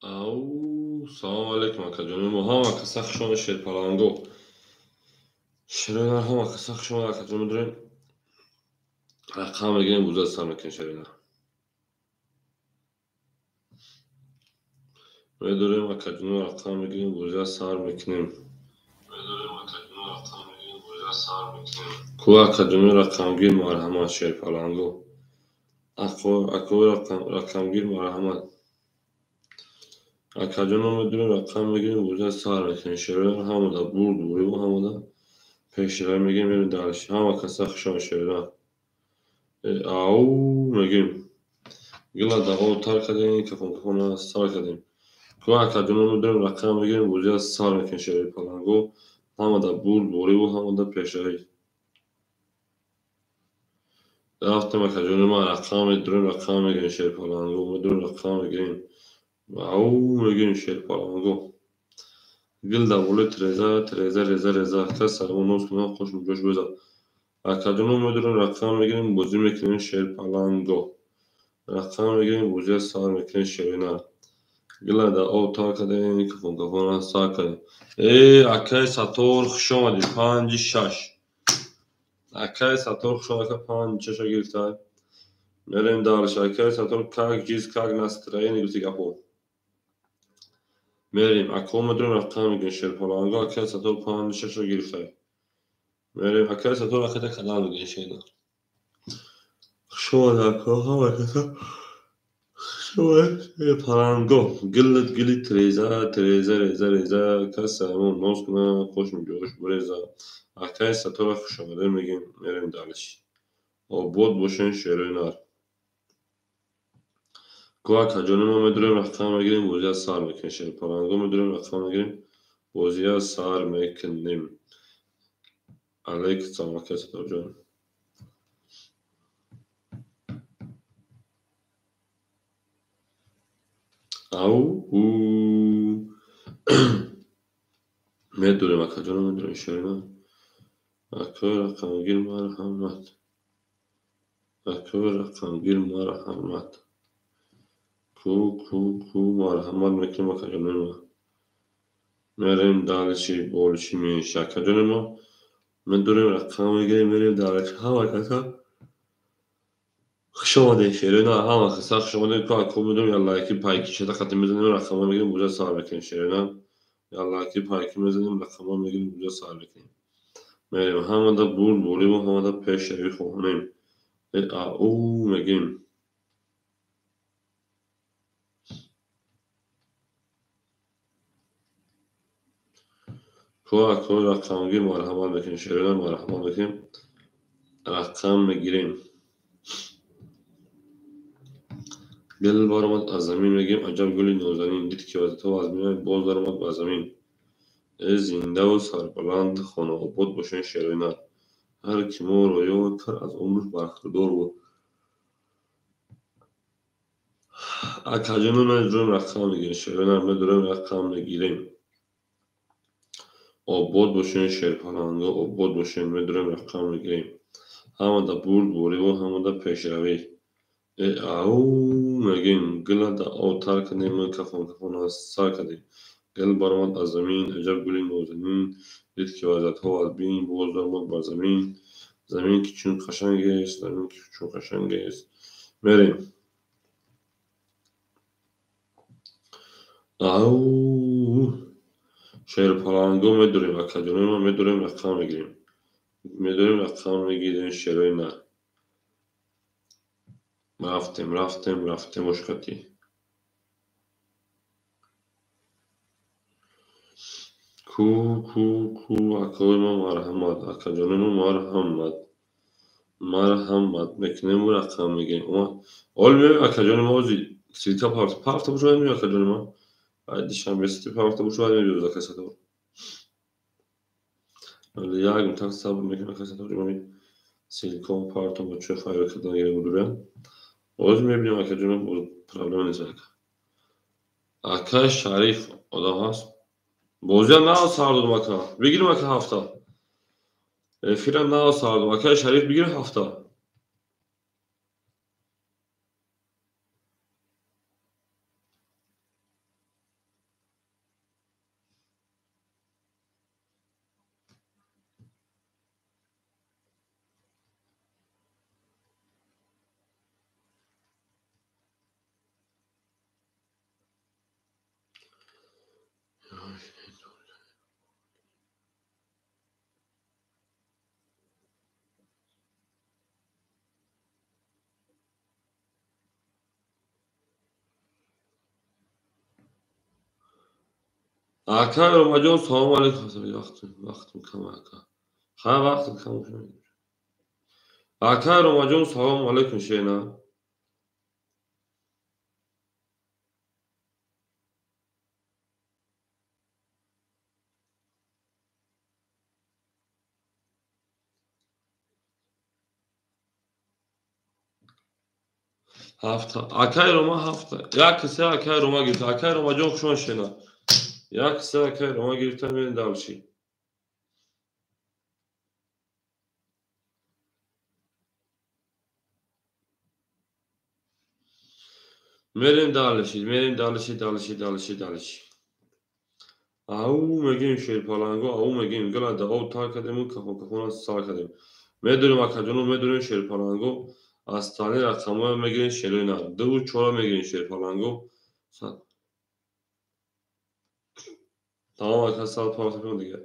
Ау, салом алейкум, акаҷони мо. Ҳама каса хуш омадед, шерпаланго. Шерои нар, ҳама каса хуш омадед, акаҷон. Медорем, рақам мегирем, буза сар мекунем, шерои нар. Медорем, акаҷоно, рақам мегирем, буза сар мекунем. Ку, акаҷоно, рақамгир, марҳамат, шерпаланго. Акои рақамгир, марҳамат. Акаҷоно, медорем, рақам мегирем, буза сар мекунем. Шерои нар, ҳамада бурд буриву ҳамада пешравӣ мегирем, мерем дальше. Ҳама каса хуш омадед, шерои нар. Ау, мегирем. Гила да об тар кардем, кафон кафона сар кардем. Ку, акаҷоно, медорем, рақам мегирем, буза сар мекунем, шерои паланго. Ҳамада бурд буриву ҳамада пешравӣ. Рафтем, акаҷони ман, рақам медорем, рақам мегирем, шерпаланго. Медорем, рақам мегирем. Ау, мегирем, шерпаланго. Гил дар болои треза, треза, реза, реза. Кас сармо ноз кунад, хушм ҷош безад. Акаҷоно, медорем, рақам мегирем, бозӣ мекунем, шерпаланго. Рақам мегирем, бозия сар мекунем, шери нар. Гила дар об тар кардем, кафон кафона сар кардем. Э, акаи Саттор, хуш омадӣ, панҷи шаш. Акаи Саттор, хуш омадӣ, панҷи шаша гирифта. Мерем дальше. Акаи Саттор, как жизнь, как настроение, гуфти гапо. Мерем, ако медорем, рақам мегирем, шерпаланго, акаи Саттор панҷи шаша гирифта. Мерем, акаи Саттор, аката кадам мегирем, шерина. Хуш омадӣ, ако, ҳама каса. Шерпаланго. Гилат гили треза, треза, реза, реза. Кас сармо ноз кунад, хушм ҷош буреза. Акаи Саттора хуш омадед мегем, мерем дальше. Обод бошен, шерои нар. Ку, акаҷони мо, медорем, рақам мегирем, бозия сар мекунем, шерпаланго. Медорем, рақам мегирем, бозия сар мекунем. Алейкум салом, акаи Сатторҷон. Ау, у. Медорем, акаҷоно, медорем, шерои нар. Акои рақамгир, марҳамат. Акои рақамгир, марҳамат. Ку, ку, ку, марҳамат мекунем, акаҷони мо. Мерем дальше, больше, меньше. Акаҷони мо, медорем, рақам мегирем, мерем дальше. Ҳама каса хуш омадед, шерои нар, ҳама каса хуш омадед. Ку, ако медорем, я лайки пайки шата қати мезанем, рақамҳо мегирем, буза сар мекунем, шерои нар. Я лайки пайки мезанем, рақамҳо мегирем, буза сар мекунем. Мерем, ҳамада бурд буриву ҳамада пешравӣ хоҳонем. Э, ау, мегирем. Ку, акои рақамгир, марҳамат мекунем, шерои нар, марҳамат мекунем, рақам мегирем. Гул баромад аз замин, мегирем, аҷаб гули нозанин. Дид ки вазифа аз меояд, боз даромад ба замин. Э, зиндаву сарбаланд, хонаобод бошен, шерои нар. Ҳар ки моро ёд кард, аз умраш бархӯрдор буд. Акаҷоно, медорем, рақам мегирем, шерои нар, медорем, рақам мегирем. Обод бошен, шерпаланго, обод бошен, медорем, рақам мегирем. Ҳамада бурд буриву ҳамада пешравӣ. Э, ау, мегирем, гила дар об тар кардем, кафон кафона сар кардем. Гул баромад аз замин, аҷаб гули нозанин. Дид ки вазиятҳо аз бин, боз даромад бар замин. Замин ки чун қашангест, замин ки чун қашангест. Мерем. Ау, шерпаланго, медорем, акаҷони мо, медорем, рақам мегирем. Медорем, рақам мегирем, шерои нар. Рафтем, рафтем, рафтем, ошқатӣ. Ку, ку, ку, акои мо, марҳамат, акаҷони мо, марҳамат. Марҳамат мекунем, рақам мегирем. Ҳол меоем, акаҷони мо, ози ссылка парфта бошад, меоем, акаҷони мо. Ай душанбе сити парфта бошад, меоем, акаи Саттор. Вале як мутақ сабр мекунем, акаи Саттор, мо ссылка партом бо чо файл кардан гирем будурем. Оз мебинем, акаҷони мо, проблема нест, ака. Акаи Шариф одам ҳаст. Бозиам нав сар додам, ака. Бигирем, ака, ҳафта. Эфирам нав сар додам. Акаи Шариф, бигирем ҳафта. Ака Ромаҷон, салому алейкум. Вақтим кам ака. Ха, вақтим кам. Ака Ромаҷон, салому алейкум, шена. Ҳафта. Акаи Рома ҳафта. Як киса акаи Рома гирифта. Акаи Ромаҷон, хушон, шена. Як киса акаи Рома гирифта, мерем дальше. Мерем дальше, мерем дальше, дальше, дальше, дальше. Ау мегим шерпаланго, ау мегим гала да об тар кардем, кафон кафона сар кардем. Медонем акаҷоно, медонем шерпаланго, аз тани рақамҳоя мегирем шерои нар. Дуву чора мегирем шерпаланго. Тамом ака, сад партофем дигар.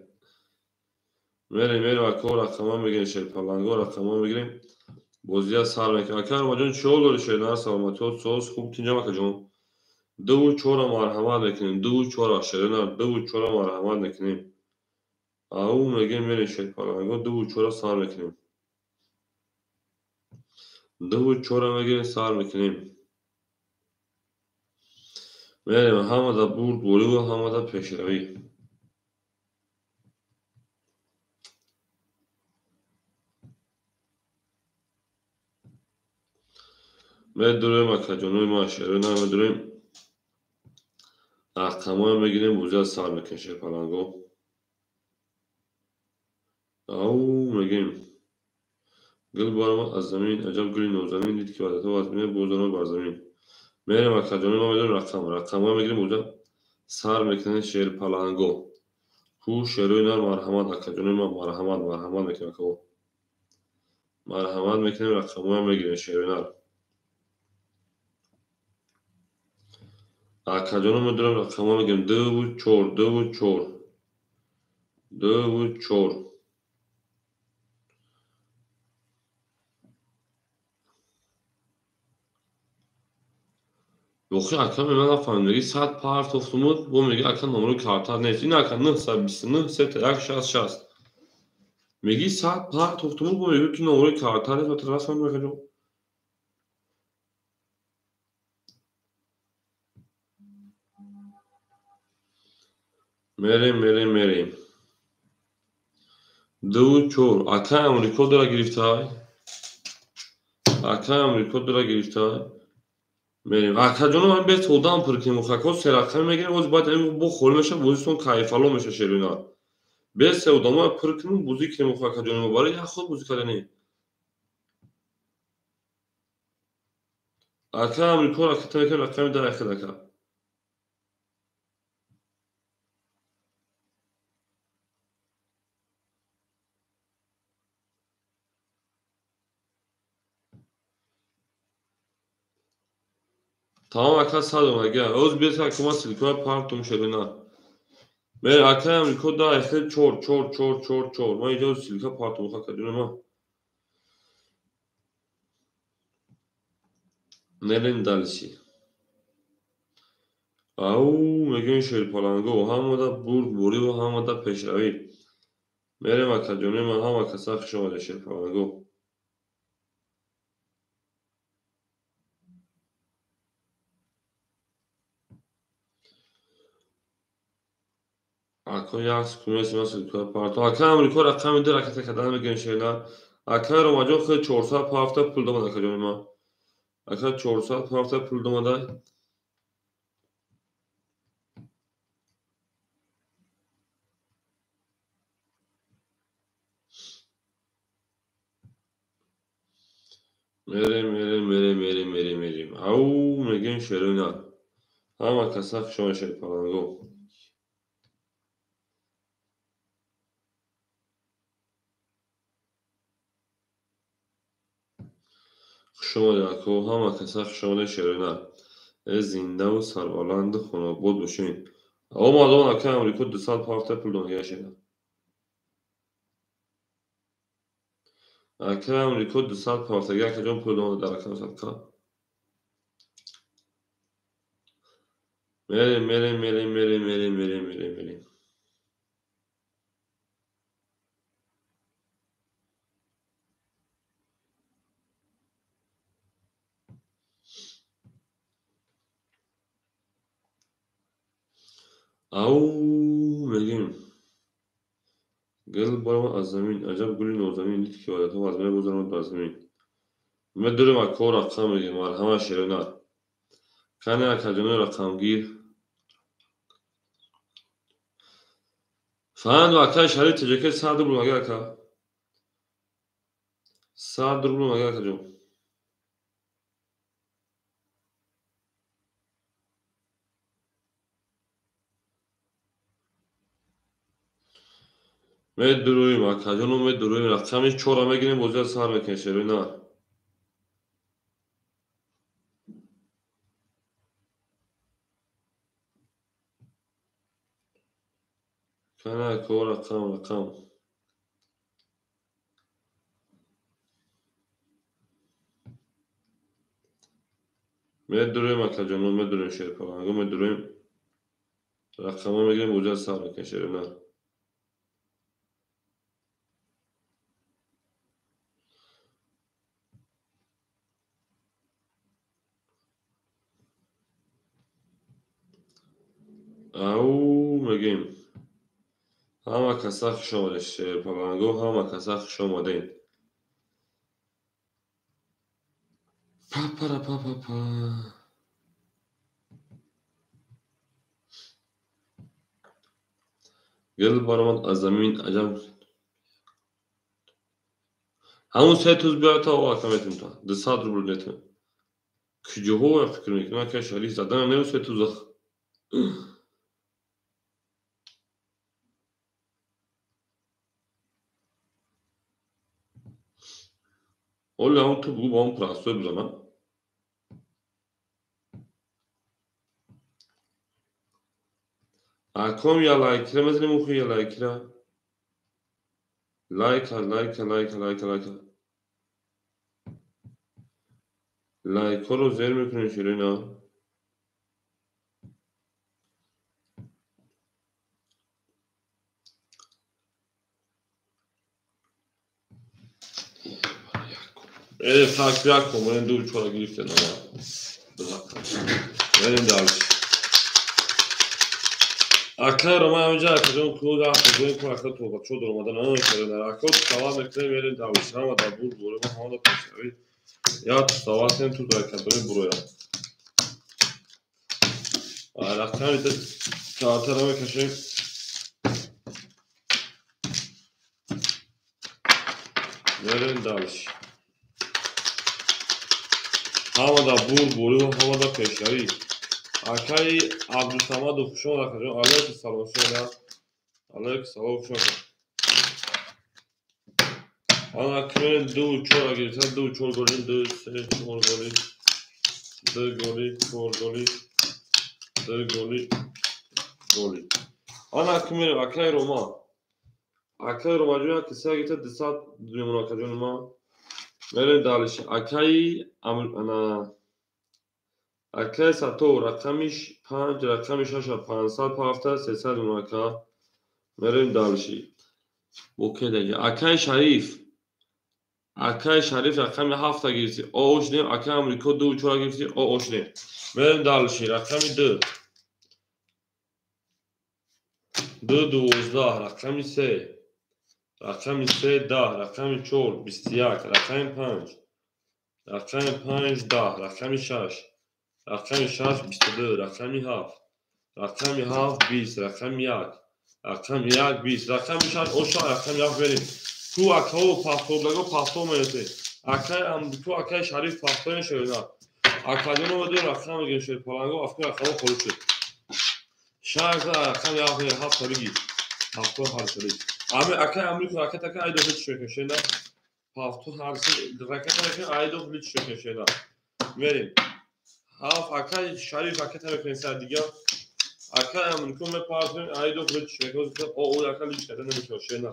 Мерем, мерем ака, рақамҳо мегирем шерпаланго, рақамҳо мегирем. Бозия сар мекунем. Ака Ромаҷон, чӣ ҳол дори шернар? Саломатиҳо соз, хуб, тинҷам акаҷон. Дуву чора марҳамат мекунем, дуву чора шернар, дуву чора марҳамат мекунем. Ау мегирем, мерем шерпаланго, дуву чора сар мекунем. Дуву чора мегирем, сар мекунем. Мерем ҳамада бурдбориву ҳамада пешравӣ. Медурем акаҷонои ман, шерои нар медурем. Рақамҳоя мегирем, бозия сар мекунем шерпаланго. Ау мегирем. Гул баромад аз замин, аҷаб гули нозанин, дид ки ваъдатҳо вазмина, боз омад бар замин. Мерем акаҷонои ман, медурем рақам, рақамҳоя мегирем, бозия сар мекунем шерпаланго. Ку шерои нар, марҳамат акаҷонои ман, марҳамат, марҳамат мекунем акао. Марҳамат мекунем, рақамҳоя мегирем шерои нар. Акаҷоно медурем, рақамҳо мегирем. Дуву чор, дуву чор, дуву чор. Охи ака, ман нафаҳмидам, меги сад партофтумуд, бо меги ака номерои картат нест. Ин ака 929 сета як шаст шаст. Меги сад партофтумуд, бо меги ки номерои картат нест, ма нафаҳмидам акаҷон. Мерем, мерем, мерем. Дуву чор. Акаи Амрико дора гирифтай. Акаи Амрико дора гирифтай. Мерем. Акаҷоно, ман бес одам пур кунем, акаҳо се рақами мегирем, боз баъд бо холӣ меша, бозитон кайфало меша шерои нар. Бес се одамоя пур кунем, бозӣ кунем, акаҷоно, барои як худ бозӣ кардани. Акаи Амрико ракета мекунем, рақами дар ахир ака. Тамом ака, сад омадага. Оз бес ака, ман ссылкаҳоя партом шерои нар. Мерем акаи Амрико да ахир чор, чор, чор, чор, чор. Ман инҷо ссылка партом, акаҷоно ман. Мерем дальше. Ау мегӯем шерпаланго, ҳамада бурдбориву ҳамада пешравӣ. Мерем акаҷонои ман, ҳама каса хуш омадед шерпаланго. Ако як секунд меси, ман ссылкаҳоя партом. Акаи Амрико рақами ду ракета кардан мегирем шернар. Акаи Ромаҷон худ чорсад пафта пул домад акаҷони ман. Ака чорсад пафта пул домадай. Мерем, мерем, мерем, мерем, мерем, мерем. Ау мегӯем шерои нар. Ҳама каса хуш омадед шерпаланго. Хуш омадед ако, ҳама каса хуш омадед шерои нар. Э зиндаву сарбаланду хонобод бошед. Омадон акай Амрико 200 пафта пул донга шена. Акай Амрико 200 пафта акаҷон пул донга дар рақами садқа. Мерем, мерем, мерем, мерем, мерем, мерем, мерем, мерем. Ау мегем. Гул баромад аз замин, аҷаб гули нозанин, дид ки одатҳо аз мегузаронад бар замин. Медурем акаҳо рақам мегем, марҳамат шеринар. Кане акаҷонои рақамгир. Фаҳмидам акаи Шариф ТҶК 100 рубл мага ака. 100 рубл мага акаҷон. Медуруем акаҷоно, медуруем. Рақами 4 мегирем, бозиро сар мекунем шеринар. Кане акаҳо рақам, рақам. Медуруем акаҷоно, медуруем шерпаланго, медуруем. Рақамҳо мегирем, бозиро сар мекунем шеринар. Ау мегем. Ҳама каса хуш омадед шерпаланго, ҳама каса хуш омадед. Па-пара-па-па-па. Гул баромад аз замин, аҷаб. Ҳамун се туз биёяд то ака метавонем то 200 рубл метавонем. Куҷоҳо фикр мекунам ака Шариф заданам не се туза. Оли ҳамун ту бугу ба ҳамун простой бизанам. Аком я лайкира мезанем ухи я лайкира. Лайка, лайка, лайка, лайка, лайка. Лайкҳоро зер мекунем ширина. Так, як комонент ду чора гирифтем ама. Мерем дальше. Акай Роман ҳаминҷа акаҷон клуб акаҷон ку ака тобачо дуромада намешавад. Ака савол мекунем мерем дальше. Ҳама дар бур бурем, ҳама дар пешравӣ. Я савол кунем ту дар кадоми буроя. Рақами чаҳортара мекашем. Мерем дальше. Ҳама дар бур бурем, ҳама дар пешравӣ. Акаи Абдусамаду хуш омад акаҷон. Алайкум салом шумо. Алайкум салом хуш омад. Ана кунем 2 4 гирифта, 2 4 голи, 2 3 4 голи, 2 голи, 4 голи, 2 голи, голи. Ана кунем акаи Рома. Акаи Рома ҷон як киса гирифта 200 мемонад акаҷони ман. Мерем дальше. Акаи ана акаи Сато рақами 5, рақами 6, 500 пафта, 300 мемонад ака. Мерем дальше. Окей даги. Акаи Шариф. Акаи Шариф рақами 7 гирифти. О ошнем. Акаи Амрико 2 4 гирифти. О ошнем. Мерем дальше. Рақами 2. 2 12, рақами 3. Рақами 3 10, рақами 4 21, рақами 5. Рақами 5 10, рақами 6. Рақами 6 22, рақами 7. Рақами 7 20, рақами 1. Рақами 1 20, рақами 6 оша, рақами 7 берем. Ку акаҳо пафтордаго пафтор мерасед. Акаи Амрико, акаи Шариф пафтор мешавед. Акаҷоно ду рақам мегирем шерпаланго, афки рақамҳо холӣ шуд. 6 рақами 7 7 бигир. Пафтор ҳар шуд. Ами акаи Амрико ракета ка айдо ҳеч шуд шена. Пафтор ҳар ракета ка айдо ҳеч шуд шена. Мерем. 7 акаи Шариф ракета мекунем сар дига. Акай Амрико мепартоем, айдо худо чӣ мекунад, о яка лич карда намешавад шена.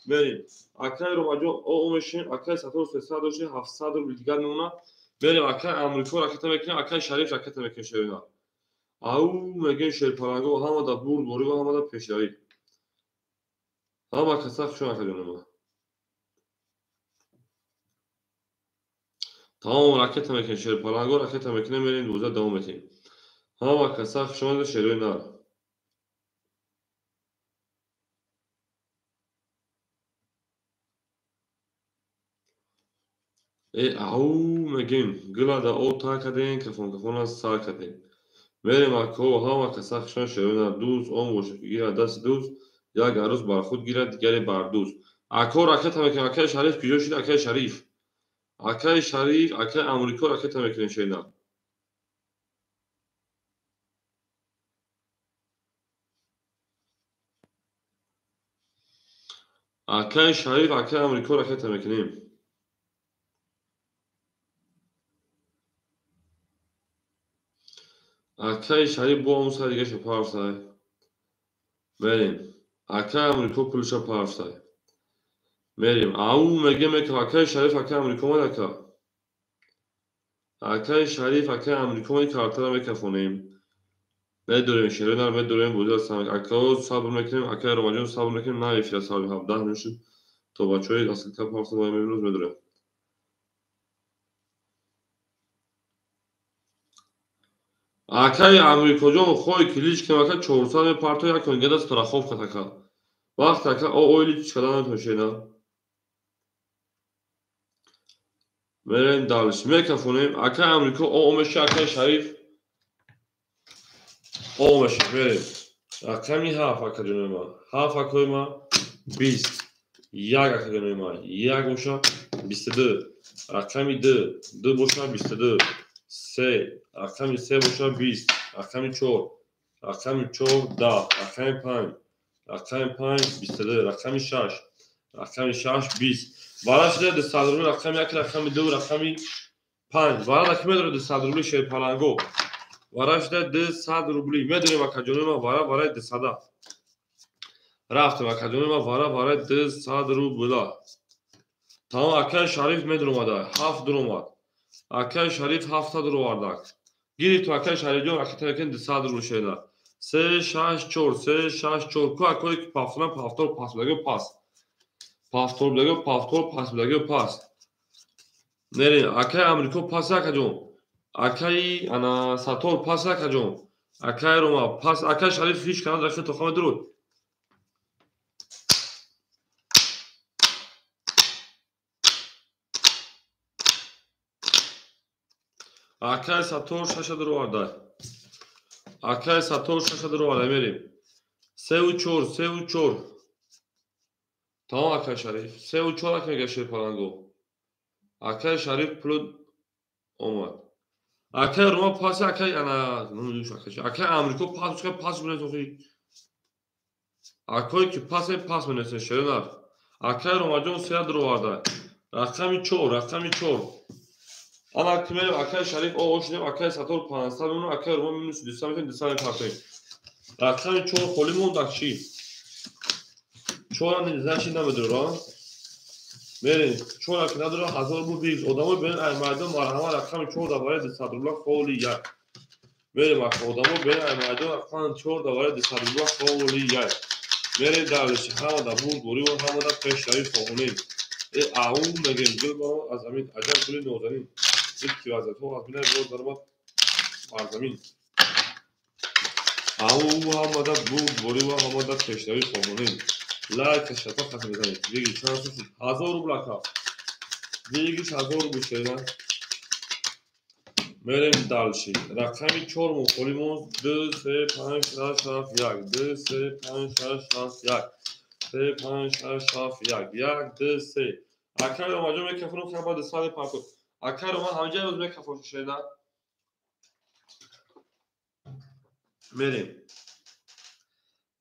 Мерем. Акай Ромаҷон о мешем, акай Сатор 300 дошем, 700 рубл дигар мемонад. Мерем акай Амрико ракета мекунем, акай Шариф ракета мекунем шерина. Ау мегӯем шерпаланго ҳама да бурдборӣ ва ҳама да пешравӣ. Ҳама каса хушон акаҷонама. Тамом ракета мекунем шерпаланго ракета мекунем, мерем боза давом метем. Ҳама каса хушомада шерои нар. Ау мегӯем гула да об тар кардем, кафон кафона сар кардем. Мерем ако ҳама каса хушомада шерои нар. Дӯст он бошад ки гирад дасти дӯст, як арӯз бар худ гирад, дигаре бар дӯст. Ако ракета мекунем, акаи Шариф куҷо шуд? Акаи Шариф. Акаи Шариф, акаи Амрико ракета мекунем шерина. Акаи Шариф, акаи Амрико ракета мекунем. Акаи Шариф бо ҳамун сари дигаша парсай. Мерем. Акаи Амрико пулша парсай. Мерем. Ау мегем мекам акаи Шариф, акаи Амрико омад ака. Акаи Шариф, акаи Амрико омад, картара мекафонем. Медорем шерои нар, медорем бозиро сам. Акао сабр мекунем, акаи Ромаҷон сабр мекунем, на эфира сабри 17 мешуд. То бачаҳои аслита парса бояд имрӯз медорем. Акаи Амрикоҷон хоҳи ки лич кунем, ака 400 мепарто, як он гада страховка ака. Вақт ака о лич карда наметавон шена. Мерем дальше. Мекафонем. Акаи Амрико о меша, акаи Шариф о меша. Мерем. Рақами 7 акаҷонои ман. 7 акои ман 20. 1 акаҷонои ман. 1 боша 22. Рақами 2. 2 боша 22. 3. Рақами 3 боша 20. Рақами 4. Рақами 4 10. Рақами 5. Рақами 5 22. Рақами 6. Рақами 6 20. Вара шуда 200 рубли рақами 1, рақами 2, рақами 5. Вара ки медорад 200 рубли шерпаланго. Вара шуда 200 рубли. Медорем акаҷонои ман вара вараи 200. Рафтем акаҷонои ман вара вараи 200 рубла. Тамом акаи Шариф медуромада. 7 дуромад. Акаи Шариф 7 дуровардак. Гирифту акаи Шарифҷон ракета мекунем 200 рубл шеда. 3 6 4 3 6 4 ку акое ки пафтона пафтор пас будаги пас. Пафтор будаги пафтор пас будаги пас. Мерем акаи Амрико пас акаҷон. Акаи ана Сатор пас акаҷон. Акаи Рома пас, акаи Шариф ҳеч канад ракета тоха медурод. Акаи Сатор 6 дуроварда. Акаи Сатор 6 дуроварда. Мерем. 3 4 3 4. Тамом акаи Шариф. 3 4 ака мега шерпаланго. Акаи Шариф пулу омад. Акаи Рома пас, акаи ана акаи Амрико пас, пас менесохи. Акое ки пас пас менесен шеринар. Акаи Ромаҷон 3 дуроварда. Рақами 4, рақами 4. Ана ки мерем акаи Шариф о шудем, акаи Сатор 500 мемонад, акаи Рома минус 200 мешавем, 200 мепартоем. Рақами 4 холӣ монд чӣ? 4 значит намедорам. Мерем 4 ки надорам 1000 рубл бигз. Одамо берин ай майдон марҳамат рақами 4 дар барои 200 рубла холи 1. Мерем ака одамо берин ай майдон рақами 4 дар барои 200 рубла холи 1. Мерем дальше ҳама да бурдборӣ ва ҳама да пешравӣ хоҳонем. Ау мегем гул баро аз замин аҷаб гули нозанин. Ки вазиятҳо аз бинай боз даромад бар замин. Ау ҳамада бурдборӣ ва ҳамада пешравӣ хоҳонем. Лайк шата хатм мезанед. Биги чанд шуд? 1000 рубл ака. Биги 1000 рубл шена. Мерем дальше. Рақами 4 мо холӣ монд. 2 3 5 6 7 1 2 3 5 6 7 1 3 5 6 7 1 1 2 3. Акаи Ромаҷон мекафонам хабар 200 партов. Акаи Рома ҳамҷа рӯз мекафон шена. Мерем.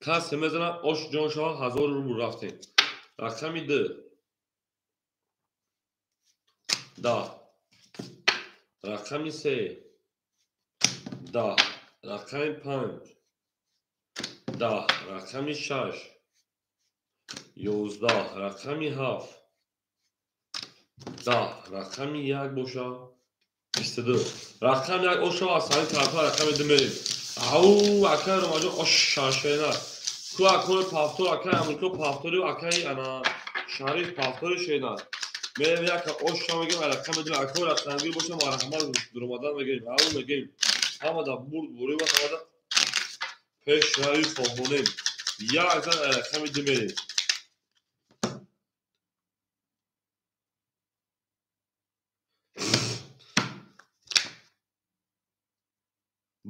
Касе мезанад ош ҷон шава 1000 рубл рафтем. Рақами 2. 10. Рақами 3. 10. Рақами 5. 10 рақами 6 11 рақами 7 10 рақами 1 боша 22 рақами 1 оша аз ҳамин тарафа рақами 2 мерем. Ау акай Ромаҷон ош шашена ку акои пафтор акай Амрико пафтори акай ана Шариф пафтори шена мерем яка оша мегем рақами 2 акои рақамгир боша марҳамат дуромадан мегирем. Ау мегем ҳамада бурд бурива ҳамада пешравӣ хоҳонем. Як зан рақами 2 мерем.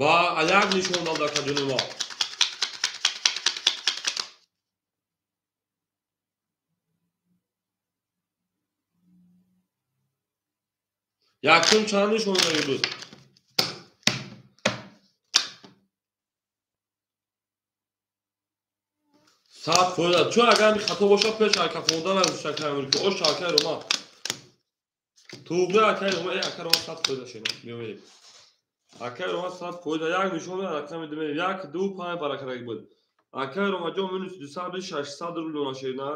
Ба як нишон дод акаҷони мо. Якум чанд нишон дода буд? Сад фоида. Чун агар ҳамин хато бошад пеш ҳаракат нагузошт акай Амрико. Ош акай Рома. Туғри акай Рома, акай Рома 100 фоида шена. Меомедем. Акай Рома 100 фоида. Як нишон рақами 2 мерем. 1 2 5 баракадаги буд. Акай Ромаҷон минус 200 600 рубл дона шена.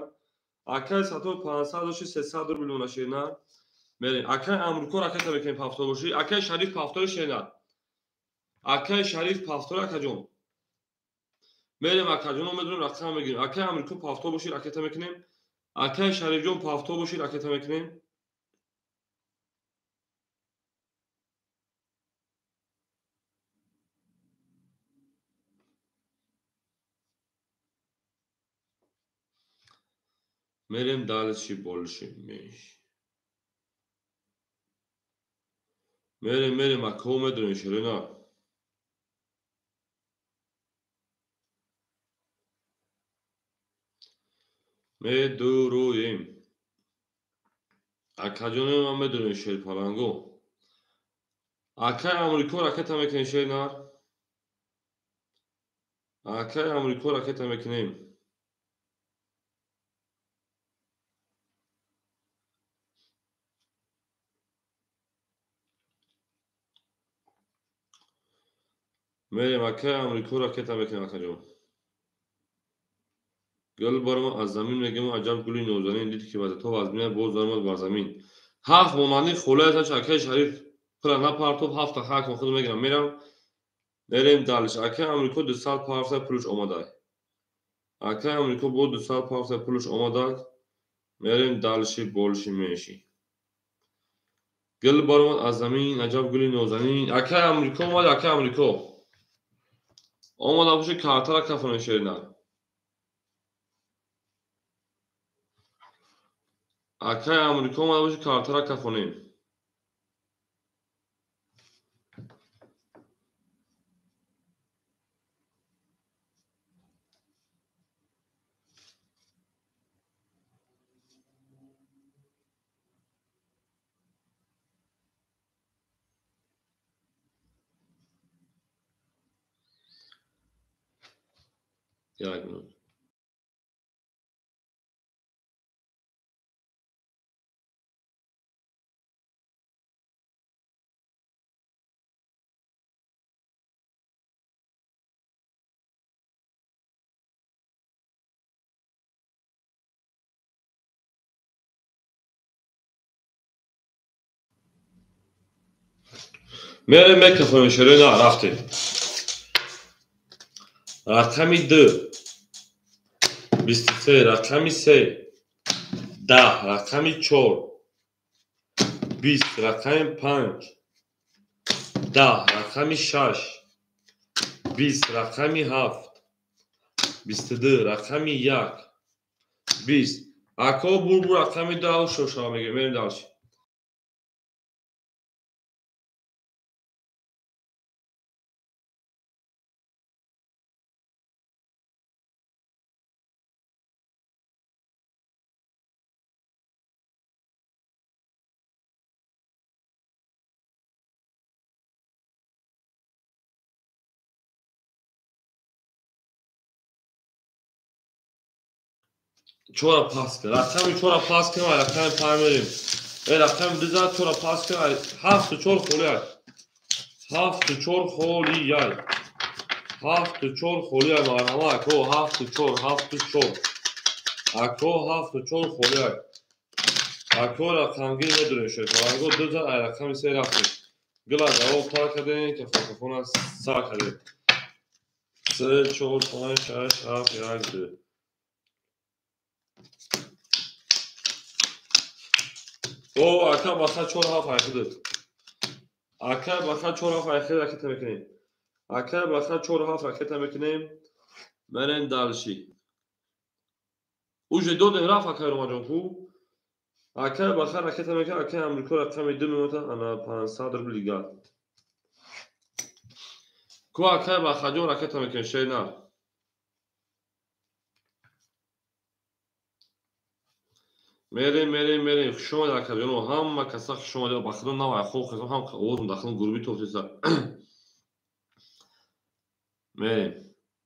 Акай Сатор 500 доши 300 рубл дона шена. Мерем. Акай Амрико ракета мекунем пафтор боши. Акай Шариф пафтори шена. Акай Шариф пафтор акаҷон. Мерем акаҷоно медонем рақам мегирем. Акай Амрико пафтор боши ракета мекунем. Акай Шарифҷон пафтор боши ракета мекунем. Мерем дальше больше меньше. Мерем мерем акао медонем шерена. Медуруем. Акаҷони ман медонем шерпаланго. Акай Амрико ракета мекунем шернар. Акай Амрико ракета мекунем. Мерем акай Амрико ракета мекунем акаҷон. Гул барома аз замин мегем аҷаб гули нозанин дид ки вазито вазмина боз даромад бар замин. Ҳафт монанди холаяташ акай Шариф пура напартоб ҳафта ҳакм худ мегирам мерам. Мерем далиш. Акай Амрико 200 парса пулш омадай. Акай Амрико бо 200 парса пулш омадай. Мерем далиши болши менши. Гул баромад аз замин аҷаб гули нозанин. Акай Амрико омад акай Амрико. Омада боши картара кафони шерина. Акай Амрико омада боши картара кафонем. Як минут. Мерем мекафонем шерена рафтем. Рақами 2 23 рақами 3 10 рақами 4 20 рақами 5 10 рақами 6 20 рақами 7 22 рақами 1 20. Ако бурбур рақами 2 шошава мегирем. Мерем дальше. Чора пас кун. Рақами чора пас кун, рақами панҷ мерем. Рақами 2 зад чора пас кун, 7 4 холӣ ай. 7 4 холӣ ай. 7 4 холия марҳама ако 7 4 7 4 ако 7 4 холия ако рақамгир медонем шерпаланго ду зад ай рақами се рафтем гила ҷавоб тар кардем кафокафона сар кардем 3 4 5 6 7 1 2 О, ака баха 4 7 айхидид. Ака баха 4 7 айхид ракета мекунем. Ака баха 4 7 ракета мекунем. Мерем дальше. Уже додем рафт акай Ромаҷон ку. Акай баха ракета мекунем, акай Амрико рақами 2 минута ана 500 рубл дигар. Ку акай Бахаҷон ракета мекунем шейна. Мерем, мерем, мерем. Хуш омадед акаҷоно. Ҳама каса хуш омадед. Ба худо нав айхоб хезам, ҳам овозм дахлам гурби тофтеса. Мерем,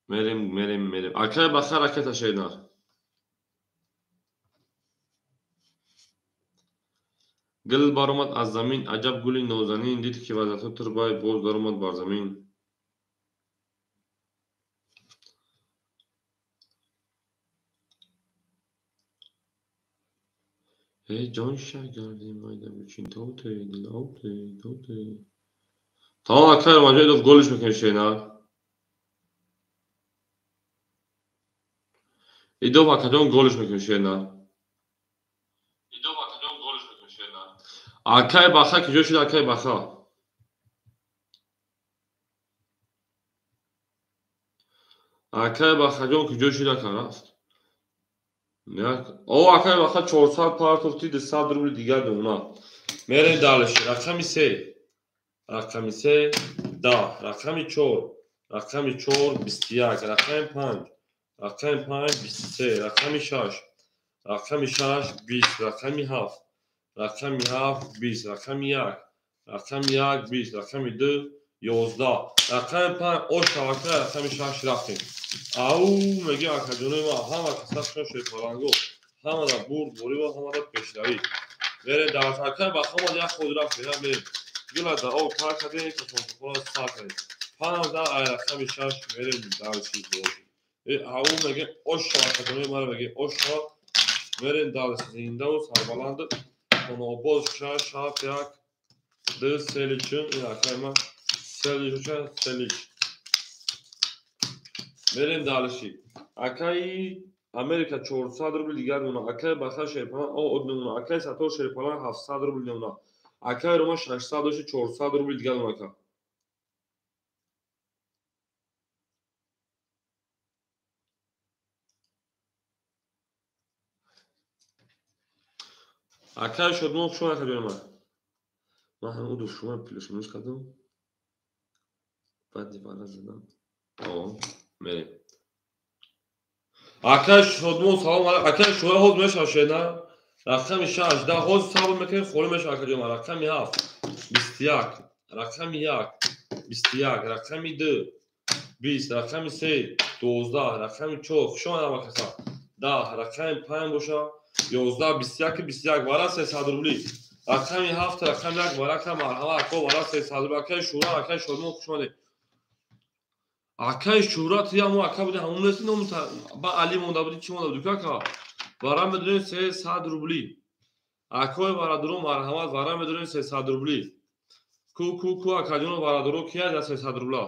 мерем, мерем, мерем. Акай Баха ракета шейна. Гул баромад аз замин, аҷаб гули нозанин, дид ки вазъиятҳо турбай, боз даромад бар замин. Эй ҷон шагарди майда бичин тоте, дилоте, тоте. Тамом акай Ромаҷонидов голиш мекунем шейна. Идов акаҷон голиш мекунем шейна. Идов акаҷон голиш мекунем шейна. Акай Баха киҷо шуд акай Баха? Акай Бахаҷон киҷо шуд ака рафт? О, акай Баха 400 партофти 200 рубли дигар мемонад. Мерем дальше. Рақами 3. Рақами 3 10, рақами 4, рақами 4 21, рақами 5, рақами 5 23, рақами 6, рақами 6 20, рақами 7, рақами 7 20, рақами 1, рақами 1 20, рақами 2 11, рақами 5 ош шавака, рақами 6 рафтем. Ау меги акаҷонои ма ҳама каса шон шерпаланго, ҳамада бурд борива, ҳамада пешравӣ. Мерем дар акай Баха омад як ход рафтем, мерем. Гила да об тар кардем, кафонкафона сар кардем. 5 ай рақами 6 мерем дальше бозӣ. Ау меги ош шава акаҷонои мара меги ош шава. Мерем дальше зиндаву сарбаланд. Хонаобод 6 7 1 2 селичун ин акай ма селич селич. Мерем дальше. Акай Америка 400 рубл дигар мемонад. Акай Баха шерпалан од мемонад. Акай Сатор шерпалан 700 рубл мемонад. Акай Рома 600 дошти 400 рубл дигар мемонад ака. Акай Шодмон хуш омад акаҷони ман. Ман ҳамин уду шумо плюс минус кардам. Баъди вара задам. О, мерем. Акай Шодмон салом алейкум. Акай Шура ҳоз мешавад шена. Рақами 6 10 ҳоз сабр мекунем холӣ мешавад акаҷони ман. Рақами 7 21, рақами 1 21, рақами 2 20, рақами 3 12, рақами 4 хуш омад ҳама каса. 10, рақами 5 боша 11 21 21 вара 300 рубли. Рақами 7 рақами 1 варака марҳама ако вара 300 рубли. Акай Шура, акай Шодмон хуш омадед. Акай Шура ту ҳамон ака буди ҳамон нест ном ба Али монда буди чӣ монда буди ака? Вара медонем 300 рубли. Акои бародаро марҳамат вара медонем 300 рубли. Ку ку ку акаҷоно бародаро кия за 300 рубла?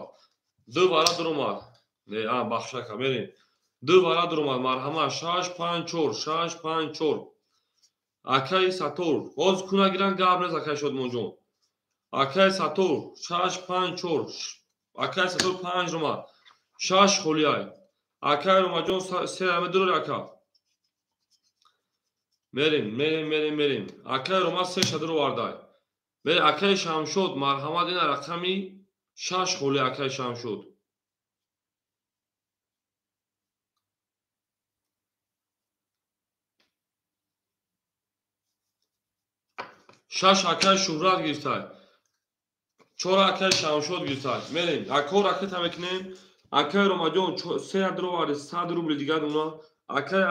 Ду вара дуромад. Не, а бахшака мерем. Ду вара дуромад марҳамат 6 5 4 6 5 4. Акай Сатор ҳоз ку нагиран гап нест акай Шодмонҷон. Акай Сатор 6 5 4 акай Сатор 5 ромад. 6 холиай. Акай Ромаҷон се аме дурори ака. Мерем, мерем, мерем, мерем. Акай Рома се шадро вардай. Мерем акай Шамшод марҳамат ина рақами 6 холи акай Шамшод. Шаш акай Шуҳрат гирифтай. 4 акай Шамшод гирифтай. Мерем. Ако ракета мекунем. Акай Ромаҷон се дроварди 100 рубли дигар мемонад. Акай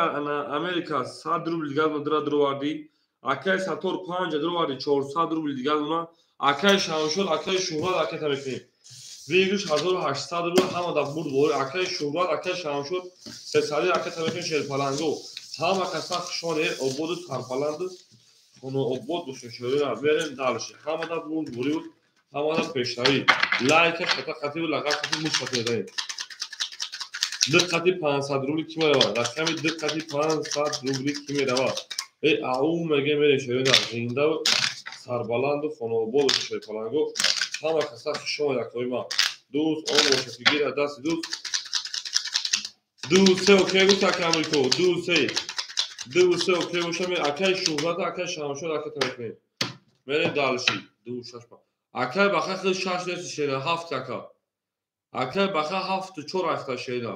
Америка 100 рубли дигар дроварди. Акай Сатор 5 дроварди 400 рубли дигар мемонад. Акай Шамшод, акай Шуҳрат ракета мекунем. Выигрыш 1800 рубл ҳама да бурд бори. Акаи Шӯҳрат, акаи Шамшод, сесади ракета мекунем шерпаланго. Ҳама каса хушоне, ободу сарбаланду хонаобод бошед шерона. Мерем дальше. Ҳама да бурд бори буд, ҳама да пешравӣ. Лайка шата қативу лаға қатӣ муш қатӣ мезанем. Ду қати 500 рубли ки меравад? Рақами ду қати 500 рубли ки меравад? Э ау меге мерем шерона. Зинда сарбаланду хонаобод бошед шерпаланго. Ҳама каса хушомад акои ман. Дӯст он бошад ки гирад дасти дӯст. Ду се окей гуфт ака Амрико. Ду се. Ду се окей боша ме акаи Шӯҳрат, акаи Шамшод ракета мекунем. Мерем дальше. Ду шаш па. Акаи Баха хел шаш нест шена ҳафт ака. Акаи Баха ҳафту чор ахта шена.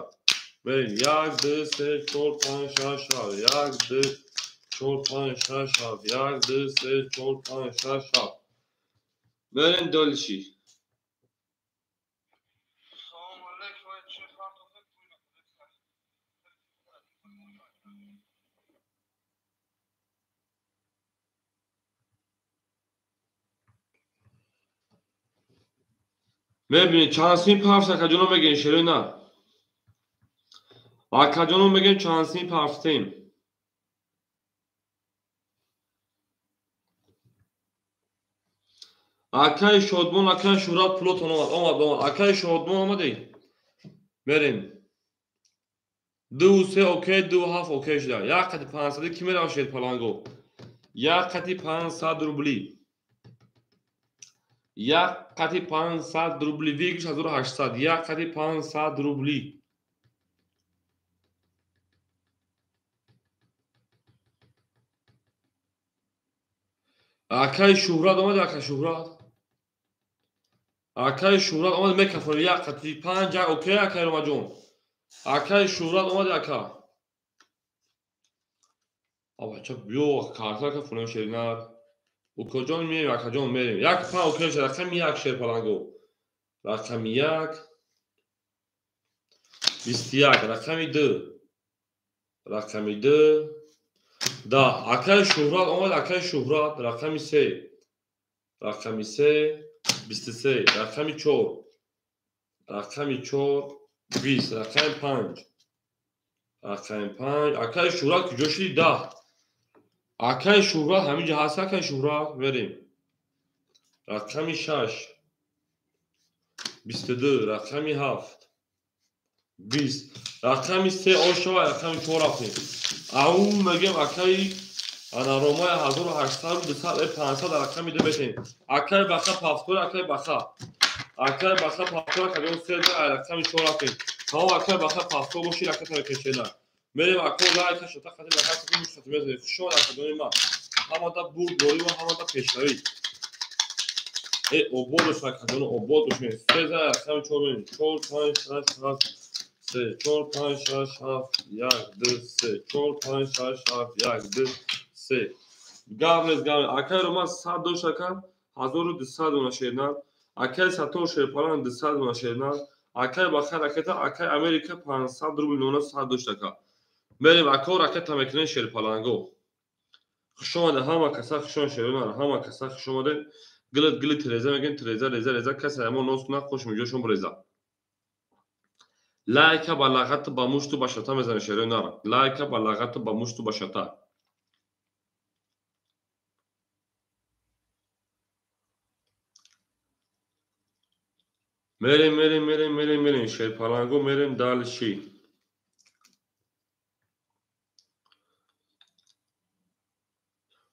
Мерем як ду се чор панҷ шаш ҳафт. Як ду чор панҷ шаш ҳафт. Як ду се чор панҷ шаш ҳафт. Мерем дальше. Мебинед чанд сим парфт акаҷоно мегӯем шерона. Акаҷоно мегӯем чанд сим парфтем. Акаи Шодмон, акаи Шӯҳрат пулотон омад, омад, омад. Акаи Шодмон омадӣ? Мерем. Ду се окей, ду ҳафт окей шуда. Як қати 500 ки мерава шерпаланго? Як қати 500 рубли. Як қати 500 рубли. Выигрыш 1800. Як қати 500 рубли. Акаи Шӯҳрат омад, ака Шӯҳрат. Акаи Шӯҳрат омад мекафонем. Як қати панҷ як окей акаи Ромаҷон. Акаи Шӯҳрат омад ака. Абача биё карта кафонем шеринар. Укоҷон меем, акаҷон мерем. Як панҷ окей шуд. Рақами як шерпаланго. Рақами як 21, рақами ду. Рақами ду даҳ. Акаи Шӯҳрат омад, акаи Шӯҳрат. Рақами се. Рақами се 23, рақами чор. Рақами чор 20, рақами панҷ. Рақами панҷ. Акаи Шӯҳрат куҷо шуди? Даҳ. Акаи Шӯҳрат ҳаминҷо ҳаст, акаи Шӯҳрат мерем. Рақами шаш 22, рақами ҳафт 20, рақами се ошава, рақами чор рафтем. Ау мегем акаи Анаромаи 1800 200 500 рақами ду метем. Акаи Баха пафтор, акаи Баха. Акаи Баха пафтор, акаи се рақами чор рафтем. Тамом акаи Баха пафтор боши ракета мекашена. Мерем ако лайка шата қати лака қати муш қати мезанем. Хушомад акадони ман. Ҳамада бурд борӣ ва ҳамада пешравӣ. Э обод бош акадони обод бош. Се за рақами чор мерем. Чор панҷ шаш ҳафт се чор панҷ шаш ҳафт як ду се чор панҷ шаш ҳафт як ду се. Гаврез гаврез. Акаи Роман 100 дошт ака 1200 дона шернар. Акаи Саттор шерпалан 200 дона шернар. Акаи Баха ракета, акаи Америка 500 рубл нона 100 дошт ака. Мерем ако ракета мекунем шерпаланго. Хушомаде ҳама каса хушомад шернар, ҳама каса хушомаде. Гилит гилит реза мегӯем, треза реза реза каса ҳамон нос кунад хош миҷошон реза. Лайка ба лағату ба мушту ба шата мезанем шернар. Лайка ба лағату ба мушту ба шата. Мерем, мерем, мерем, мерем, мерем, шерпаланго мерем дальше.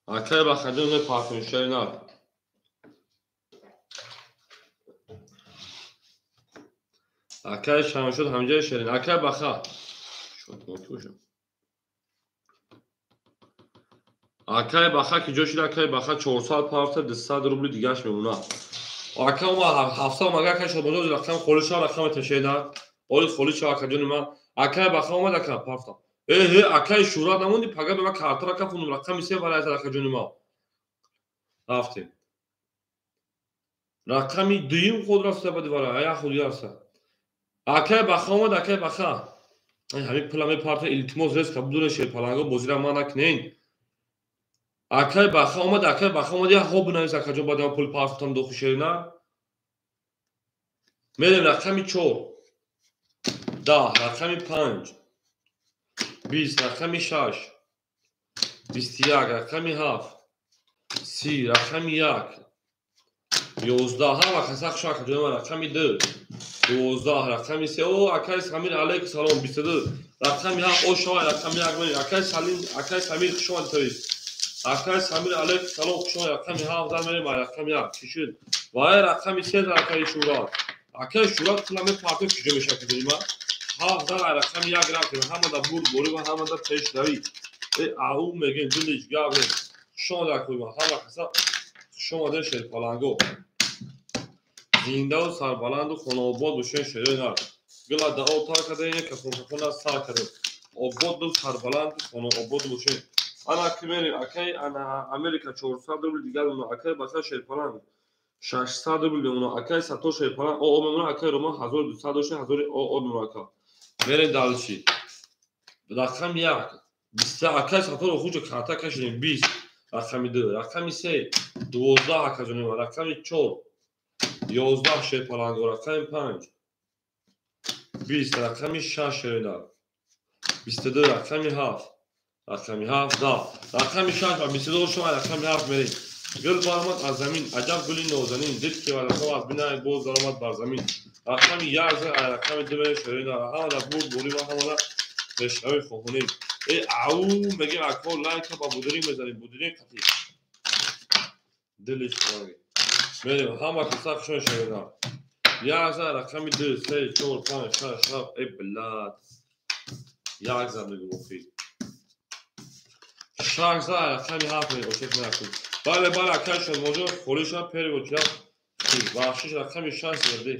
Акаи Бахаҷон мепартем шернар. Акаи Шамшод ҳамҷои шерин. Акаи Баха. Акаи Баха ки ҷо шуд, акаи Баха 400 парта 200 рубли дигаш мемонад. Ака ма 700 мага акаи Шодмонҷон рақам холӣ шава, рақами ташена. Оли холӣ шава акаҷони ман. Акаи Баха омад ака парта. Э акаи Шӯҳрат намонди, пага ба ман картара кафондум, рақами се валайта акаҷони ман. Рафтем. Рақами дуюм худ рафта бади вала, ая худ рафта. Акаи Баха омад, акаи Баха. Ҳамин пула мепарта, илтимос резка будуре шерпаланго бозира ман накунен. Акаи Баха омад, акаи Баха омад, я хоб бинавис акаҷон, баъд ман пул партотам дохи шерина. Мерем рақами 4, 10, рақами 5, 20, рақами 6, 21, рақами 7, 30, рақами 1, 11, ҳама каса хуш акаҷони ман, рақами 2, 12, рақами 3, о акай Самир алейкум салом, 22, рақами 7, о шавай, рақами 1 мерем, акай Салим, акай Самир хуш омадед, тоист. Акай Самир алейкум салом, хуш омадед, рақами 7 зад мерем, рақами 1, чӣ шуд? Вай рақами 3 акай Шӯрат. Акай Шӯрат пула мепартофт, куҷо мешавад акаҷони ман? 7 зад рақами 1 рафтем, ҳамада бурдборӣ ва ҳамада пешравӣ. Ау мегем, дилич гап нест. Хуш омадед акои ман, ҳама каса хуш омадед шерпаланго. Зиндаву сарбаланду хонаобод бошед шерои нар. Гила дао тар кардем, кафон кафона сар кардем. Ободу сарбаланду хонаобод бошед. Ана ки мерем, акай ана Америка 400 рубл дигар мемонад, акай Баша шерпаланг 600 рубл мемонад, акай Сато шерпаланг о мемонад, акай Рома 1200 дошта, 1000 о мемонад ака. Мерем дальше. Рақами 1, 20, акай Саторо хуҷа карта кашидем, 20, рақами 2, рақами 3, 12 акаҷони ман, рақами 4, 11 шерпаланго, рақами 5, 20, рақами 6 шеринар, 22, рақами 7, рақами 7, 10, рақами 6 ва 22 шума рақами 7 мерем. Гул баромад аз замин, аҷаб гули нозанин, дид ки варақҳо аз бинай боз даромад бар замин. Рақами 1, рақами 2 мерем шеринар, ҳамада бурдборӣ ва ҳамада пешравӣ хоҳонем. Ау мегем акҳо лайка ба будиринг мезанем, будиринг қатӣ. Дилиш хоҳем. Мерем, ҳама каса хушон шеринар. 1 рақами 2, 3, 4, 5, 6, 7, блад. 1 зад мегум охир. 6 рақами 7 мерем, ошек меакун. Бале, бале, акай Шодмонҷон, холиша перевод чида. Бахшиш рақами 6 зерди.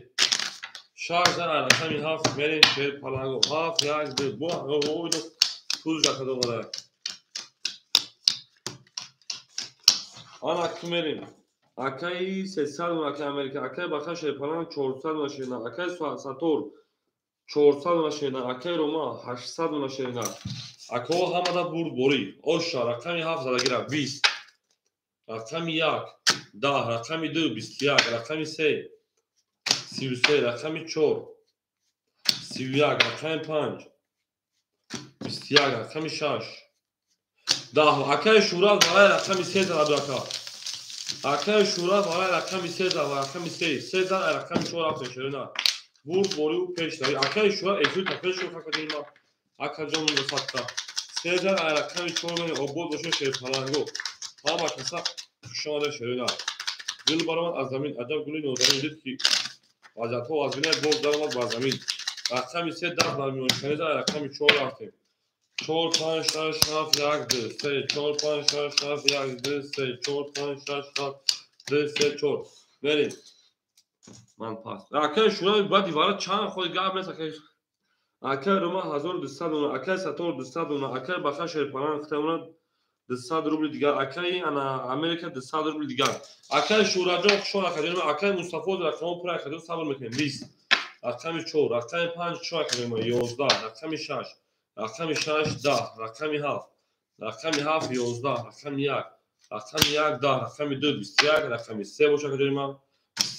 6 рақами 7 мерем шерпаланго. 7, 1, 2, бо, ойдо туз жакада омада. Ана ки мерем. Акай 300 акай Америка, акай Баха шерпаланг 400 на шерина, акай Сатор 400 на шерина, акай Рома 800 на шерина. Акаҳо ҳамада бурдборӣ. Оша рақами 7 задагира 20, рақами 1, 10, рақами 2, 21, рақами 3, 33, рақами 4, 31, рақами 5, 21, рақами 6, 10. Акаи Шӯрат барои рақами 3 зада буд ака. Акаи Шӯрат барои рақами 3 зада, рақами 3, 3 зада, рақами 4 рафтем шерина. Бурдборию пешравӣ. Акаи Шӯрат эфир та пеш шуд акаҷони ман. Акаҷон садта. 3 зада, рақами 4 мерем, обод бошед шерпаланго. Ҳама каса хуш омадед шерина. Гул баромад аз замин, аҷаб гули нозанин, дид ки вазиятҳо аз бинай боз даромад бар замин. Рақами 3 даст бар миёншиканӣ зад, рақами 4 рафтем. 4, 5, 6, 7, 1, 2, 3, 4, 5, 6, 7, 1, 2, 3, 4, 5, 6, 7, 2, 3, 4. Мерем. Ман пас. Акай Шӯрат баъди вара чанд ходи гап нест акай. Акай Рома 1200 дона, акай Сатор 200 дона, акай Баха шерпаланг хитамона 200 рубли дигар, акай ана Америка 200 рубли дигар. Акай Шӯратҷон хуш омад акаҷони ман, акай Мустафо рақамҳо пур акаҷон сабр мекунем. 20, рақами 4, рақами 5, 4 акаҷони ман, 11, рақами 6, рақами 6, 10, рақами 7, рақами 7, 11, рақами 1, рақами 1, 10, рақами 2, 21, рақами 3 боша акаҷони ман,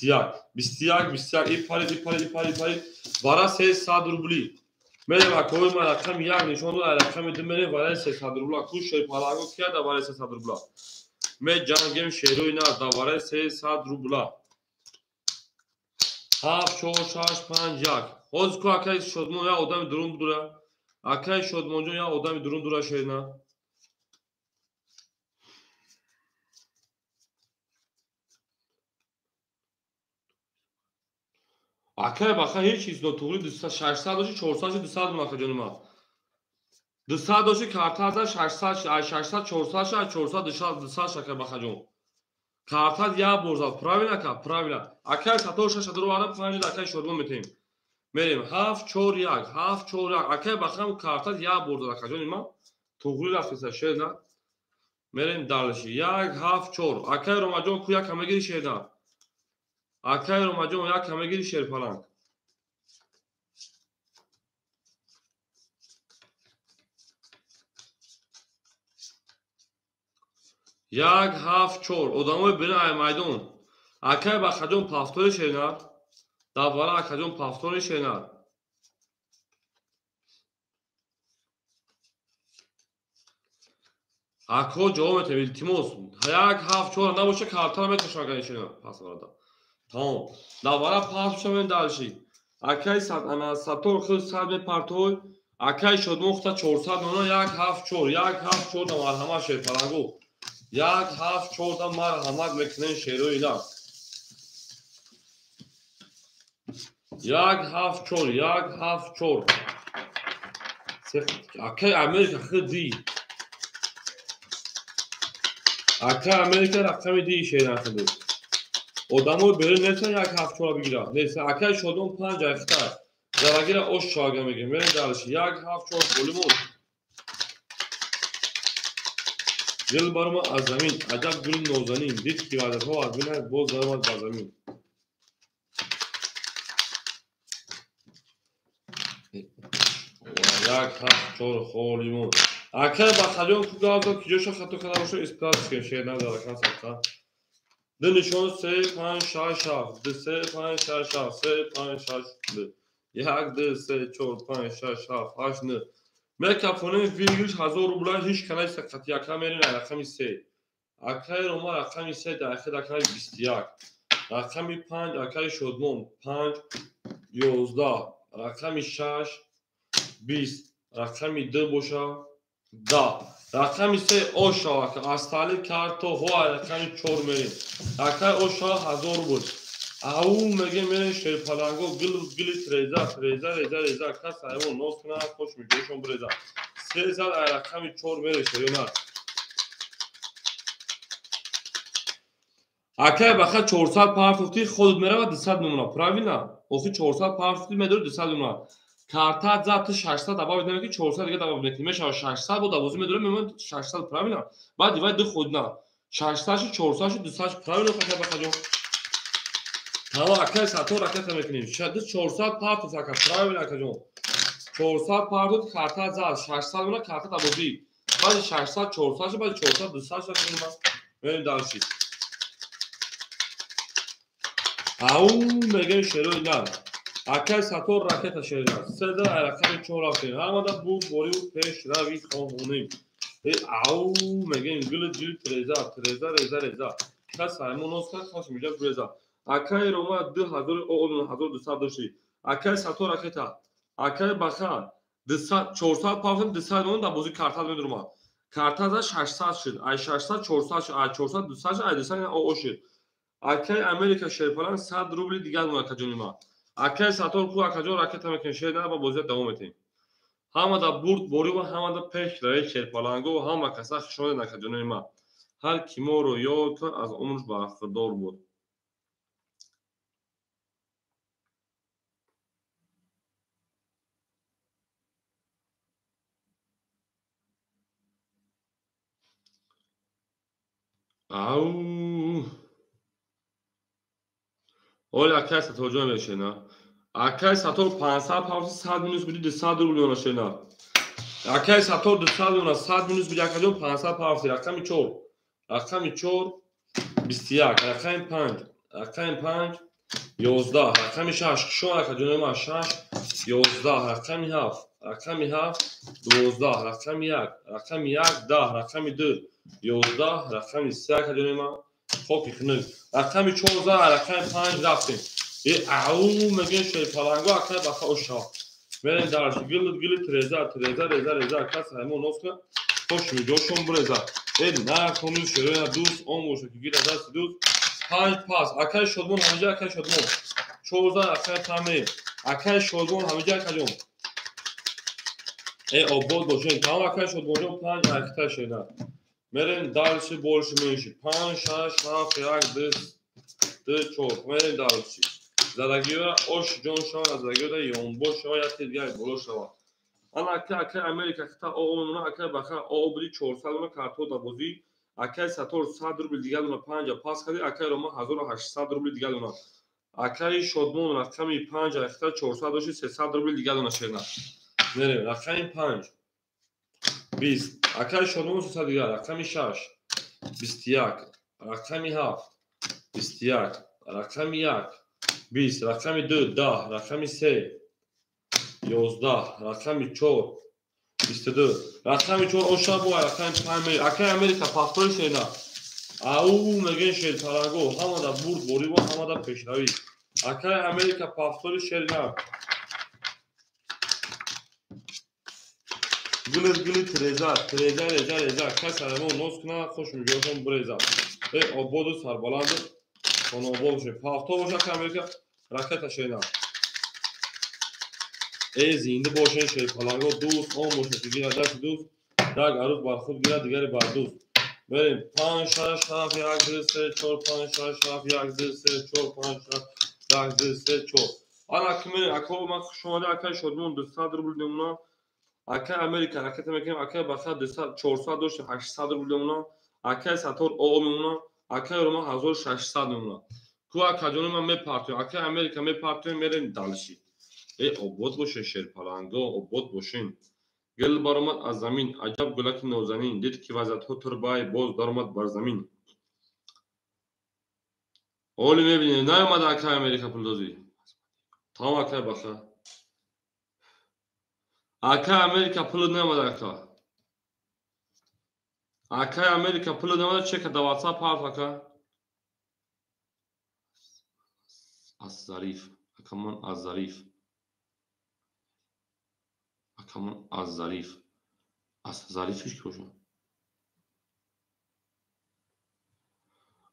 21, 21, 21, и парид, и парид, и парид, и парид, вара 300 рубли. Мерем акои ман рақами 1 нишон дод, рақами 2 мерем вараи 300 рубла. Ку шерпаланго кия дар вараи 300 рубла? Меҷангем шерои нар дар вараи 300 рубла. 7, 4, 6, 5, 1. Ҳозир ку акаи Шодмон як одами дурун дура. Акаи Шодмонҷон як одами дурун дура шерина. Акай Баха ҳеҷ чиз нотуғри 600 доши, 400 ши, 200 мон акаҷони ман. 200 доши карта за 600, 600, 400 ши, 400, 200 ши акай Бахаҷон. Карта як бор зад. Правильно ака? Правильно. Акай Сатор 6 ро вара 5 акай Шодмон метем. Мерем 7 4 1, 7 4 1. Акай Бахам карта як бор зад акаҷони ман. Туғри рафтеса шерна. Мерем дальше. 1 7 4. Акай Ромаҷон ку як мегири шерна. Акай Ромаҷон як мегири шерпаланг. 1 7 4. Одамои бина ай майдон. Акай Бахаҷон пафтори шерна. Давара акаҷон пафтори шенар. Ако ҷавоб метавем, илтимос. 1 7 4 набоша картара метошам акаи шенар. Пас бародар. Тамом. Давара пас шавем дальше. Акаи сатор худ 100 мепартой. Акаи шодмон хута 400 мона 1 7 4 1 7 4 да марҳамат шерпалангу. 1 7 4 да марҳамат мекунен шерои нав. 1 7 4 1 7 4. Акаи Америка худи. Акаи Америка рақами ди шеран худи. Одамои берун нестан 1 7 4 бигирад. Нест. Акаи шодмон 5 айхта. Зарагира ош шоага мегирем. Мерем дальше. 1 7 4 болимон. Гул барома аз замин, аҷаб гули нозанин. Дид ки ваъдаҳо аз бинад, боз даромад ба замин. 1 7 4 холимон. Акаи Бахаҷон ку гап зад, ки ҷоша хато карда боша, исправить кунем. Шер назар акан садқа. Ду нишон 3 5 6 7 2 3 5 6 7 3 5 6 2 1 2 3 4 5 6 7 8 9. Мекафонем вигриш 1000 рубла ҳеч канаи сақати ака мерин рақами 3. Акаи Рома рақами 3 дар ахир рақами 21. Рақами 5 акаи Шодмон 5 11. Рақами 6 20. Рақами 2 боша 10. Рақами 3 оша ака астали карто ҳо рақами 4 мерин. Акаи оша 1000 рубл. Ау мегем мерин шерпаланго гул гули треза треза реза реза кас аймон нос кунад хош меҷошон бреза. 3 зад ай рақами 4 мерин шерёна. Акаи баха 400 партофти худат меравад 200 мемонад. Правильно? Охи 400 партофти медори 200 мемонад. Карта зад 600 добавить намекунӣ 400 дига добавить мекунӣ. Мешавад 600 бо давозӣ медорем мемонад 600 правильно? Баъд дивай ду худна. 600 шуд 400 шуд 200 шуд правильно акаи бахаҷон? Тамом акаи сатор ракета мекунем. 400 партофт ака правильно акаҷон. 400 партофт карта зад 600 мемонад карта давозӣ. Баъди 600 400 шуд баъди 400 200 шуд мерем дальше. Ау мегем шерои нар. Акаи сатор ракета шерина. 3 рақами 4 рафтем. Ҳамада бурд бориву пешрави хоҳонем. Ау мегем гули гули треза треза реза реза. Кас аймон нос кард хош миҷа бреза. Акаи Рома 2200 дошти. Акаи сатор ракета. Акаи Баха 400 пафтем 200 мемонад дар бозӣ карта медурма. Карта за 600 шуд. Ай 600 400 шуд. Ай 400 200 шуд. Ай 200 оо шуд. Акаи Америка шерпалан 100 рубли дигар монад акаҷони ма. Акаи сатор ку акаҷон ракета мекунем шер на ба бозият давом метем. Ҳамада бурд борива ҳамада пеш раи шерпаланго ҳама каса хушомадед акаҷонои ма. Ҳар ки моро ёд кард аз умрш бархӯрдор буд. Ау Оли акаи саторҷон мешена. Акаи сатор 500 павси 100 минус буди 200 рубл меона шена. Акаи сатор 200 меона 100 минус буди акаҷон 500 павси рақами 4. Рақами 4 21, рақами 5, рақами 5 11, рақами 6 хушон акаҷони ман 6 11, рақами 7, рақами 7 12, рақами 1, рақами 1 10, рақами 2 11, рақами 3 акаҷони ман хоки хунук. Рақами 14, рақами 5 рафтем. Ау мегем шерпаланго акаи баха оша. Мерем дальше. Гул гули треза треза реза реза кас аймон нос кунад хош миҷошон бреза. На кони шероя дӯст он боша ки гира дасти дӯст. 5 пас. Акаи Шодмон ҳамиҷа акаи Шодмон. 14 акаи паме. Акаи Шодмон ҳамиҷа акаҷон. Обод бошем. Тамом акаи Шодмонҷон 5 акта шена. Мерем дальше больше меньше. 5 6 7 1 2 2 4. Мерем дальше. Задагиёра ош ҷон шава, задагиёра ёнбош шава, як дигар боло шава. Ана акаи Америка хита оо мемона, акаи Баха оо буди 400 мемона карто дар бозӣ. Акаи Сатор 100 рубл дигар мемона 5 пас карди, акаи Рома 1800 рубл дигар мемона. Акаи Шодмон рақами 5 хита 400 дошти 300 рубл дигар мемона шерна. Мерем рақами 5 20. Акаи Шодмон 300 дигар, рақами 6 21, рақами 7 21, рақами 1, 20, рақами 2 10, рақами 3 11, рақами 4 22, рақами 4 оша бо рақами 5 акай Америка пахтори шена. Ау мегӯен шерпаланго, ҳамада бурд борӣ ва ҳамада пешравӣ. Акай Америка пахтори шерина. Гулез гули Тереза, Тереза, реза, реза, кас арамо нос куна, хуш миҷотон буреза. Э, ободу сарбаланду хонобод бошед. Пахто боша акай Америка ракета шена. Э, зинда бошед шерпаланго, дӯст он бошед, ки гирад дасти дӯст, як арӯз бар худ гирад, дигаре бар дӯст. Мерем 5 6 7 1 2 3 4 5 6 7 1 2 3 4 5 6 1 2 3 4. Ана ки мерем, ако ман хуш омада, акай Шодмон 200 рубл мемонам. Акай Америка ракета мекунем, акай Баха 200 400 дошт 800 рубл мемонам. Акай Сатор ОО мемонам, акай Рома 1600 мемонам. Ку акаҷони ман мепартоем, акай Америка мепартоем, мерем дальше. Э, обод бошен шерпаланго, обод бошен. Гул баромад аз замин, аҷаб гулаки нозанин, дид ки вазъиятҳо турбай, боз даромад бар замин. Оли мебинем, наомада акай Америка пулдозӣ. Тамом акай Баха. Акай Америка пул наомада ака. Акай Америка пул наомада, чека да WhatsApp ҳарф ака. Аз Зариф, акамон аз Зариф. Акамон аз Зариф. Аз Зарифиш ки бошад?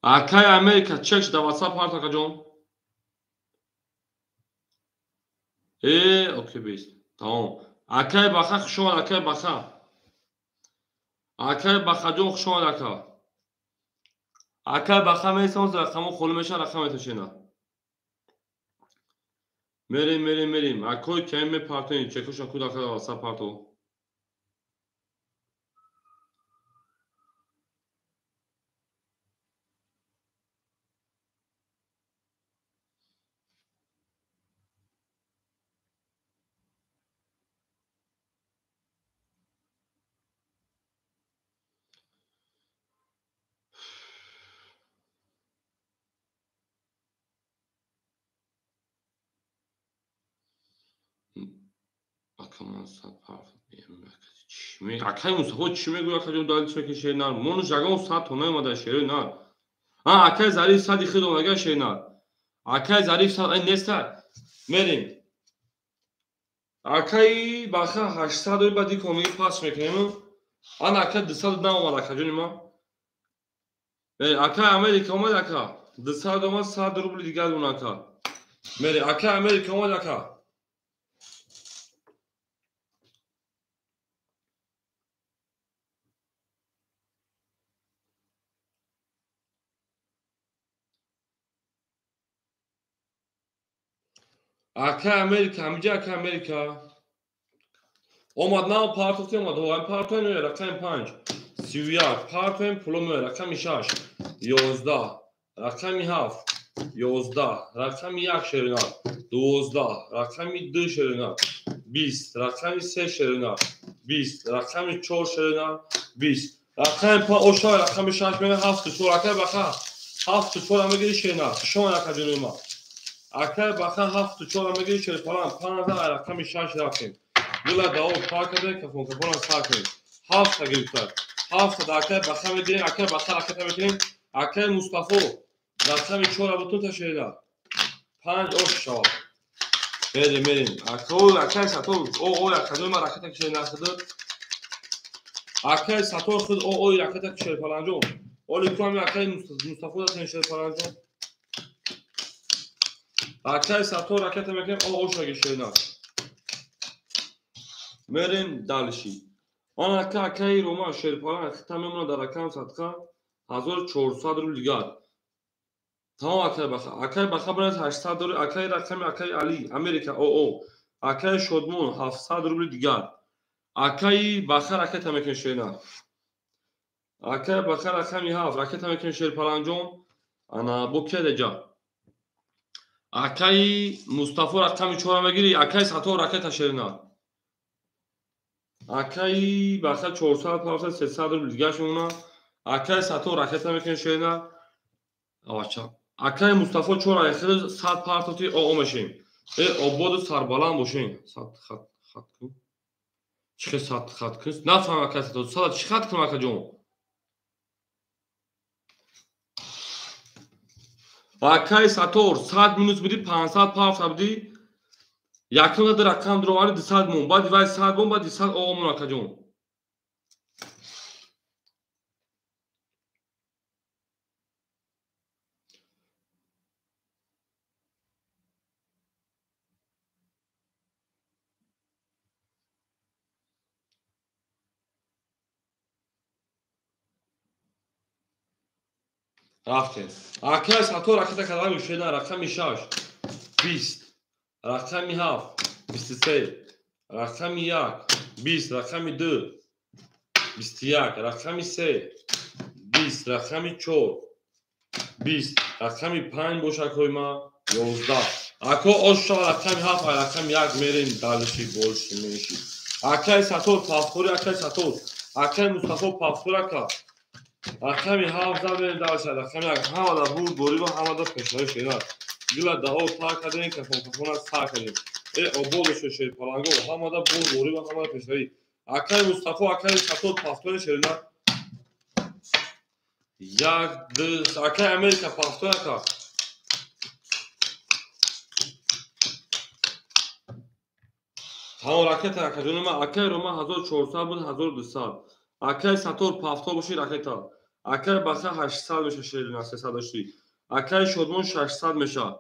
Акай Америка чек да WhatsApp ҳарф акаҷон. Э, окей бест. Тамом. Акай Баха хуш омад, акай Баха. Акай Бахаҷон хуш омад ака. Акай Баха месонз рақамо холӣ мешавад, рақам меташена. Мерем, мерем, мерем. Акой кем мепартоем, чекоша куд ака WhatsApp парто. Акамон сад парф. Акай Мустафо чӣ мегӯяд акаҷон дали чеки шернар? Мону жагон сад то наомада шери нар. А акай Зариф сади хид омага шернар. Акай Зариф сад ай неста. Мерем. Акай Баха 800 ой бади комиги пас мекунем. Ана акай 200 наомад акаҷони ма. Акай Америка омад ака. 200 омад 100 рубли дигар мон ака. Мерем. Акай Америка омад ака. Акай Америка, ҳамиҷа акай Америка. Омад нав партофти омад, ҳам партоем меояд рақами 5, 31, партоем пуло меояд рақами 6, 11, рақами 7, 11, рақами 1 шеринар, 12, рақами 2 шеринар, 20, рақами 3 шеринар, 20, рақами 4 шеринар, 20, рақами 5 оша рақами 6 меояд 7 4, акай Баха 7 4 мегири шеринар. Шумо ака ҷони ма. Акай Баха 7 4 мегири шерпалан, 5 рақами 6 рафтем. Гула дао пар кардем, кафон кафонам сар кардем. 7 гирифтад. 7 акай Баха мегирем, акай Баха ракета мекунем. Акай Мустафо рақами 4 бутун ташерина. 5 ош шавад. Мерем, мерем. Акай Сатор, о акай ма ракета кишер нахуд. Акай Сатор худ о ракета кишер паланҷон. Оли куами акай Мустафо датен шер паланҷон. Акай Сатор ракета мекунем, о ошаги шерина. Мерем дальше. Он ака акай Рома шерпалан хита мемонад дар рақам садқа 1400 рубл дигар. Тамом акай Баха. Акай Баха барад 800 рубл, акай рақами акай Али, Америка ОО. Акай Шодмон 700 рубл дигар. Акай Баха ракета мекунем шерина. Акай Баха рақами 7 ракета мекунем шерпаланҷон. Ана бо кия деҷа? Акай Мустафо рақами 4 мегири, акай Сатор ракета шерина. Акай Баха 400 500 300 рубл дигар шумона. Акай Сатор ракета мекунем шерина. Авача. Акаи Мустафо чор айхел 100 партофти оо мешем. Э ободу сарбаланд бошем. 100 хат хат кун. Чӣ хел 100 хат кун? Нафаҳмам акаи Сатор. 100 чӣ хат кунам акаҷон? Акаи Сатор 100 минус буди 500 партофта буди. Якум дар рақам дуровари 200 мон. Баъди вай 100 мон, баъди 100 оо мон акаҷон. Рафтем. Акаи Сатор ракета кардам шуда рақами 6 20 рақами 7 23 рақами 1 20 рақами 2 21 рақами 3 20 рақами 4 20 рақами 5 бошад акои ма 11. Ако оша рақами 7 рақами 1 мерем дальше больше меньше. Акаи Сатор пафтори акаи Сатор. Акаи Мустафо пафтор ака. Рақами 7 заберем дальше рақами 1 ҳамада буд бориба ҳамада пешравӣ шера. Гила дао та кардем кафон кафона са кардем. Э ободошо шерпаланго ҳамада буд бориба ҳамада пешравӣ. Акаи Мустафо акаи Сатор пафтори шерина. 1 2 акаи Америка пафтор ака. Ҳамон ракета акаҷони ма акаи Рома 1400 буд 1200. Акаи Сатор пафтор боши ракета. Акаи Баха 800 меша шерина 300 дошти. Акаи Шодмон 600 меша.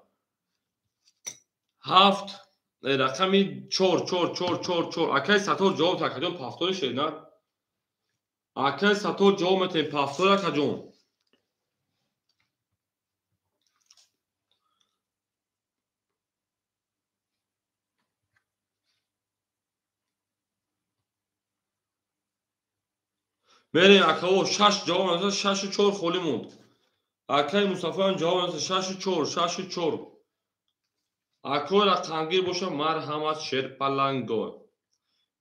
7 рақами 4 4 4 4 4. Акаи Сатор ҷавоб та акаҷон пафтори шерина. Акаи Сатор ҷавоб метем пафтор акаҷон. Мерем акао 6 ҷавоб надод 6 4 холӣ монд. Акаи Мустафоам ҷавоб надод 6 4 6 4. Акои рақамгир боша марҳамат шерпаланго.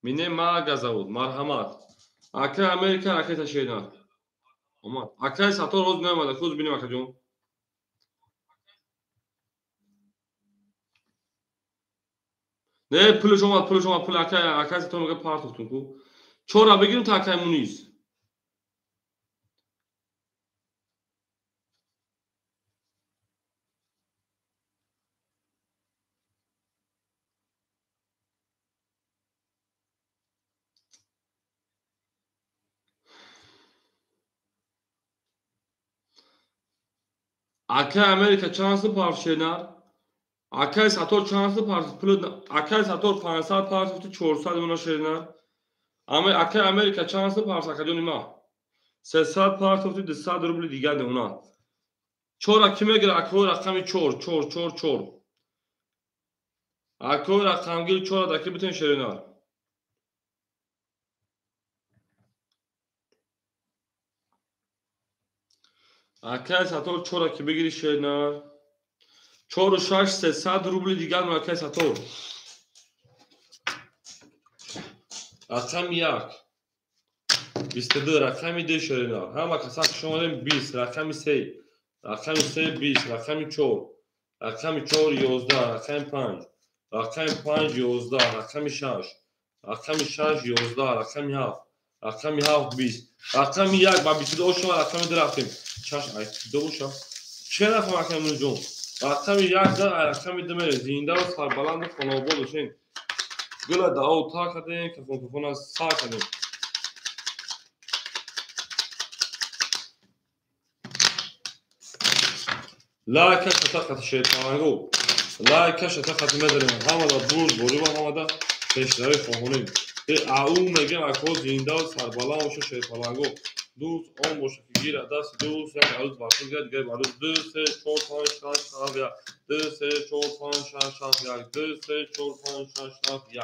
Мине мага зовут марҳамат. Акаи Америка ракета шерина. Омад. Акаи Сатор ҳоз наомада. Хуз бинем акаҷон. Не пулш омад, пулш омад, пул акаи Сатор мега партофтум ку. Чора бигирем та акаи Мунис. Акаи Америка чанд сум парф шернар? Акаи Сатор чанд сум парф пул? Акаи Сатор 500 парф 400 мона шернар. Акаи Америка чанд сум парф акаҷони ма? 300 парф 200 рубли дигар мемонад. Чора ки мегирад акои рақами 4 4 4 4. Акои рақамгир 4 даки битен шернар. Акаи Сатор чора ки бигири шернар. 4 6 300 рубли дигар мон акаи Сатор. Рақами 1 22 рақами 2 шернар. Ҳама каса шумо 20 рақами 3 рақами 3 20 рақами 4 рақами 4 11 рақами 5 рақами 5 11 рақами 6 рақами 6 11 рақами 7 рақами 7 20 рақами 1 ба 22 шумо рақами 2 рафтем. Чаш ай 2 боша. Чӣ рафтам акаи Мунисҷон? Рақами 1 дар рақами 2 мерем. Зинда ва сарбаланду хонаобод бошем. Гула дао та кардем, кафон кафона са кардем. Лайка шата хати шерпаланго. Лайка шата хати мезанем. Ҳамада бурд бориба ҳамада пешравӣ хоҳонем. Ау мегем ако зинда ва сарбаланд боша шерпаланго. Дӯст он боша ки гирад дасти дӯст як арӯз бархӯрд гирад дигар арӯз 2 3 4 5 6 7 1 2 3 4 5 6 7 1 2 3 4 5 6 7 1.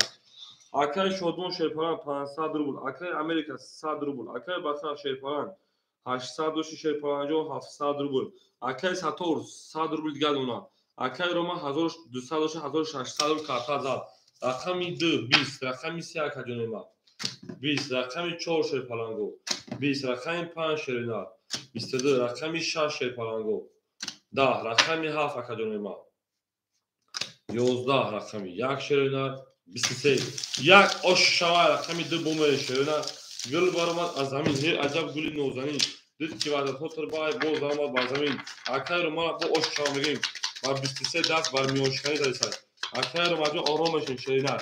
Акаи Шодмон шерпаланг 500 рубл, акаи Америка 100 рубл, акаи Баха шерпаланг 800 дошти шерпаланҷо 700 рубл, акаи Сатор 100 рубл дигар мемонад. Акаи Рома 1200 дошти 1600 рубл карта зад. Рақами 2 20 рақами 3 акаҷони ма 20 рақами 4 шерпаланго 20 рақами 5 шеринар 22 рақами 6 шерпаланго 10 рақами 7 акаҷони ма. 11 рақами 1 шерина 23 як ош шава рақами 2 бомери шерина гул баромад аз замин ҳе аҷаб гули нозанин дид ки ваъдатҳо тирбай боз даромад бар замин акайро мана бо ош шава мегӯем бар 23 даст бар миёншиканӣ задисад акайро маҷо ором мешин шерина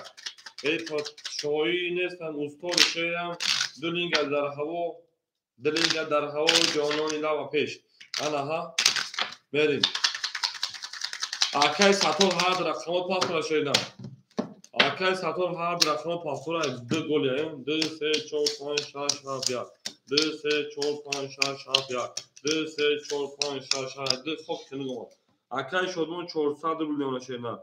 эй подшоҳӣ нестам устоди шеърам ду линга дар ҳаво ду линга дар ҳаво ҷонони лава пеш анаҳа мерим акай сатор ҳар рақамо пафтора шерина акай сатор ҳар рақамо пафтора ду голияем 2 3 4 5 6 7 1 2 3 4 5 6 7 1 2 3 4 5 6 7 2 хоб куниг омад акай шодмон 400 рубл меона шерина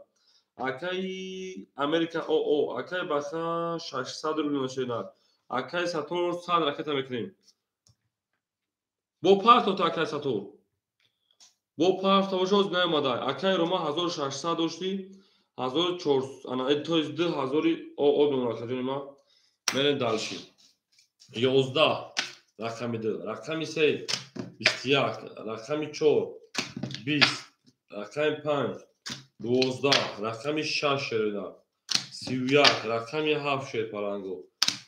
акай Америка ОО акай баха 600 рубл меона шерина акай сатор 100 ракета мекунем бо партото акай сатор бо парта бошоз наомада акай рома 1600 доштӣ 1400 ана то есть 2000 ОО мемона акаҷони ма мерем дальше 11 рақами 2 рақами 3 21 рақами 4 20 рақами 5 12 рақами 6 шерина 31 рақами 7 шерпаланго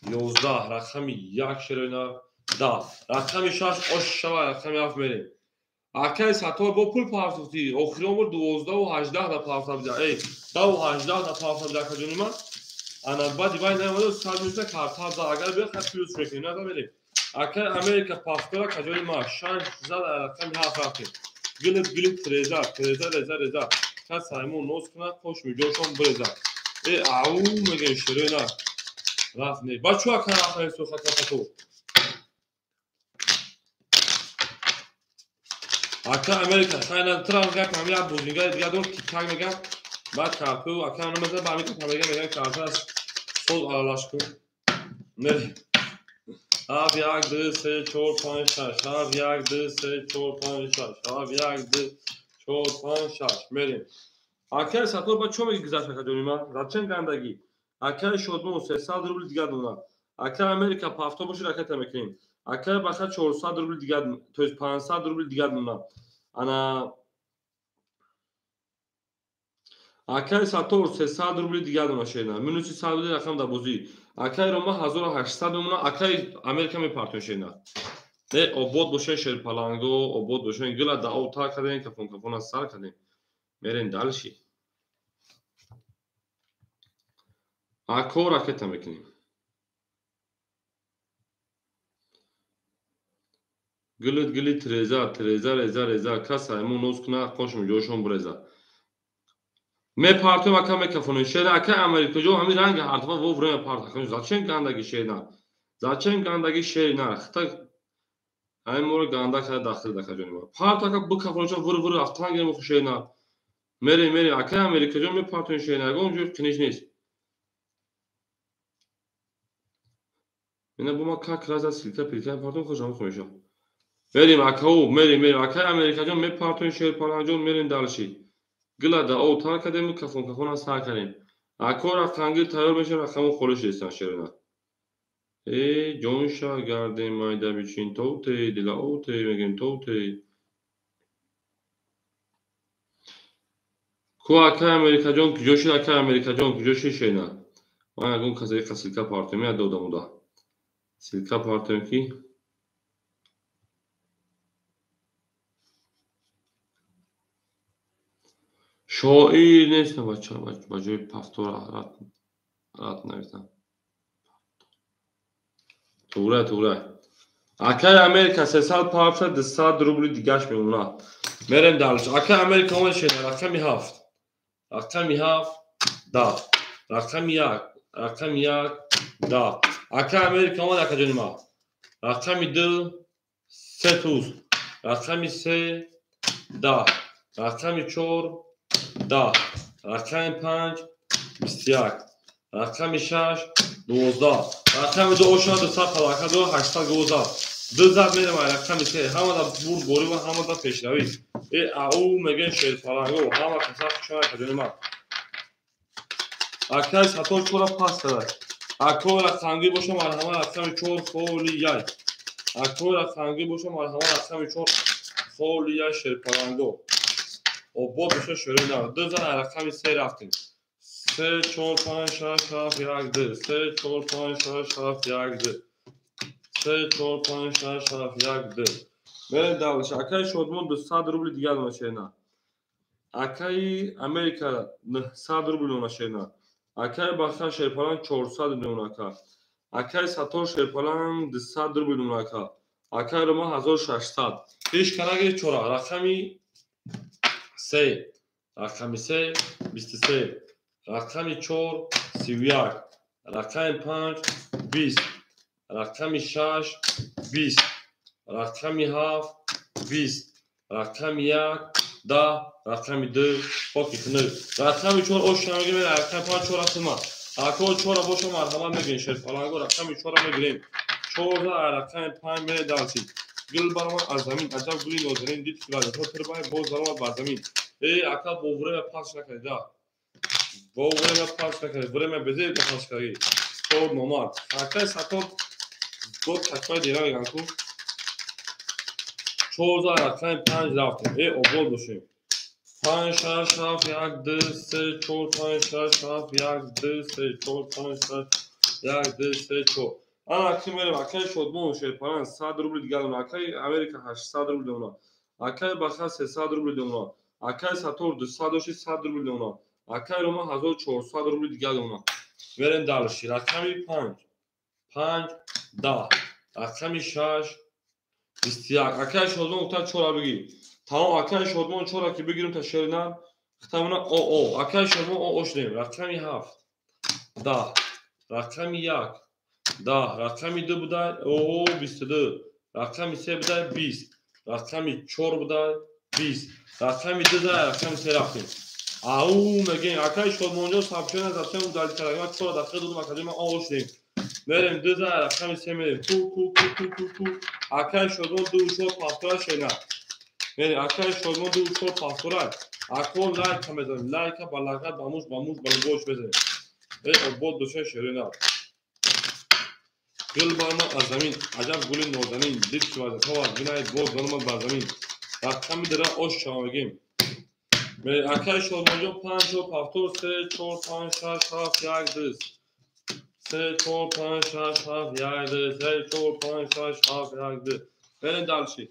11 рақами 1 шерина 10 рақами 6 ош шава рақами 7 мерем акай сатор бо пул партофтӣ охирон бор 12 ва 18 да партофта буда эй 10 ва 18 да партофта буда акаҷони ман ана баъди вай наомада сад минута карта за агар биё хат плюс мекунем нада мерем акай Америка пафтора акаҷони ман 6 зад рақами 7 рафтем гилиб гилиб треза треза реза реза кас саймон ноз кунад қош миҷошон биреза э ау мегӯем ширина рафт не бачо ака рафт сухата сатор ака Америка хайна трам гап ҳам як бозингари дигар дор тик-так мегам баъд карпу ака намеза ба ҳамин капа мегам мегам карпа аз соз аралаш кун мерем 7 1 2 3 4 5 6 7 1 2 3 4 5 6 7 1 2 4 5 6 мерем акай сатор ба чо меги гузашт акаҷони ман зачем гандагӣ акай шодмон 300 рубл дигар дона акай Америка пафто бошед ракета мекунем акай баха 400 рубл дигар то есть 500 рубл дигар дона ана акай сатор 300 рубл дигар дона шена минуси 100 рубл рақам дар бозӣ акай рома 1800 мемона акай Америка мепартон шена не обод бошен шерпаланго обод бошен гила да об тар кардем кафон кафона сар кардем мерем дальше ако ракета мекунем гилит гилит реза треза реза реза кас аймон ноз куна қош миҷошон биреза мепартоем ака мекафонем шера ака Америкаҷо ҳамин ранги ҳартфа во время парта зачем гандаги шерина зачем гандаги шерина хита ҳамин моро ганда карда дахил дакаҷони ма парт ака бикафонча вур вур рафтан гирем оху шерина мерем мерем ака Америкаҷо мепартоем шерина ягон ҷой қиниш нест ина бо ма как раза силка пилка партом хушам хумеша мерем акау мерем мерем акай Америкаҷон мепартоем шерпаланҷон мерем дальше гила да об тар кардем кафон кафона сар кардем ако рақамгир тайёр мешавад рақамо холӣ шудистан шерина э ҷонша гардем майда бичин тоте дила оте мегӯем тоте ку акай Америкаҷон куҷо шуд акай Америкаҷон куҷо шуд шерина ман ягон касе ссылка партоем я додам уда ссылка партоем ки шоир нестам бача ба ҷои пафтора рад нависам туғра туғра акай Америка 300 парта 200 рубли дигаш мемонад мерем дальше акай Америка омад шена рақами 7 рақами 7 10 рақами 1 рақами 1 10 акай Америка омад акаҷони ма рақами 2 3 туз рақами 3 10 рақами 4 10 рақами 5 21 рақами 6 12 рақами 2 ошона 200 палака 2 800 гол зад ду зад мерем рақами 3 ҳамада бурдборӣ ва ҳамада пешравӣ э ау мегӯем шерпаланго ҳама каса хушона акаҷони ман акай сатор чора пас кард акои рақамгир боша марҳама рақами 4 холи 1 акои рақамгир боша марҳама рақами 4 холи 1 шерпаланго Обод боша шӯри нар. Ду зан рақами се рафтем. 3, 4, 5, 6, 7, 1, 2. 3, 4, 5, 6, 7, 1, 2. 3, 4, 5, 6, 7, 1, 2. Мерем дальше. Акаи Шодмон 200 рубли дигар машина. Акаи Америка 900 рубли машина. Акаи Баха Шерпалан 400 рубли ака. Акаи Сатор Шерпалан 200 рубли ака. Акаи Рома 1600. Ҳеҷ канаги чора. Рақами 3. Рақами 3 23. Рақами 4 31. Рақами 5 20. Рақами 6 20. Рақами 7 20. Рақами 1 10. Рақами 2 поки хунук. Рақами 4 ош мегирем, рақами 5 4 рафтима. Ако 4 боша марҳамат мегирем Шерпаланго, рақами 4 мегирем. 4 рақами 5 мере дальше. Гул баромад аз замин, аҷаб гули нозанин дид ки вазифа тирбай боз баромад бар замин. Э ака бо время пас накарда. Бо время пас накарда, время безе пас карди. Чор номар. Акай сатор год такмай дера меган ку. 4 рақами 5 рафтем. Э обод бошем. 5 6 7 1 2 3 4 5 6 7 1 2 3 4 5 6 1 2 3 4. Ана ки мерем акаи Шодмон Шерпалан 100 рубли дигар дона, акаи Америка 800 рубли дона, акаи Баха 300 рубли дона, акаи Сатор 200 дошти 100 рубли дона, акаи Рома 1400 рубли дигар дона. Мерем дальше. Рақами 5 5 10. Рақами 6 21. Акаи Шодмон гуфта 4 бигир. Тамом акаи Шодмон 4 ки бигирем та шерина хитамона о. Акаи Шодмон о шудем. Рақами 7 10. Рақами 1 10. Рақами 2 будай о 22. Рақами 3 будай 20. Рақами 4 будай 20. Рақами 2 дай рақами 3 рафтем. Ау мегем акаи Шодмонҷон сабчона запсем удалить кардем. 4 дақиқа додум акаи ман о шудем. Мерем 2 дай рақами 3 мерем. Ку ку ку ку ку ку. Акаи Шодмон 2 4 5 шена. Мерем акаи Шодмон 2 4 5. Ако лайка мезанем. Лайка ба лағат ба муш ба муш ба лугош мезанем. Э обод боша шерина. Гул баромад аз замин, аҷаб гули нозанин дид ки вазифа ваз бинай боз баромад бар замин. Рақами дара ош шава мегем. Акаи Шодмонҷон 5 4 5 3 4 5 6 7 1 2. 3 4 5 6 7 1 2 3 4 5 6 7 1 2. Мерем дальше.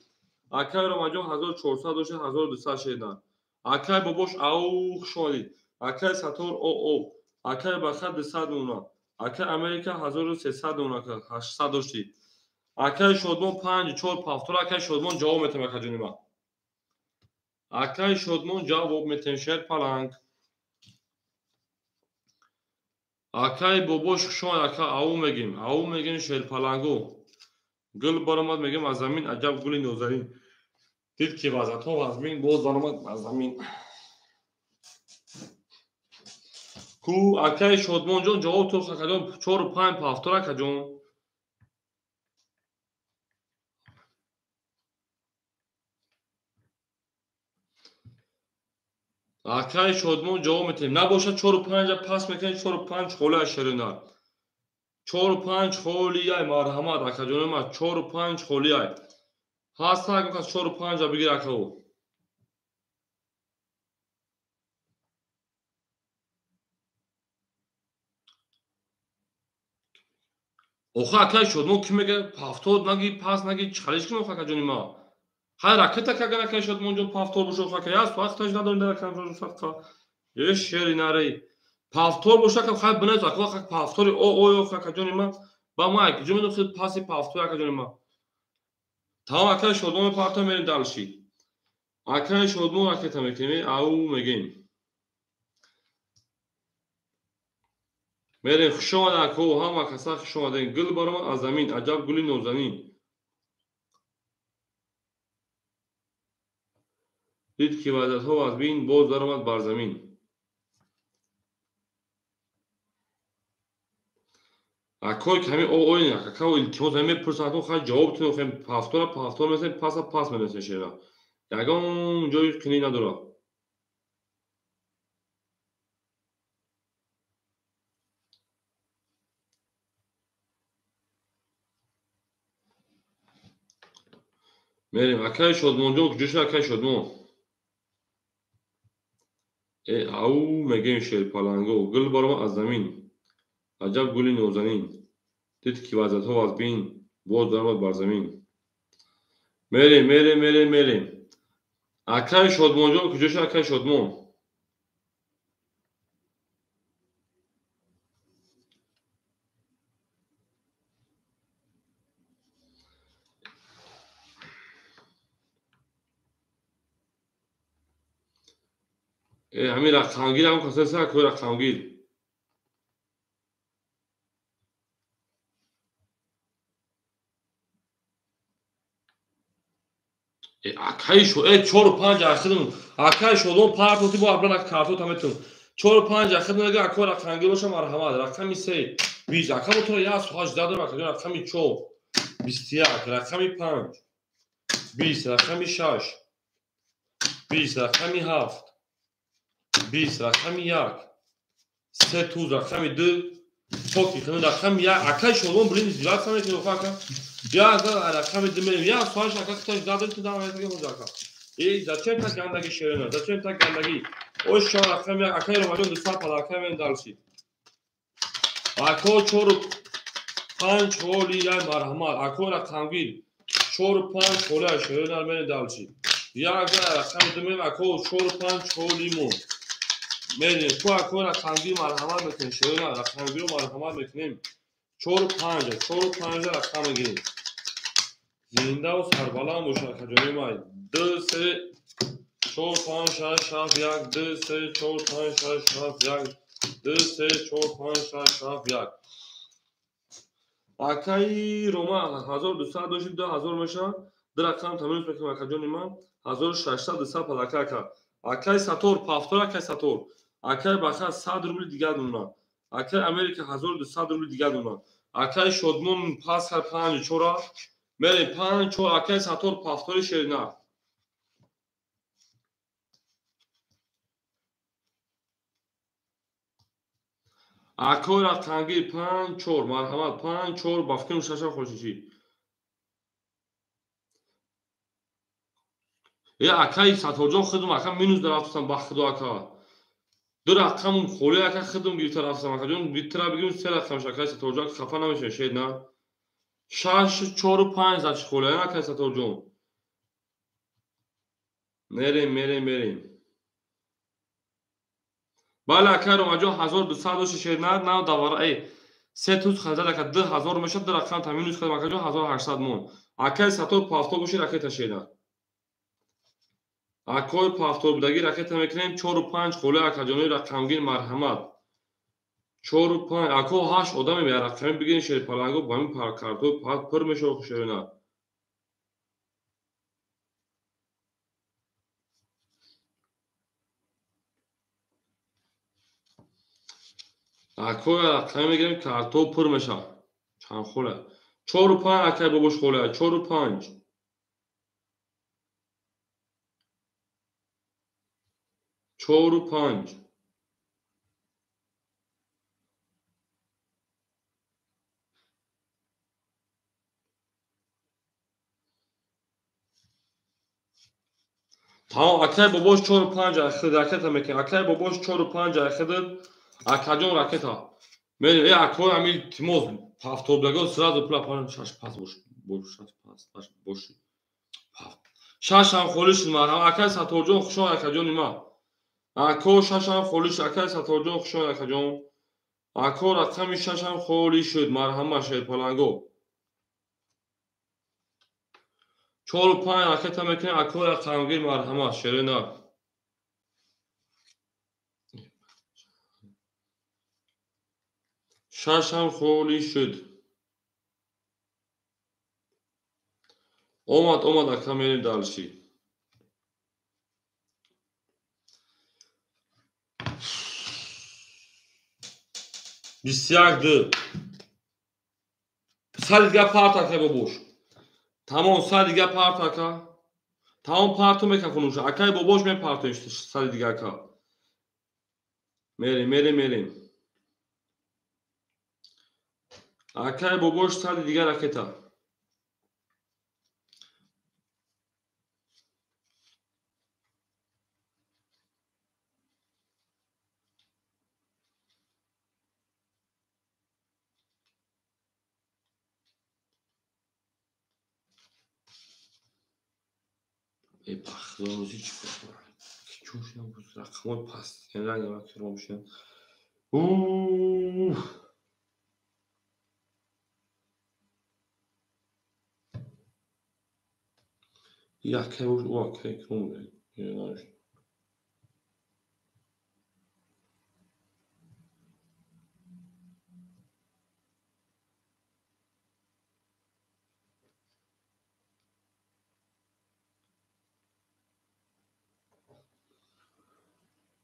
Акаи Ромаҷон 1400 дошт 1200 шедан. Акаи Бобош ау хуш омадид. Акаи Сатор о. Акаи Баха 200 дона. Акаи Америка 1300 дона 800 дошти. Акаи Шодмон 5 4 5. Акаи Шодмон ҷавоб метем акаҷони ман. Акаи Шодмон ҷавоб метем Шерпаланг. Акаи Бобош хуш омад ака ау мегем. Ау мегем Шерпалангу. Гул баромад мегем аз замин, аҷаб гули нозанин дид ки вазатҳо вазмин боз баромад аз замин. Ку акаи Шодмонҷон ҷавоб то акаҷон 4 5 5 акаҷон. Акаи Шодмон ҷавоб метем. Набошад 4 5 пас мекунем 4 5 холия шерина. 4 5 холияй марҳамат акаҷони ман 4 5 холияй. Ҳаст акас 4 5 бигир акао. Охо акаи Шодмон ки мега 70 наги пас наги чӣ кунам охо акаҷони ман? Хай ракета каган акаи Шодмонҷон 70 боша охо ака яс вақташ надорем дар акаҷон садқа. Е шери нари. 70 боша ака хай биназ ака 70 о о охо акаҷони ман. Ба ма акаҷон медонам хел паси 70 акаҷони ман. Тамом акаи Шодмон парта мерем дальше. Акаи Шодмон ракета мекунем, ау мегем. Мерем хуш омад ако ҳама каса хуш омадем. Гул баромад аз замин, аҷаб гули нозанин. Дид ки вазиятҳо вазбин боз баромад бар замин. Акой ками о ой акао илтимос мепурсанд хай ҷавоб тун хай 70 70 месем паса пас менесем шера. Ягон ҷои қинӣ надорад. Мерем акаи Шодмонҷон куҷо шуд акаи Шодмон? Ау мегӯем шерпаланго, гул баромад аз замин, аҷаб гули нозанин, дид ки вазъиятҳо вазбин, боз даромад бар замин. Мерем, мерем, мерем, мерем. Акай Шодмонҷон куҷо шуд, акай Шодмон? Ҳамин рақамгир ҳам касаест, акои рақамгир. Акаи шо, чору панҷ ахидм, акаи Шодмон партоти бо абран картота метун. Чору панҷ ахидм, ага акои рақамгир боша, марҳамат. Рақами се, 20, ака мо туро як ҳаждаҳ дорем, акаҷон, рақами чор, 21, рақами панҷ, 20, рақами шаш, 20, рақами ҳафт, 20, рақами як, се туз, рақами ду, токи хини рақами як. Акаи Шодмон блин издеваться мекунӣ, оха ака. Як рақами ду мерем, як соаш ака хиташ дадем, ту дам метаги ҳоҷа ака. Зачем так гандаги шерина, зачем так гандаги? Ой шо рақами як, акаи Ромаҷон дусад пала, акаи мен далши. Ако чору панҷ холи як, марҳамат. Ако рақамгир чору панҷ холи як, шерина мерем далши. Як рақами ду мерем, ако чору панҷ холи мон. Мерем, ку ако рақамгир марҳамат мекунем, шерина рақамгирро марҳамат мекунем. Чору панҷ, чору панҷ рақам мегирем. Зиндаву сарбаланд боша, акаҷони май. Ду, се, чор, панҷ, шаш, ҳафт, як, ду, се, чор, панҷ, шаш, ҳафт, як, ду, се, чор, панҷ, шаш, ҳафт, як. Акаи Рома 1200 дошти, 2000 мешавад. Ду рақам тамрин мекунем, акаҷони ман. 1600, 200 палака ака. Акаи Сатор, пафтор акаи Сатор. Акаи Баха 100 рубли дигар дона. Акаи Америка 1200 рубли дигар дона. Акаи Шодмон пас кар панҷ чора. Мерем панҷ чор, акаи Сатор пафтори шерина. Акои рақамгир панҷ чор, марҳамат, панҷ чор, ба фикрам шашам хошишӣ. Акаи Саторҷон худум ака минус дарафтам ба худо ака. Ду рақам холи ака худум гирифта рафтам акаҷон, битра бигирем се рақамш акаи Саторҷон хафа намешавед шед на. Шаш чору панҷ зачи холи акаи Саторҷон. Мерем, мерем, мерем. Бале акаи Ромаҷон 1200 дошти шед на, на давара се туз хазар ака 2000 мешавад, ду рақам та минус кардам акаҷон 1800 мон. Акаи Сатор пафтор боши ракета шеда. Акои пафтор будагӣ ракета мекунем, чору панҷ холи акаҷонои рақамгир марҳамат. Чору панҷ, ако ҳашт одаме я рақами бигирем шерпаланго, ба ҳамин картҳои пур мешавад шерина. Акои рақами мегирем, картҳо пур мешавад. Чанд хола? Чору панҷ акаи бобош хола, чору панҷ. Чору панҷ. Тамом, акаи бобош чору панҷ ахид ракета мекунем. Акаи бобош чору панҷ ахид, акаҷон ракета. Мерем, акои ҳамин илтимос, пафторблаго сразу пула панҷ шаш пас бош, бош, шаш пас, шаш бош. Шаш ҳам холӣ шуд марҳамат. Акаи Саторҷон хушон акаҷони ман. Ако шаш ҳам холӣ шуд, акаи Саторҷон хушон акаҷон. Ако рақами шаш ҳам холӣ шуд, марҳамат шерпаланго. Чору панҷ ракета мекунем, акои рақамгир марҳамат, шерина. Шаш ҳам холӣ шуд. Омад, омад, ака мерем далши. Бисту як ду. Сади дига парт акай бобош. Тамом, сади дига парт ака. Тамом парту мекафонуша. Акай бобош мепартоиш сади дига ака. Мерем, мерем, мерем. Акай бобош сади дига ракета. Э бахзози чӣ кор чӯшам рақамҳои паст ранг ромшам. Уф. Якай акай кром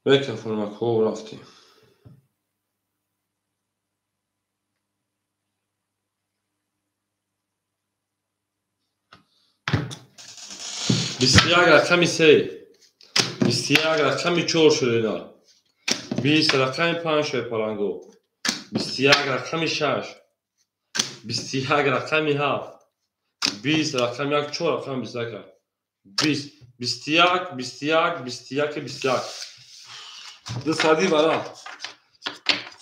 микрофон рафтем. 21 рақами 3, 21 рақами 4 шудина, 20 рақами 5 шерпаланго, 21 рақами 6, 21 рақами 7, 20 рақами 1, 4 рақами 21, 20, 21, 21, 21, 21. 200 вара.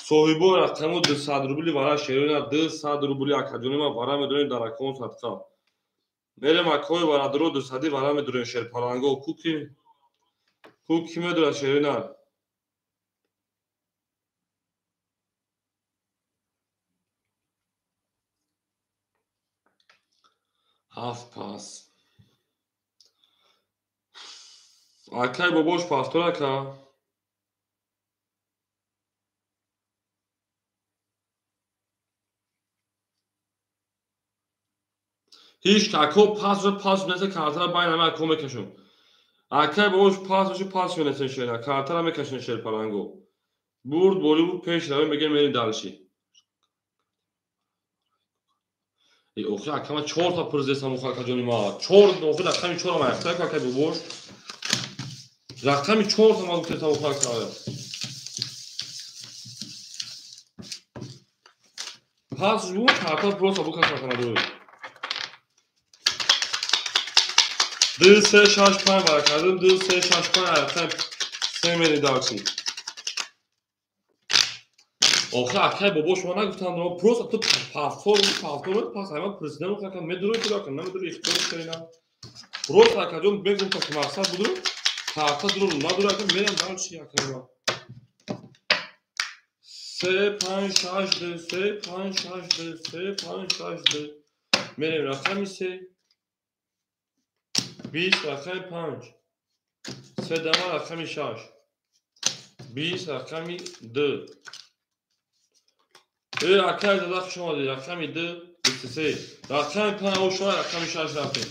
Соҳибои рақаму 200 рубли вара шерина, 200 рубли акаҷонима вара медонем дар акон садқа. Мерем акои варадро 200 вара медурем шерпаланго. Ку ки медурад шерина? Ҳафт пас. Акай бобош пафтор ака. Ҳеҷ ако пас пас несе картара байна ма ако мекашум. Акай бобош пас боши пас несе шера картара мекашин шерпаланго. Бурд боли бу пеш раве мегем мерим дальше. Э охи акама 4 та пурзесам охи акаҷони ма. 4 охи рақами 4 ма якта акай бобош. Рақами 4 та ма гуфтам охи акай. Пас бу карта просто бу каса канадо. 2 3 6 5 вара кардем, 2 3 6 5 рақами 3 мери дальше. Охи акай бобош ма нагуфтам, просто ту пафтор пафтор пас ҳама президент ака медури ту ака намедури ихтиёр карина. Просто акаҷон мегуфта ки мақсад буду, карта дуру надура ака мерам дальше ака. 3 5 6 2 3 5 6 2 3 5 6 2 мерем рақами 3, 20 рақами 5, 3 дама рақами 6, 20 рақами 2. Э акай зада хуш омадед, рақами 2, 23, рақами 5 ошо рақами 6 рафтем.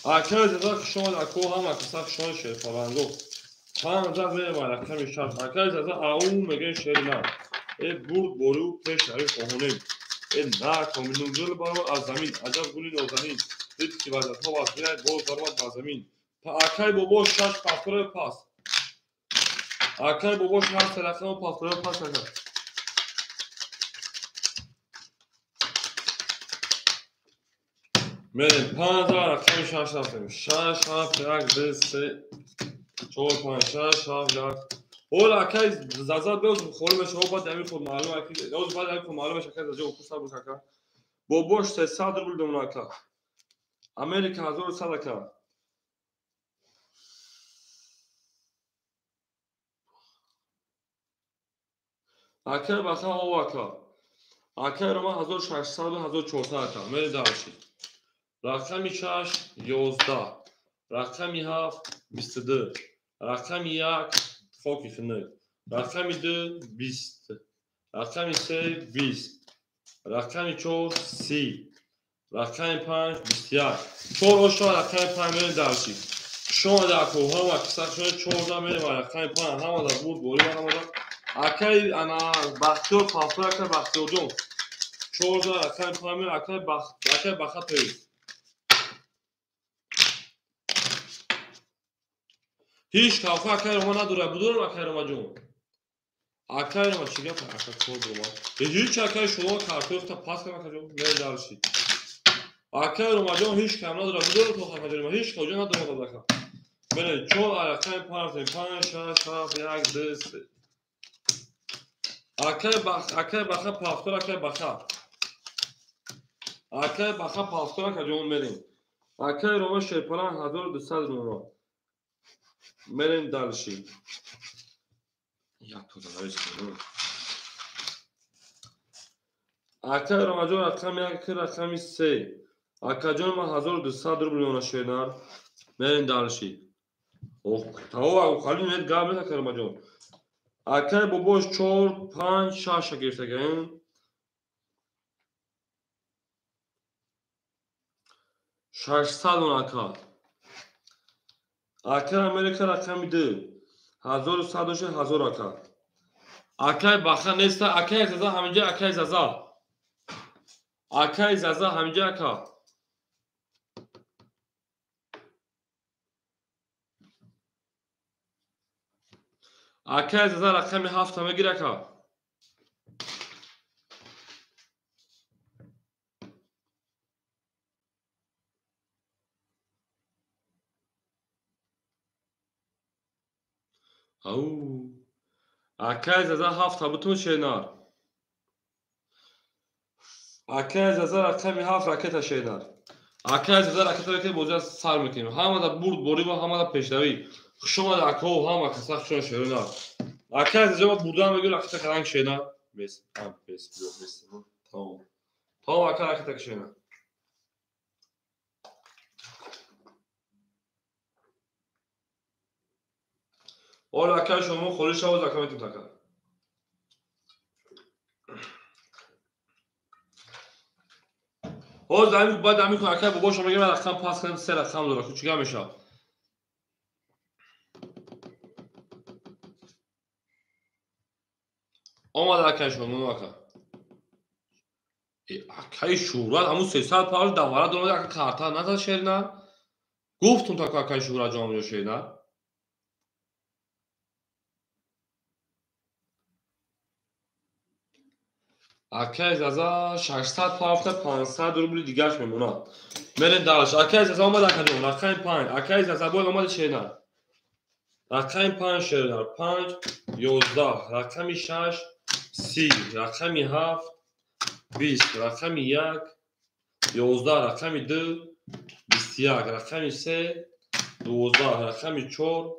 Акай зада хуш омад, ако ҳама каса хуш омад шерпаланго. 5 мерем рақами 6. Акай зада ау мегӯем шери на. Э бурд бору пеш рави хоҳонем. Э на комилун гул баромад аз замин, аҷаб гули нозанин. Дид ки вазатҳо аз бинад боз баромад ба замин. Акай бобо 6 пафтораи пас. Акай бобо 6 рақами пафтораи пас ака. Мерем 5 рақами 6 рафтем. 6 7 1 2 3 4 5 6 7 1. Ола акай заза беоз холӣ мешава, баъд ами худ маълум аки, оз баъд ами худ маълум мешава акай заҷа окус сабр ака. Бобош 300 рубл домна ака. Америка 1100 ака. Акай баха о ака. Акай рома 1600 1400 ака. Мерем дальше. Рақами 6 11, рақами 7 22, рақами 1 хоки хунук, рақами 2 20, рақами 3 20, рақами 4 30, рақами 5 21. 4 ошо рақами 5 мерем дальше. Шумо дар кӯҳҳо ва кисакшони 14 мерем ва рақами 5 ҳама дар бурд борӣ баромада. Акай ана Бахтиёр пафтор акай Бахтиёрҷон 14 рақами 5 мерем акай Бахт акай Баха тоист. Ҳеҷ кавфа акай рома надорад, будорам акай ромаҷон. Акай рома чӣ гап ака кор дома? Ҳеҷ акай шумо картои пас кам акаҷон, мерем дальше. Акай ромаҷон ҳеҷ кам надорад, будорам то акаҷон, ҳеҷ каҷо надорад ака. Мерем 4 рақами 5 5 6 7 1 2 3. Акай бах акай баха пафтор акай баха. Акай баха пафтор акаҷон мерем. Акай Рома шерпаланг 1200 рубл. Мерем дальше. Як то занавис кунем. Акай Ромаҷон рақами 1, рақами 3. Акаҷон ма 1200 рубл мемона шернар. Мерем дальше. Ох, таво хали нет гап нет акай Ромаҷон. Акай бобош 4, 5, 6 гирифтагем. 600 он ака. Акай Америка рақами 2. 1100 доша 1000 ака. Акай баха неста, акай заза ҳаминҷа, акай заза. Акай заза ҳаминҷа ака. Акай заза рақами 7 мегир ака. Ау. Акай заза 7 бутун шенар. Акай заза рақами 7 ракета шенар. Акай заза ракета ракета бозиа сар мекунем. Ҳамада бурд борӣ ва ҳамада пешравӣ. Хуш омад акао, ҳама каса хуш омад шернар. Акай заза ма бурдан мегӯ ракета каранг шенар. Бес, ам бес, бё бес. Тамом. Тамом ака ракета шенар. Ола акай шумо холӣ шавад ака метим така. Ҳозир ҳамин баъд ҳамин акай бобошо мегӯям рақам пас кунем, се рақам дорад, ку чига мешавад? Омад акай шумо ака. Акай Шӯҳрат ҳамун 300 павл давара дорад, ака карта назад шерна. Гуфтум тако акай Шӯҳрат ҷон ҷо шерна. Акай заза 600 павта 500 рубли дигаш мемонад. Мерем дальше. Акай заза омад акаҷон, рақами 5. Акай заза бояд омад шерна. Рақами 5 шерна. 5 11, рақами 6 30, рақами 7 20, рақами 1 11, рақами 2 21, рақами 3 12, рақами 4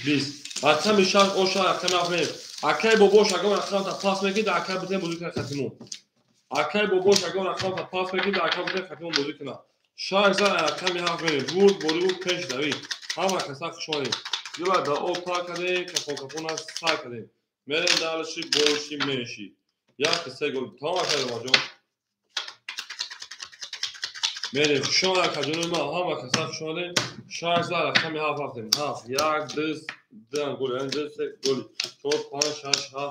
20, рақами 6 оша, рақами 7 мерем. Акай бобош агар рақамта пас мекунед, акай битен бозӣ кунад хатимон. Акай бобош агар рақамта пас мекунед, акай битен хатимон бозӣ кунад. 6 за рақами 7 мерем. Бурд борӣ буд пеш давид. Ҳама каса хуш омадед. Дила да об пар кардем, кафон кафона сар кардем. Мерем дальше, больше, меньше. Як се гол. Тамом акай Ромаҷон. Мерем хуш омадед акаҷони ма, ҳама каса хуш омадед. 6 за рақами 7 рафтем. 7 1 2 2 гол, 2 3 гол. 4 5 6 7.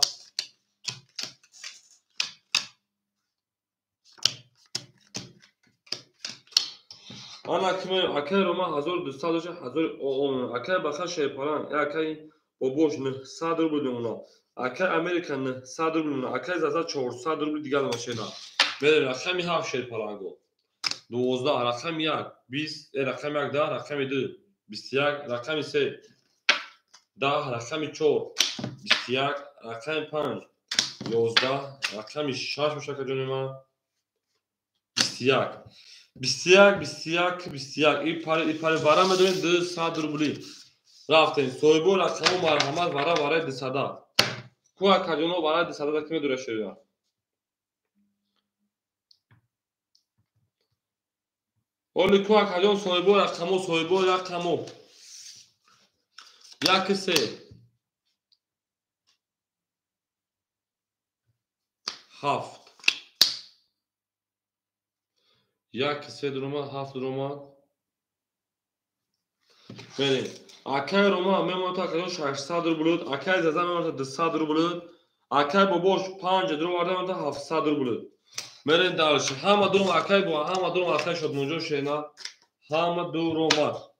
Ана киме акай Рома 1200 доша 1000 ООН. Акай баха шерпаланг, акай бобош 900 рубл мемонад. Акай Америка 900 рубл мемонад. Акай заза 400 рубл дигар машина. Мерем рақами 7 шерпаланго. 12 рақами 1 20, рақами 1 10, рақами 2 21, рақами 3 10, рақами 4 21, рақами 5 11, рақами 6 мешавад акаҷони ман 21. 21, 21, 21. И пари вара медорем 200 рубли. Рафтем. Соҳибо рақамо марҳамат вара вараи 200. Ку акаҷоно вараи 200 ки медора шерина. Оли ку акаҷон соҳибо рақамо, соҳибо рақамо. 1 3 7 1 3 дуромад, 7 дуромад. Мерем. Акай Рома мемонад акаҷон 600 рубл, акай Заза мемонад 200 рубл, акай бобош 5 дуроварда мемонад 700 рубл. Мерем дальше. Ҳама дуром акай бо, ҳама дуром акай Шодмонҷон шена. Ҳама дуромад.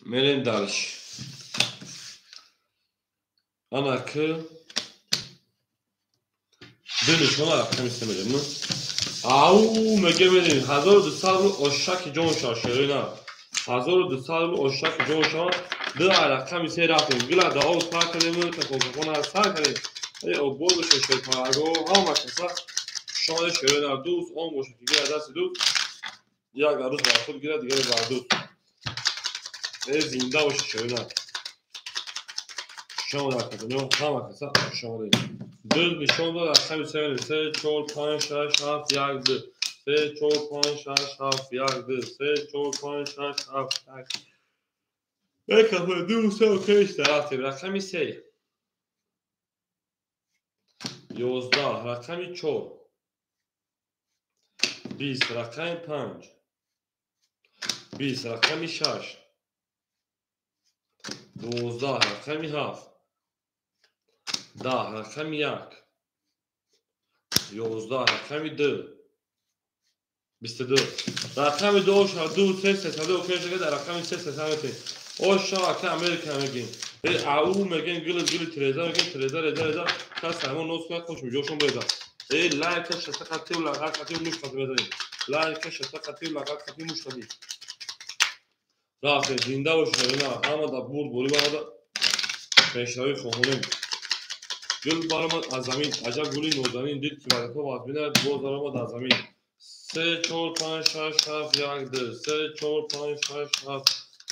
Мерем дальше. Ана ки ду нишона рақами се мерем. Ау меге мерем 1200 рубл ошаки ҷон шава шерои нар. 1200 рубл ошаки ҷон шава. Ду рақами се рафтем. Гила дао сар кардем, таконкакона сар кардем. Э обод боша шерпаланго, ҳама каса шояд шерои нар дӯст он боша ки гира дасти дӯст. Як арӯз бар худ гирад, дигаре бар дӯст. Э зинда боша шерои нар. Шумо дар кадом ҳама каса шумо доред. Ду нишон дод рақами се мерем. 3 4 5 6 7 1 2 3 4 5 6 7 1 2 3 4 5 6 7 1 1 2 3 окей рафтем. Рақами 3 11 рақами 4 20 рақами 5 20 рақами 6 12 рақами 7 10 рақами 1 11 рақами 2 22 рақами 2 оша 2 3 3 окей шуда дар рақами 3 3 метем. Оша ака Америка мегем. Ау мегем гил гил треза мегем треза реза реза кас ҳамон нос кунад хош миҷошон бреза. Э лайка шаста қатив лағат қатив муш қатив мезанем. Лайка шаста қатив лағат қатив муш қатив. Рафтем зинда бошед ина ҳама да бурд борӣ ҳама пешравӣ хоҳонем. Гул баромад аз замин, аҷаб гули нозанин дид ки вазифа ваз бинад, боз баромад аз замин. 3 4 5 6 7 1 2 3 4 5 6 7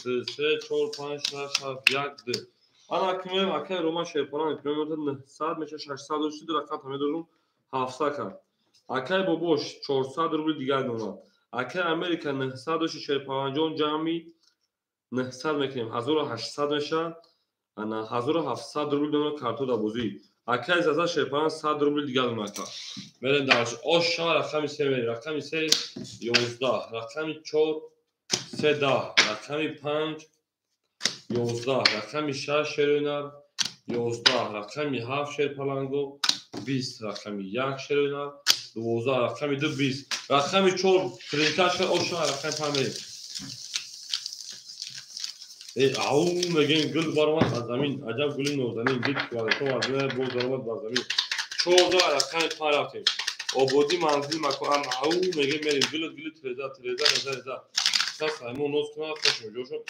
2 3 4 5 6 7 1 2. Ана кимем акай Рома Шерпаланг кимем 900 меша 630 рақам тамедорум 700 кард. Акай Бобош 400 рубли дигар донад. Акай Америка 900 Шерпаланҷон ҷамъи 900 мекунем 1800 меша. Ана 1700 рубли донад карто дар бозӣ. Акай Заза Шерпаланг 100 рубли дигар донад. Мерем дарш. Ош шава рақами 3 мерем. Рақами 3 11, рақами 4 3 10, рақами 5 11, рақами 6 шероинар 11, рақами 7 шерпаланго 20, рақами 1 шероинар 12, рақами 2 20, рақами 4 тринкашка ош шава рақами 5 мерем. Э ау мегем гул баромад аз замин, аҷаб гули нозанин дид ки вазифа ваз бинад, боз баромад бар замин. 14 рақами 5 рафтем. Ободӣ манзил макон ау мегем мерем гул гул треза треза реза реза. Кас ҳамон ноз кунад хош миҷошон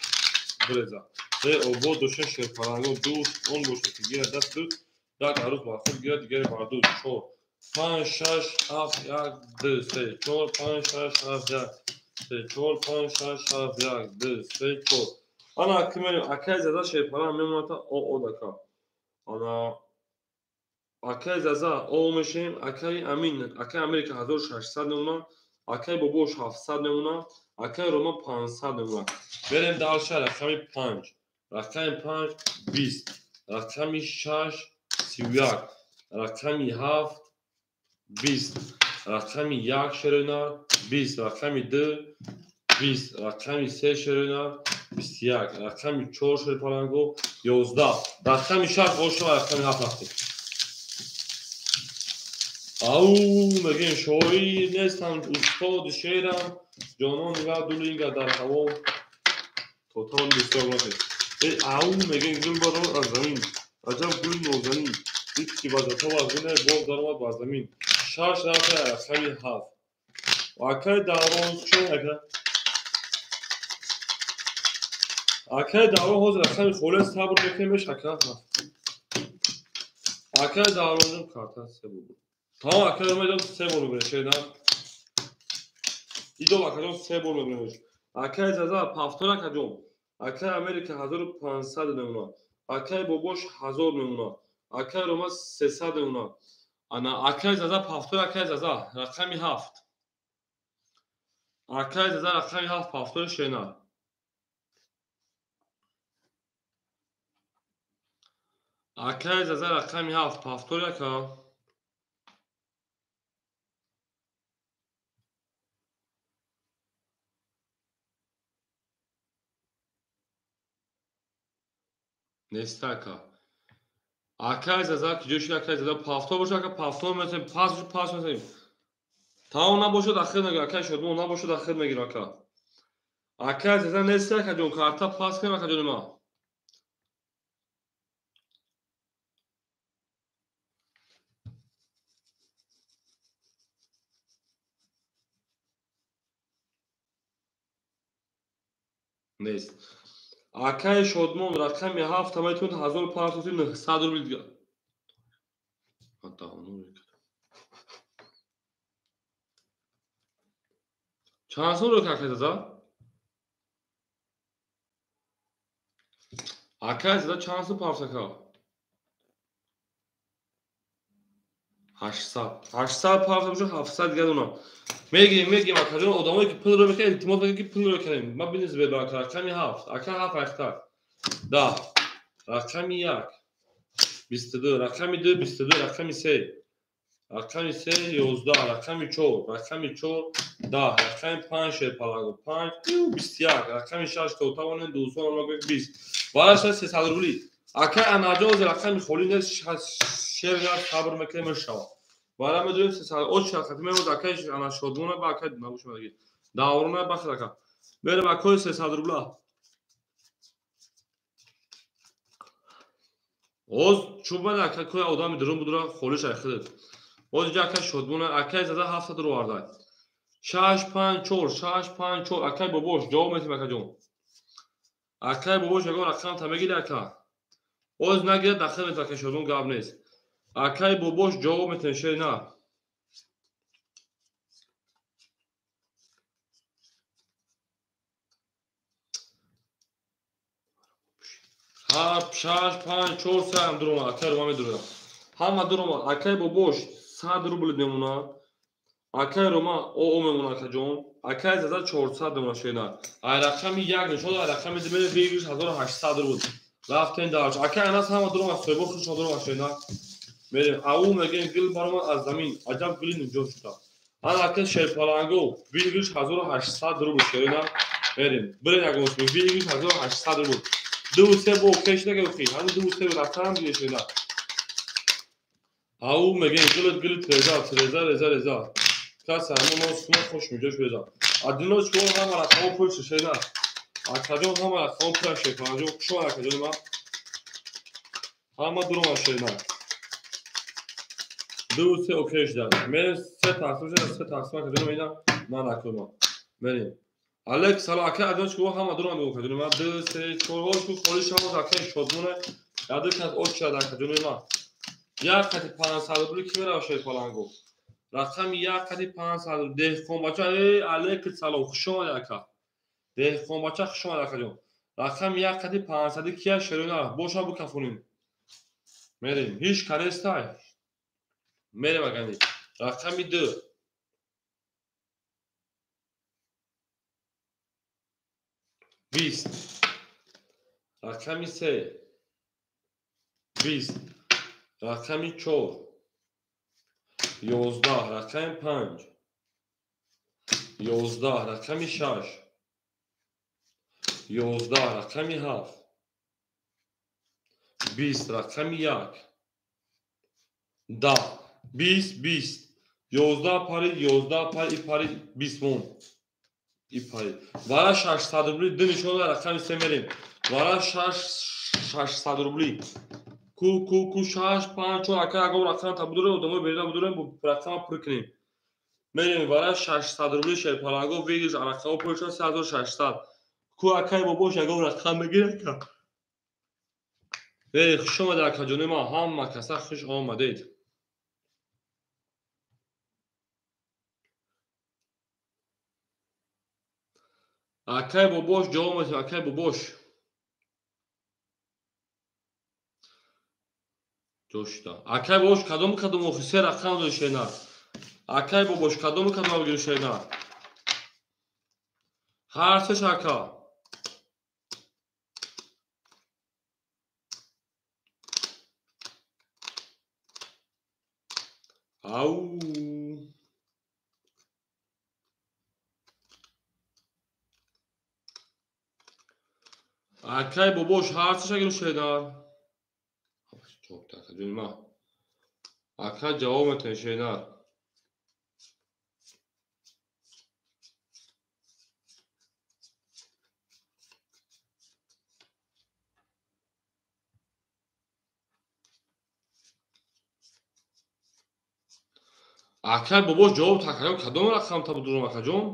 бреза. Э обод доша шерпаланго дӯст он бошад ки гирад даст дӯст, як арӯз бар худ гирад, дигаре бар дӯст. 4 5 6 7 1 2 3 4 5 6 7 1 3 4 5 6 7 1 2 3 4. Ана кимерем акай Заза Шерпаланг мемонад о одака. Ана акай Заза о мешем, акай Амин, акай Америка 1600 мемонад, акай Бобош 700 мемонад, акай Рома 500 мемонад. Берем дальше рақами 5. Рақами 5 20, рақами 6 31, рақами 7 20, рақами 1 шероинар 20, рақами 2 20, рақами 3 шероинар 21, рақами 4 шерпаланго 11, рақами 6 ошава рақами 7 рафтем. Ау мегем шоир нестам устоди шеърам, ҷонон ва дулинга дар ҳаво то тавон бисёр накунед. Э ау мегем гул баромад аз замин, аҷаб гули нозанин дид ки вазифа ваз бинад, боз баромад бар замин. 6 рафта рақами 7. Акай Даврон чӣ ака? Акай Даврон ҳозир рақами холия сабр мекунем беш ака. Акай Давронҷон карта се бор. Тамом акай Ромаҷон се бор мебарем шеър. Идол акаҷон се бор мебарем. Акай Заза пафтор акаҷон. Акай Америка 1500 мемонад. Акай Бобош 1000 мемонад. Акай Рома 300 мемонад. Ана акай Заза пафтор акай Заза рақами 7. Акай Заза рақами 7 пафтори шеър. Акай Заза рақами 7 пафтори ака. Нест ака. Акай Заза ки ҷо шуд акай Заза пафтор бошад ака пафтор месем пас пас месем. Таом набошад ахир мегир акай Шодмон набошад ахир мегир ака. Акай Заза нест ака ҷон карта пас кунем ака ҷони ман. Нест. Акаи Шодмон рақами ҳафта метавонад 1500 рубл дигар. Чанд сум рӯ акай зада? Акай зада чанд сум парсака? 800. 800 парса бошад, 700 дигар дона. Мегирем, мегирем акаҷон, одамое ки пулро мекунанд, илтимос мекунанд ки пулро кунем. Ма бинез бебарака рақами 7, ака 7 айхтар. 10, рақами 1, 22, рақами 2, 22, рақами 3, рақами 3, 11, рақами 4, рақами 4, 10, рақами 5 шерпаланго, 5, 21, рақами 6 то тавонем дӯстон омаг 20. Вараша 300 рубли. Ака анаҷон рақами холӣ нест, шер сабр мекунем мешавад. Вара медонем 300 оч шахат мемоз акай ана Шодмона ба акай набошад маги. Даврона ба хака. Мерем акой 300 рубла. Оз чубан ака кой одами дурун будура холиш айхидад. Оз ҷа акай Шодмона акай зада 700 ру вардай. 6 5 4 6 5 4 акай бобош ҷавоб метим акаҷон. Акай бобош ягон рақам та мегири ака. Оз нагирад дахил метим акай Шодмон гап нест. Акай бобош ҷавоб метим шер на. Ҳафт, шаш, панҷ, чор, се ҳам дуромад. Акай рома медурам. Ҳама дуромад. Акай бобош 100 рубл мемонад. Акай рома оо мемонад акаҷон. Акай зада 400 мемонад шер на. Ай рақами 1 нишон, ай рақами 2 мерем выигрыш 1800 рубл. Рафтем дарч. Акай Анас ҳама дуромад, соҳибо худшон дуромад шер на. Мерем. Ау мегем гил баромад аз замин. Аҷаб гили ниҷот шуда. Ана акай шерпаланго выигрыш 1800 рубл шер на. Мерем. Бирем ягон сум выигрыш 1800 рубл. 2 3 бо окей шуда ки ҳамин 2 3 рақам гирифта шуда. Ау мегем гил гил треза треза реза реза. Кас ҳамон мо сум хуш меҷош реза. Адино чо ҳама рақам пул шуда. Акаҷон ҳама рақам пул шерпаланго хуш омад акаҷон ма. Ҳама дурома шуда. 2 3 окей шуда. Мерем 3 тақсим шуда, 3 тақсим акаҷон ина ман накунам. Мерем. Алек салом акай адон чо ҳама дурома мегӯ акаҷон ма 2 3 4 ош ку холӣ шавад акай Шодмона. Яду кас оч шуда акаҷон ма. Як қати 500 рубли ки мерава шерпаланго. Рақами як қати 500 рубл деҳқонбача. Эй алек салом хуш омадӣ ака. Деҳқонбача хуш омадӣ акаҷон. Рақами як қати 500 кия шерона боша букафонем. Мерем. Ҳеч канестай. Мерем агани. Рақами 2. 20. Рақами 3. 20. Рақами 4. 11. Рақами 5. 11. Рақами 6. 11. Рақами 7. 20. Рақами 1. 10. 20 20. 11 пари 11 пари пари 20 мон. И пари. Вара 600 рубли ду нишон рақами 3 мерем. Вара 600 рубли. Ку ку ку 6 5 4 ака ягон рақам та будурем, одамои берина будурем, бо рақама пур кунем. Мерем вара 600 рубли шерпаланго выигрыш рақамо пур шуд 3600. Ку акай бобош ягон рақам мегирад ка. Эй хуш омадед акаҷони ма, ҳама каса хуш омадед. Акай бобош ҷавоб метиҳад, акай бобош. Ҷошта. Акай бобош кадом кадом охи се рақам дори шена. Акай бобош кадом кадом гири шена. Ҳар сеш ака. Ау. Акай бобош ҳар сеш гири шена. Акаҷони ма. Ака ҷавоб метиҳад шена. Акай бобош ҷавоб такаҷон кадом рақам та будурам акаҷон?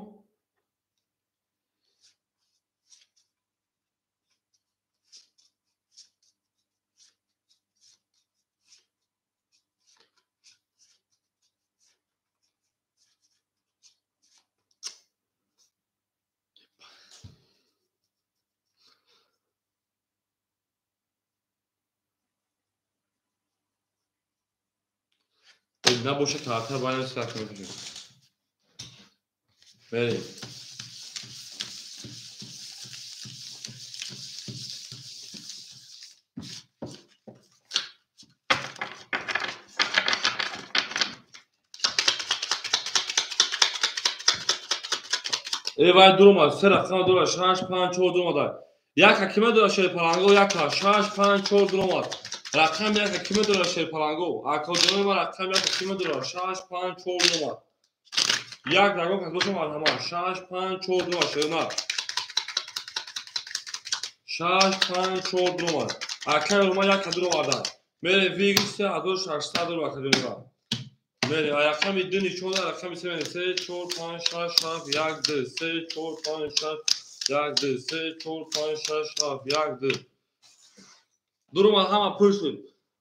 Набоша карта байнам сак мекушем. Мерем. Вай дуромад, се рақама дорад, 6, 5, 4 дуромад. Як ҳакима дорад шерпаланго, як 6, 5, 4 дуромад. Рақами як ҳакима дорад шерпаланго. Акоҷонои ман рақами як ҳакима дорад, 6, 5, 4 дуромад. Як рақам кас бошам марҳамат. 6, 5, 4 дуромад шернар. 6, 5, 4 дуромад. Акай Рома як дуромадан. Мере вигр 3600 рубл акаҷонои ман. Мере, рақами 2 нишон дорад, рақами 3 мере 3, 4, 5, 6, 7, 1, 2, 3, 4, 5, 6, 1, 2, 3, 4, 5, 6, 7, 1, 2. Дуромад ҳама пур шуд.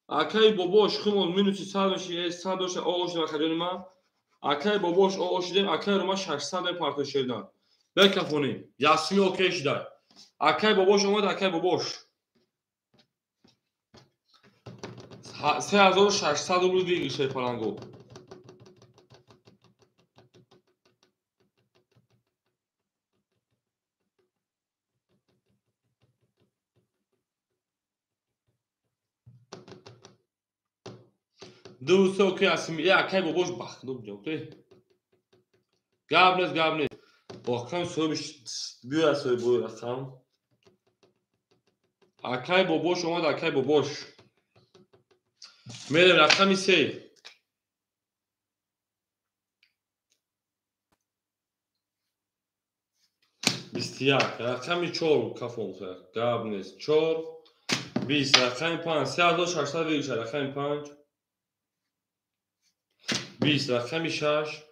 Акаи бобош хумон минуси 100 меши, 100 дошта оғоз шудем акаҷони ман. Акаи бобош оғоз шудем, акаи Рома 600 мепартои шеридан. Бекафонем, ясми окей шуда. Акаи бобош омад, акаи бобош. 3600 рубл выигрыш шерпаланго. Ду се окей асим. Я акай бобош бахт дуб окей. Гап нест, гап нест. Рақам соҳибиш биёяд соҳиби рақам. Акай бобош омад, акай бобош. Мерем рақами 3. 21, рақами 4 кафон гап нест. 4, 20, рақами 5, 3600 выигрыша, рақами 5. 20, рақами 6,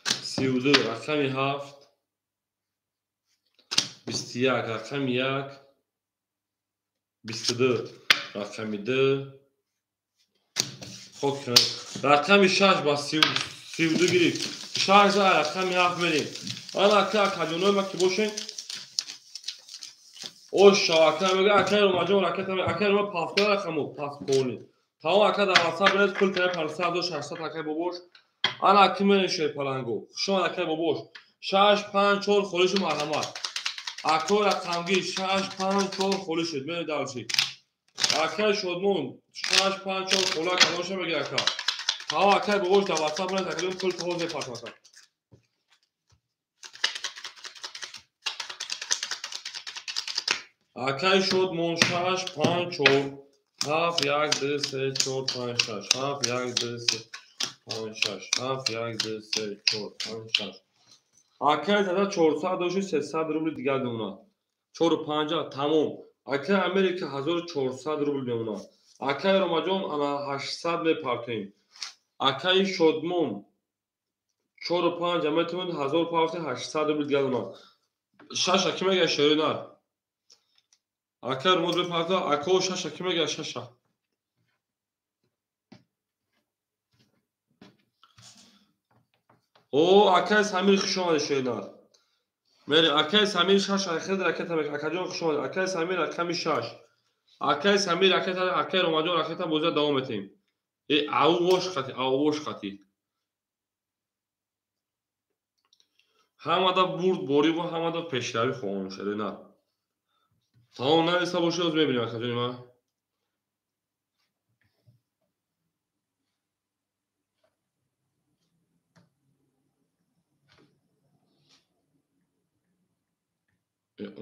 32, рақами 7, 21, рақами 1, 22, рақами 2, хок рақами 6 ба 32 гирифт. 6 рақами 7 мерем. Ана ака акаҷонои ма ки бошем. Ош шава ака мега акаи Ромаҷон ракета акаи Рома пафта рақамо пафполи. Тамом ака дар WhatsApp биред пул кунед 5600 акаи бобош. Ана аки мерем шерпаланго. Хуш омад акаи бобош. 6, 5, 4 холӣ шуд марҳамат. Акои рақамгир 6, 5, 4 холӣ шуд. Мерем дальше. Акаи Шодмон 6, 5, 4 холӣ аканоша мега ака. Тамом акаи бобош дар WhatsApp биред акаи пул то ҳозир партам ака. Акаи Шодмон 6, 5, 4 7, 1, 2, 3, 4, 5, 6, 7, 1, 2, 3, 5, 6, 7, 1, 2, 3, 4, 5, 6. Акаи зада 400 дошти 300 рубли дигар мемонад. 4, 5 тамом. Акаи Америка 1400 рубл мемонад. Акаи Ромаҷон ана 800 мепартоем. Акаи Шодмон 4, 5 метавонед 1000 партоем, 800 рубли дигар мемонад. 6 аки мега шеринар. Акаи Ромоз мепарта, акао 6 аки мега 6. О, акаи Самир хуш омадед шеринар. Мере, акаи Самир 6 хел ракета мега. Акаҷон хуш омадед. Акаи Самир рақами 6. Акаи Самир ракета, акаи Ромаҷон ракета бозия давом метем. Аввош хати, аввош хати. Ҳамада бурд борӣ ва ҳамада пешравӣ хоҳам шеринар. Тамом нависта бошед, оз мебинем акаҷони ман.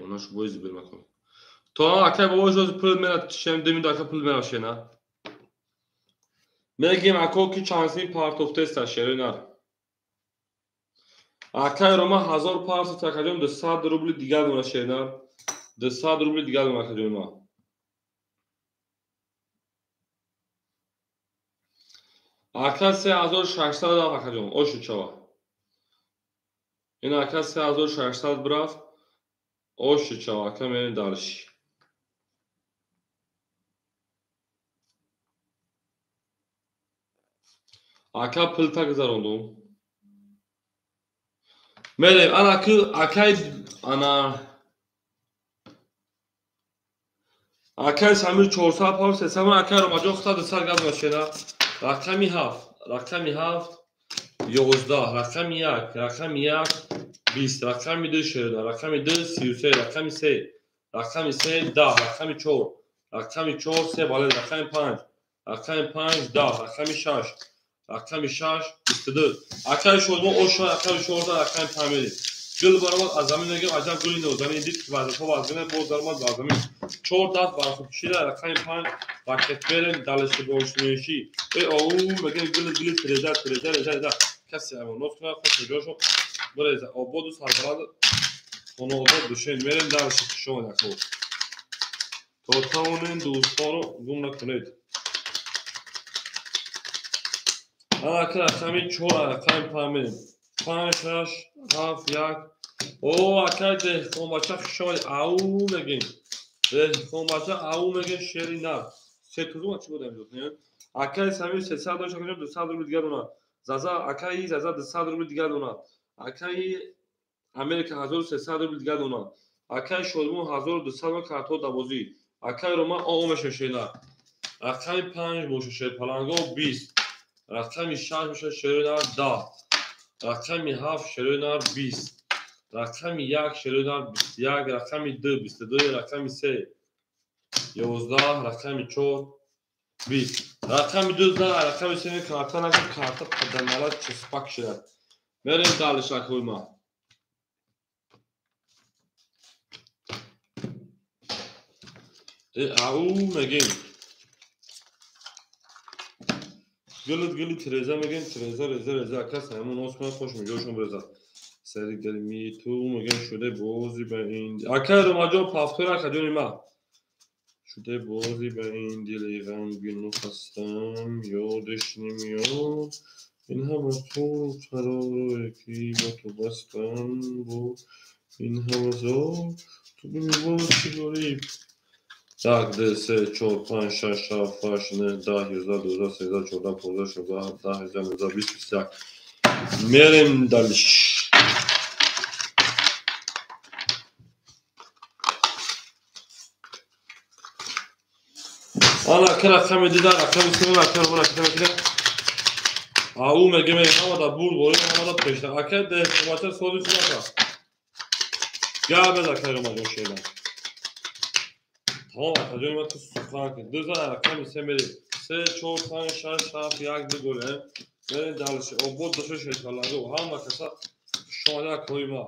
Онаш боиз бир макун. То акай бобош оз пул мера шем 2 минут ака пул мера шена. Мегим ако ки чанси партофтеста шеринар. Акай Рома 1000 партофт акаҷон 200 рубли дигар мера шеринар. 200 рубли дигар мера акаҷони ман. Ака 3600 рафт акаҷон, ошу чава. Ин ака 3600 бирафт. Ошу чава, ака мерем дальше. Ака пулта гузарондум. Мерем, ана ки акай ана Акай Самир 400 пав 300 акай Ромаҷон хута 200 гап бошена. Рақами 7, рақами 7 11, рақами 1, рақами 1 20, рақами 2 шерина, рақами 2 33, рақами 3, рақами 3 10, рақами 4, рақами 4 3 бале, рақами 5, рақами 5 10, рақами 6, рақами 6 22. Акай шодмо оша рақами 14, рақами 5 мерем. Гул баромад аз замин мегӯям, аҷаб гули нозанин дид ки вазифа вазина боз даромад ба замин. 4 даст бархӯбшида рақами 5 ракет берем далеши бошмеши. Э оу мегӯям гули гули тереза тереза реза реза. Касе амонот кунад хуш ҷошо биреза. Ободу сарбаланд хонаобод душен мерем далеши шумо яко. То тавонем дӯстонро гум накунед. Ана ки рақами 4 рақами 5 мерем. 5 6 7 1. О, акай деҳқонбача хушомадед. Ау мегем. Деҳқонбача ау мегем шери нар. Се тузума чӣ будем дӯст? Акай Самир 300 дошт, акаҷон 200 рубл дигар донад. Заза акаи Заза 200 рубл дигар донад. Акаи Америка 1300 рубл дигар донад. Акаи Шодмон 1200 картҳо давозӣ. Акаи Рома о меша шери нар. Рақами 5 боша шери паланго 20. Рақами 6 боша шери нар 10. Рақами 7 шери нар 20. Рақами 1 шери нар 21, рақами 2 22, рақами 3 11, рақами 4 20. Рақами 2 за, рақами 3 карта накун, карта паданала часпак шудад. Мерем далеш акои ма. Ау мегем. Гулит гули тереза мегем, тереза реза реза. Акас ҳамон нос кунад, хуш меҷошон бирезад. Сари гармии ту мегем шуде бози ба ин. Акай Ромаҷон пафтор акаҷони ма. Шуде бози ба ин дили ғамгину хастам, ёдаш намеёд. Ин ҳама қуру қароре ки ба ту бастам бо ин ҳама зор ту бимебоз чӣ дорӣ? 1, 2, 3, 4, 5, 6, 7, 8, 9, 10, 11, 12, 13, 14, 15, 16, 17, 18, 19, 20, 21. Мерем далиш. Ана ки рақами дида, рақами се, рақами ру, рақами кида. Ау мегем ҳамада бурд борем, ҳамада пешта. Ака деҳқонбача сози худата. Гап без акай Ромаҷон шеда. Тамом акаҷони ма ту сухан кун. 2 за рақами се мерем. 3 4 5 6 7 1 2 голем. Мерем далиш. Обод доша шерпаланго. Ҳама каса шомада акои ма.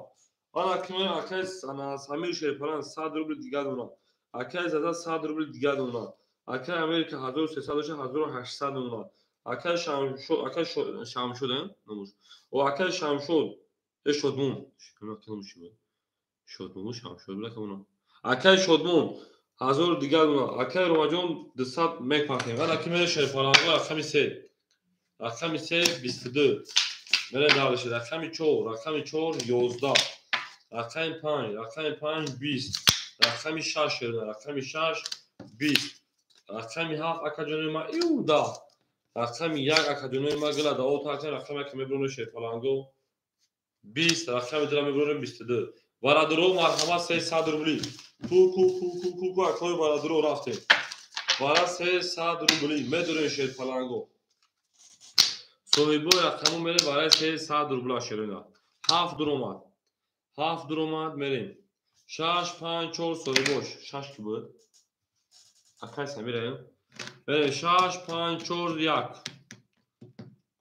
Ана ки ме акай ана Самир шерпалан 100 рубл дигар донад. Акай Заза 100 рубл дигар донад. Акай Америка 1300 доша 1800 донад. Акай Шамшод, акай Шамшод, номуш. О акай Шамшод, э Шодмон. Шодмон, Шамшод била камона. Акай Шодмон 1000 дигар донад. Акай Ромаҷон 200 мепартем. Ана ки мере шерпаланго рақами 3. Рақами 3 22. Мере далиш. Рақами 4, рақами 4 11. Рақами 5, рақами 5 20. Рақами 6 шерна, рақами 6 20. Рақами 7 акаҷони ма ию 10. Рақами 1 акаҷони ма гила да ота ака рақами 1 меброне шерпаланго 20, рақами 2 меброне 22. Барадуро марҳамат 300 рубли. Ку ку ку ку ку ку акои барадуро рафтем. Бара 300 рубли медорем шерпаланго. Соҳибои рақаму мерем барои 300 рубла шерина. 7 дуромад. 7 дуромад мерем. 6 5 4 соҳибош. 6 ки буд? Акай Самираем. Мерем 6 5 4 1.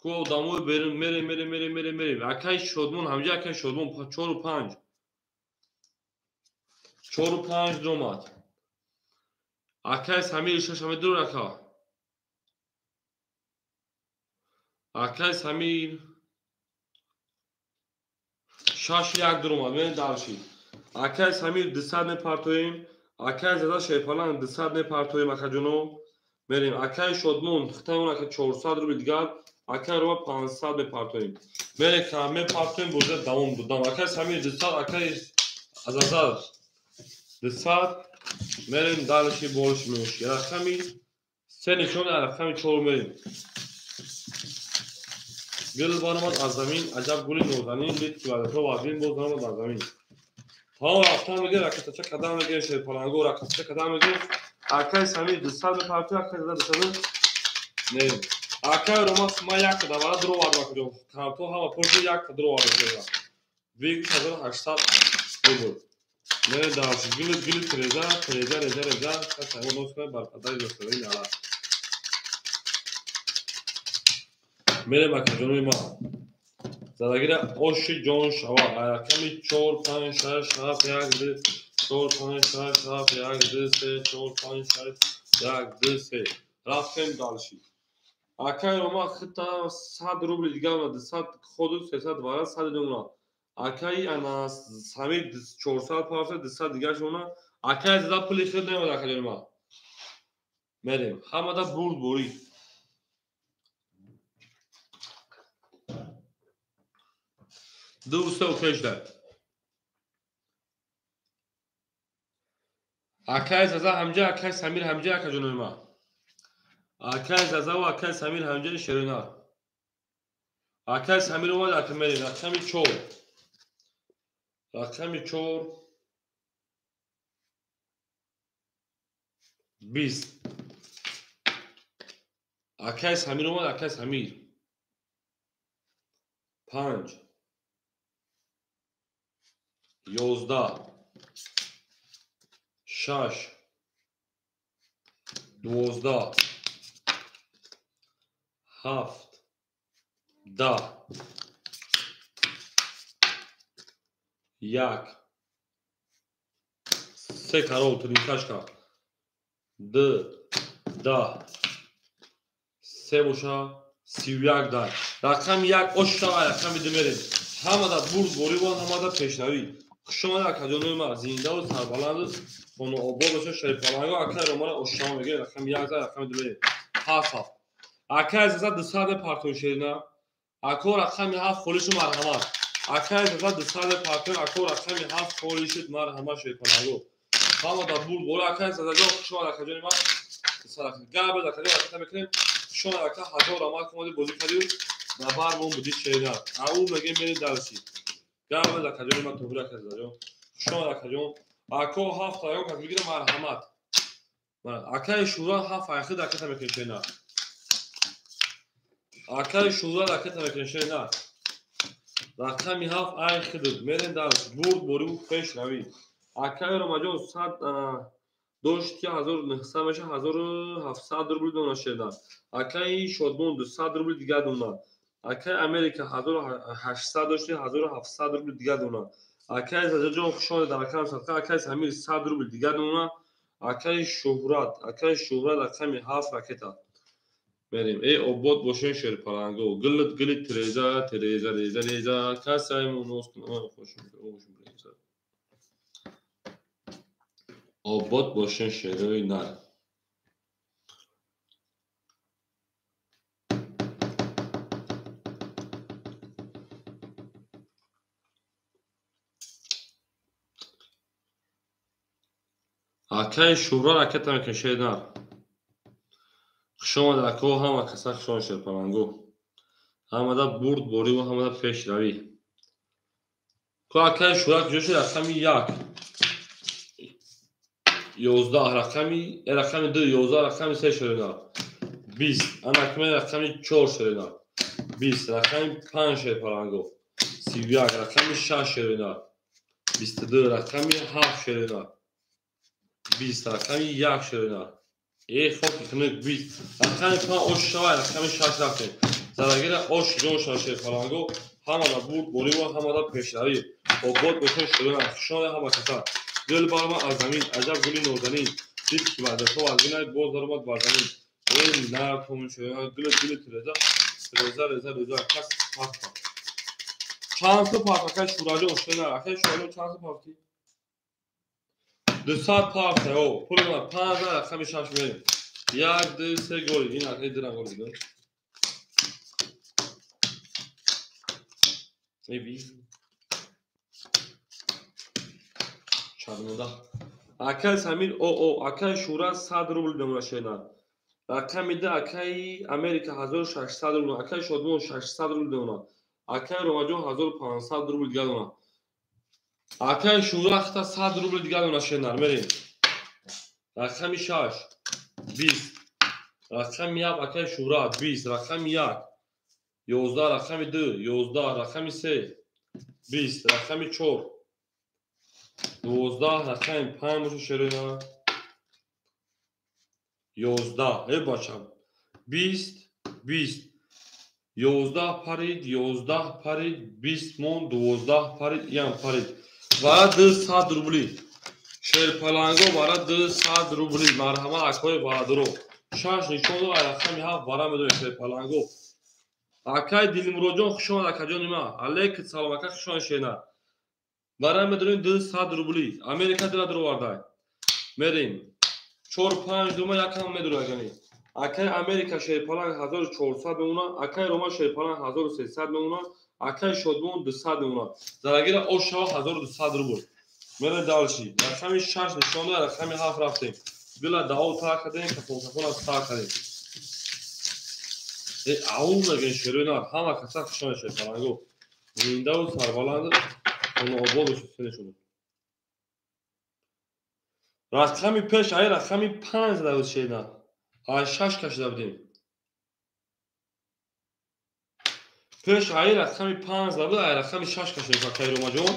Ку одамои берем мерем мерем мерем мерем мерем. Акай Шодмон ҳамҷа акай Шодмон 4 5. 4 5 дуромад. Акай Самир 6 ҳаме дур ака. Акай Самир 6 1 дуромад. Мерем дарши. Акай Самир 200 мепартоем. Акай Заза шерпалан 200 мепартоем акаҷоно. Мерем. Акай Шодмон хитаи он ака 400 рубл дигар. Акай Рома 500 мепартоем. Мерем мепартоем боза давом будам. Акай Самир 200, акай Азаза 200. Мерем далиши болиш меши. Рақами 3 нишон, рақами 4 мерем. Гул баромад аз замин, аҷаб гули нозанин дид ки вазифа вазин боз баромад аз замин. Тамом рафтан мегӯяд, ракатача кадам мегӯяд, шерпаланго ракатача кадам мегӯяд. Акай Самир 200 мепартои, акай Заза 200 не. Акай Рома ма якта давара дуровардам акаҷон. Карто ҳама пурши якта дуровардам шерина. Выигрыш 1800 рубл. Не дальше. Гили гили треза, треза, реза, реза. Кас мо нос кунад бар падари дӯстони нала. Мерем акаҷонои ма. Задагира оши ҷон шава. Рақами 4 5 6 7 1 2 4 5 6 7 1 2 3 4 5 6 1 2 3. Рафтем дальше. Акай Рома хита 100 рубли дигар 200 ходу 300 вара 100 дона. Акай ана Самир 400 парта 200 дигар шона. Акай зада пули хид намеда акай Рома. Мерем. Ҳамада бурд борӣ. Ду се окей шуда. Акай Заза ҳамҷа, акай Самир ҳамҷа, ака ҷонои ма. Акай Заза ва акай Самир ҳамҷа шерина. Акай Самир омад, ака мерем. Рақами 4. Рақами 4 20. Акай Самир омад, акай Самир. 5 11 6 12 7 10 1 3 карол тринкашка 2 10 3 боша 31 дай. Рақами 1 ош шава, рақами 2 мерем. Ҳамада бурд борибон, ҳамада пешравӣ. Хушомад акаҷонои ма, зиндаву сарбаланду хонаобод боша шарифаланго. Акай Ромара ошшава мегирем. Рақами 1 за, рақами 2 мерем. 7 7. Акай Заза 200 мепартои шерина. Ако рақами 7 холӣ шуд, марҳамат. Акай Заза 200 мепартои, ако рақами 7 холӣ шуд, марҳамат шерифаланго. Ҳамада бурд бора. Акай Зазаҷон хушомад акаҷони ма. Гап акаҷон ракета мекунем. Хушомад ака, ҳазор раҳмат омадӣ бозӣ кардӣ. Набар мон будӣ шерина. Ау мегем мерем дарси. Гап акаҷони ма, тобир акай Зазаҷон. Хушомад акаҷон. Ако 7 ягон кас мегирам, марҳамат. Акай Шура 7 айхид ракета мекунем шерина. Акай Шура ракета мекунем шерина. Рақами 7 айхид мерем дарс. Бурд бориву пешравӣ. Акай Ромаҷон 100 дошт ки 1900 меша, 1700 рубл дона шерина. Акай Шодмон 200 рубл дигар дона. Акай Америка 1800 дошти, 1700 рубл дигар дона. Акай Зазаҷон хушомад дар рақами садқа. Акай Самир 100 рубл дигар дона. Акай Шуҳрат, акай Шуҳрат рақами 7 ракета. Мерем. Эй обод бошен шерпаланго. Гилит гилит треза, треза, реза, реза. Касай мунос кунам хошум, хошум реза. Обод бошен шерои нар. Акай Шуҳра ракета мекунем шери нар. Хушомад ако, ҳама каса хушомад шерпаланго. Ҳамада бурд бориву ҳамада пешравӣ. Ко акай Шуҳра куҷо шуд? Рақами 1 11 рақами рақами 2 11 рақами 3 шерина. 20 анакме рақами 4 шерина. 20 рақами 5 шерпаланго. 31 рақами 6 шерина. 22 рақами 7 шерина. 20 рақами 1 шерина. Эй хоки хунук 20 рақами 5 ош шава, рақами 6 рафтем. Задагира ош ҷон шава шерпаланго. Ҳамада бурд бориву ҳамада пешравӣ. Обод бошен шерина. Хушомад ҳама каса. Дил барма аз замин, аҷаб гули нозанин. Дид ки варзашҳо аз бинай, боз даромад бар замин. Эй нар томин шерина, гули гули треза, треза, реза, реза. Кас пафта. Чанд су пафта акай Шураҷон шерина, акай Шураҷон чанд су пафти? 200 пафта, о, пули ман 5 рақами 6 мерем. 1 2 3 голи, ин акай дирам голи дидам. Эй би. Чарнода. Акай Самир о, акай Шура 100 рубл бемона шена. Рақами 2 акай Америка 1600 рубл, акай Шодмон 600 рубл бемона. Акай Ромаҷон 1500 рубл дигар дона. Акай Шура хата 100 рубл дигар дона шенар. Мерем. Рақами 6 20. Рақами 1 акай Шӯҳрат 20. Рақами 1 11. Рақами 2 11. Рақами 3 20. Рақами 4 12. Рақами 5 бошад шероина 11. Эй бачам 20 20 11 парид 11 парид 20 мон 12 парид иам парид. Вара 200 рубли. Шерпаланго вара 200 рубли. Марҳамат акои ваъдро. 6 нишон дод, рақами 7 вара медонем шерпаланго. Акай Дилмуроджон хуш омад акаҷони ма. Алейкум салом ака хуш омад шена. Вара медонем 200 рубли. Америка дила дуровардай. Мерем. 4 5 дума якам медурагани. Акай Америка шерпаланг 1400 мемона, акай Рома шерпаланг 1300 мемона, акай Шодмон 200 мемона. Зарагира ошава 1200 рубл. Мерем дальше. Рақами 6 нишон дод, рақами 7 рафтем. Била дао та кардем, кафон кафон аз та кардем. Э ау мегӯем шерои нар, ҳама каса хуш омад шерпаланго. Зиндаву сарбаланд хонаобод бошед сенешон. Рақами пеш ай рақами 5 зада буд шена. Ай 6 кашида будем. Пеш ай рақами 5 зада буд, ай рақами 6 кашида буд акай Ромаҷон.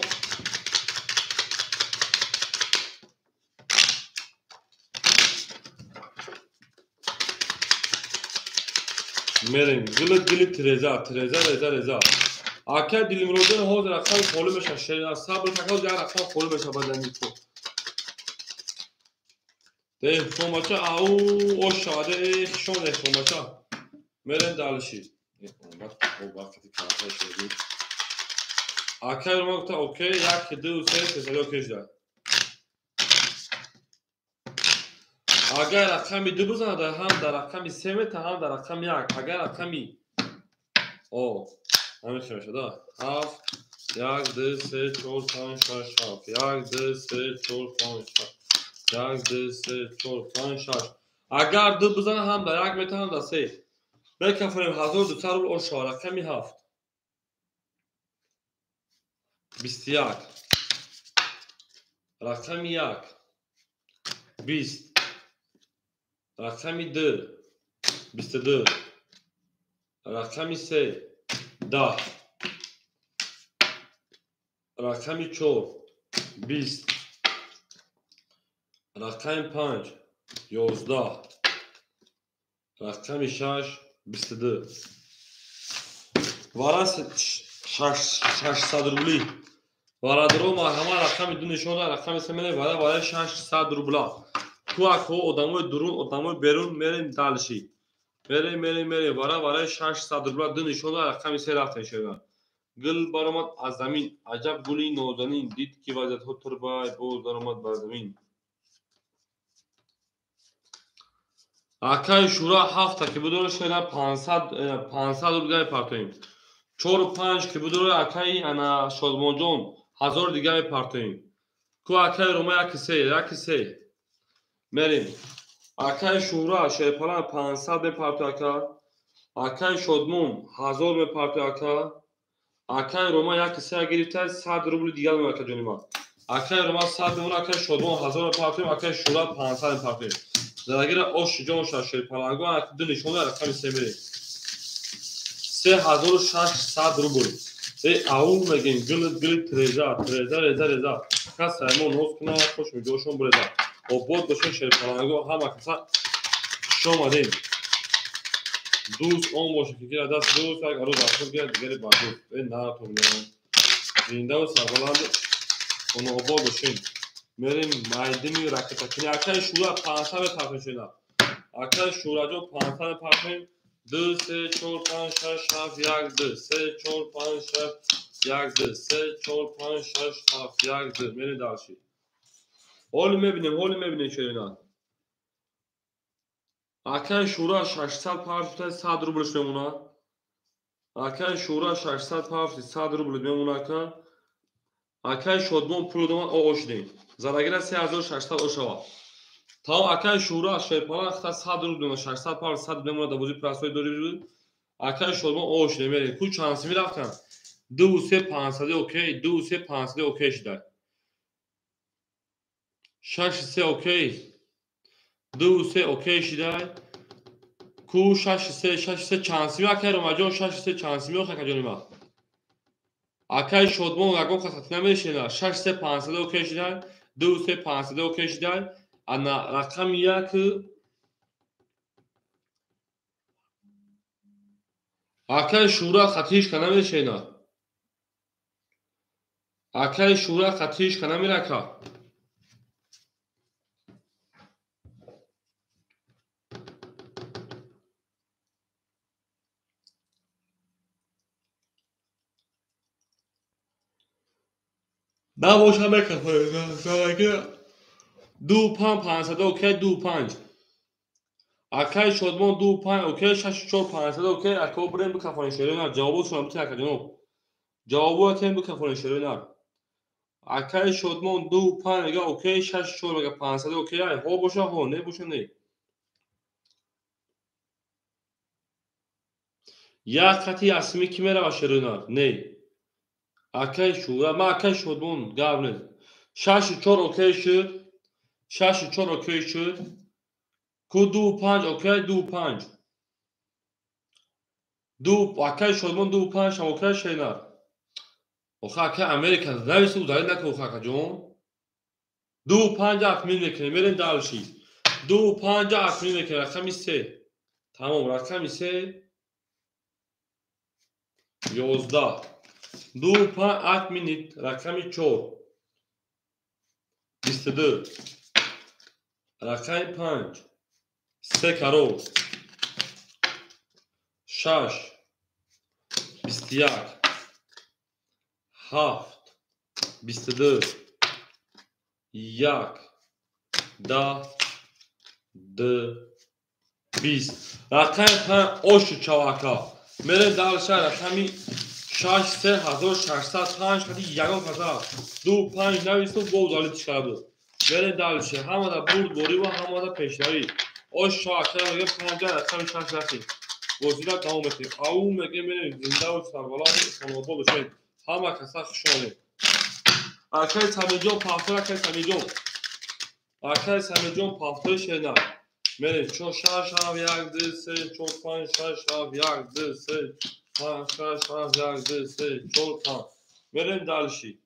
Мерем гили гили тиреза, тиреза реза реза. Акай Дилмуроджон ҳозир рақами холӣ мешавад шена. Сабр кака ҳозир як рақам холӣ мешавад баъд аз ин. Деҳқонбача ау ош шавад, э хишон деҳқонбача. Мерем дальше. Акай Рома гуфта окей, 1 2 3 сесади окей шуда. Агар рақами 2 бизанад, ҳам дар рақами 3 мета, ҳам дар рақами 1. Агар рақами о, ҳамин хел мешавад. 7 1 2 3 4 5 6 7 1 2 3 4 5 6 1 2 3 4 5 6. Агар 2 бизанад, ҳам дар 1 мета, ҳам дар 3. Бекафорем 1200 рубл ош шавад. Рақами 7 21. Рақами 1 20. Рақами 2 22. Рақами 3 10. Рақами 4 20. Рақами 5 11. Рақами 6 22. Вара 600 рубли. Варадро марҳамат рақами 2 нишон дод, рақами 3 мерем, вара вара 600 рубла. Ку акҳо одамои дурун, одамои берун мерем дальше. Мерем, мерем, мерем. Вара вара 600 рубла 2 нишон дод, рақами 3 рафтем шева. Гул баромад аз замин, аҷаб гули нозанин, дид ки вазиятҳо турбай боз даромад бар замин. Акай Шӯра 7 ки будора шена 500 рубл дига мепартоем. 4 5 ки будора акай ана Шодмонҷон 1000 дига мепартоем. Ку акай Рома 1 3 1 3. Мерем. Акай Шӯра шерпалан 500 мепарто ака. Акай Шодмон 1000 мепарто ака. Акай Рома 1 3 гирифта 100 рубл дига мемонад ака ҷони ман. Акай Рома 100 мемонад, акай Шодмон 1000 мепартоем, акай Шӯра 500 мепартоем. Зарагира ош ҷон шад шерпаланго, 2 нишон дод, рақами 3 мерем. 3600 рубл. Э ау мегем гил гил тиреза, тиреза реза реза. Кас саймон ноз кунад, хуш миҷошон буреза. Обод бошед шерпаланго, ҳама каса хуш омадем. Дӯст он бошед ки гирад даст дӯст, як арӯз аз худ гирад, дигаре бар дӯст. Э наратон меоям. Зиндаву сарбаланд хонаобод бошем. Мерем майдими ракетакини. Акай Шӯра 500 мепартоем шена. Акай Шӯраҷон 500 мепартоем. 2 3 4 5 6 7 1 2 3 4 5 6 1 2 3 4 5 6 7 1 2. Мерем дальше. Ҳоли мебинем, ҳоли мебинем шерина. Акай Шӯра 600 партофта 100 рублш мемонад. Акай Шӯра 600 партофта 100 рубл мемонад ака. Акай Шодмон пул домад ошдем. Зарагира 3600 ошава. Тамом акай Шӯра шерпалан хата 100 рубл мемонад, 600 партофта 100 мемонад дар бозии прасои дори. Акай Шодмон ошдем мерем. Ку чанд сими рафтан? 2 3 500 окей, 2 3 500 окей шуда. 6 3 окей. 2 3 окей шидай. Ку 6 3 6 3 чанд сими акай Ромаҷон 6 3 чанд сими акаҷони ма. Акай Шодмон ягон кас намешина. 6 3 500 окей шидай. 2 3 500 окей шидай. Ана рақами 1 акай Шура хатишка намешина. Акай Шура хатишка намирака. Набоша мекафоед. 2 5 500 окей 2 5. Акай Шодмон 2 5 окей 6 4 500 окей. Ака бурем бикафонед шерои нар. Ҷавоботшонам битед акаҷоноб. Ҷавоботем бикафонед шерои нар. Акай Шодмон 2 5 мега окей 6 4 мега 500 окей. Ҳо боша ҳо, не боша не. Як хати асми ки мерава шерои нар? Не. Акай Шура, ма акай Шодмон гап нест. 6 4 окей шуд. 6 4 окей шуд. Ку 2 5 окей 2 5. 2 акай Шодмон 2 5 ҳам окей шенар. Оха акай Америка навису ударӣ накун оха акаҷон. 2 5 атмин мекунем, мерем дальше. 2 5 атмин мекунем, рақами 3. Тамом, рақами 3 11. 2 5 атминит, рақами 4 22. Рақами 5 3 карол 6 21 7 22 1 10 2 20. Рақами 5 ошу чавака. Мерем дальше рақами 6 3 1605 хати ягон каса 2 5 навису бо удалить шуда. Мерем дальше. Ҳамада бурд борӣ ва ҳамада пешравӣ. Ош чавака мегем 5 рақами 6 рафтем. Бозида давом метем. Ау мегем мерем зиндаву сарбаланд хонобод бошем. Ҳама каса хуш омадед. Акай Самиҷон пафтор, акай Самиҷон. Акай Самиҷон пафтори шена. Мерем 4 6 7 1 2 3 4 5 6 7 1 2 3 5 6 7 1 2 3 4 5. Мерем дальше.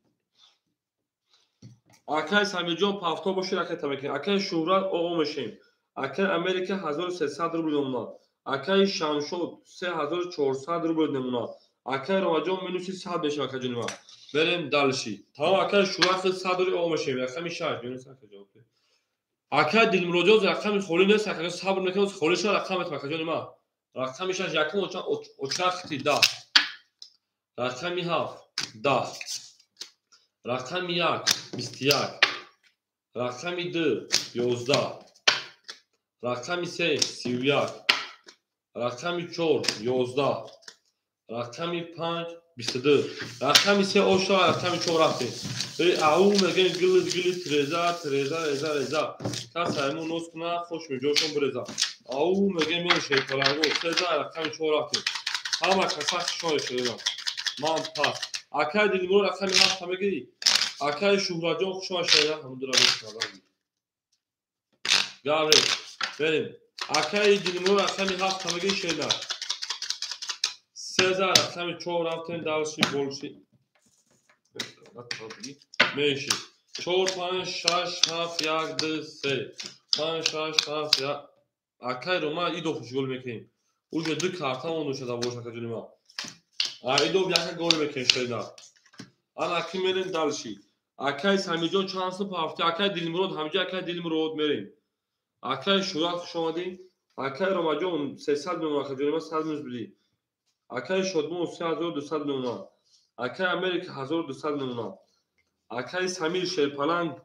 Акай Самиҷон пафтор бошед, ракета мекунем. Акай Шуҳрат оғо мешем. Акай Америка 1300 рубл мемонад. Акай Шамшод 3400 рубл мемонад. Акай Ромаҷон минуси 100 мешавад акаҷони ман. Мерем дальше. Тамом акай Шуҳрат 100 рубл оғо мешем. Рақами 6 минус акаҷон. Акай Дилмуроҷон рақами холӣ нест, акаҷон сабр мекунем, холӣ шуд рақам метам акаҷони ман. Рақами 6 якум очахти 10. Рақами 7 10. Рақами 1 21. Рақами 2 11. Рақами 3 31. Рақами 4 11. Рақами 5 22. Рақами 3 оша, рақами 4 рафтем. Ау мегем гили гили треза треза реза реза. Кас айму нос куна хуш меҷошон биреза. Ау мегем мен шерпаланго треза рақами 4 рафтем. Ҳама каса хушҳол шудам. Ман пас. Акай Дилмурод рақами 7 мегирӣ? Акай Шуҳратҷон хуш омад шуда, ҳамдура мешунавам. Гавре, берем. Акай Дилмурод рақами 7 мегирӣ шена. 3 рақами 4 рафтем дальше больше. Меши. 4 5 6 7 1 2 3. 5 6 7 1. Акай Рома идо хушгол мекунем. Уже ду карта монда шуда бош акаҷони ман. Идо яка гол мекунем шена. Ана ки мерем дальше. Акай Самиҷон чанд сум пафти? Акай Дилмурод ҳамҷа акай Дилмурод мерем. Акай Шуҳрат хуш омадӣ. Акай Ромаҷон 300 мемонад акаҷони ман 100 минус бидӣ. Акай Шодмон 3200 мемонад. Акай Америка 1200 мемонад. Акай Самир Шерпаланг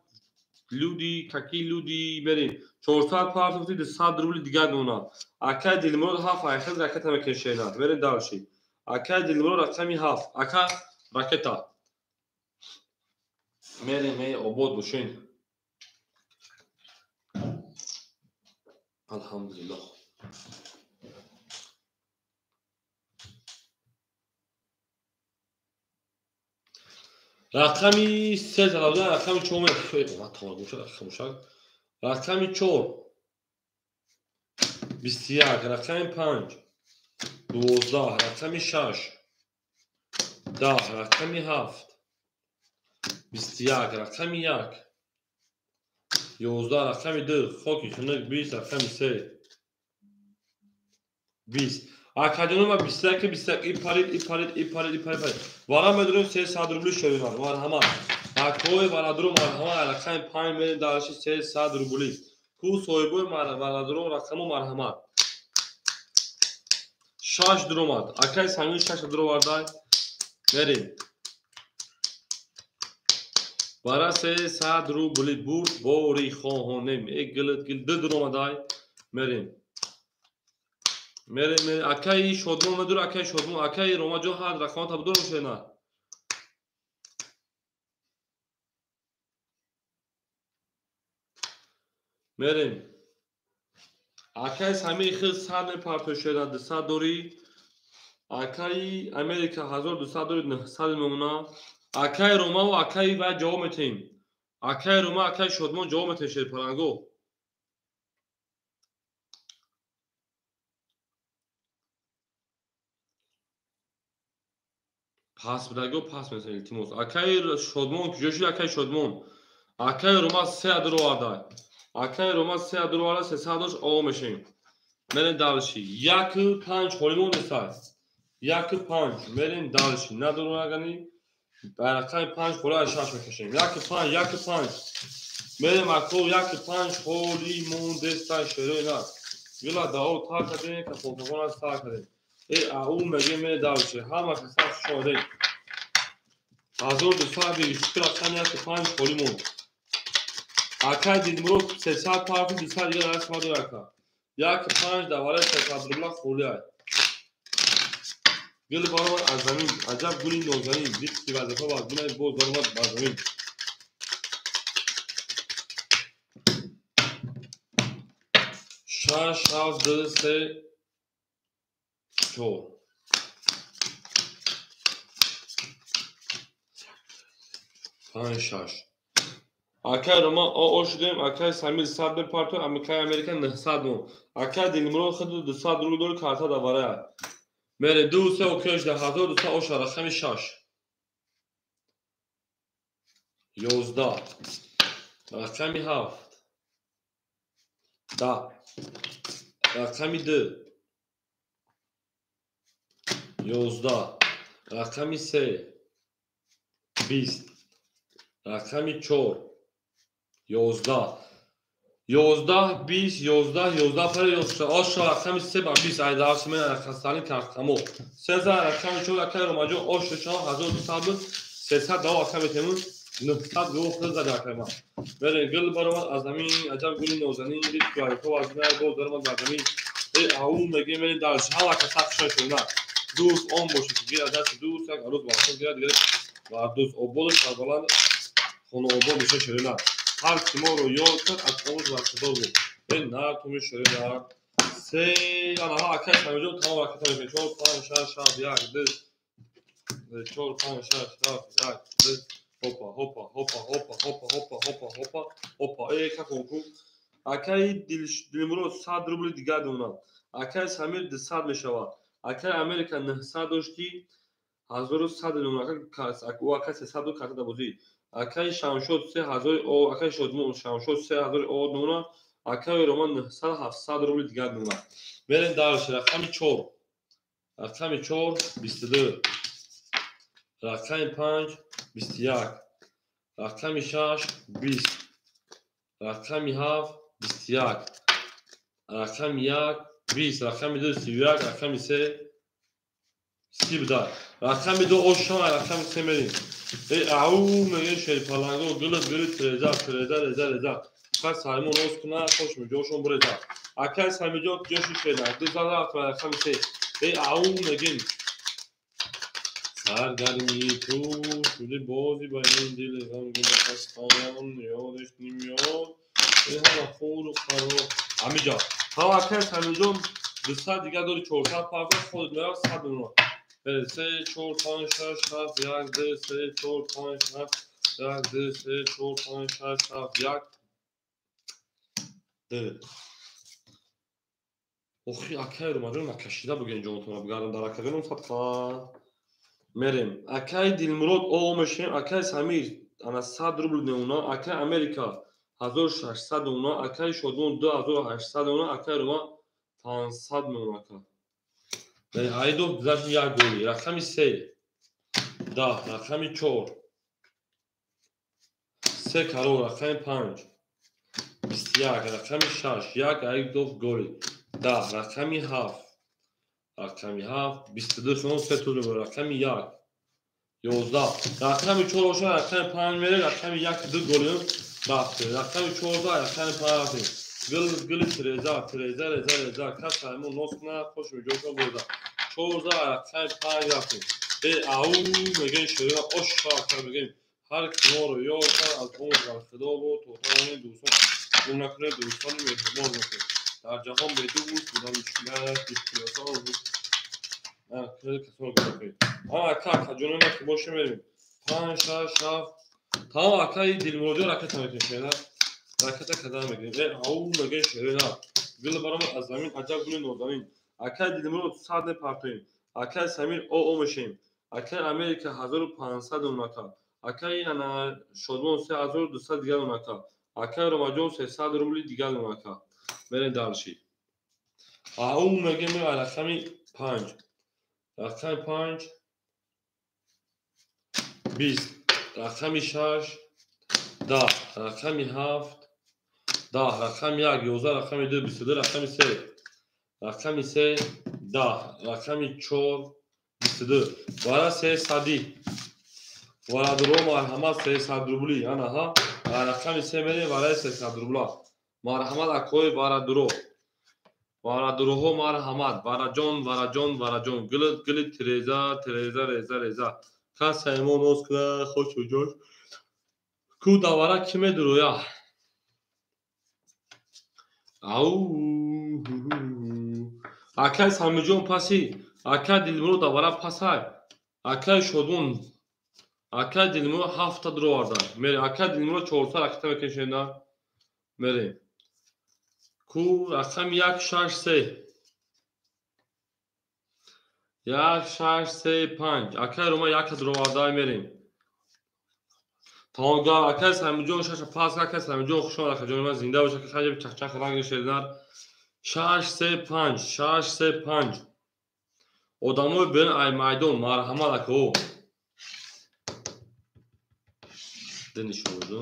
люди, какие люди мерем. 400 партофти 200 рубли дигар мемонад. Акай Дилмурод 7 айхез ракета мекунем шена. Мерем дальше. Акай Дилмурод рақами 7. Ака ракета. Мерем, эй обод бошен. Алҳамдулиллоҳ. Рақами 3 зада будан, рақами 4 мешавад. Рақами 4 21, рақами 5, 12, рақами 6, 10, рақами 7, 21, рақами 1, 11, рақами 2, хоки хунук 20, рақами 3, 20. Академия 21, 21, и парид, и парид, и парид, и парид. Вара медурем 300 рубли шеринар. Марҳамат. Акои варадуру марҳамат, рақами 5 мерем дарши 300 рубли. Ку соҳибои варадуру рақаму марҳамат. 6 дуромад. Акай самин 6 дуровардай. Мерем. Вара 300 рубли бурд бори хоҳонем. Э гилит гил 2 дуромадай. Мерем. Мерем, мерем. Акаи Шодмон медур, акаи Шодмон, акаи Ромаҷон ҳад рақамата будурам шена. Мерем. Акаи Самир хел 100 мепартои шена, 200 дорӣ. Акаи Америка 1200 дорӣ, 900 мемона. Акаи Ромаву акаи вай ҷавоб метаҳем. Акаи Рома, акаи Шодмон ҷавоб метаҳем шерпаланго. Пас бидаго пас месен илтимос. Акаи Шодмон куҷо шуд? Акаи Шодмон. Акаи Рома 3 дуроварда. Акаи Рома 3 дуроварда, 300 дошт, о мешем. Мерем дальше. 1 5 холӣ мондеста. 1 5 мерем дальше. Надорагани рақами 5 холӣ аз 6 мекашем. 1 5, 1 5. Мерем ако 1 5 холӣ мондеста шерои на. Гила дао та кардем, кафонкафон аз та кардем. Э ау меге мере дальше. Ҳама каса шоде. 1200 бигир, рақами 1 5 холӣ монд. Акай Дилмурод 300 парти 200 дигар даст мадор ака. 1 5 давара 300 рубла холӣ ай. Гул баромад аз замин, аҷаб гули нозанин, дидки вазифа ва гулай боз баромад бар замин. 6 7 2 3 4 5 6. Акай Рома о шудем, акай Самир 100 мепарто, акай Америка 900 мон. Акай Дилмурод худ 200 рубл дори карта давара. Мере 2 3 окей шуда 1200 оша рақами 6. 11 рақами 7. 10 рақами 2. 11 рақами 3. 20 рақами 4. 11 11 20 11 11 пари 11 оша рақами 3 ба 20 ай дарс мен рақамсани рақамо 13 рақами 4 акай Ромаҷон оша 4200 300 дава рақами темун 900 гол хел зада акай ма. Мерем гул баромад аз замин, аҷаб гули нозанин, дид ку аз замин боз баромад бар замин. Э ау меге мерем дарс ҳама каса хушон шуда. Дӯст он бошад ки гирад дасти дӯст, як арӯз ба худ гирад, гирад ва дӯст ободу сарбаланд хонаобод меша ширина. Ҳар ки моро ёд кард аз омӯз бархӯрдор буд. Э нар туми ширина. Се анаҳа акай Самиҷон тамом ракета мекунем. 4 5 6 7 1 2 4 5 6 7 1 2 хопа хопа хопа хопа хопа хопа хопа хопа хопа. Э каконку. Акаи Дилмурод 100 рубли дигар донад. Акаи Самир 200 мешавад. Акаи Америка 900 доштӣ 1100 донад. Акаи 300 до карта бозӣ. Акаи Шамшод 3000 о, акаи Шодмон Шамшод 3000 о донад. Акаи Роман 900 700 рубли дигар донад. Мерем дальше. Рақами 4. Рақами 4 22. Рақами 5 21. Рақами 6 20. Рақами 7 21. Рақами 1 20. Рақами 2 31. Рақами 3 32. Рақами 2 ошон, рақами 3 мерем. Э ау меге шерпаланго гулит гулит реза реза реза реза. Акай Саймон оз куна хош меҷошон буреза. Акай Самиҷон ҷоши шеда. 2 рафт рақами 3. Э ау мегем. Саргармии ту шуди бози ба ин дили ғамгин хастон ёдаш намеёд. Э ҳама хуру қарор. Амиҷа. Ҳа акай Самиҷон 200 дигар дори 400 парта худат мерав 100 мемонад. 3 4 5 6 7 1 2 3 4 5 6 1 2 3 4 5 6 7 1 2. Охи акай Ромаҷон накашида буген ҷонтонро бигардам дар акаҷоном садқа. Мерем. Акай Дилмурод о мешем, акай Самир ана 100 рубл меуна, акай Америка 1600 меуна, акай Шодмон 2800 меуна, акай Рома 500 меуна ака. Айдов гузашт як голи. Рақами 3. 10, рақами 4. 3 карор, рақами 5. 21, рақами 6, 1 айдов голи. 10, рақами 7. Рақами 7, 22 сон 3 тур мебарад, рақами 1. 11, рақами 4 бошад, рақами 5 мере, рақами 1 2 голи рафт. Рақами 14, рақами 5 рафтем. Гул гули тиреза, тиреза, реза, реза. Кас ҳаймон нос кунад, хош меҷошон бурда. 14, рақами 5 рафтем. Ау мегӯем шерина оша ака мегӯем. Ҳар ки моро ёд кард аз умр дар худо буд, то тавонем дӯстон гум накунем, дӯстони меҳрубон бошем. Дар ҷаҳон бе дӯст будан мушкил аст, мушкилосон касонро гум накунед. Ака акаҷонои ма ки бошем мерем. 5, 6, 7. Тамом акаи Дилмуроҷон ракета мекунем шерина. Ракета кадан мекунем. Ау мегӯем шерина. Гул баромад аз замин, аҷаб гули нозанин. Акаи Дилмурод 100 мепартоем. Акаи Самир о мешем. Акаи Америка 1500 унака. Акаи ана Шодмон 3200 дигар унака. Акаи Ромаҷон 300 рубли дигар унака. Мерем дальше. Ау мегӯем рақами 5. Рақами 5 20, рақами 6 10, рақами 7 10, рақами 1 11, рақами 2 22, рақами 3, рақами 3 10, рақами 4 22. Вара 300. Варадуро марҳамат 300 рубли. Ана ҳа, рақами 3 мерем вараи 300 рубла. Марҳамат акои варадуро. Варадуроҳо марҳамат. Вараҷон, вараҷон, вараҷон. Гул гули тиреза, тиреза, реза, реза. Кас ҳаймон ноз кунад, хош ҷош. Ку давара ки медуроя? Ау. Акай Самиҷон паси, акай Дилмурод давара пасай. Акай Шодмон, акай Дилмурод 7 дуроварда. Мерем. Акай Дилмурод 400 ракета мекашенда. Мерем. Ку рақами 1 6 3. 1 6 3 5. Акай Рома 1 дуроварда мерем. Тамом гап. Акай Самиҷон 6 пас, акай Самиҷон хуш омад, акаҷони ман зинда бошад, хаҷаб чахчах ранги шеринар. 6 3 5, 6 3 5. Одамои берун ай майдон, марҳамат ака. Динишон буду.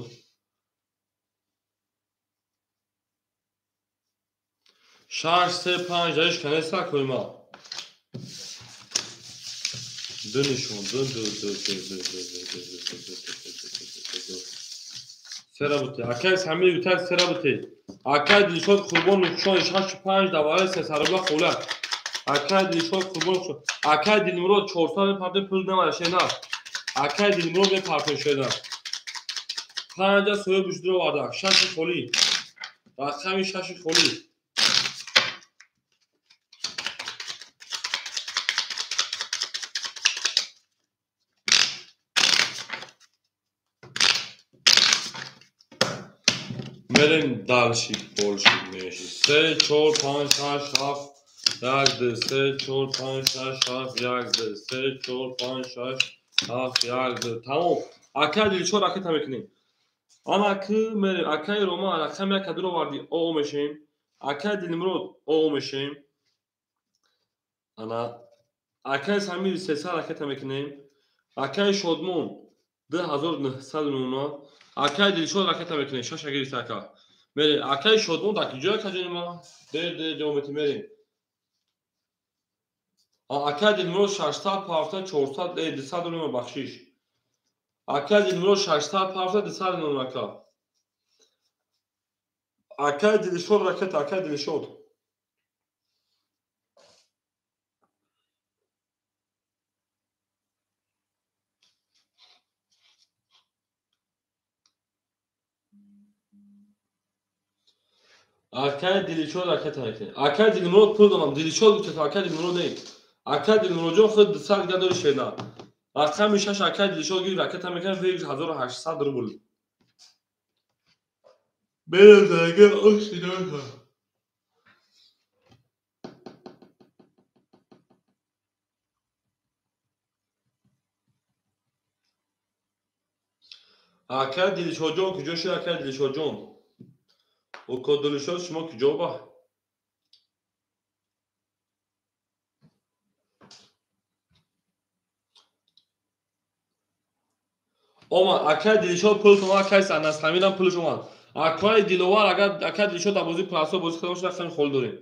6 3 5 даиш канеса акои ма. Динишон, ду ду ду ду ду ду ду ду ду ду ду ду. Сера бute. Акай Самир ютар сера бute. Акай Дилшод Қурбон Нухшон 6 5 давараи 300 рубла холак. Акай Дилшод Қурбон Нухшон. Акай Дилмурод 400 мепартои пул намара шена. Акай Дилмурод мепартои шена. 5 соя бушдро варда. 6 холӣ. Рақами 6 холӣ. Мерем дальше, больше, меньше. 3, 4, 5, 6, 7, 1, 2, 3, 4, 5, 6, 7, 1, 2, 3, 4, 5, 6, 7, 1, 2. Тамом. Акай Дилшод ракета мекунем. Ана ки мерем. Акай Рома рақами 1 дуро варди о мешем. Акай Дилмурод о мешем. Ана акай Самир 300 ракета мекунем. Акай Шодмон 2900 меуна. Акай Дилшод ракета мекунем. 6 гирифта ака. Мерем. Акай Шодмон дар куҷо акаҷони ма? Дер дер ҷавоб метем мерем. Акай Дилмурод 600 парта 400 200 рубл бахшиш. Акай Дилмурод 600 парта 200 рубл ака. Акай Дилшод ракета, акай Дилшод. Акай Дилшод ракета мекунем. Акай Дилмурод пул додам. Дилшод гуфт, акай Дилмурод не. Акай Дилмуродҷон худ 200 дига дори шена. Рақами 6 акай Дилшод гирифт ракета мекунем 1800 рубл. Берем дорога, ош. Акай Дилшодҷон куҷо шуд? Акай Дилшодҷон, уко Дилшод, шумо куҷо ба? Омад акай Дилшод, пултон, акай Самирам пулш омад. Акай Диловар, агар акай Дилшод дар бозии пласо бозӣ карда бошад, рақами холӣ дорем.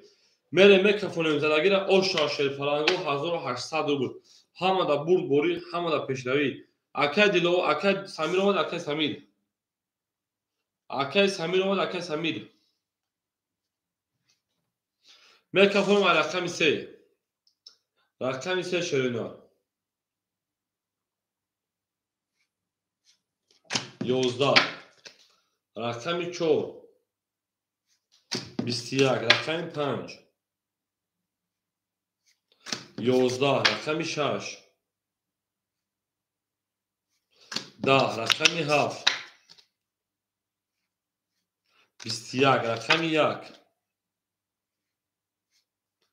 Мерем, мекафонем задагира оша шерпаланго 1800 рубл. Ҳама дар бурдборӣ, ҳама дар пешравӣ. Акай Диловар, акай Самир омад, акай Самир. Акай Самир омад, акай Самир. Мекафонем рақами 3. Рақами 3 шерина. 11. Рақами 4. 21. Рақами 5. 11. Рақами 6. 10. Рақами 7. 21. Рақами 1.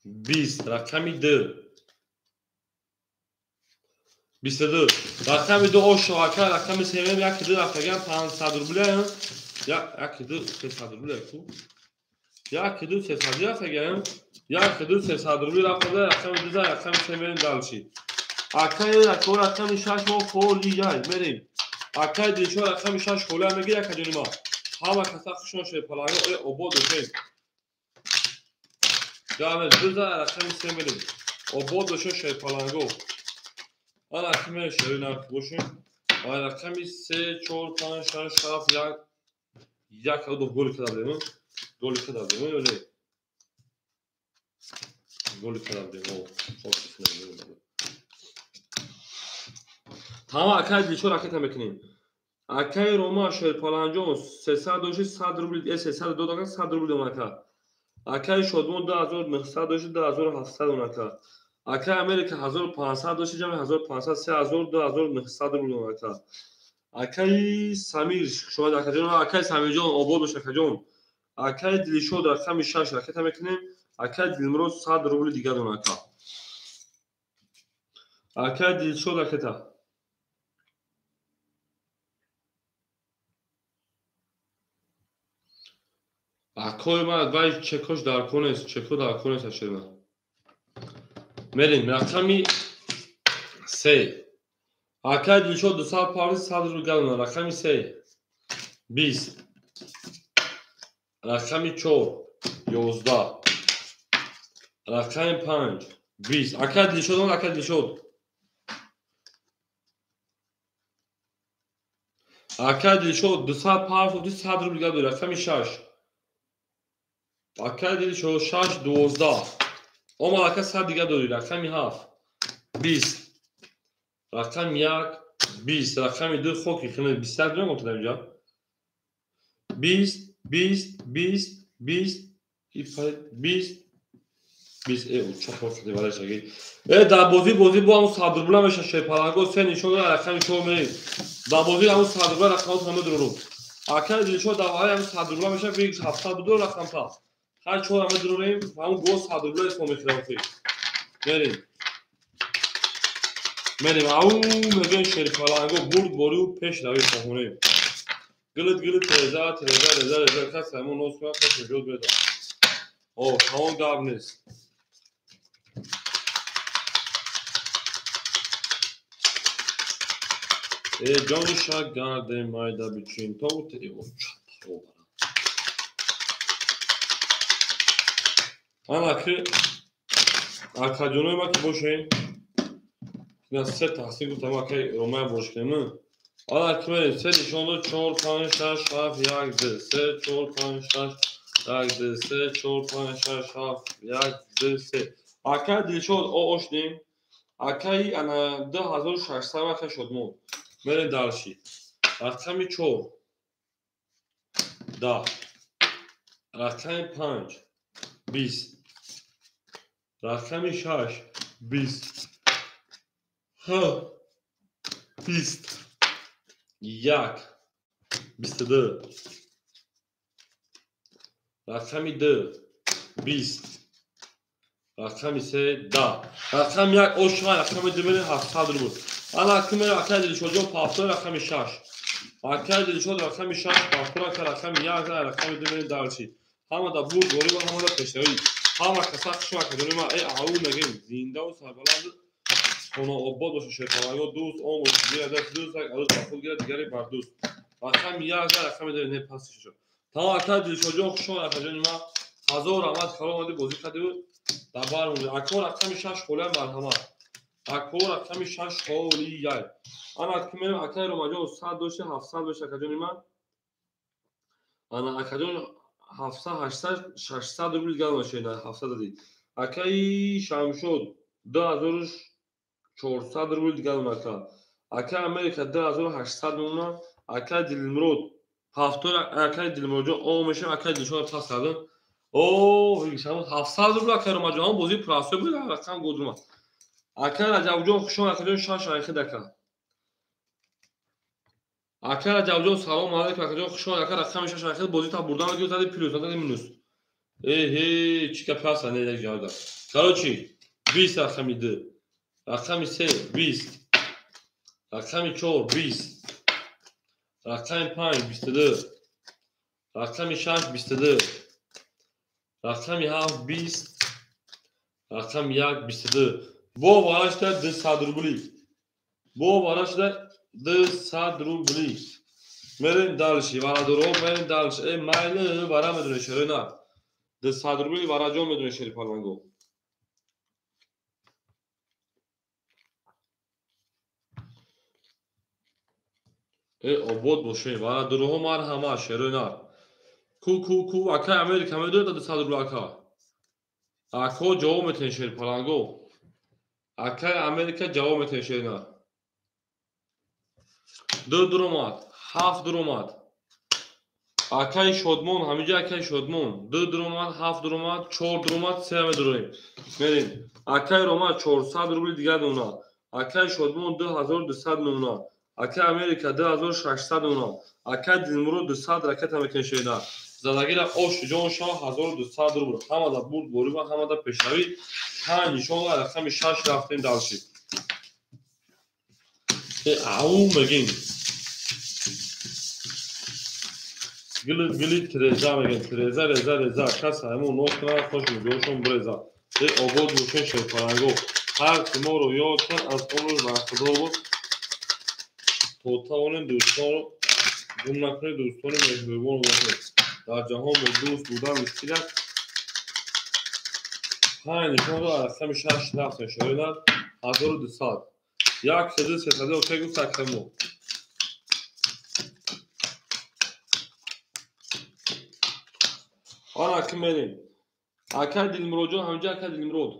20. Рақами 2. 22. Рақами 2 ошо ака, рақами 3 1 2 рафтаган 500 рубля. 1 2 300 рубля ку. 1 2 300 рафтаган. 1 2 300 рубля рафтага, рақами 2 рақами 3 мерем дальше. Акай рақами 6 мо холия мерем. Акай Дилшод рақами 6 холия мегирад, ака ҷони ма. Ҳама каса хушон шуд паланго, обод бошед. Гаме 2 рақами 3 мерем. Обод бошед шерпаланго. Ана киме шери нарх бошем. Рақами 3 4 5 6 7 1 1 ду голи кардем. Голи кардем ё не? Голи кардем. Хоб кунем. Тамом акай Дилшод ракета мекунем. Акай Рома шерпаланҷон 300 доши 100 рубл, 300 дод, 100 рубл ака. Акай Шодмон 2900 доши 2700 ака. Акай Америка 1500 доши ҷамъи 1500 3000 2900 рубл ака. Акай Самир шумо акаҷон, акай Самирҷон обод бош акаҷон. Акай Дилшод рақами 6 ракета мекунем. Акай Дилмурод 100 рубл дигар дон ака. Акай Дилшод ракета. Акой ма вай чекош дар конес, чеко дар конес ашема. Мерем рақами 3. Акай Дилшод 200 павли 100 рубл галона, рақами 3. 20. Рақами 4. 11. Рақами 5. 20. Акай Дилшод он, акай Дилшод. Акай Дилшод 200 павли 100 рубл галона, рақами 6. Акай Дилшод 6 12. Омад ака 100 дигар дорӣ, рақами 7. 20. Рақами 1 20, рақами 2 хоки хина 21 дорем гуфтам инҷа. 20 20 20 20 20 20 чопор шуди вале шаги. Дар бозӣ бо ҳамун 100 рубла меша шерпаланго се нишон дора рақами 4 мерем. Дар бозӣ ҳамун 100 рубла рақамҳо ҳама дурум. Акай Дилшод дар ваҳай ҳамун 100 рубла меша 700 рақам та. Ҳар чор ҳама дурем, ҳамун го 100 рубла ислом мехӯрам. Мерем. Мерем, ау мегӯем шерпаланго бурдборию пешравӣ хоҳонем. Гилит гилит реза реза реза реза кас ҳамон нос кунад пеш меҷод беда. О, ҳамон гап нест. Э ҷони шагарде майда бичин то ана ки акаҷонои ма ки бошем, на се тақсим гуфтам акай Ромая бош кунем. Ана ки мерем се нишон дод 4 5 6 7 1 2 3 4 5 6 1 2 3 4 5 6 7 1 2 3. Акай Дилшод ошдем. Акай ана 2600 ака Шодмон. Мерем дальше. Рақами 4. 10. Рақами 5. 20. Рақами 6. 20. 20. 1. 22. Рақами 2. 20. Рақами 3. 10. Рақами 1 ошма, рақами 2 мерем 700 рубл. Ана ки мерем акай Дилшодҷон пафто рақами 6. Акай Дилшод рақами 6 повтор, ака рақами 1, рақами 2 мерем дальше. Ҳамада бурд борӣ ва ҳамада пешравӣ. Ҳама каса хуш акаҷони ма, э ау мегем, зиндаву сарбаланд, хонаобод боша шерпаланго, дӯст он боша, гирад даст дӯст, як арӯз ба худ гирад, дигаре бар дӯст. Рақами 1, рақами 2 не паси шуд. Тамом акай Дилшодҷон, хуш омад акаҷони ма. 1000 раҳмат, калом омадӣ бозӣ кардӣ дар бар монди. Ако рақами 6 холия марҳамат. Ако рақами 6 холия. Ана ки мерем акай Ромаҷон 100 дошта 700 боша акаҷони ман. Ана акаҷон 700, 800, 600 рубл дигар бошед, 700 дадӣ. Акаи Шамшод 2400 рубл дигар ака. Акаи Америка 2800 мемона. Акаи Дилмурод ҳафтор, акаи Дилмуродҷон о мешавем, акаи Дилшод пас кардам. О, 700 рубл акаи Ромаҷон, ҳам бозии простой буд, рақам гузума. Акаи Раҷабҷон хуш омад, акаҷон 6 айхид ака. Акаи Раҷабҷон салом алейкум, акаҷон хуш омад, ака рақами 6 айхид бозӣ та бурдан гирифт, зади плюс, зади минус. Э, чӣ гап ҳаст, не як ҷавоб. Короче, 20 рақами 2, рақами 3 20, рақами 4 20, рақами 5 22, рақами 6 22, рақами 7 20, рақами 1 22. Бо вара шуда 200 рубли. Бо вара шуда 200 рубли. Мерем дальше, варадоро мерем дальше. Э, майли вара медонӣ шерои на. 200 рубли вараҷон медонӣ шери паланго. Э, обод боше, варадороҳо марҳама шерои нар. Ку ку ку акай Америка медонед 200 рубл ака. Ако ҷавоб метавонед шери паланго. Акай Америка ҷавоб метавонед шери нар. 2 дуромад, 7 дуромад. Акай Шодмон, ҳаминҷо акай Шодмон. 2 дуромад, 7 дуромад, 4 дуромад, 3 медуроем. Мерем. Акай Рома 400 рубли дигар мемонад. Акай Шодмон 2200 мемонад. Акай Америка 2600 мемонад. Акай Дилмурод 200 ракета мекунед шерида. Задагира ош ҷон шава 1200 рубл. Ҳамада бурд борӣ ва ҳамада пешравӣ. 5 нишон ва рақами 6 рафтем дальше. Э, ау мегем. Гили гили треза мегем, треза реза реза. Кас ҳамон нос кунад, хош муҷошон бреза. Э, обод бошед шерпаланго. Ҳар ки моро ёд кард, аз умр бархӯрдор буд. То тавонем дӯстонро гум накунед, дӯстони меҳрубон бошед. Дар ҷаҳон бо дӯст будан мушкил аст. 5 нишон ро рақами 6 рафтем шоидан 1200. 1 3 3 окей гуфт акамо. Ана ки мерем. Акай Дилмуродҷон, ҳаминҷо акай Дилмурод.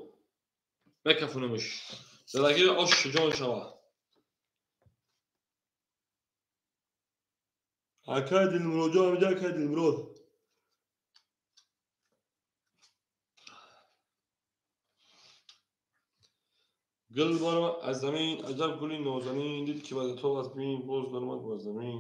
Мекафонемш. Задагири ош ҷон шава. Акай Дилмуродҷон, ҳаминҷо акай Дилмурод. Гул баромад аз замин, аҷаб гули нозанин, дид ки вазатоб аз бин, боз даромад бар замин.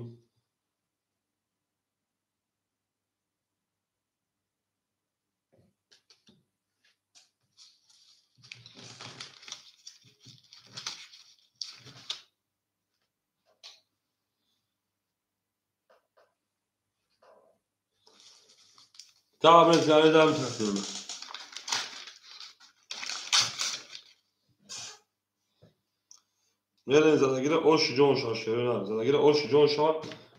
Давай, давай, давай. Мерем задагира ош ҷон шава шерина. Задагира ош ҷон шава.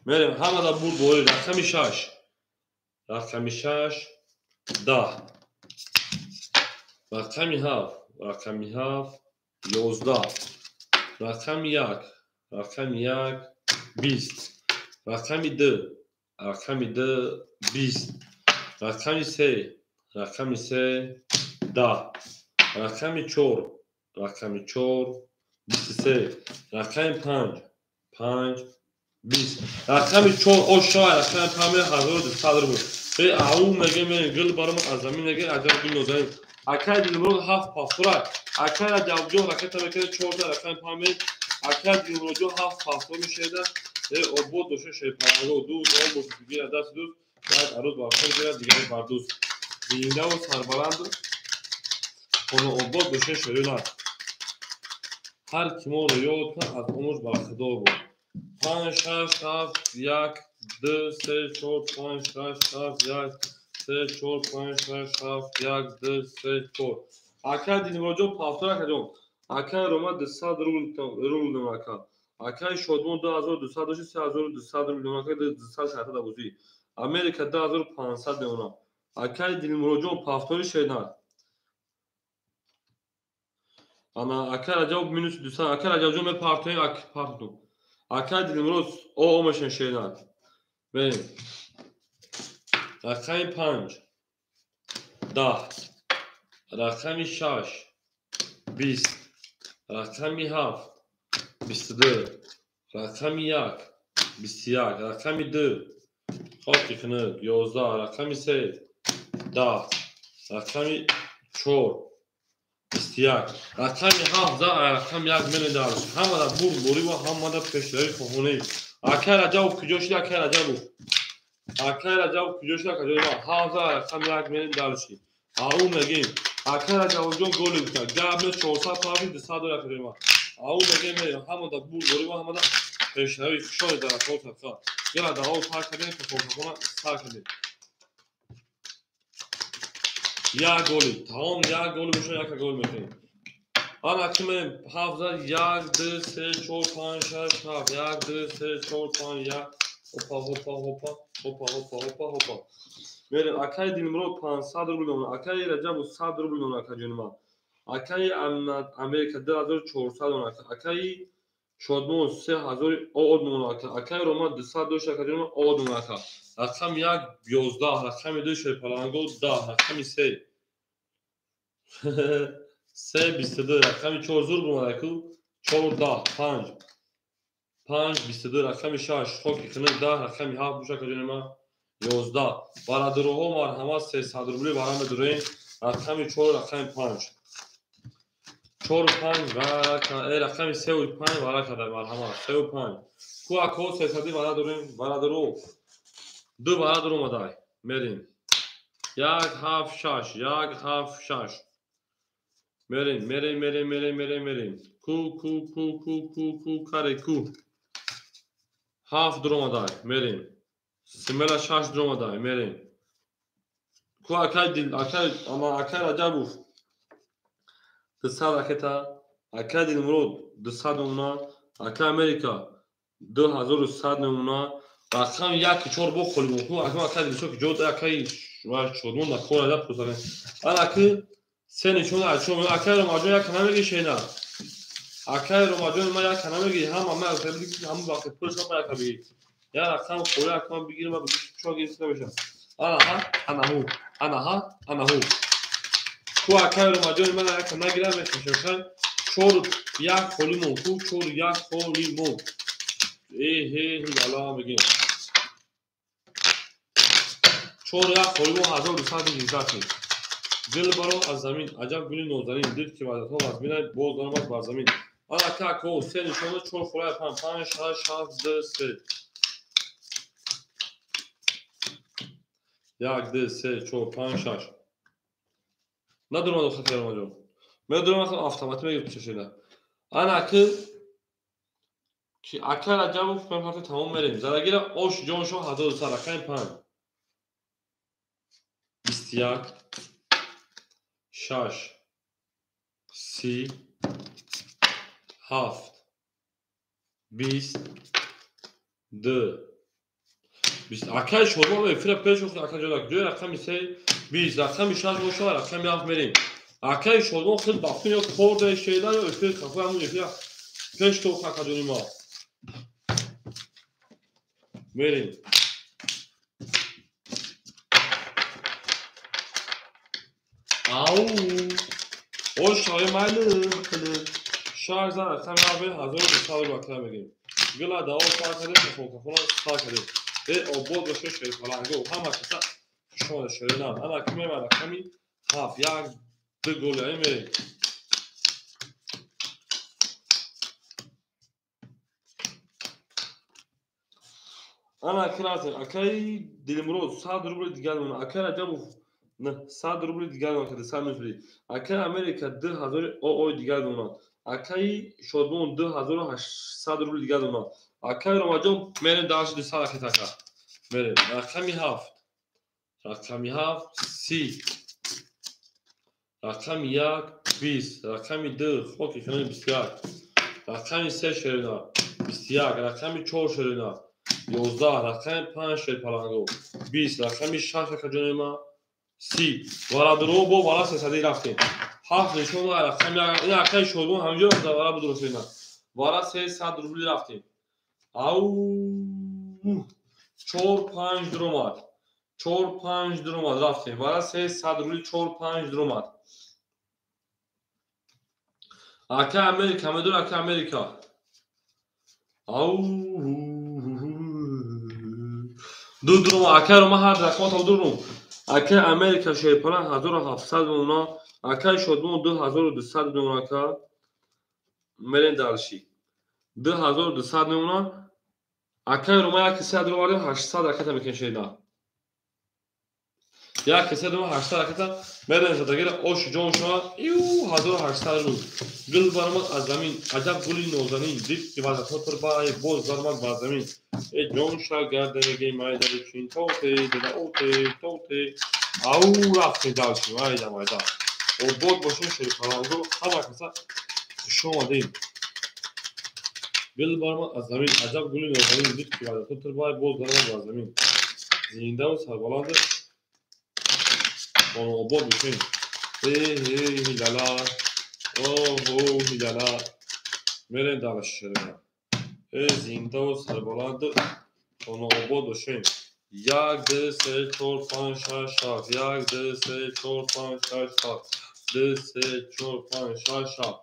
Мерем ҳамада бурд борӣ рақами 6. Рақами 6 10. Рақами 7, рақами 7 11. Рақами 1, рақами 1 20. Рақами 2, рақами 2 20. Рақами 3, рақами 3 10. Рақами 4, рақами 4 23. Рақами 5, 5 20. Рақами 4 ошо, рақами 5 1200 рубл. Э, ау мегем, гул баром аз замин меге, аҷаб гул нозанин. Акай Дилмурод 7 пафтора. Акай Раҷабҷон ракета мекунад 4 рақами 5. Акай Дилмуродҷон 7 пафтор мешеда. Э, обод боша шерпаланго, дӯст он боша гира даст дӯст, як арӯз бар худ гирад, дигаре бар дӯст. Зиндаву сарбаланду хонаобод боша шерина. Ҳар ки моро ёд кард, аз умраш бархӯрдор буд. 5 6 7 1 2 3 4 5 6 7 1 3 4 5 6 7 1 2 3 4. Акай Дилмуроджон повтор акаҷон. Акай Рома 200 рубл дом ака. Акай Шодмон 2200 дошт 3200 рубл дом ака 200 шарта да бозӣ. Америка 2500 меона. Акай Дилмуроджон повтори шена. Ана акай Раҷаб минус 200. Акай Раҷабҷон мепартоем ак парту. Акай Дилмурод о мешен шена. Берем. Рақами 5 10 рақами 6 20 рақами 7 22 рақами 1 21 рақами 2 хоки хунук 11 рақами 3 10 рақами 4 21 рақами 7 рақами 1 менедарс. Ҳамада бурдборӣ ва ҳамада пешравӣ хоҳонӣ. Акай Раҷабов куҷо шуд? Акай Раҷабов. Акай Раҷабов куҷо шуд? Акай 7 рақами 1 менедарс. Ау мегим. Акай Раҷабовҷон голи гуфта. Гап не 400 пави 200 доллар кардем. Ау мегим ҳамада бурдборӣ ва ҳамада пешравӣ хушоли дар акол садқа. Яла даъво сар кардем, кафолкахона сар кардем. Як голи, тамом як голи бошад, як гол мекунем. Ана ки мен 7 1 2 3 4 5 6 7 1 2 3 4 5 1 опа опа опа опа опа опа опа. Мерем акай Дилмурод 500 рубл дона, акай Раҷабов 100 рубл дона ака ҷонима. Акай Америка 2400 дона, акай Шодмон 3000 од дона, акай Рома 200 дошт ака ҷонима од дона ака. Рақами 1 11, рақами 2 Шерпаланго 10, рақами 3 3 22, рақами 4 зур бумадаку 4 10 5 5 22, рақами 6 хоки хунук 10, рақами 7 боша ака ҷонима 11. Бародарҳо марҳамат 300 рубли вара медурем. Рақами 4 рақами 5 4 5 рақами 3 5 вара када марҳамат 3 5. Ку ако 300 вара дорем бародаро. Ду бародар омадай. Мерем. 1 7 6 1 7 6. Мерем, мерем, мерем, мерем, мерем, мерем. Ку ку ку ку ку ку каре ку. 7 дуромадай. Мерем. Симела 6 дуромадай. Мерем. Ку акай дил, акай ама акай Раҷабов 200 ракета, акай Дилмурод 200 намуна, акай Америка 2100 намуна. Рақам 1 4 бо холимон. Ку акай акай Дилшод ки ҷо акай Шодмон да кор ада пурсадем. Ана ки се нишон аз шумо акай Ромаҷон як намеги шена. Акай Ромаҷон ма як намеги ҳама ма ҳама вақт пулш ма як бигир. Я рақам холи акам бигирам ва чо гирифта мешам. Ана ҳа, ана ҳу, ана ҳа, ана ҳу. Ку акай Ромаҷон ма як нагирам мешам. 4 1 холимон. Ку 4 1 холимон. Э ҳе яла мегим. 4 1 холимон 1218 шуд. Гул баро аз замин, аҷаб гули нозанин, дид ки ваъдатҳо вазминай, боз даромад бар замин. Ана ка ко се нишона 4 холая 5 5 6 7 2 3 1 2 3 4 5 6. Надурмад хатер маҷон. Медурам автомат мегирд чашида. Ана ки ака Раҷабов мепарта тамом мерем. Зарагира ош ҷоншо 1200 рақами 5 21 6 30 7 20 2 20. Акай Шодмон эфира пеш охт ака ҷон ҷои рақами 3 20 рақами 6 боша рақами 7 мерем. Акай Шодмон хел бафтун ё кор да шеда ё эфир хафа ҳамун эфира пеш то ака ҷони ма. Мерем. Ау! Ош шои майли хеле. 6 рақами 7 1200 рубл ака мегирем. Гила даъво сар кардем, кафолкахона сар кардем. Э обод боша Шерпаланго ҳама каса хушомада шеринам. Ана ки мема рақами 7 1 2 гол ай мерем. Ана ки рафтем. Акай Дилмурод 100 рубл дигар мона. Акай Раҷабов 100 рубл дигар мона, 100 рубл. Акай Америка 2000 ОО дигар мона. Акай Шодмон 2800 рубл дигар мона. Акай Ромаҷон мерем дальше 200 ракет ака. Мерем. Рақами 7. Рақами 7 30. Рақами 1 20. Рақами 2 хоки хеле 21. Рақами 3 шерина 21. Рақами 4 шерина 11. Рақами 5 шерпаланго 20. Рақами 6 акаҷони ма 30. Варадуро бо вара 300 рафтем. 7 нишон рақами ин акаи Шодмон ҳаминҷо вара будро шерина. Вара 300 рубли рафтем. Ау 4 5 дуромад. 4 5 дуромад рафтем. Вара 300 рубли 4 5 дуромад. Ака Америка медор ака Америка. Ау ду дуромад ака Рома ҳар рақам та дурум. Ака Америка шерпала 1700 мона. Акаи Шодмон 2200 мона ака. Мерем дальше. 2200 мона. Акаи Рома 100 рубли 800 ракета мекунем шеда. 100 рубли 800 ракета мерем задагира ош ҷон шава. Ю 1800 рубл. Гул баромад аз замин, аҷаб гули нозанин, дид ки вазатҳо турбай, боз баромад бар замин. Э ҷон ша гарда мегӯи майда чин тоте, деда оте, тоте. Ау рафтем дальше, майда майда. Обод бошем шерпаланго, ҳама каса хуш омадем. Гул баромад аз замин, аҷаб гули нозанин, дид ки вазатҳо турбай, боз баромад бар замин. Зиндаву сарбаланд обод бошем. Э э ҳилала, оҳо ҳилала. Мерем дальше шерина. Э зиндаву сарбаланд обод бошем. 1 2 3 4 5 6 7. 1 2 3 4 5 6 7. 2 3 4 5 6 7.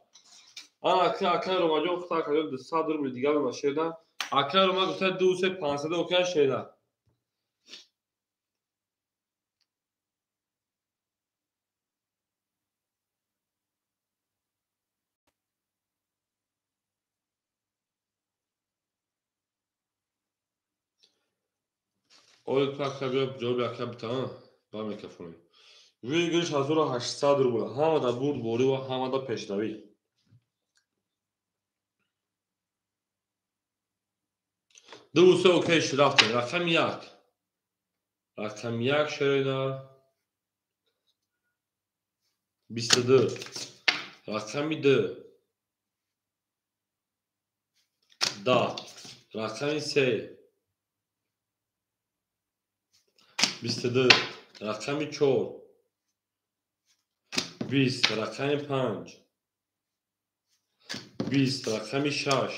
Ана ака акаи Ромаҷон хута акаҷон 200 рубли дигар ба шерда. Акаи Рома гуфта 2 3 500 окей шерда. Оё ту ака биё ҷавоби ака бита, ба микрофон. Выигрыш 1800 рубл. Ҳама да бурдборӣ ва ҳама да пешравӣ. 2 3 окей рафтем. Рақами 1. Рақами 1 шерина 22. Рақами 2 10. Рақами 3 22. Рақами 4 20. Рақами 5 20. Рақами 6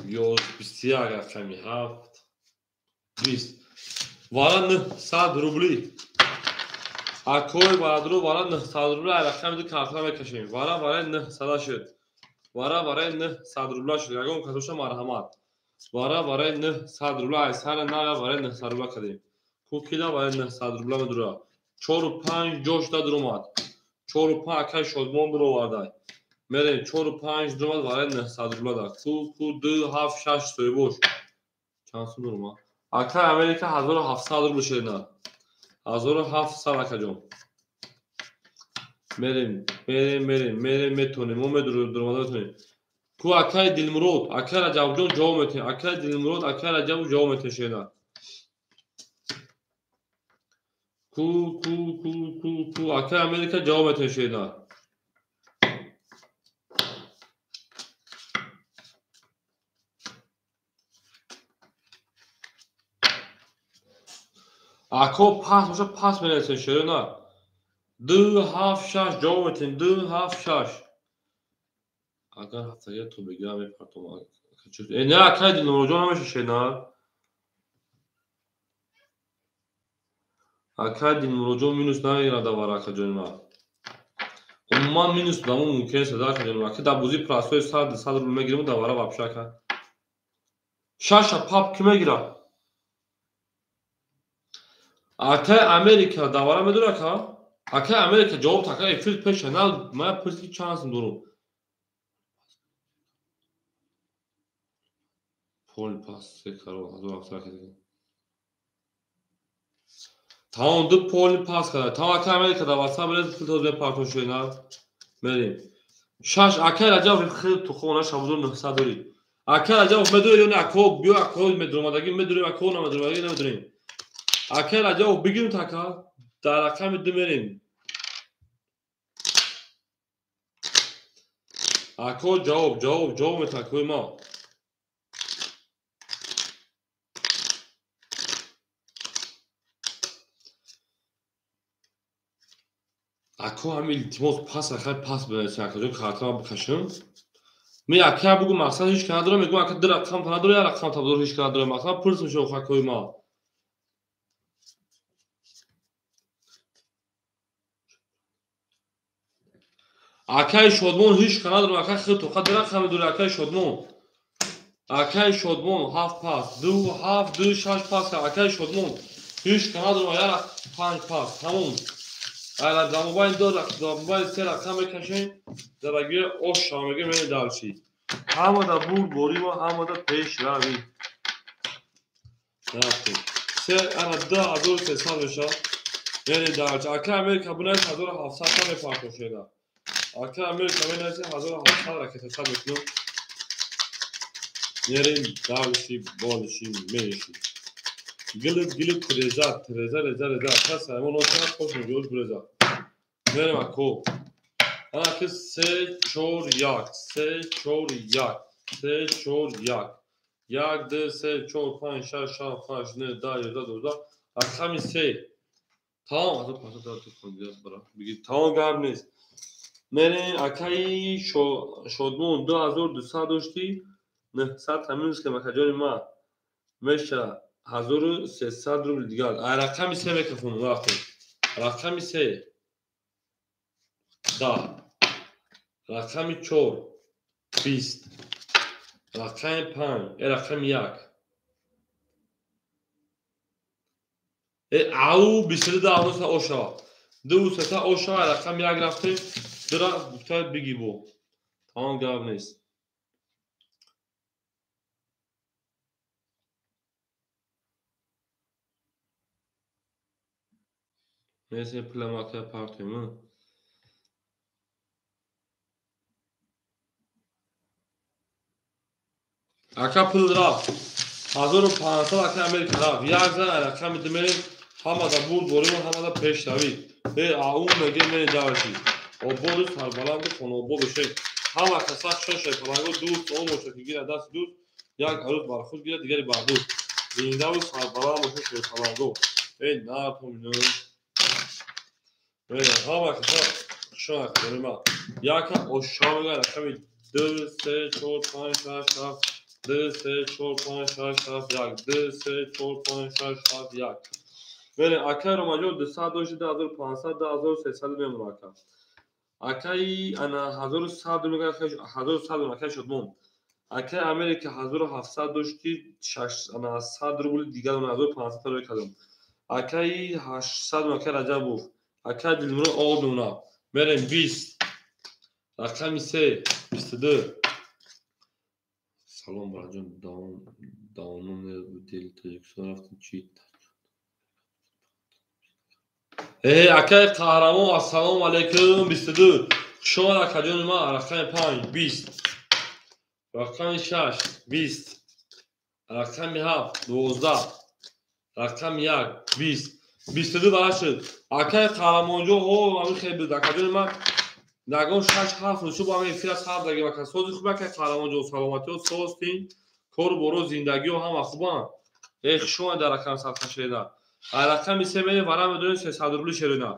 21. Рақами 7 20. Вара 900 рубли. Акои барадру вара 900 рубли. Рақами 2 картра мекашем. Вара вараи 900 шуд. Вара вараи 900 рубла шуд. Ягон касоша марҳамат. Вара вараи 900 рубла. Ай сара нага вараи 900 рубла кардем. Кукида вараи 900 рубла медура. 4 5 ҷошда дуромад. 4 5 акаи Шодмон дуровардай. Мерем 4 5 дуромад вараи 900 рубла да. Ку ку 2 7 6 соҳибош. Чанд сум дуромад? Акаи Америка 1700 рубл шерина. 1700 акаҷон. Мерем, мерем, мерем, мерем метонем. Мо медуромада метонем. Ку акаи Дилмурод, акаи Раҷабҷон ҷавоб метиҳем. Акаи Дилмурод, акаи Раҷаб ҷавоб метиҳем шерина. Ку ку ку ку ку акаи Америка ҷавоб метиҳем шерина. Ако пас боша пас менависем шерина. 2 7 6 ҷавоб метиҳем. 2 7 6. Агар ҳафтага то бигирам мепартом. Не акаи Дилмуродҷон намеша шерина. Акаи Дилмуродҷон минус намегирад давара акаҷони ман. Умуман минус дамо мумкин нест акаҷони ман. Ака дар бозии простой 100 200 рубл мегирем давара вообще ака. 6 пап ки мегирад? Акаи Америка давара медора ака? Акаи Америка ҷавоб та ака эфир пеша на ман пурсид ки чанд сум дорум. Пол пас се каро 1700 ракет. Тамом ду поли пас карда. Тамом акаи Америка дар WhatsApp брез пул тоз мепартон шуд на. Мерем. 6 акаи Раҷаб хеле тухона шабудор 900 дорӣ. Ака Раҷабов медуред ё не? Ако биё, ако медуромадагӣ медурем, ако намедуромадагӣ намедурем. Ака Раҷабов бигирем така, дар рақами 2 мерем. Ако ҷавоб, ҷавоб, ҷавоб метакои ма. Ако ҳами илтимос пас рақами пас бинависем, акаҷон, картама бикашем. Ме ака бугу мақсад ҳеч ка надорам, мегӯм ака 2 рақам та надора, 1 рақам та надора, ҳеч ка надорам. Мақсад пурсим шумо акои ма. Акаи Шодмон ҳеч ка надорам, ака хел тоқа 2 рақам медори, акаи Шодмон. Акаи Шодмон 7 пас, 2 7 2 6 пас, акаи Шодмон ҳеч ка надорам, 1 5 пас, тамом. Ара дар мобайн 2 рақам, дар мобайн 3 рақам мекашем, дарагии ош шава мегӯем, мене дарши. Ҳамада бурдборӣ ва ҳамада пешравӣ. Рафтем. Се ана 2300 мешавад. Яъне дарчи. Ака Америка бинавис 1700 та мепартошеда. Ака Америка бинавис 1700 ракета мекунам. Мерем дарши, болши, меши. Гилиб, гилиб, треза, треза, реза, реза. Ака Саймон оча, хош мегӯяд буреза. Мерем ако. Ана ки 3 4 1, 3 4 1, 3 4 1. 1 2 3 4 5 6 7 8 9 10 11 12. Рақами 3. Тамом, аз паса дар бигир. Тамом гап нест. Мерем акаи Шодмон 2200 дошти, 900 та минус кам акаҷони ма. Меша 1300 рубл дигар. Ай рақами 3 микрофон рафтем. Рақами 3. 10. Рақами 4. 20. Рақами 5. Рақами 1. Ау 22 да ошава. 2 сета ошава, рақами 1 рафтем. Дра гуфта биги бо. Тамом гап нест. Neyse plamaka partiyim. Ака пул рафт. 1500 ака Америка рафт. Як зан рақами димерем, ҳамада бурд борим, ҳамада пешравӣ. Ау меге мене дарши. Ободу сарбаланду хонобод бошед. Ҳама каса шоша паланго дӯст он бошад ки гирад даст дӯст, як арӯз бар худ гирад, дигари бар дӯст. Зиндаву сарбаланд бошед шоша паланго. Напомню. Ҳама каса шоша паланго. Яка ошава рақами 2 3 4 5 6 7 2 3 4 5 6 7 1 2 3 4 5 6 7 1. Мерем акаи Ромаҷон 200 дошти, 2500, 2300 мемонад ака. Акаи ана 1100 мегӯяд, 1100 акаи Шодмон. Акаи Америка 1700 дошти, 100 рубли дигар 1500 та рӯй кардам. Акаи 800 акаи Раҷабов. Акаи Дилмурод оғоз мемонад. Мерем 20. Рақами 3 22. Салом Раҷон, давом дел Тоҷикистон рафтем чи? Акаи Қаҳрамон, ассалому алайкум, 22. Хуш омад акаҷони ман. Рақами 5 20. Рақами 6 20. Рақами 7 12. Рақами 1 20. 22 бара шуд. Акаи Қаҳрамонҷон, ҳо ҳамин хел буд. Акаҷони ман нагон 6-7 рӯз шуд бо ҳамин эфира сар дагим. Ака сози хуб, акаи Қаҳрамонҷон, саломатиҳо созтин, кору боро, зиндагиҳо ҳама хубанд. Хуш омад дар рақами садхашеда. Рақами 3 мерем, вара медорем 300 рубли шерина.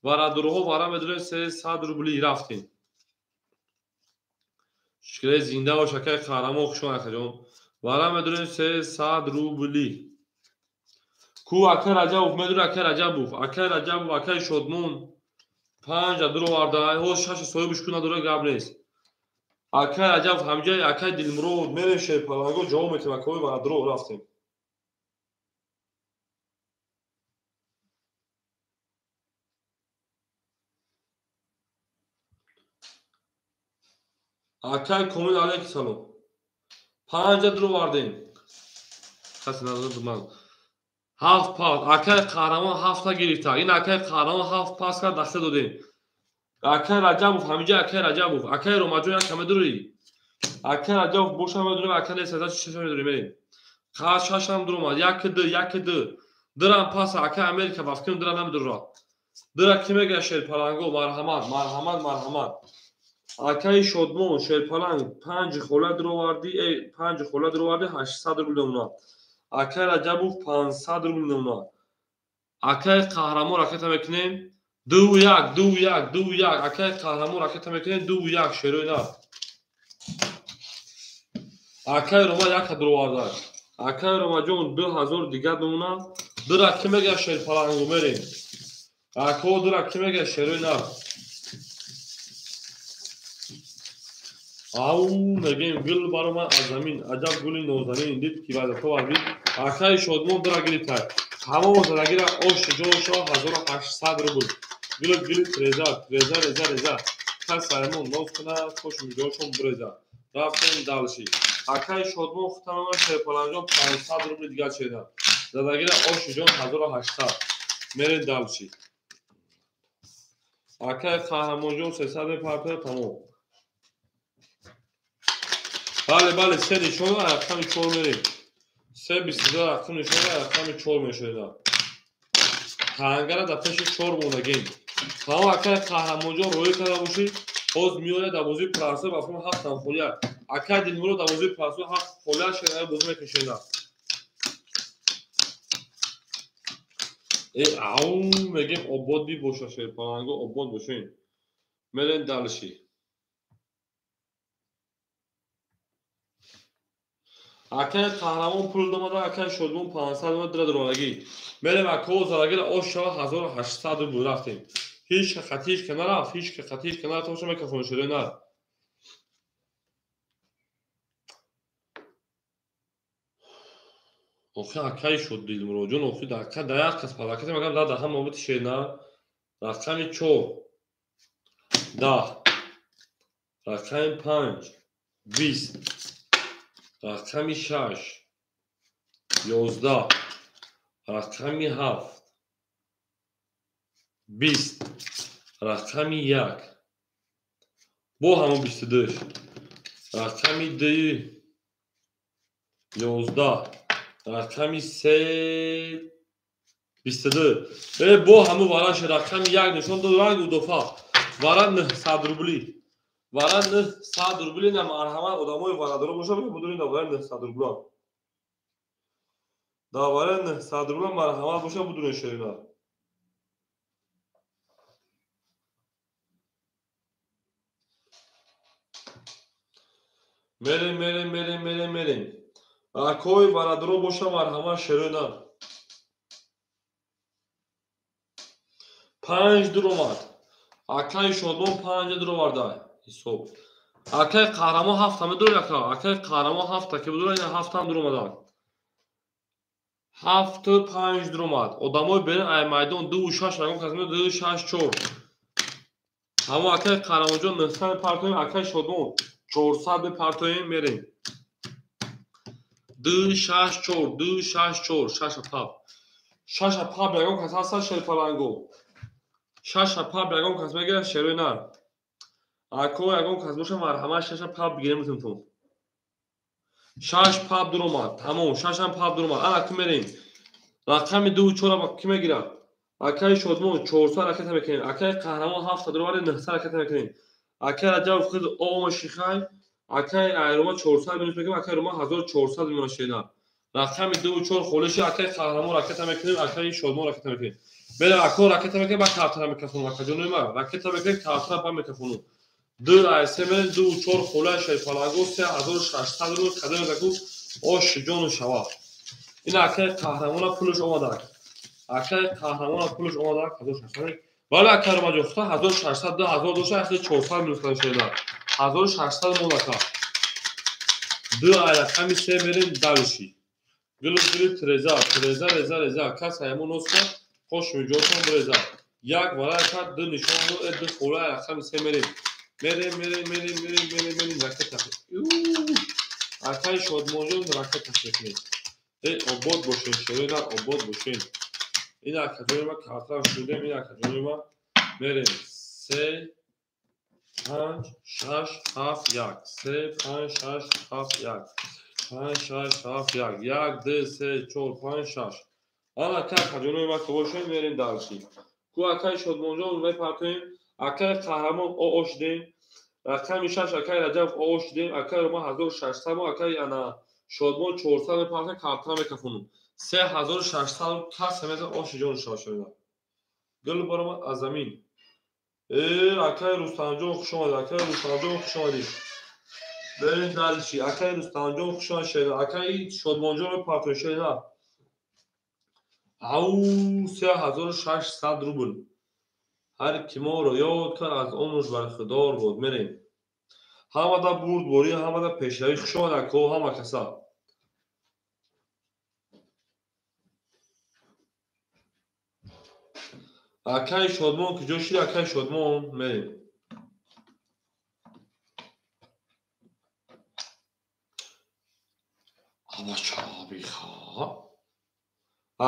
Варадурҳо вара медорем 300 рубли рафтем. Шукре зинда бош акаи Қаҳрамон, хуш омад акаҷон. Вара медорем 300 рубли. Ку акаи Раҷабов медори, акаи Раҷабов, акаи Раҷабов, акаи Шодмон 5 дур оварда, ҳоз 6 соҳибаш ку надора, гап нест. Акаи Раҷабов ҳамҷои акаи Дилмурод мерем шерпаланго ҷавоб метем акаи варадуро рафтем. Акаи Комил алайки салом. 5 дур овардем. Касе надорад ман. 7 пас. Акаи Қаҳрамон 7 та гирифта. Ин акаи Қаҳрамон 7 пас кард, даста додем. Акаи Раҷабов ҳаминҷа, акаи Раҷабов, акаи Ромаҷон як каме дурӣ. Ака Раҷабов боша медурем, ака нест, шаша медурем, мерем. Шашам дуромад, як ду, як ду. Дирам паса, ака Америка вафким дира намедурад. Дира ки мегӯяд шерпаланго, марҳамат, марҳамат, марҳамат. Акаи Шодмон, шерпаланг, панҷ хола дуровардӣ, панҷ хола дуровардӣ, 800 рубл мемонад. Акаи Раҷабов 500 рубл мемонад. Акаи Қаҳрамон ракета мекунем, 2 1, 2 1, 2 1. Акаи Қаҳрамон ракета мекунем, 2 1, шерои нар. Акаи Рома яка дуроварда. Акаи Ромаҷон 2000 дигар мемонад. Дира ки мегӯяд шерпалангу, мерем. Ако дира ки мегӯяд шерои нар. Ау мегӯем гул баромад аз замин, аҷаб гули нозанин, дид ки вазифа варзид. Акаи Шодмон дира гирифтай. Ҳамон задагира ош ҷон шава 1800 рубл. Гул гул треза, треза, реза, реза. Кас саймон ноз кунад, хош миҷошон буреза. Рафтем далши. Акаи Шодмон хутамама шерпаланҷон 500 рубл дигар шеда. Задагира ош ҷон 1800. Мерем далши. Акаи Қаҳрамонҷон 300 мепартояд, тамом. Бале, бале, се нишон, рақами 4 мерем. Се 22 рақам нишон, рақами 4 мешояд. Тангара дар пеши 4 мондагем. Тамом акаи Қаҳрамонҷон роӣ карда бошӣ, боз меояд дар бозии прасо ба филм 7 холия. Акаи Дилмурод дар бозии прасо 7 холия шеда бозӣ мекашеда. Ау мегем обод бибоша шерпаланго, обод бошин. Мерем далши. Акаи Қаҳрамон пул домада, акаи Шодмон 500 омад, дира дуроварагӣ. Мерем акао залагира ош шава 1800 рубл рафтем. Ҳеҷ ка хатиш ка нарафт, ҳеҷ ка хатиш ка нарафт, боша микрофон шерои нар. Охи акаи шуд Дилмуроҷон, охи дака да як кас паракати магам да даҳам мобити шер нар. Рақами 4 10, рақами 5 20, рақами 6 11, рақами 7 20, рақами 1 бо ҳамон 22, рақами 2 11, рақами 3 22. Бо ҳамон вараш рақами 1 нишон дод, ранг удофа. Вара 900 рубли. Вара 900 рубли на марҳамат одамои варадоро боша, будурин вара 900 рубла. Да вара 900 рубла марҳамат боша, будурин шерина. Мерем, мерем, мерем, мерем, мерем. Акои варадоро боша, марҳамат шерина. 5 дуромад. Акаи Шодмон 5 дуроварда. Ҳисоб. Акаи Қаҳрамон 7 медур яка. Акаи Қаҳрамон 7 ки будур, ина 7 ҳам дуромада. 7 5 дуромад. Одамои берин ай майдон 2 6 рагон кас 2 6 4. Ҳамо акаи Қаҳрамонҷон 900 партоем, акаи Шодмон 400 бепартоем, мерем. 2 6 4, 2 6 4, 6 пап. 6 пап ягон кас ҳаста шерпаланго. 6 пап ягон кас мегирад шерои нар. Ако ягон кас боша марҳамат 6 пап бигирем бутунтон. 6 пап дуромад, тамом, 6 ҳам пап дуромад. Ана ки мерем. Рақами 2 4 ки мегирад? Акаи Шодмон 400 ракета мекунем. Акаи Қаҳрамон 7 дуровард, 900 ракета мекунем. Акаи Раҷабов худ ома шихай, акаи Айрома 400 минус мекунем, акаи Рома 1400 минус шеда. Рақами 2 4 холиши акаи Қаҳрамон ракета мекунем, акаи Шодмон ракета мекунем. Мерем ако ракета мекунем, ба картара микрофон, акаҷонои ма ракета мекунем, картара ба микрофону. 2 ай 3 мерем, 2 4 хола шерпаланго 3600 рубл кадем заку ош ҷону шава. Ин акаи Қаҳрамона пулш омада. Акаи Қаҳрамона пулш омада 1600. Бале акаи Ромаҷон, хута 1600 2000 доша, 400 минус када шуда. 1600 монака. 2 ай рақами 3 мерем далши. Гул гул треза, треза, реза, реза. Кас ҳамон носка хош миҷотон буреза. Як варака 2 нишон дод, 2 хола рақами 3 мерем. Мерем, мерем, мерем, мерем, мерем, мерем, ракета. Акаи Шодмонҷон ракета мекунем. Обод бошен, шерои нар, обод бошен. Ин акаҷони ма картара шудем, ин акаҷони ма мерем. 3 5 6 7 1 3 5 6 7 1 5 6 7 1 1 2 3 4 5 6. Ана акаҷонои ма ки бошем, мерем дальше. Ку акаи Шодмонҷон мепартоем, акаи Қаҳрамон оо шудем, рақами 6 акаи Раҷабов оо шудем, акаи Рома 1600 мо, акаи ана Шодмон 400 мепартоем, картона мекафонум. 3600 кас мезан оши ҷон шошода. Гул баромад аз замин. Акаи Рустамҷон хуш омадед, акаи Рустамҷон хуш омадед. Берем дальше. Акаи Рустамҷон хуш омадед, шеда. Акаи Шодмонҷон мепартоем, шеда. Ау 3600 рубл. Ҳар ки моро ёд кард, аз онуш бархӯрдор буд. Мерем. Ҳамада бурдборӣ, ҳамада пешравӣ. Хуш омад ако, ҳама каса. Акаи Шодмон куҷо шуд? Акаи Шодмон мерем. Абачабиха.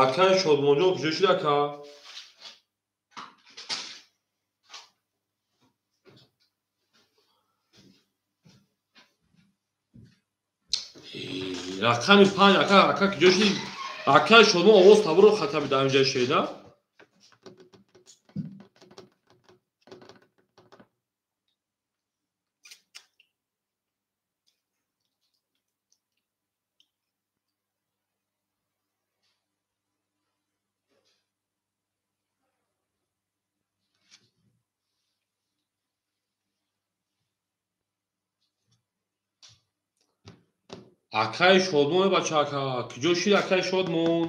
Акаи Шодмонҷон куҷо шуд, ака? Рақами 5 ака, ака куҷо шуд? Акаи Шодмон овоз табуро хатаби дар инҷа шеда. Акаи Шодмон бача, ака куҷо шуд акаи Шодмон?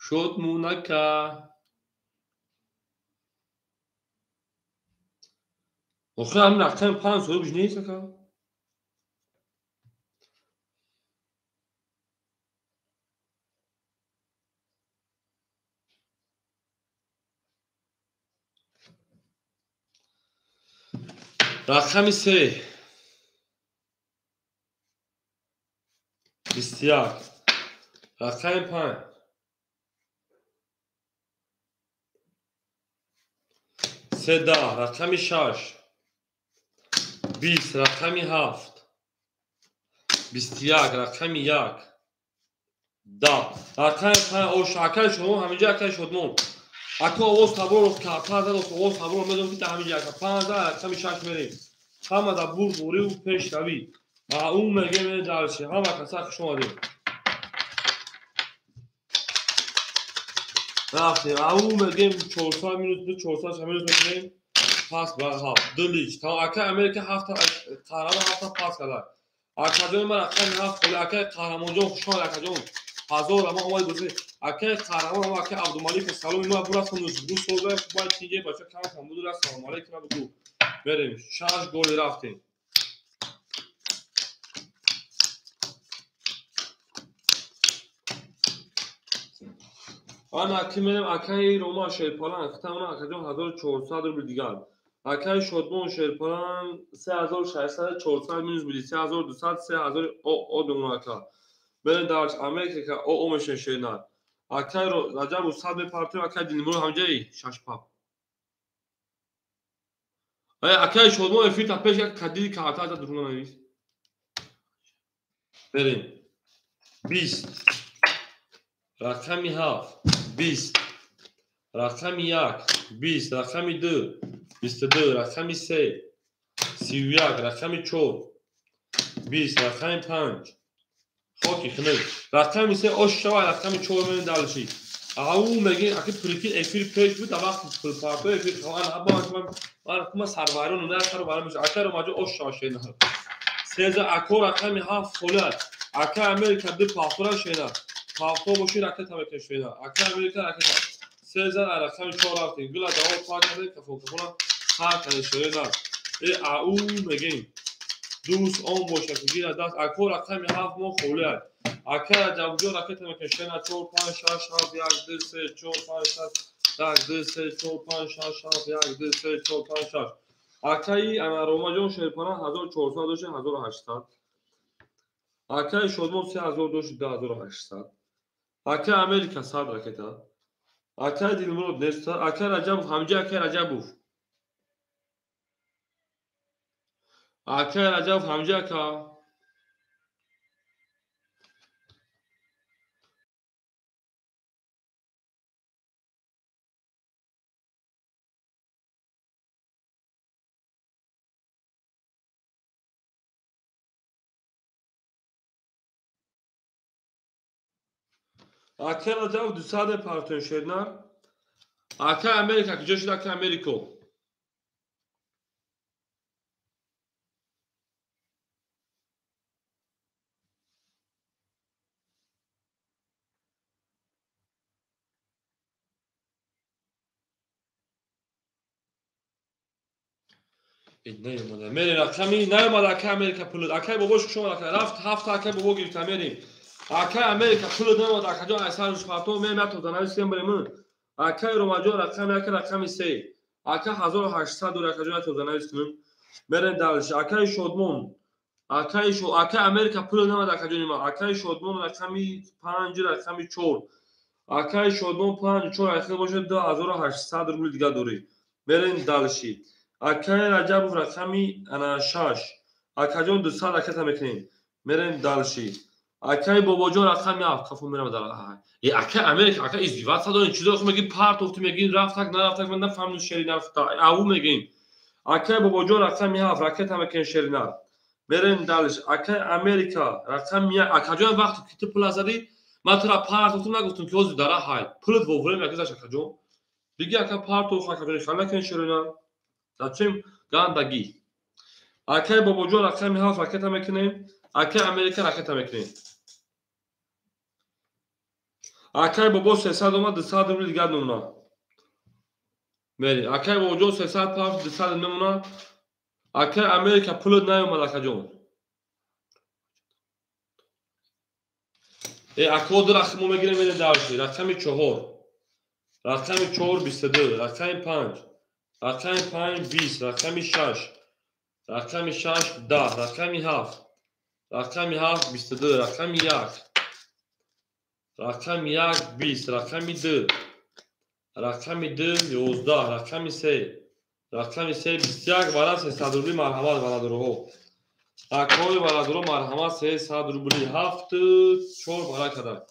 Шодмон ака. Охир ҳамин рақами 5 соҳибш нест ака. Рақами 3 21, рақами 5 13, рақами 6 20, рақами 7 21, рақами 1 10, рақами 5. Ош акаи Шодмон ҳаминҷа, акаи Шодмон. Ака овоз таборо картар зад, овоз таборо медонам ки ҳаминҷа ака 5 рақами 6 мерем. Ҳама дар бурдбориву пешравӣ. Ау мегем дальше. Ҳама каса хуш омадед. Рафтем. Ау мегем 400 минус 400 минус мекунем. Пас ба 7 ду лич. Та ака Америка 7 қаҳрамон 7 пас карда. Акаҷон ман рақами 7 холи. Акаи Қаҳрамонҷон хуш омадед акаҷон. 1000 ама омадед бозӣ. Акаи Қаҳрамон ама акаи Абдумалик салом ма бурасам ду сол бояд чинге бача кам кам буду. Салом алейкум бугу. Мерем 6 голи рафтем. Ана ки мерем акаи Рома Шерпалан, хитамона акаҷон 1400 рубл дигар. Акаи Шодмон Шерпалан 3600 400 минус буди 3200 3000 о мемона ака. Мерем дар Америка о мешен шернар. Акаи Раҷабу 100 мепартоем, акаи Дилмурод ҳамҷаи 6 пап. Акаи Шодмон эфир та пеш як кадиди карта за дуруна навис. Мерем. 20 рақами 7 20, рақами 1 20, рақами 2 22, рақами 3 31, рақами 4 20, рақами 5 хоки хунук. Рақами 3 ош шава, рақами 4 мерем дальше. Ау мегин аки прикид эфир пеш буд, вақти пулпарто эфир ман ман сарвайрон на сар барам ака Ромаҷо ош шава шена. 13 ако рақами 7 холат. Ака Америка 2 пахтора шена. Пахто боши ракета мекашена. Ака Америка ракета. 13 рақами 4 рафтем. Гула даво пак карда кафон кафона пак карда шена. Ау мегин. Дӯст он бошад ки гира даст. Ако рақами 7 мо холат. Ака Раҷабҷон ракета мекашена 4 5 6 7 1 2 3 4 5 6 1 2 3 4 5 6 7 1 2 3 4 5 6. Акаи ана Ромаҷон Шерпалан 1400 дошт 1800. Акаи Шодмон 3000 дошт 2800. Акаи Америка 100 ракета. Акаи Дилмурод нест. Акаи Раҷабов ҳамҷа акаи Раҷабов. Акай Раҷабов ҳамҷа ака. Акай Раҷабов 200 партон шернар. Акай Америка куҷо шуд акай Америко? Наёмада. Мерем рақами наёмада акай Америка пулд. Акай бобош хуш омад ака. Рафт ҳафта акай бобо гирифта мерем. Акай Америка пулд наёмада акаҷон айсар рӯзпартов мерем як то нависем барем. Акай Ромаҷон рақами як рақами се. Ака 1800 дор акаҷон як то нависем. Мерем дальше. Акай Шодмон. Акай Америка пулд наёмада акаҷони ма. Акай Шодмон рақами 5 рақами 4. Акай Шодмон 5 4 айхел бошад 2800 рубл дига дорӣ. Мерем дальше. Акай Раҷабов рақами ана 6. Акаҷон 200 ракета мекунем. Мерем дальше. Акай Бобоҷон рақами 7. Кафо мерам дар. Э акай Америка, ака издеваться дорин. Чизо хо меги партофту меги рафтак нарафтак ман нафаҳмидам шери нарафта. Аву мегин. Акай Бобоҷон рақами 7 ракета мекунем шери нар. Мерем дальше. Акай Америка рақами 1. Акаҷон вақте ки ту пул задӣ, ман тура партофтум нагуфтум ки ҳозир дара ҳай. Пулат во время гузашт акаҷон. Биги ака партоф акаҷон хал накунем шери нар. Зачем гандагӣ? Акай Бобоҷон рақами 7 ракета мекунем. Акай Америка ракета мекунем. Акай Бобо 300 омад 200 рубл дигар мемонад. Мерем. Акай Бобоҷон 300 пафт 200 мемонад. Акай Америка пулат наёмад акаҷон. Э ако ду рақам мо мегирем мерем дальше. Рақами 4. Рақами 4 22, рақами 5. Рақами 5 20, рақами 6, рақами 6 10, рақами 7, рақами 7 22, рақами 1, рақами 1 20, рақами 2, рақами 2 11, рақами 3, рақами 3 21 вара 300 рубли марҳамат бародароҳо. Акои бародаро марҳамат 300 рубли 7 4 бара када.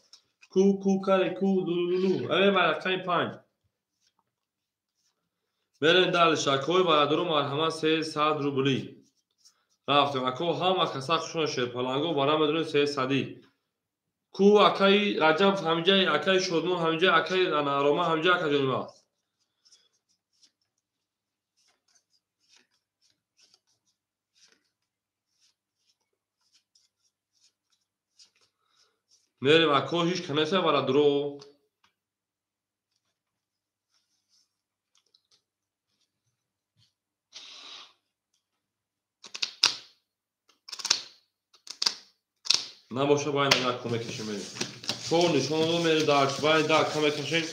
Ку ку каре ку лулулу. Э рақами 5. Мерем дальше. Акои бародаро марҳамат 300 рубли. Рафтем. Ако ҳама каса хушон шерпаланго бара медонем 300. Ку акаи Раҷаб ҳамҷай, акаи Шодмон ҳамҷай, акаи Рома ҳамҷай акаҷони ма. Мерем ако ҳеҷ канеса бародаро. Набоша байна як мекашем мерем. Чор нишон мерем дар байн да кам мекашем.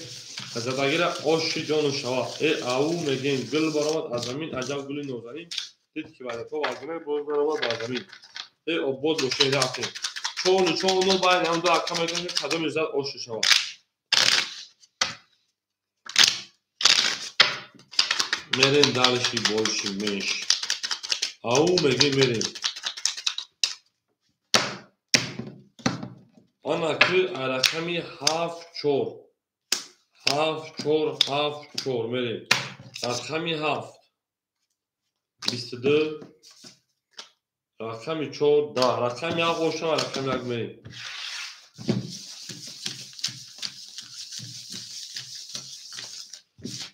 Задагира оши ҷону шава. Э ау мегем гул баромад аз замин аҷаб гули нозанин. Дид ки баъд то вазне боз баромад аз замин. Э обод боше рафтем. Чор нишон байн ҳам да кам мекашем кадоми зад оши шава. Мерем дальше больше меньше. Ау мегем мерем. Ана ки рақами 7 4 7 4 7 4 мерем. Рақами 7 22 рақами 4 10 рақами 7 оша рақами 1 мерем.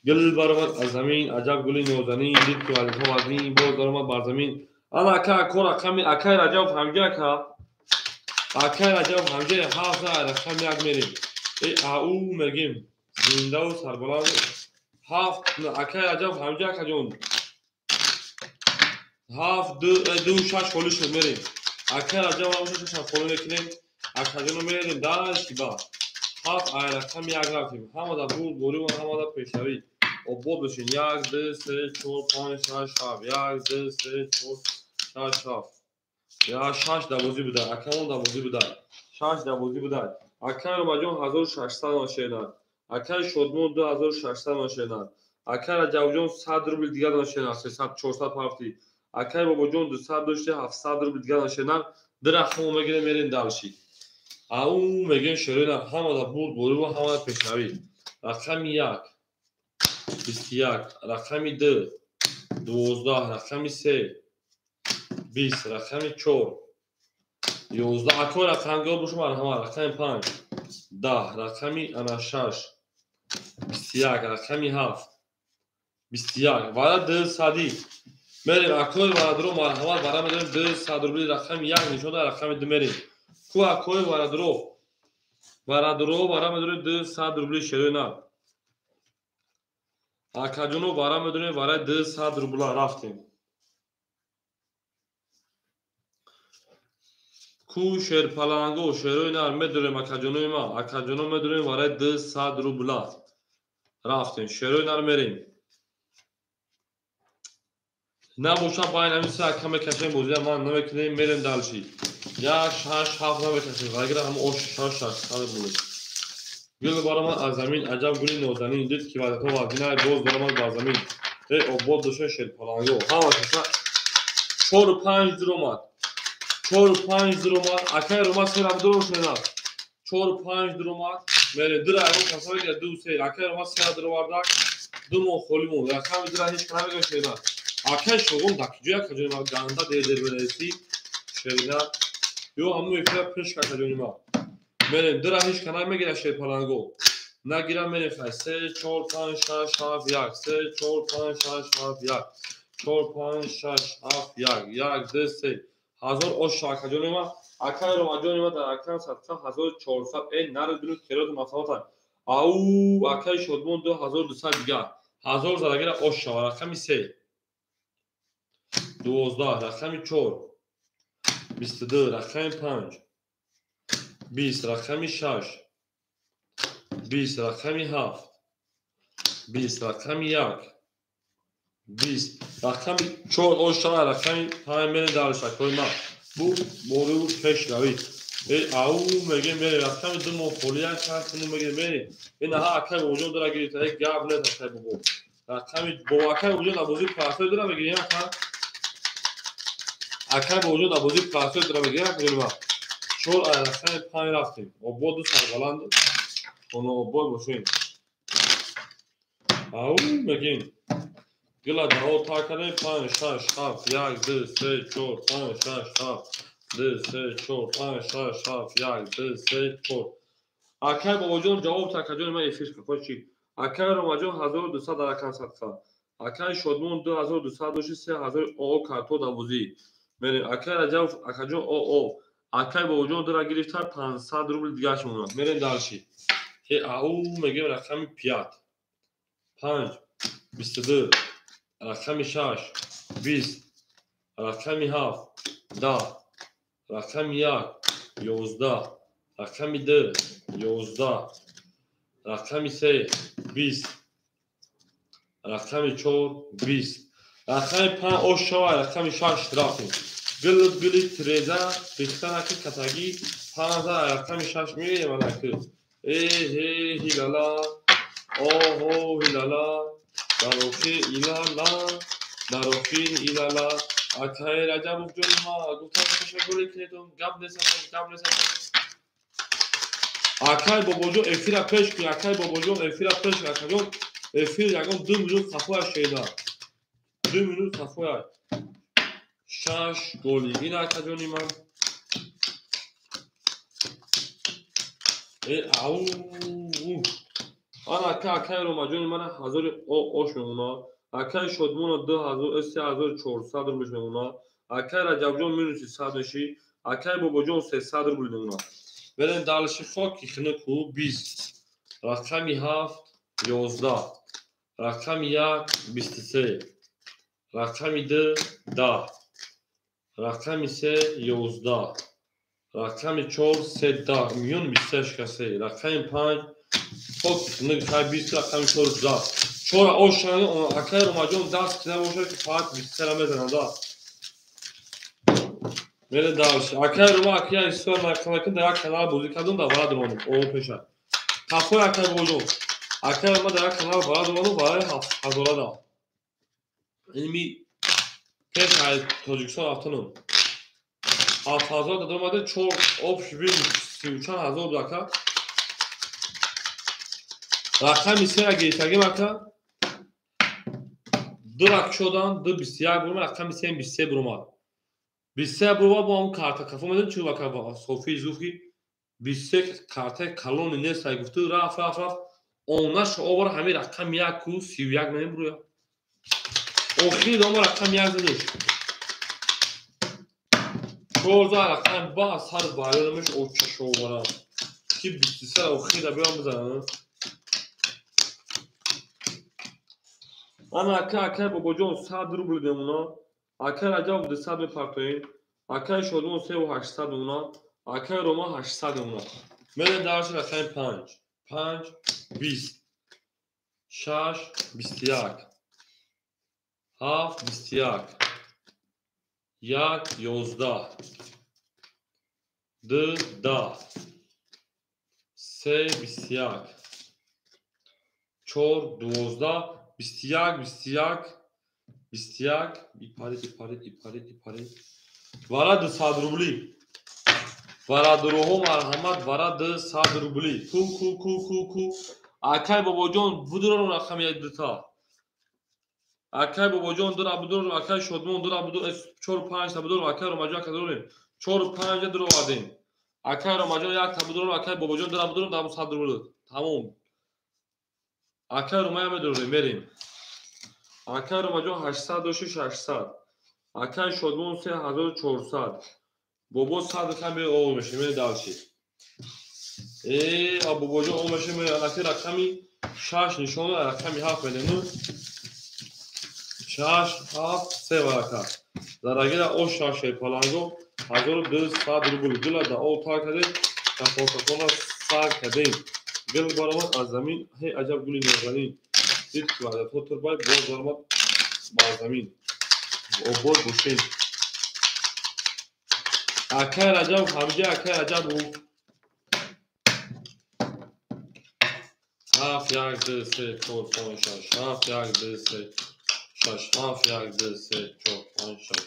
Гул баромад аз замин аҷаб гули нозанин дид ки вазифа вазнин боз баромад бар замин. Ана ака ако рақами акай Раҷабов ҳамҷа ака. Акай Раҷабов ҳамҷа 7 рақами 1 мерем. Э ау мегем зиндаву сарбаланд 7 акай Раҷабов ҳамҷа акаҷон 7 2 2 6 холӣ шуд мерем. Акай Раҷабов 6 холӣ мекунем. Акаҷоно мерем дальше ба 7 ай рақами 1 рафтем. Ҳамада бурд борӣ ва ҳамада пешравӣ. Обод бошед. 1 2 3 4 5 6 7 1 2 3 4 6 7 Я 6 давозӣ буда. Акамон давозӣ буда. 6 давозӣ буда. Акай Ромаҷон 1600 нашенад. Акай Шодмон 2600 нашенад. Акай Раҷабҷон 100 рубл дигар нашенад. 300 400 пафти. Акай Бобоҷон 200 дошти 700 рубл дигар нашернар. Ду рақамо мегирем, мерем дальше. Ау мегем шерои нар ҳамада бурд борӣ ва ҳамада пешравӣ. Рақами 1 21, рақами 2 12, рақами 3 20, рақами 4 11. Акои рақамгиҳо бошум марҳама. Рақами 5 10, рақами ана 6 21, рақами 7 21. Вара 200 мерем. Акои варадро марҳамат, вара медорем 200 рубли. Рақами 1 нишон да, рақами 2 мерем. Ку акои варадро, варадро вара медорем 200 рубли шерои нар. Акаҷоно вара медорем вараи 200 рубла. Рафтем. Ку шерпаланго шерои нар медорем акаҷонои ма. Акаҷоно медорем вараи 200 рубла. Рафтем. Шерои нар мерем. Набоша байн ҳамин се ака мекашем, бозия ман намекунем, мерем дальше. 1 6 7 намекашем. Вагира ҳам ош 6 6 буле. Гул баромад аз замин, аҷаб гули нозанин, дид ки ваъдато вазнинай, боз баромад ба замин. Эй обод доша шерпаланго. Ҳама шаша 4 5 дуромад. 4 5 дуромад. Акай Рома се раб дуро шунад. 4 5 дуромад. Мере дира айвон каса мегирад 2 3. Акай Рома се дуровардак. Ду моҳ холӣ монд. Рақами дира ҳеҷ кана мегирад шерина. Акай шогон дакиҷоя акаҷони ма ганда дер дер бераси шерина. Ё ҳамун эфира пеш акаҷони ма. Мерем дира ҳеҷ кана мегирад шерпаланго. Нагира мерем хай 3 4 5 6 7 1 3 4 5 6 7 1 4 5 6 7 1 1 2 3 1000 ош акаҷони ма. Акай Ромаҷони ма дар акам садқа 1400. Эй наред бинуд кероту масалата. Ау акай Шодмон 2200 дигар. 1000 задагира ош шава. Рақами 3 12, рақами 4 22, рақами 5 20, рақами 6 20, рақами 7 20, рақами 1 20, рақами 4 ош шава. Рақами 5 мерем дальше акои ма. Бу бору пешравӣ. Эй ау мегем мерем рақами 2 моҳ холӣ як ҳафт мегем мерем. Ин аҳа акай Бобоҷон дора гирифта. Эй гап нет акай бобо. Рақами бо акай Бобоҷон дар бозии парасой дора мегирем ака. Акай Бобоҷон дар бозии парасой дора мегирем акаҷони ма. 4 ай рақами 5 рафтем. Ободу сарбаланд оно обод бошем. Ау мегем. Гила даҳо та кардем 5 6 7 1 2 3 4 5 6 7 2 3 4 5 6 7 1 2 3 4. Акай Бобоҷон ҷавоб та акаҷони ман эфир қафо чи. Акай Ромаҷон 1200 дар акан садқа. Акай Шодмон 2200 дошти 3000 оо карто дар бозӣ. Мерем акай Раҷабов акаҷон оо. Акай Бобоҷон дора гирифта 500 рубл дигараш монад. Мерем дальше. Э ау мегем рақами 5 5 22, рақами 6 20, рақами 7 10, рақами 1 11, рақами 2 11, рақами 3 20, рақами 4 20, рақами 5 ош шава. Рақами 6 рафтем. Гул гули тиреза рихтанаки катагӣ 5 рақами 6 мегирем анаки. Э ҳе ҳилала оҳо ҳилала дар охир илала дар охир илала. Акай Раҷабов ҷони ма гуфтам ташаккур кунедум. Гап несатон, гап несатон. Акай Бобоҷон эфира пеш кун. Акай Бобоҷон эфира пеш кун. Акаҷон эфир ягон 2 минут қафоя шеда. 2 минут қафоя. 6 голи. Ин акаҷони ман. Э ау. Ана ака акай Ромаҷони мана 1000 ош мемонад. Акай Шодмона 2000 3400 рубл мемонад. Акай Раҷабҷон минуси 100 меши. Акай Бобоҷон 300 рубл мемонад. Мерем дальше. Хоки хинуку 20, рақами 7 11, рақами 1 23, рақами 2 10, рақами 3 11, рақами 4 3 10, миён 23 касе, рақами 5 хоки хинук хай 20, рақами 4 10. 4 ош акай Ромаҷон даст ки набошад ки фақат 23 мезанад. Мере дальше. Акай Рома акай истор накунад дар як канал бозӣ кардум дар варад ромадум. О пеша. Қафои акай Бобоҷон. Акай Рома дар як канал варад ромадум барои 7000 да. Инми Пеш аз Тоҷикистон рафтанам. 7000 та даромаде, чор общ вин сию чанд ҳазор буд ака. Рақами сера гирифтагим ака. Ду рак шодан, ду бисту як бурумад, рақами сем бисту се бурумад. Бисту се бурумад, бо ҳамун карта кафо медонӣ чӣ ака, Софии Зуфи бисту се картаи калони нест, ай гуфту рафт, рафт, рафт. Онаша овар ҳамин рақами яку сию як намебурояд. Охири дома рақами як задеш. Чорда рақами ба сар барёнамеш очаш оварам. Ки бисту се охира биём бизанам. Ана ака, акай Бобоҷон 100 рубл мемона. Акай Раҷаб 200 мепартоем. Акай Шодмон севу ҳаштсад мемона. Акай Рома 800 мемона. Мерем дарси рақами панҷ. Панҷ, бист. Шаш, бисту як. Ҳафт, бисту як. Як, ёздаҳ. Ду, даҳ. Се, бисту як. Чор, дувоздаҳ. Бисту як, бисту як, бисту як. Ипарид, ипарид, ипарид, ипарид. Вара 200 рубли. Варадуроҳо марҳамат, вара 200 рубли. Ку, ку, ку, ку, ку. Акай Бобоҷон будурорум рақами як дута. Акай Бобоҷон дура будурорум, акай Шодмон дура будур, чору панҷта будурорум, акай Ромаҷон ака дурорем. Чору панҷа дуровардем. Акай Ромаҷон якта будурорум, акай Бобоҷон дура будурорум, тамом 100 рубли. Тамом. Акай Ромая медурорем, мерем. Акай Ромаҷон ҳаштсад дошти, шашсад. Акай Шодмон се ҳазору чорсад. Бобо сад рақам бе ов мешем, мерем дальше. А Бобоҷон ов мешем, мерем анаки рақами шаш нишон, рақами ҳафт медем. Шаш, ҳафт, се варака. Зарагира о шаш паланго ҳазору дусад рубл. Гула да ов тар кардем, кафон-кафонро сар кардем. Гул баромад аз замин, ҳей аҷаб гули нозанин. Дид ки ваъдатҳо турбай, боз баромад бар замин. Обод бошем. Акай Раҷаб, ҳамҷа акай Раҷаб. Ҳафт, як, ду, се, чор, панҷ, шаш. Ҳафт, як, ду, се, шаш. Ҳафт, як, ду, се, чор, панҷ, шаш.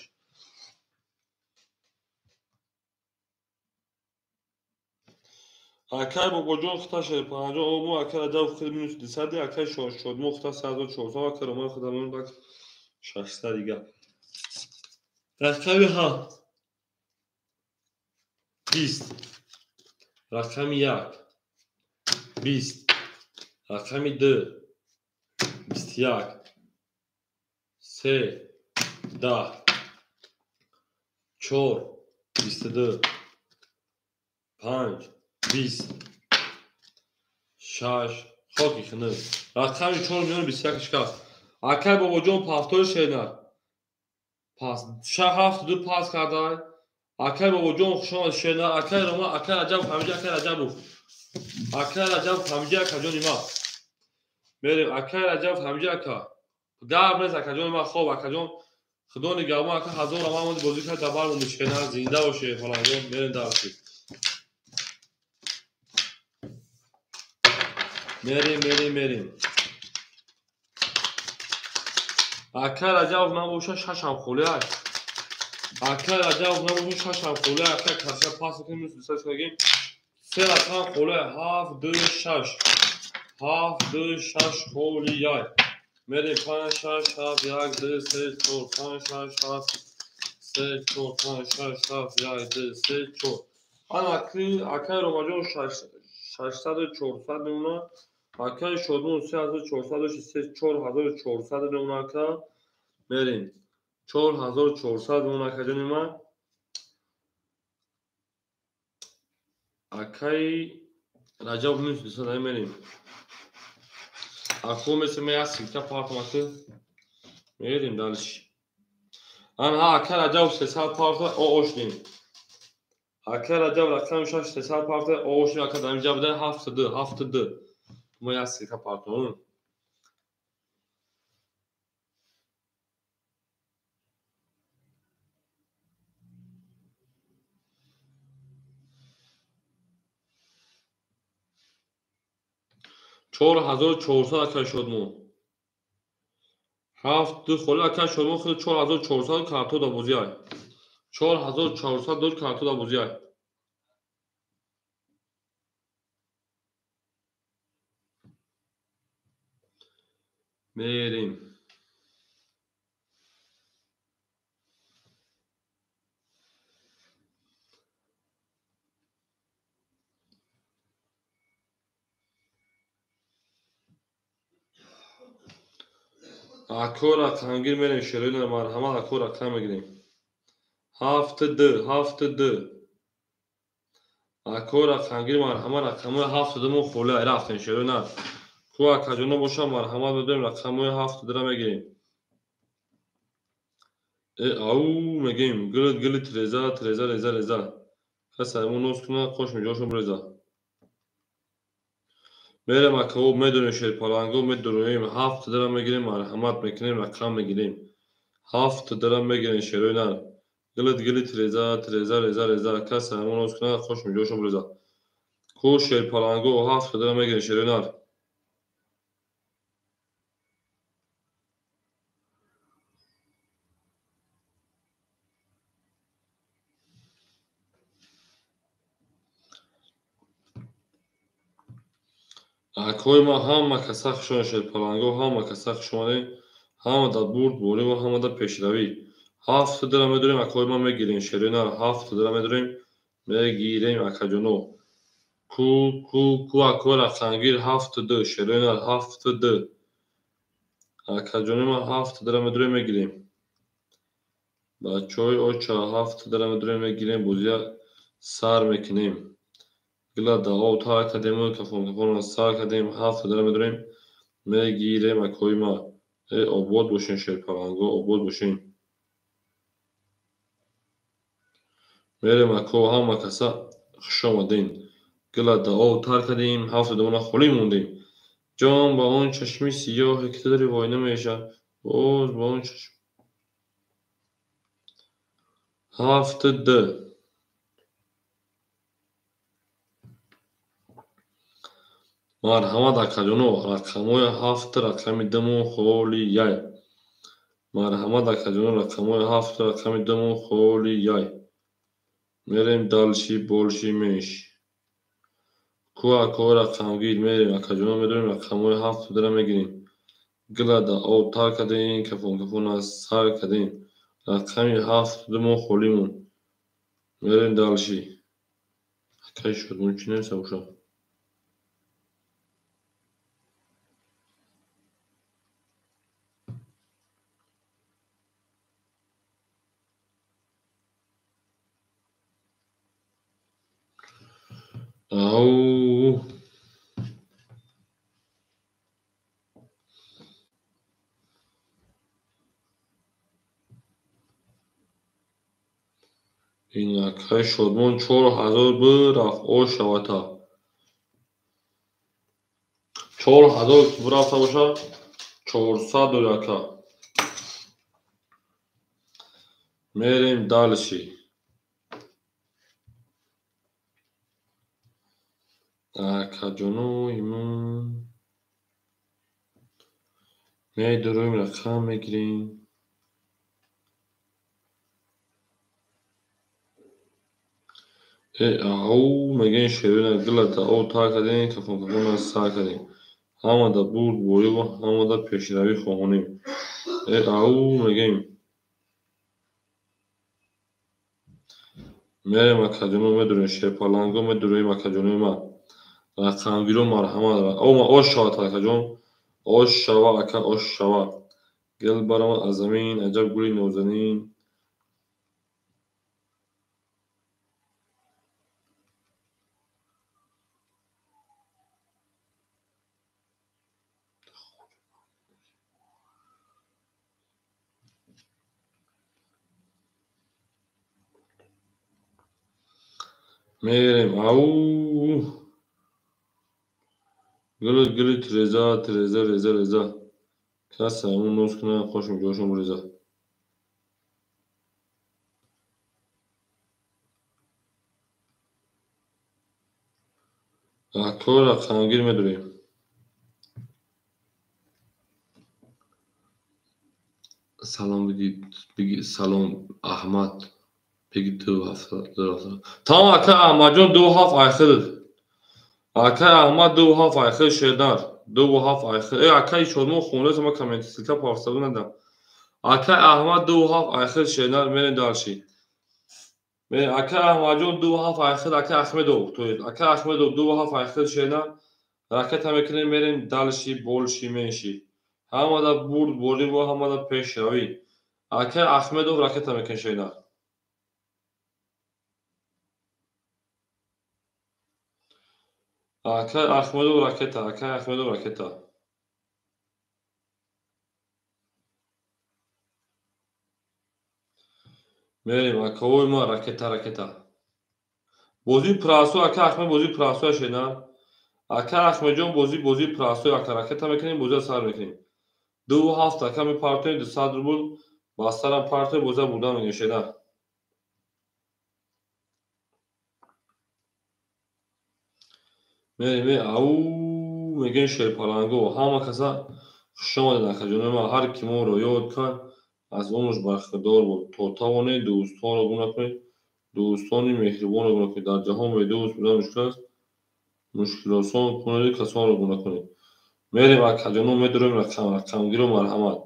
Акай Бобоҷон хута шерпанҷон обу, акай Раҷаб худ минус дусади, акай Шодмон хута се ҳазору чорсад, акай Роман хута минус як шашсад дига. Рақами ҳафт. Бист. Рақами як. Бист. Рақами ду. Бисту як. Се. Даҳ. Чор. Бисту ду. Панҷ. Бист. Шаш. Хоки хунук. Рақами чор миллион бисту як шикаст. Акай Бобоҷон пафтори шернар. Пас ҳафту ду пас кардай. Акай Бобоҷон хушомад шернар. Акай Рома, акай Раҷаб, ҳамҷа акай Раҷабов. Акай Раҷаб, ҳамҷа акаҷони ма. Мерем акай Раҷаб, ҳамҷа ака. Гап нест акаҷони ма, хоб акаҷон. Худо нигаҳбон ака, ҳазор раман моди бозӣ кард, дар бармон шернар зинда боше фалонҷон. Мерем дарси. Мерем, мерем, мерем. Акай Раҷабов набоша шашам холӣ аст. Акай Раҷабов набоша шашам холӣ аст. Акай каша пас кунем, минус дусад шудагем. Се рақам холӣ аст. Ҳафт, ду, шаш. Ҳафт, ду, шаш холӣ яй. Мерем панҷ, шаш, ҳафт, як, ду, се, чор, панҷ, шаш, ҳафт, се, чор, панҷ, шаш, ҳафт, як, ду, се, чор. Ана акай Ромаҷон шашсаду чорсад мемона. Акай Шодмон се ҳазору чорсад дошти, се, чор ҳазору чорсад мемона ака. Мерем. Чор ҳазору чорсад мемона акаҷони ман. Акай Раҷаб минус дусад мерем. Ако месем як силка партам ака. Мерем дальше. Ана акай Раҷаб сесад парта оошдем. Акай Раҷаб рақами шаш сесад парта оошдем. Ака дар инҷа буда ҳафту ду, ҳафту ду. Мо як силка партам. Чор ҳазору чорсад акай Шодмон. Ҳафт ду холи ака шодмон худ 4400 карто да бозӣ ай. 4400 дор карто да бозӣ ай. Мерем. Ако рақамгир мерем шерои марҳамат ако рақам мегирем. Ҳафт д, ҳафт д. Ако рақамгир марҳамат рақамҳои ҳафт д мо холи ай рафтем шерои нар. Ку акаҷоно боша марҳамат медорем рақамҳои ҳафт дра мегирем. Ау мегем гилит гилит реза треза реза реза. Кас аймон ноз куна қош миҷошон бреза. Мерем акао медонем шерпаланго медуроем ҳафт дра мегирем марҳамат мекунем рақам мегирем. Ҳафт дра мегирем шерои нар. Гилит гилит реза треза реза реза. Кас аймон ноз куна қош миҷошон бреза. Ку шерпаланго ҳафт дра мегирем шерои нар. Акои ма ҳама каса хушомадед шерпаланго, ҳама каса хушомадед, ҳама дар бурд борӣ ва ҳама дар пешравӣ. Ҳафт дра медорем, акои ма мегирем шерои нар, ҳафт дра медорем, мегирем акаҷоно. Ку ку ку акои рақамгир ҳафт д шерои нар, ҳафт д. Акаҷони ма ҳафт дра медорем, мегирем. Бачаҳои оча ҳафт дра медорем, мегирем, бозия сар мекунем. Гила даъо тар кардем, кафон кафонро сар кардем, ҳафт дра медорем, мегирем акои ма. Обод бошен шерпаланго, обод бошен. Мерем ако ҳама каса хуш омадем. Гила даъо тар кардем, ҳафт дона холӣ мондем. Ҷон ба он чашми сиёҳе ки ту дари война меша, боз ба он чашм. Ҳафт д. Марҳамат акаҷоно, рақамҳои ҳафт рақами думо холияй. Марҳамат акаҷоно, рақамҳои ҳафт рақами думо холияй. Мерем дальше больше меньше. Ку ако рақамгир мерем акаҷоно медорем рақамҳои ҳафт дра мегирем. Гила даъо тар кардем, кафон кафона сар кардем. Рақами ҳафт думо холӣ монд. Мерем дальше. Акаи шодмон чӣ нависа боша? Ау. Ин акаи шодмон 4000 бирафт, о шавата. 4000 бирафта боша, 400 дори ака. Мерем дальше. Акаҷоно имон медуроем рақам мегирем. Ау мегӯем шерои гила даъо тар кардем, кафон кафона сар кардем. Ҳама дар бурд борӣ ва ҳама дар пешравӣ хоҳонем. Ау мегӯем. Мерем акаҷоно медурем шерпаланго медуроем акаҷонои ма. Рақамгиро марҳамат. Ош шавад акаҷон, ош шава ака, ош шава. Гил баромад аз замин, аҷаб гули нозанин. Мерем ау. Гилит гилит реза треза реза реза. Кас аймон ноз куна қош миҷошон бреза. Ако рақамгир медорем. Салом биги, салом Аҳмад. Биги 2 7 2 7. Тамом, ака Аҳмадҷон, 2 7 айхид. Ака Аҳмад, 2 7 айхид, шердар. 2 7 айхид. Э, акаи Шодмон хонда, ма коммент ссылка парсаду надам. Ака Аҳмад, 2 7 айхид, шердар, мерем дальше. Ака Аҳмадҷон, 2 7 айхид, ака Ахмедов, то есть ака Ахмедов, 2 7 айхид, шердар. Ракета мекунем, мерем дальше, больше, меньше. Ҳамада бурд, борибо, ҳамада пешравӣ. Ака Ахмедов ракета мекунем, шердар. Ака Ахмедов ракета, ака Ахмедов ракета. Мерем, акаои ма, ракета, ракета. Бозии простой, ака Ахмед, бозии простой, шена. Ака Ахмедҷон, бозии простой, ака ракета мекунем, бозиро сар мекунем. 2 7 ака мепартоем, 200 рубл ба сарам партоем, бозиро бурдан мегирем, шена. Мерем, ау, мегӯем шерпаланго. Ҳама каса хуш омадед, акаҷони ман. Ҳар ки моро ёд кард, аз умрш бархӯрдор буд. То тавонед, дӯстонро гум накунед, дӯстони меҳрубонро гум накунед. Дар ҷаҳон бедӯст будан мушкил аст, мушкилосон кунеду касонро гум накунед. Мерем, акаҷоно, медурем рақам, рақамгиро марҳамат.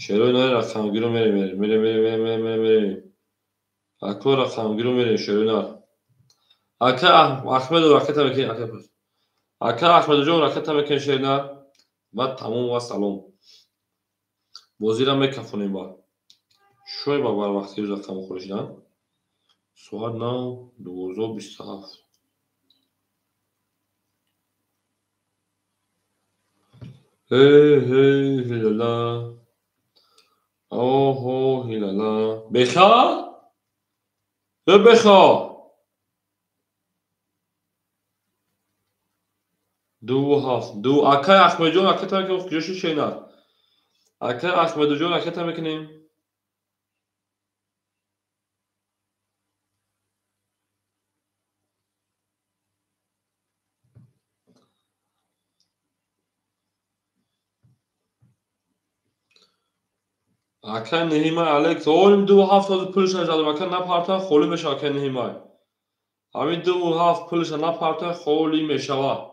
Шерои нари рақамгиро мерем, мерем, мерем, мерем, мерем, мерем, мерем. Ако рақамгиро мерем, шерои нар. Ака Ахмедов ракета мекунед, ака. Ака Ахмедовҷон ракета мекунед, шернар. Ва тамом ва салом. Бозиро мекафонем ба. Шой ба барвақти рӯз рақам хӯрӣ шудан. Соат нав 12:27. Ҳей, ҳей, ҳилала. Оҳо, ҳилала. Беха? Э, беха! 2 7 ду. Акай Ахмедҷон ракета мекунем, куҷо шуд шернар? Акай Ахмедоҷон, ракета мекунем. Акай Неҳимай Алекс, орим 2 7 ҳозир пулша задам, ака напарта холӣ мешава, акай Неҳимай. Ҳамин 2 7 пулша напарта холӣ мешава.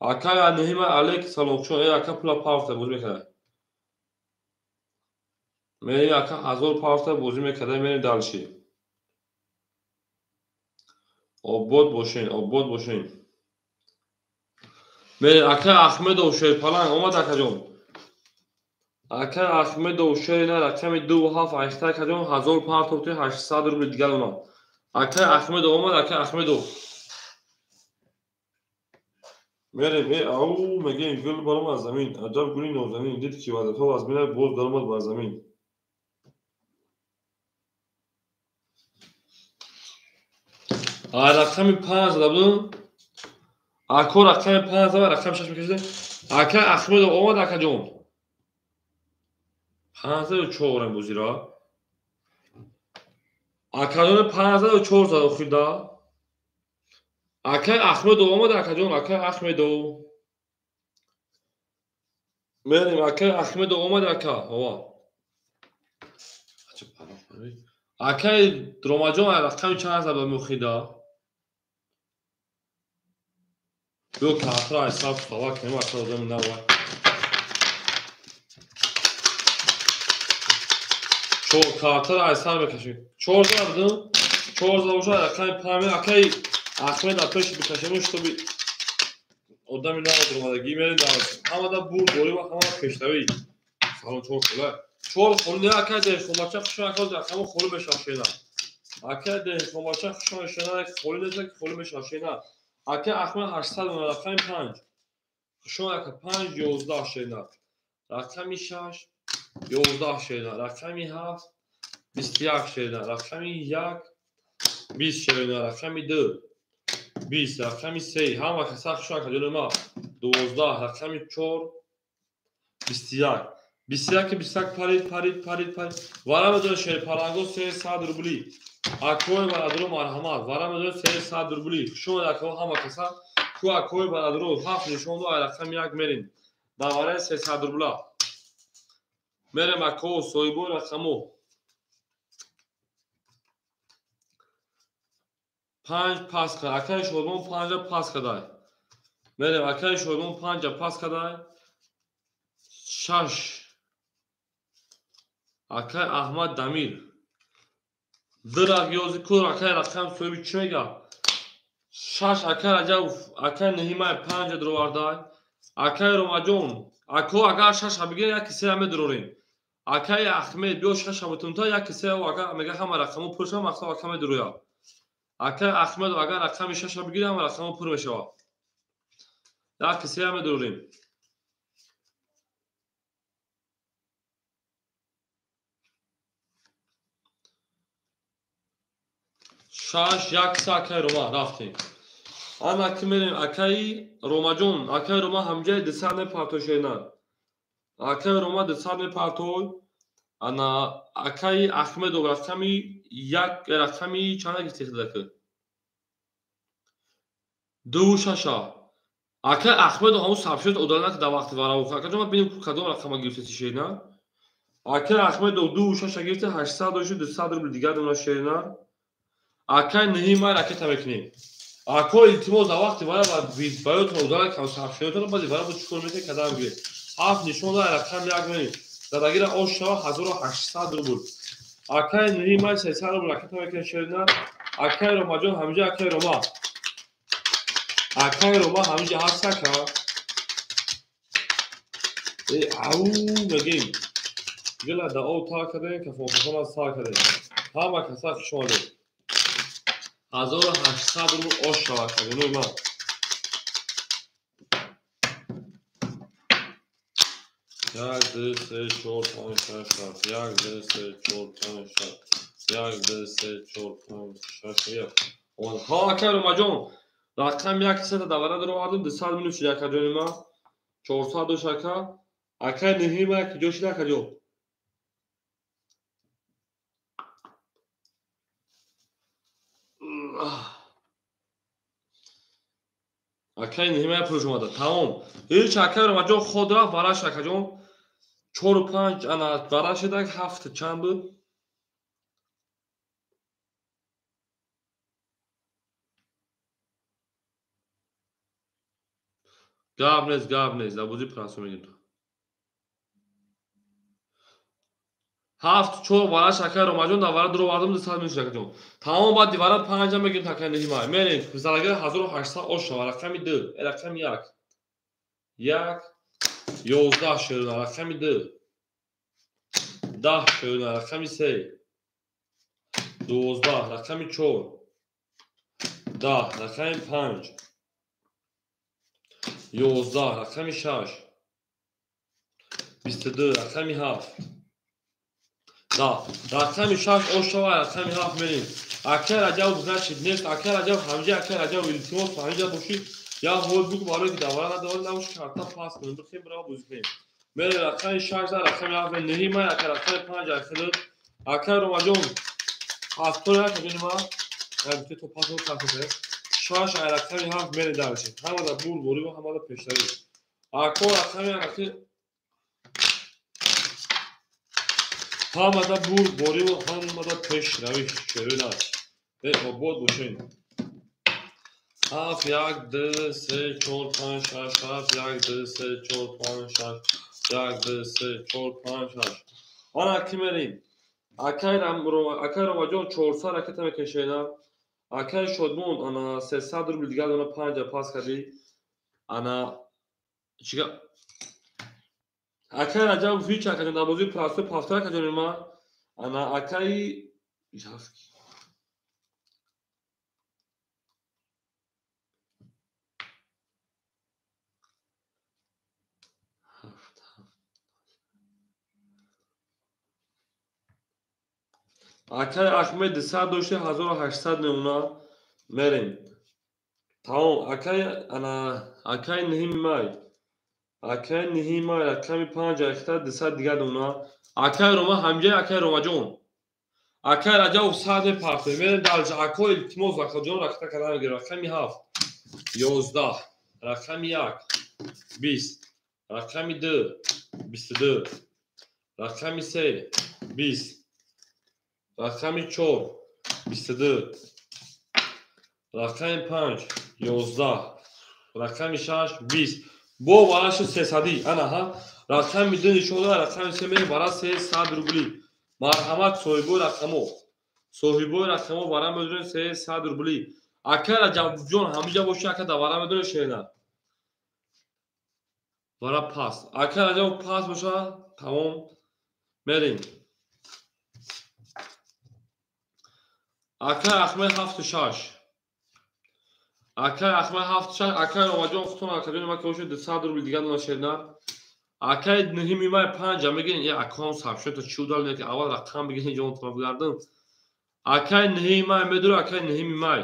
Акай Неҳимай Алекс, салом, чун э ака пула парта бозӣ мекарда. Мерем, ака 1000 парта бозӣ мекарда, мерем дальше. Обод бошен, обод бошен. Мерем, ака Ахмедов шерпаланг омад, акаҷон. Ака Ахмедов шерина рақами 2 7 айхта, акаҷон, 1000 партофти, 800 рубли дигар омад. Ака Ахмедов омад, ака Ахмедов. Мерем, э, ау, мегӯем гул баромад аз замин. Аҷаб гули нозанин, дид ки ваҳдатҳо аз мина боз даромад бар замин. Рақами 5 зада будум. Ако рақами 5 зада, рақами 6 мекашида. Ака Ахмедов омад, акаҷон. 5 4 бозиро. Акаҷон 5 4 зада охирда. Акай Ахмедов омад, акаҷон, акай Ахмедов. Мерем, акай Ахмедов омад, ака. Ова. Акай Ромаҷон рақами чанд зада меохида? Биё картро аз саб сава кунем, ака одами нава. Чор картаро аз сар мекашем. Чор зада будум? Чор зада бошад, рақами 5 акай Ахмед аз пеши бикашем, чтобы одами нава даромадагӣ, мерем дар ҳамада бурд борӣ ва ҳамада пешравӣ. Салом, чор хола. Чор холи не, акай деҳқонбача, хушон, ака рақамо холӣ мешавад, шена. Акай деҳқонбача, хушон, шена, холӣ нест, холӣ мешавад, шена. Ака Ахмед 800 рақами 5. Хушон, ака, 5 11, шена. Рақами 6 11, шена. Рақами 7 21, шена. Рақами 1 20, шена. Рақами 2 20, рақами 3, ҳама каса хушон, ака ҷони ма, 12, рақами 4 21. 21, 21 парид, парид, парид, парид. Вара медонед, шерпаланго 300 рубли. Акои бародаро, марҳамат. Вара медонед, 300 рубли. Хуш омадед, акаҳо, ҳама каса. Ку акои бародаро, ҳафт нишон ду, рақами 1 мерем. Дар вараи 300 рубла. Мерем ако соҳибои рақамо. 5 пас кард. Акаи Шодмон 5 пас кардай. Мерем акаи Шодмон 5 пас кардай. 6 акаи Аҳмад Дамир. 2 ёзи кур акаи рақам соҳиби чӣ мега? 6 акаи Раҷабов, акаи Наҳимай 5 дуровардай. Акаи Ромаҷон, ако агар 6 бигирем як кисе медурорем. Акаи Аҳмед биё 6 бутунта як кисе агар мега ҳама рақамо пур шава, мақсад ака медурояд. Акаи Аҳмед агар рақами 6 бигирем ҳама рақамо пур мешавад. Як кисе медурорем. Шаш як се акаи Рома рафтем. Ана ки мерем акаи Ромаҷон, акаи Рома ҳамҷаи 200 мепартой шернар. Акаи Рома 200 мепартой. Ана акаи Аҳмедов рақами як рақами чанд гирифти хидаки? 2 6. Акаи Аҳмедов ҳамун сабшот одална ки дар вақти варавух. Акаҷон ман бинем кадом рақама гирифтеси шернар. Акаи Аҳмедов 2 6 гирифти 800 дошти 200 рубл дигар дона шернар. Акаи Наҳимай ракета мекунем. Ако илтимос дар вақти вара бароятон удара кам сабшиётон баъди вара бо чикор мекунед кадам бигиред. 7 нишон дар рақам як мерем. Задагира ош шава 1800 рубл. Акаи Наҳимай 300 рубл ракета мекунем шернар. Акаи Ромаҷон ҳамҷа акаи Рома. Акаи Рома ҳамҷа ҳаст ака. Э ау мегем. Гила да об тар кардем, кафон кафон аз тар кардем. Ҳама каса хуш омадед. 1800 рубл ош шава кардем ман. 1 2 3 4 5 6 7 1 2 3 4 5 6 1 2 3 4 5 6 7. Ҳа акаи Ромаҷон, рақам як сета давара даровардем, 200 минус шуд акаҷони ман. 400 дошт ака. Акаи Наҳима куҷо шуд акаҷон? Акаи Наҳимай пулш омада. Тамом. Ҳеч акаи Ромаҷон ход рафт вараш акаҷон. 4 5 ана вараш шудак 7 чанд буд? Гап нест, гап нест. Дар бозӣ прасо мегирем. 7 4 вараш акаи Ромаҷон дар вара дуровардам 200 минус акаҷон. Тамом баъди вара 5 мегирем акаи Наҳимай. Мерем залагира 1800 ош шава рақами 2, рақами 1. 1 11 шерна рақами 2. 10 шерна рақами 3. 12 рақами 4. 10 рақами 5. 11 рақами 6. 22 рақами 7. Да, рақами 6 ош шава, рақами 7 мерем. Акаи Раҷабов значит нест, акаи Раҷабов ҳамҷа, акаи Раҷабов илтимос ҳамҷа бошӣ, як ҳол бугу барои ки давара надавара набоши, карта пас кунем, бихем бирава бозӣ кунем. Мерем рақами 6 да рақами 7 мерем. Наҳимай ака рақами 5 акаи акаи Ромаҷон пастор акаҷони ман, гуфте то пас картофе. 6 ай рақами 7 мерем дарши. Ҳамада бур борӣ ва ҳамада пештарӣ. Ако рақами аки ҳамада бур бориву ҳамада пешравӣ шерина. Э обод бошед. 7 1 2 3 4 5 6 7 1 2 3 4 5 6 1 2 3 4 5 6. Ана ки мерем. Акаи Ромаҷон 400 ракета мекашена. Акаи Шодмон ана 300 рубл дигар дона 5 пас кардӣ. Ана чига акаи Раҷабов ҳеч акаҷон дар бозии прасои пафтар акаҷони ман. Ана акаи акаи Аҳмед 200 дошти 1800 мемона. Мерем. Тамом. Акаи ана акаи Наҳимай. Акаи Наҳимай рақами 5 ахта 200 дигар дона. Акаи Рома ҳамҷаи акаи Ромаҷон. Акаи Раҷабов 100 мепартоем. Мерем дарҷа. Ако илтимос акаҷон ракета кардан мегирем. Рақами 7 11 рақами 1 20 рақами 2 22 Рақами 3 20. Рақами 4 22. Рақами 5 11. Рақами 6 20. Бо вараши 300. Ана ҳа. Рақами 2 нишон дорад, рақами 3 мерем вара 300 рубли. Марҳамат соҳибои рақамо. Соҳибои рақамо вара медонем 300 рубли. Ака Раҷабҷон ҳамиҷа боши, ака да вара медонем шена. Вара пас. Ака Раҷаб пас боша, тамом. Мерем. Ака Ахмед 76. Ака Ахмед 76, ака Ромаҷон хутон акаҷони ма ки бошад 200 рубли дигар дона шена. Акай нуҳими май 5 мегирин, я акам сабшо то чӣ удал ки аввал рақам бигирин ҷонтон бигардам. Акай нуҳими май медура, акай нуҳими май.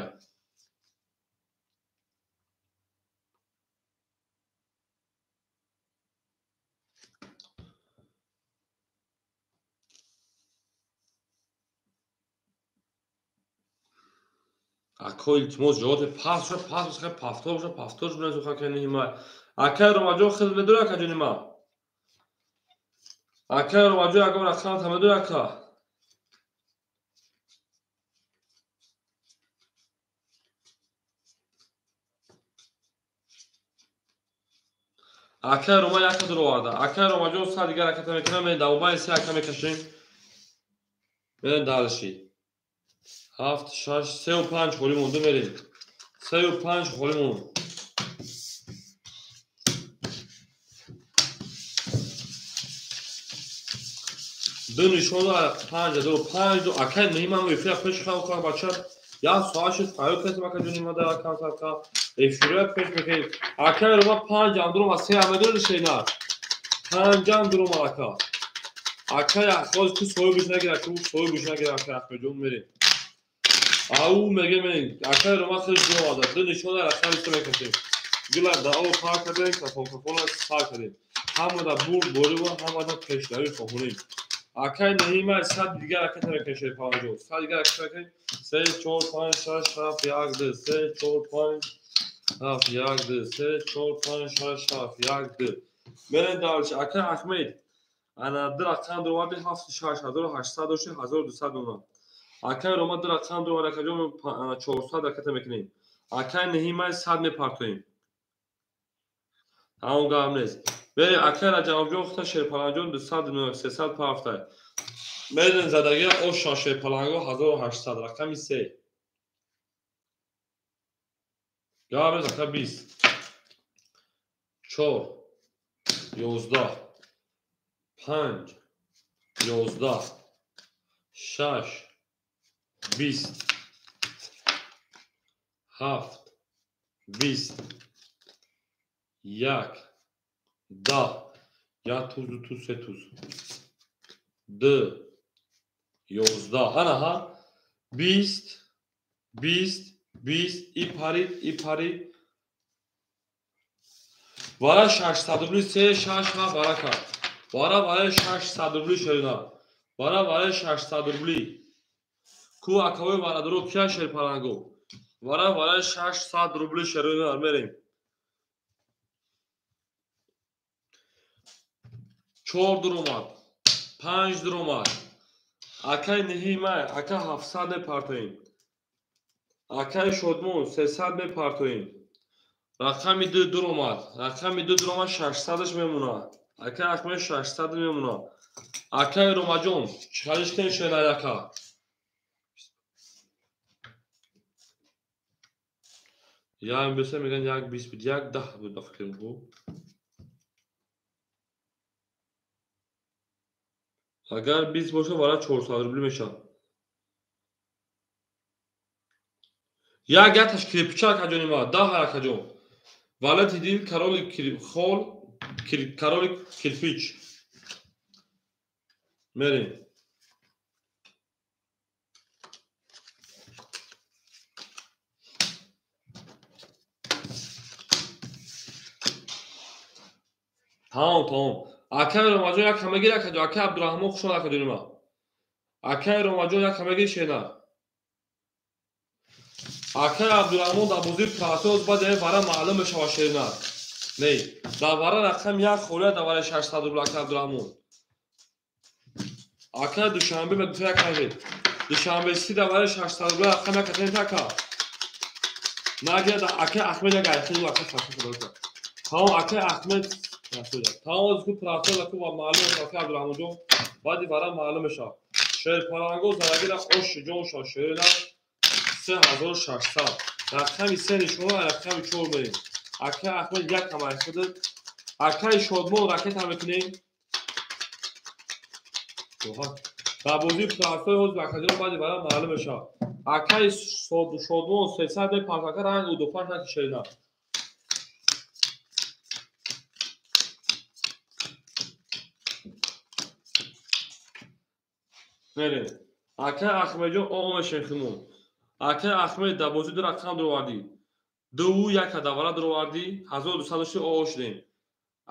Ако илтимос ҷавоб пас шуд, пас шуд, пафтор шуд, пафтор шуд, сухан акай нуҳими май. Акай Ромаҷон хел медура, акаҷони ма. Акай Ромаҷон ягон рақам та медура, ака. Акай Рома яка дуроварда. Акай Ромаҷон са дигар раката мекунам, мен давобаи се ака мекашем. Мерем дальше. 7, 6, 3 5 холӣ монду мерем. 3 5 холӣ монд. Ду нишон 5 2 5 2 акай нимам эфира пеш хав кар бача. Я соат шуд файо кардем ака ҷони ма дар акам садқа. Эфира пеш мекунем. Акай Рома 5 ам дурума 3 ам медонӣ шена. 5 ам дурума ака. Акай хоз ту соҳибиш нагир, ака соҳибиш нагир ака Ахмедҷон мерем. Ау меге мерем. Акай Рома хеле дуроварда. Ду нишон рақами се мекашем. Гила дао пар кардем, кафон кафона сар кардем. Ҳамада бурд борива, ҳамада пешравӣ хоҳонем. Акай Наима 100 дигар ракета мекашед 50. 100 дигар ракета мекашед. 3 4 5 6 7 1 2 3 4 5 7 1 2 3 4 5 6 7 1 2. Мерем дальше. Акай Ахмед. Ана ду рақам дуроварди 7 6 1800 дошти 1200 дона. Акай Рома ду рақам дувард акаҷон 400 ракета мекунем. Акай Наима 100 мепартоем. Тамом гап нест. Мерем акай Раҷабҷон хута Шерпаланҷон 200 300 пафтай. Мерем задагӣ оша Шерпаланго 1800 рақами 3. Гап нест ака 20. 4 11 5 11 6 20 7 20 1 10 1 туз 2 туз 3 туз 2 11 ана ҳа 20 20 20 и парид и парид вара 600 рубли 3 6 7 вара кард вара вара 600 рубли шерина вара вара 600 рубли ку акавои варадоро кия Шерпаланго вара вара 600 рубли шерина мерем. 4 дуромад 5 дуромад. Акай Наҳимай ака 700 мепартоем. Акай Шодмон 300 мепартоем. Рақами 2 дуромад. Рақами 2 дуромад 600-аш мемонад. Акай Ахмед 600 мемонад. Акай Ромаҷон чӣ кунем шена ака? Як беса меган як 20 буд, як 10 буд ба фикрам хуб. Агар 20 бошад вара 400 рубли мешавад. Як яташ кирпича акаҷони ма, 10 акаҷон. Валати дил короли хол, короли кирпич. Мерем. Тамом, тамом. Акай Ромаҷон як ҳамагир акаҷон, акай Абдураҳмон хуш омад акаҷони ма. Акай Ромаҷон як ҳамагир шена. Акай Абдураҳмон дар бозии процесс баъд вара маълум мешавад шена. Не, дар вара рақам як холия дар вараи 600 рубл акай Абдураҳмон. Ака Душанбе ба гуфта як ҳамед. Душанбе си давари 600 рубля рақам як катен така. Нагирад ака Ахмед як айхил ака фахр худо. Тамом ака Ахмед тамом аз ку прафтор аку ва маълум ака Абдурахмонҷон баъди вара маълум мешавад. Шерпаланго зарагира ош ҷон ша шерина 3600. Рақами 3 нишона рақами 4 мерем. Ака Ахмед як ҳам айхил. Акаи Шодмон ракета мекунем. Дар бозии прафтори ҳозир акаҷон баъди вара маълум мешавад. Акаи Шодмон 300 мепартояд, ранг удофаш наки шерина. Мерем. Акаи Ахмедҷон о мешем химон. Акаи Ахмед дар бозӣ ду рақам дуровардӣ. 2 1 давара дуровардӣ, 1200 дошти о шудем.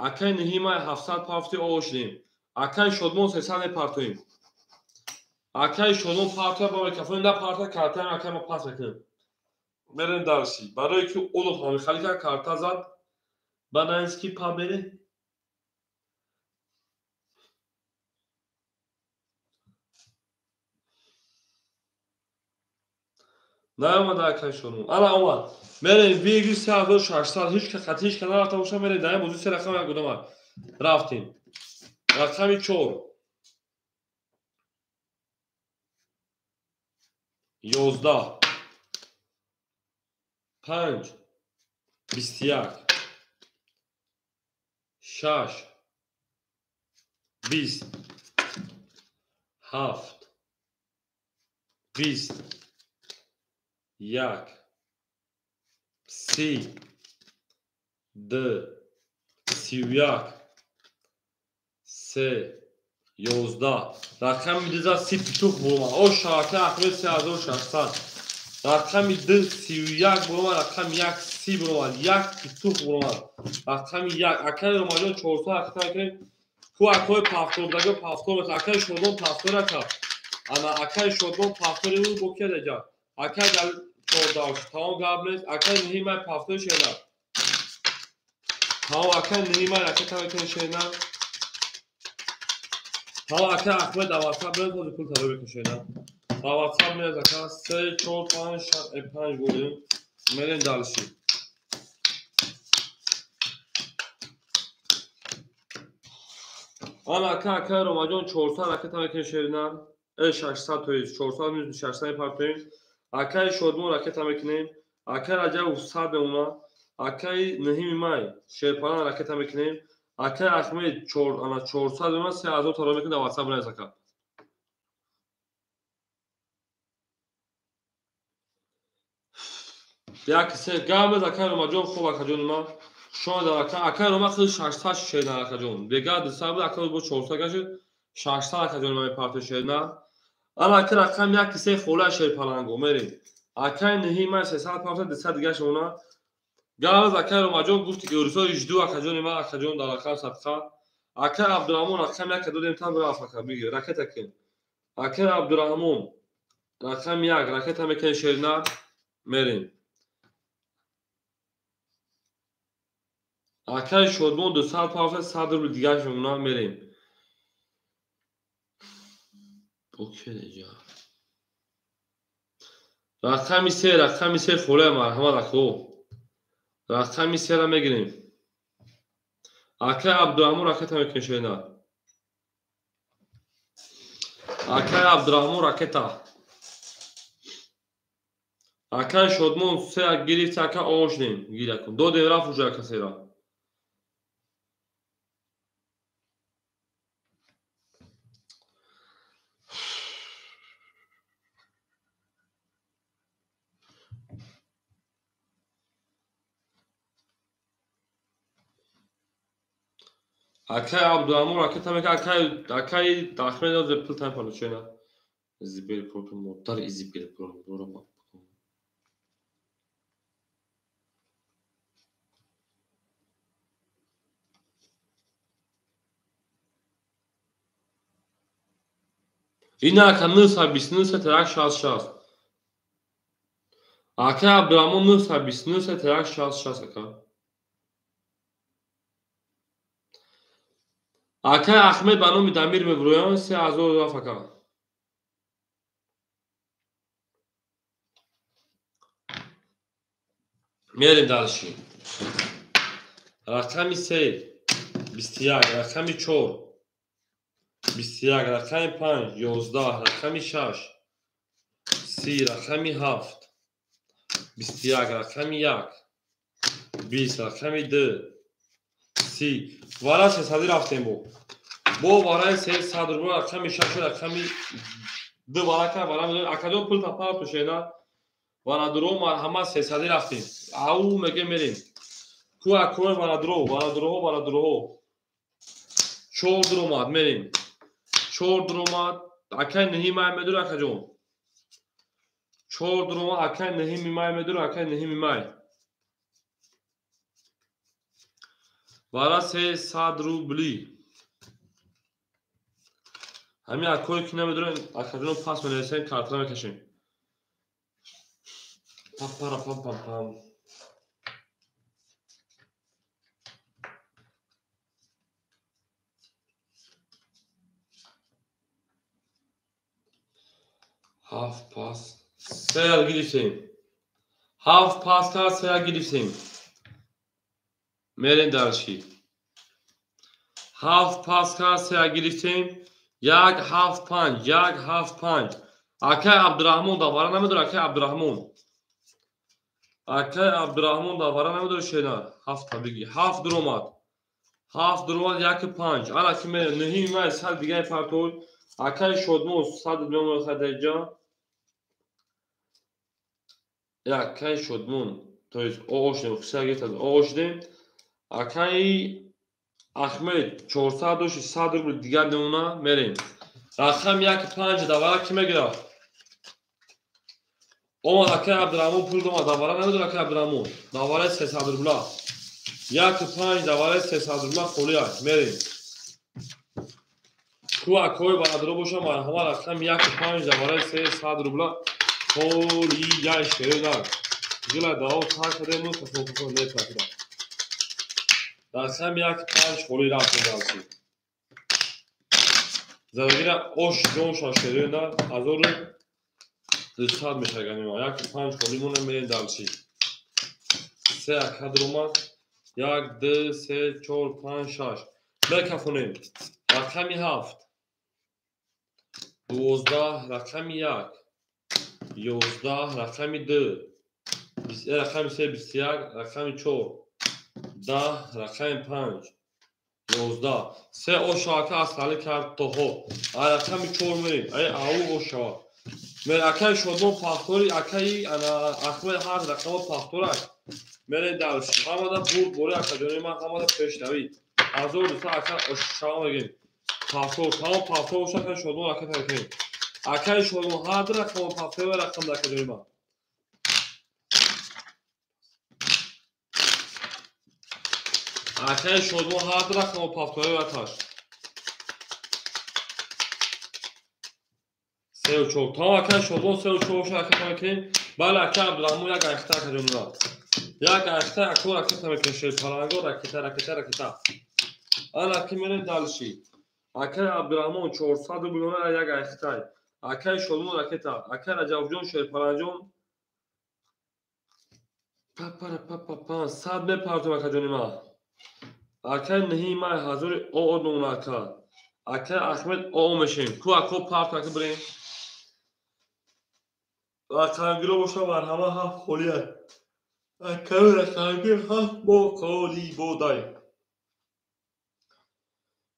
Акаи Ниҳимай 700 пафти о шудем. Акаи Шодмон 300 мепартоем. Акаи Шодмон партоя ба микрофон на партоя, картаям акаи ма пас мекунем. Мерем дарси. Барое ки Олов ҳамихали кард карта зад, ба наински па мерем. Наомада акаи Шодмон. Ана омад. Мерем вигри 3600 ҳеч ка хати ҳеч ка нарафта боша, мерем дар ин бозӣ се рақам як одама. Рафтем. Рақами 4. 11 5 21 6 20 7 20 1 30 2 31 3 11. Рақами 2 за 30 питух буромад. О шака Ахмед 3600. Рақами 2 31 буромад, рақами 1 30 буромад, 1 питух буромад. Рақами 1 акаи Ромаҷон 400 ракета мекунем. Ку акои пафтордаго пафтор мекунад. Акаи Шодмон пафтор ака. Ана акаи Шодмон пафтори ӯ бо кия деҷа? Акаи дар 14 тамом гап нест. Акаи Ниҳимай пафтори шена. Тамом акаи Ниҳимай ракета мекунем шена. Тамом ака Ахмед дар WhatsApp меояд, ҳозир пул таро мекунем шена. Дар WhatsApp меояд ака 3 4 5 6 5 гӯем. Мерем дальше. Ана ака акаи Ромаҷон 400 ракета мекунем шерина. 600 то есть 400 минус 600 мепартоем. Акаи Шодмон ракета мекунем. Акаи Раҷабов 100 мемонад. Акаи Ниҳими Май шерпалан ракета мекунем. Акаи Ахмед 400 мемонад, 3000 таро мекунем дар WhatsApp меояд ака. Як се гап нест акаи Ромаҷон, хуб акаҷони ман. Шумо дар ака акаи Рома хеле 600 шерина акаҷон. Бега 200 буд, ака бо 400 гашт, 600 акаҷони ман мепартояд шерина. Ана ака рақам 1 3 хола шерпаланго мерем. Акаи Ниҳимай 300 партояд, 200 дигаш мемонад. Гап нест акаи Ромаҷон гуфти ки рӯзҳои жду акаҷони ман, акаҷон дар рақам садқа. Акаи Абдурахмон рақам 1 додем там рафт ака бигир, ракета кун. Акаи Абдурахмон рақам 1 ракета мекунем шерина, мерем. Акаи Шодмон 200 партояд, 100 рубл дигаш мемонад, мерем. Окей, рақами 3, рақами 3 холаи марҳамат ако. Рақами 3-ра мегирем. Акаи Абдурахмон ракета мекунем шерина. Акаи Абдурахмон ракета. Акаи Шодмон 3 гирифт, ака ошнем. Гир акун. Додем рафт уже ака сера. Акаи Абдурахмон ракета мекунад, акаи Ахмед ҳозир пул тайм пало шена. Зибер порту модар изибер порту. Ина ака 929 терак 66. Акаи Абдурахмон 929 терак 66 ака. Акай Ахмед ба номи Дамир мебуроям, 3000 рафт ака. Мерем дальше. Рақами 3 21, рақами 4 21, рақами 5 11, рақами 6 30, рақами 7 21, рақами 1 20, рақами 2 30. Вара 300 рафтем бо. Бо вараи 300 рубл рақами 6 рақами 2 вара ка вара медонем. Акадон пул папар тушена. Варадуро марҳамат 300 рафтем. Ау меге мерем. Ку акои варадуро, варадуроҳо, варадуроҳо. 4 дуромад мерем. 4 дуромад. Акай нҳи май медур акаҷон. 4 дуромад акай нҳи май медур акай нҳи май. Вара 300 рубли. Ҳамин акое ки намедонем акаҷон пас менависем, картра мекашем. Папара пам пам пам. Ҳафт пас се гирифтем. Ҳафт пас кард се гирифтем. Мерем дальше. Ҳафт пас кард се гирифтем. 1 7 5 1 7 5. Акай Абдураҳмон давара намедора, акай Абдураҳмон. Акай Абдураҳмон давара намедора шена. Ҳафт биги. Ҳафт дуромад. Ҳафт дуромад 1 5. Ана ки мерем нҳи май сад дигаи партой. Акай Шодмон 100 мемонад хадаҷа. Акай Шодмон, то есть оошдем, хусия гирифтад оошдем. Акай Ахмед 400 дошт, 100 рубл дигар мемона, мерем. Рақам 1 5 давара ки мегирад? Омад акай Абдураҳмон пул домад, давара намедора акай Абдураҳмон. Давараи 300 рубла. 1 5 давараи 300 рубла холӣ аст, мерем. Ку акои барадро боша марҳамат рақам 1 5 давараи 300 рубла холӣ шеринак. Гила даво тар кардему кафо непакида. Рақам 1 5 холӣ рафтем дальше. Задагира ош ҷонша шерина 1200 мешаганем. 1 5 холӣ монем мерем дальше. Се ака дуромад. 1 2 3 4 5 6. Мекафонем. Рақами 7 12, рақами 1 11, рақами 2 рақами 3 21, рақами 4 10, рақами 5 11. Се ошава аз тали кард тоҳо. Рақами 4 мерем. Ай ау ошава. Мер акаи Шодмон пахтори, акаи ана Ахмед ҳар рақама пахторак. Мерем дальше. Ҳамада бурд бори акаҷони ман, ҳамада пешравӣ. 1200 ака ошава мегем. Пахтор, тамом пахтор боша акаи Шодмон ракета мекунем. Акаи Шодмон ҳар рақама пахтор ва рақам акаҷони ман. Акаи Шодмон ҳар рақама пахтор ва таш. 3 4. Тамом акаи Шодмон 3 4 боша ракета мекунем. Бале акаи Абдураҳмон як айхта акаҷони ман. Як айхта ако ракета мекунем. Шерпаланго ракета ракета ракета. Ана ки мерем дальше. Акаи Абдураҳмон 400 рублона як айхтай. Акаи Шодмон ракета. Акаи Раҷабҷон Шерпаланҷон папара папа 100 мепартом акаҷони ман. Акаи нҳи май ҳазори оо мемона ака. Акаи Ахмед оо мешем. Ку ако парт ака бирем. Рақамгиро боша марҳама ҳафт холӣ аст. Акаи рақамгир ҳафт бо холӣ бодай.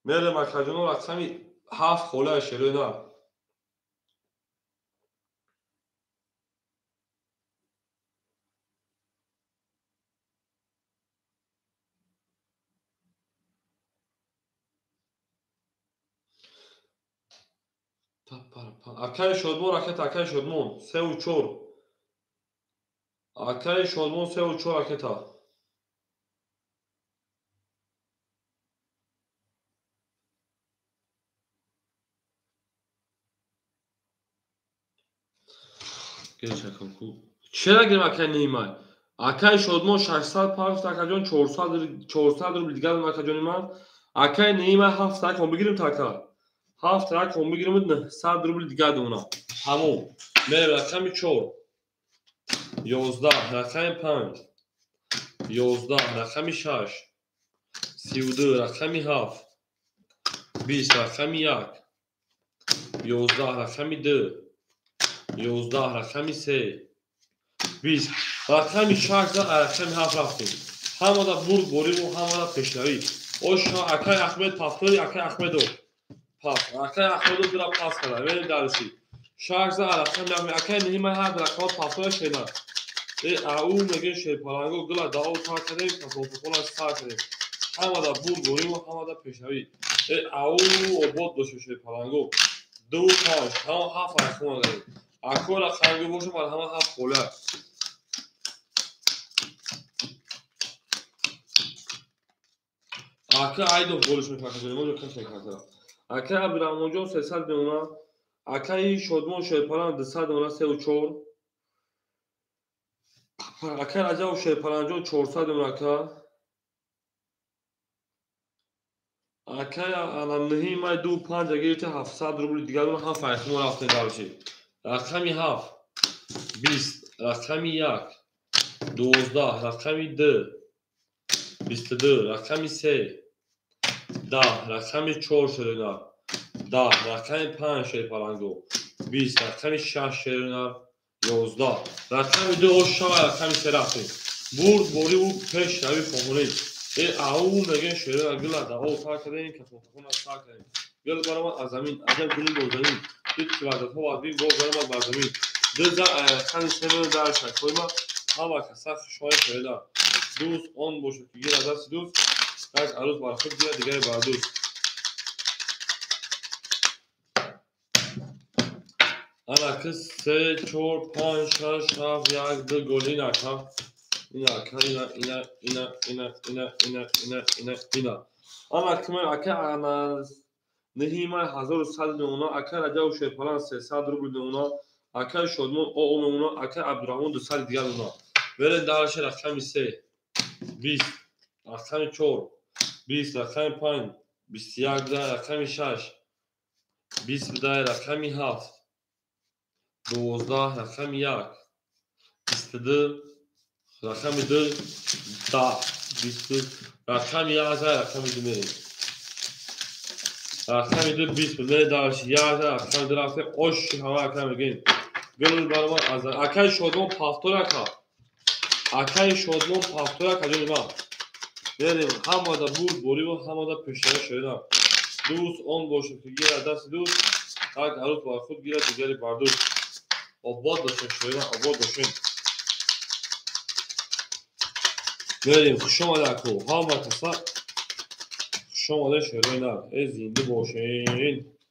Мерем акаҷоно рақами 7 холӣ аст шерои на. Акаи Шодмон ракета, акаи Шодмон 3 4. Акаи Шодмон 3 4 ракета. Чера гирем акаи Нимай? Акаи Шодмон 600 пафт акаҷон 400 рубл дигар акаҷони ман. Акай нима 7 рақам бигирим така. 7 рақам бигирим 900 рубл дигар дона. Тамом. Мерем рақами 4. 11 рақами 5. 11 рақами 6. 32 рақами 7. 20 рақами 1. 11 рақами 2. 11 рақами 3. 20 рақами 6 рақами 7 рафтем. Ҳамада бурд бориву ҳамада пешравӣ. Оша акай Ахмед пафтори акай Ахмедов. Пас акай Ахмедов дира пас кара. Мерем дарси. 6 рақами 7 акай нима ҳар рақам пафтори шена. Ау мегин шерпаланго гила дао тар кардем, касофхона сар кардем. Ҳамада бурд бориву ҳамада пешравӣ. Ау обод боше шерпаланго. 2 5 ҳама 7 рақам дорем. Ако рақамго боше бар ҳама 7 хола. Ака Айдов голиш мекард, мо каш мекард. Ака Абдурахмонҷон 300 мемона, акаи Шодмон Шерпалан 200 мемона 3 4. Ака Раҷабов Шерпаланҷон 400 мемона ака. Ака ана 9 май 2 5 гирифта 700 рубл дигар он 7 рақам рафта дарши. Рақами 7 20 рақами 1 12 рақами 2 22 рақами 3 10 рақами 4 шеринар 10 рақами 5 шерпаланго 20 рақами 6 шеринар 11 рақами 2 ошава рақами 3 рафтем. Бурд бориву пешравӣ хоҳонӣ. Ау мегӯем шеринар гила дао тар кардем, касофхона сар кардем. Гил баромад аз замин, аҷаб гули бозамин. Дид ки ваъдатҳо ваъдин боз баромад бар замин. Ду за рақами 3 дар шакҳои ма ҳама каса хушҳои шеринар. Дӯст он бошад ки гирад дасти дӯст, як арӯз бар худ гирад, дигаре бар дӯст. Ана ки 3 4 5 6 7 1 2 гол ин ака. Ин ака, ина, ина, ина, ина, ина, ина, ина, ина, ина. Ана ки ман ака ана 9 май 1100 мемона, ака Раҷабов Шерпалан 300 рубл мемона, ака Шодмон ОО мемона, ака Абдурахмон 200 дигар мемона. Верен дарши рақами 3 20 рақами 4 20 рақами 5 21 буда рақами 6 20 буда рақами 7 12 рақами 1 22 рақами 2 10 22 рақами 1 рақами 2 мерем. Рақами 2 20 буда дарши 1 рақами 2 рафтем. Ош ҳама ака мегӯем. Гул баромад аз акаи Шодмон пафтор ака. Акаи Шодмон пафтор ака ҷони ман. Мерем ҳамада бурд бориву ҳамада пешравӣ шеринар. Дӯст он бошад ки гирад дасти дӯст, як арӯз бар худ гирад, дигаре бар дӯст. Обод бошед шеринар, обод бошед. Мерем хуш омада ако, ҳама каса хуш омада шеринар. Зинда бошед.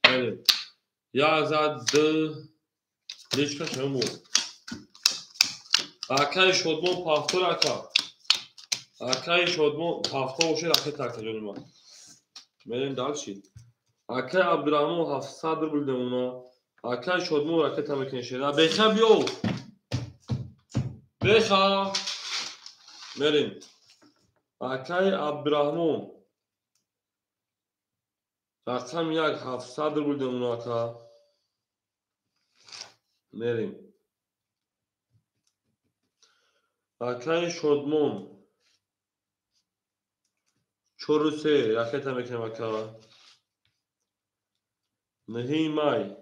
Мерем. 1 зад 2 личка шумо. Акаи Шодмон пафтор ака. Акаи Шодмон пафтор бошед ракета ака ҷони ман. Мерем дальше. Акаи Абдурахмон 700 рубл мемона. Акаи Шодмон ракета мекунед шеринар. Беха биё. Беха. Мерем. Акаи Абдурахмон рақами 1 700 рубл мемона ака. Мерем. Акаи Шодмон 4 3 ракета мекунем ака. 9 май.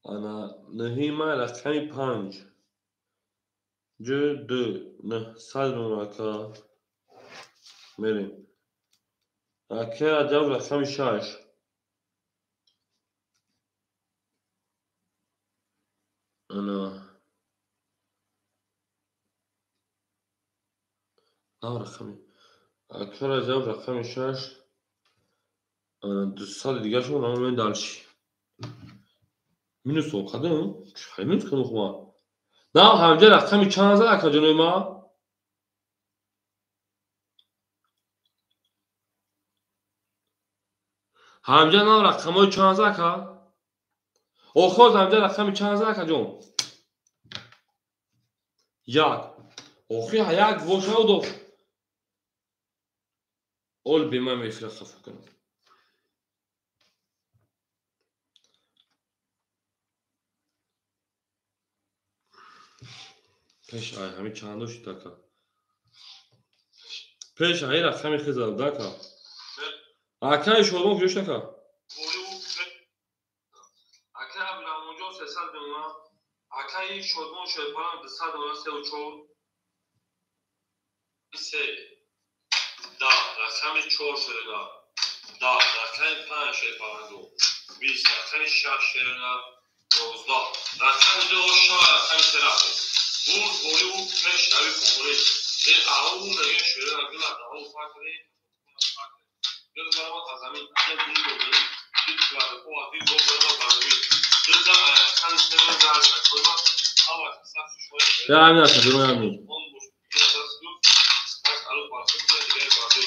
Ана 9 май рақами 5 Ҷ 2 900 мемона ака. Мерем. Акаи Раҷаб рақами 6 Ана нав рақами ака Раҷаб рақами 6 ана 200 дигар шумо намоем дальше. Минус кадом? Хай минус кадом хума? Нав ҳамҷа рақами чанд зад ака ҷонои ма? Ҳамҷа нав рақамҳои чанд зад ака? Охоз ҳамҷа рақами чанд зад ака ҷон? 1. Охи як бошад. Ол бема мефира хафо кунам. Пеш ай ҳами чандо шуд ака? Пеш ай рақами хел зада ака. Акаи Шодмон куҷо шуд ака? Акаи Абдураҳмонҷон 300 миллиона, акаи Шодмон Шерпаланг 200 миллиона, 3 4 3 10 рақами 4 шерина, 10 рақами 5 Шерпалангу, 20 рақами 6 шерина, 19 рақами 2 6 рақами 3 рафтем. Бурд бориву пеш рави помурӣ. Э ау мегӯем шерина гила ау факре гил баромад аз замин аҷаб гули додани дид кладепо аз дид гол баромад бар замин. Дилда рақами 3 дар шакоима ҳама сафи шои. Я амин ака, дурӯ амин. Он бош дигар даст гуфт, пас алу бархӯрд дигари бардӣ.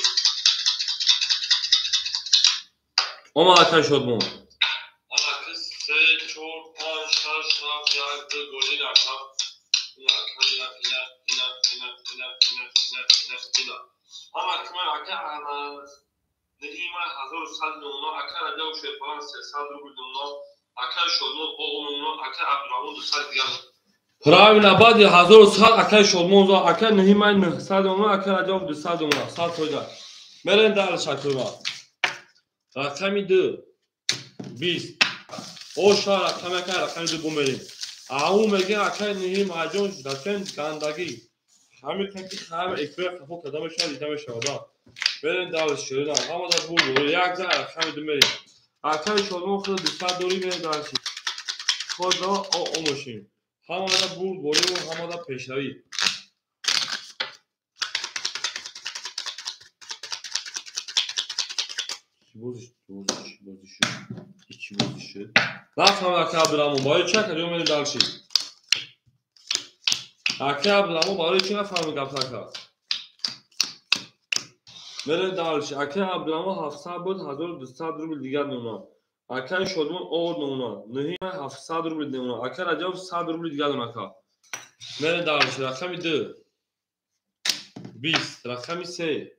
Омад акаи Шодмон. Ана ки 3 4 5 6 7 1 2 голи ака. Ина ина ина ина ина ина ина ина ина ина. Ама кима ака ана Нима 1100 миллиона, ака Раҷаб Шерпаланг 300 рубл миллиона, ака Шодмон О миллиона, ака Абдураҳмон 200 дигар. Правильно, баъди 1100 акаи Шодмон зо, ака Ниҳимай 900 миллиона, ака Раҷаб 200 миллиона, 100 фоиза. Мерем дар шакура. Рақами 2 20. Оша рақами ака рақами 2 бумерем. Ау мегӯ акаи Ниҳим аҷон дачен гандагӣ. Ҳамин ки ҳама эквер хафо карда мешавад, дида мешавад. Мерем дар ширина. Ҳама дар бурд. Як за рақами 2 мерем. Акаи Шодмон худ 200 дорӣ мерем дар ши. Худо о омошем. Ҳама дар бурд бориву ҳама дар пешравӣ. Чӣ бозӣ чӣ бозӣ шуд? Чӣ бозӣ шуд? Нафаҳмид ака Абдураҳмон, барои чӣ ака ҷон мерем дар ши? Ака Абдураҳмон барои чӣ нафаҳмид гапта ака? Мерем дар ши. Акаи Абдураҳмон 700 буд, 1200 рубл дигар мемонад. Акаи Шодмон овод мемонад. Ниҳим 700 рубл мемонад. Ака Раҷаб 100 рубл дигар мемонад ака. Мерем дар ши. Рақами 2 20, рақами 3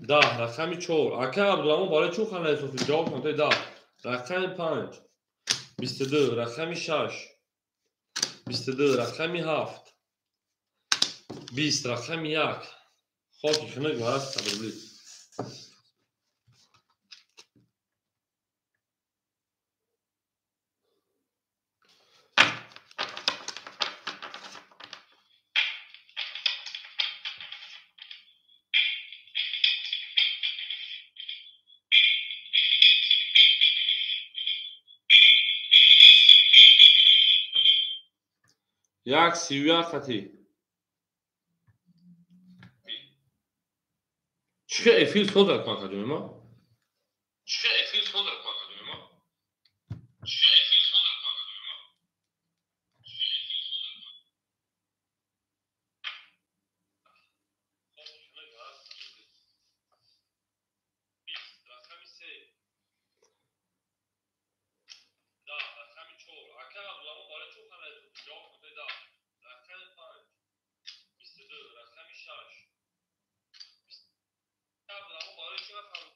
10, рақами 4. Ака Абдураҳмон барои чӣ ханда эҳсос ҷавоб кун 10. Рақами 5 22, рақами 6 22, рақами 7 20, рақами 1. Хоки хинак варас сабрли. Як 31 хати. Чӣ эфир созад кун ма? Чӣ эфир созад кун ма? Чӣ эфир созад кун ма? Рақами 3 10, рақами 4. Ака Абдураҳмон барои чӣ ханда ҷавоб кун 10. Рақами 5 22, рақами 6 Абдураҳмон барои чӣ нафаҳмид?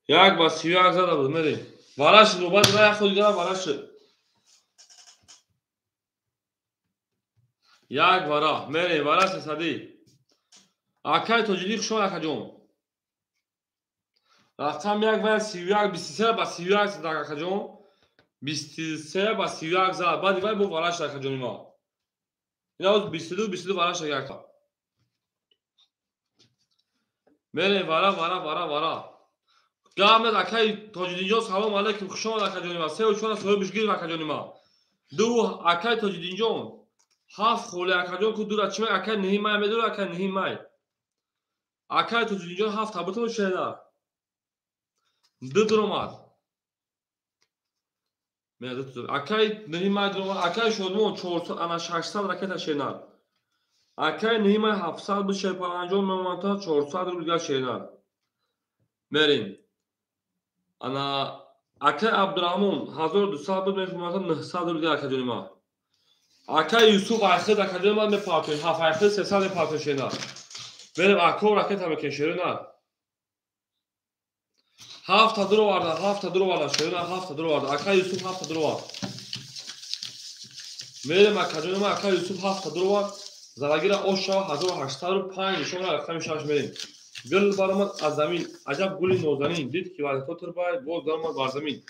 Як ба 31 зада буд, мерем. Вара шуд, баъд як худ дигар вара шуд. Як вара, мерем, вара сесадӣ. Акаи Тоҷидӣ хушомад акаҷон. Рақам 1 ва 31 23 ба 31 зад акаҷон. 23 ба 31 зад. Баъди вай бо вара шуд акаҷони ма. Ина 22 22 вара шуд ака. Мерем вара вара вара вара. Гамед акаи Тоҷиддинҷон салом алейкум, хушомад акаҷони ма. 3 4 соҳибиш гирифт акаҷони ма. 2 акаи Тоҷиддинҷон 7 холи акаҷон ку дура чима акаи Ниҳимай медура акаи Ниҳимай. Акаи Тоҷиддинҷон 7 табутон шеда. 2 дуромад. Акаи Ниҳимай дуромад, акаи Шодмон 400 ана 600 ракета шенад. Акаи Ниҳимай 700 буд Шерпаланҷон мемонад 400 рубл дигар шенад. Мерем. Ана Акай Абдурахмон 1200 буд, мефурматам 900 рубл акаҷони ман. Акай Юсуф айхид акаҷони ман мепартоем. 7 айхид 300 мепартоем шена. Берем ако ракета мекунем шерона. 7 та дуроварда, 7 та дуроварда шерона, 7 та дуроварда. Акай Юсуф 7 та дуровард. Мерем акаҷони ман, акай Юсуф 7 та дуровард. Залагира ош шава 1805 нишона рақами 6 мерем. Гул баромад аз замин, аҷаб гули нозанин, дид ки вазифа турбай, боз даромад бар замин.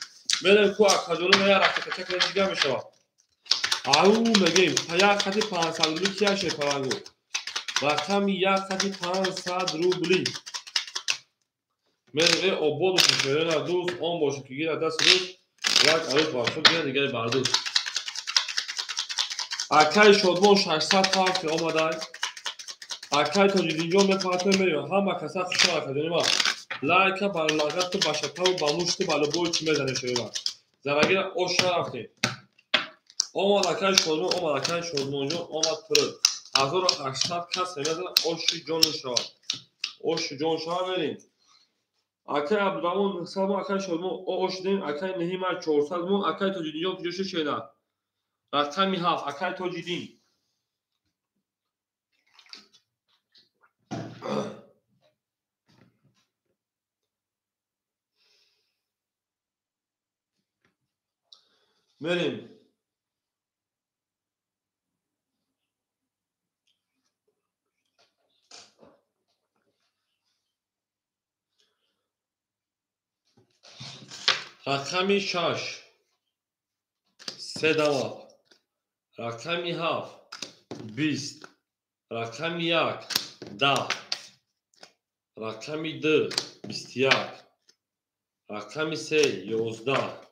Мерем ку акаҷони ман, як ракета чакра дигар мешавад. Ау мегем, як хати 500 рубли кия шепалангу. Рақами як хати 500 рубли. Мерем обод бошад, дӯст он бошад ки гирад даст рӯз, як арӯз бар худ гирад, дигаре бар дӯст. Акай Шодмон 600 фарқи омадай. Акай Тоҷиддинҷон мепартоем мерем. Ҳама каса хушҳол акаҷони ман. Лайка ба лағату ба шатаву ба мушту ба любой чӣ мезанем шерона. Зарагира ош нарафтем. Омад акай Шодмон, омад акай Шодмонҷон, омад пурд. 1800 кас мезанад, оши ҷон шавад. Оши ҷон шавад мерем. Акай Абдурахмон 900 мон, акай Шодмон ош дем, акай Неҳима 400 мон, акай Тоҷиддинҷон куҷо шуд шена? Рақами 7, акай Тоҷиддин. Мерем. Рақами 6 3 дават. Рақами 7 20. Рақами 1 10. Рақами 2 21. Рақами 3 11.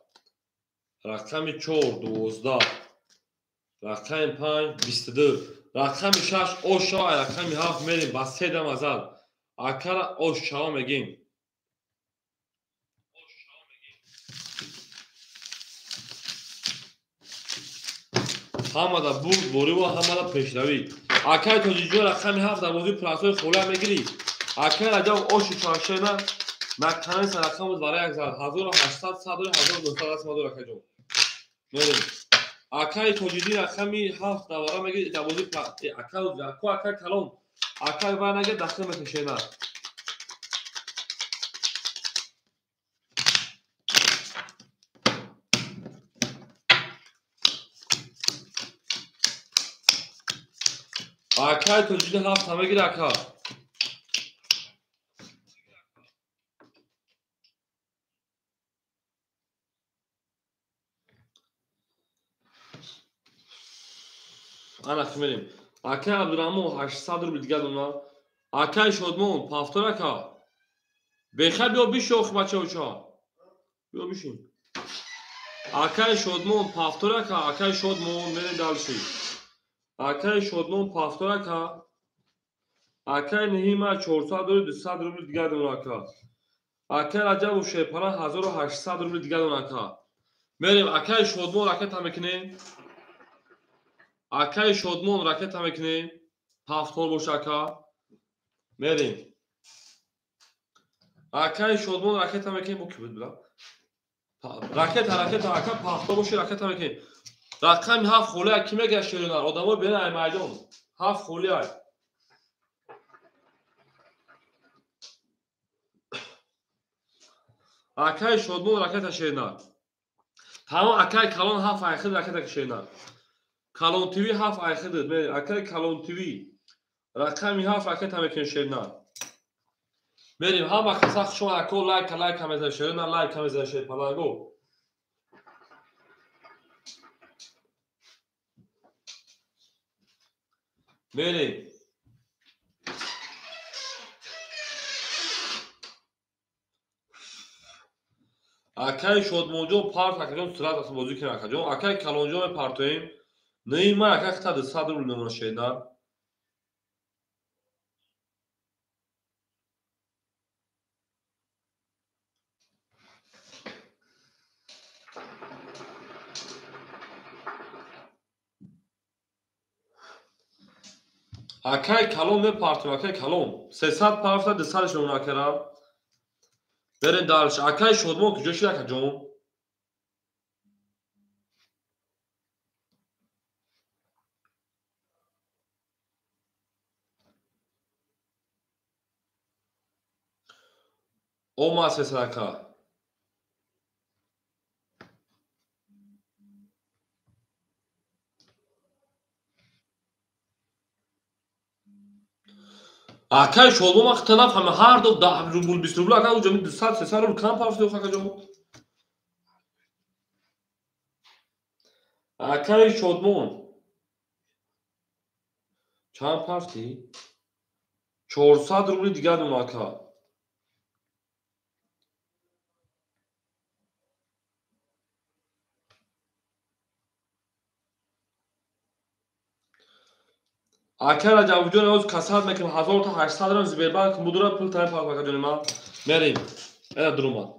Рақами 4 12. Рақами 5 22. Рақами 6 ош шава, рақами 7 мерем ба 3 дам азал. Акара ош шава мегем. Ҳамада бурд борива, ҳамада пешравӣ. Акай Тоҷиҷон рақами 7 дар бозии пласҳои холия мегирӣ. Акай Раҷаб оши чоршена наканеса рақамуз барои як зад 1800 садои 1900 аст мадор акайҷон. Мерем. Акай Тоҷиддин рақами 7 давара мегирӣ дар бозии акай ку акай калон. Акай вай нагир дахил мекашена. Акай Тоҷиддин 7 мегири ака. Ана мерем. Акай Абдурахмон 800 рубл дигар дона. Акай Шодмон повтор ака. Бехай биё бишин охи бачаоча. Биё бишин. Акай Шодмон повтор ака, акай Шодмон мерем дальше. Акай Шодмон повтор ака. Акай Неҳима 400 рубл 200 рубл дигар дона ака. Акай Раҷабов Шерпара 1800 рубл дигар дона ака. Мерем акай Шодмон ракета мекунем. Акай Шодмон ракета мекунем. Повтор боша ака. Мерем. Акай Шодмон ракета мекунем. Бо ки буд била? Ракета, ракета, ака повтор боша ракета мекунем. Рақами 7 холия ки мегӯяд шерона? Одамо берен ай майдон. 7 холия. Акай Шодмон ракета шерона. Тамом акай Калон 7 айхид ракета шерона. Калон ТВ 7 айхид. Акай Калон ТВ рақами 7 ракета мекунем шерона. Мерем ҳама каса хушон ако лайка лайка мезанем шерона, лайка мезанем шерпаланго. Мерем. Акай Шодмонҷон парт акаҷон сурат аст бозӣ кунем акаҷон. Акай Калонҷон мепартоем. Неима ака хита 200 рубл мемона шена. Акай Калон мепартоем, акай Калон. 300 парта 200 шона акара. Берем дальше. Акай Шодмон куҷо шуд акаҷон? Омад сесадака. Акай шодмон вақт нафаҳма ҳар ду 10 рубл 20 рубл ака уҷа 200 300 рубл кам пафти акаҷон. Акай шодмон чанд пафти? 400 рубли дигар дум ака. Ака Раҷабҷон оз касад мекунем 1800 рам Сбербанк мудура пул тараф акаҷони ман. Мерем. Эна дурумад.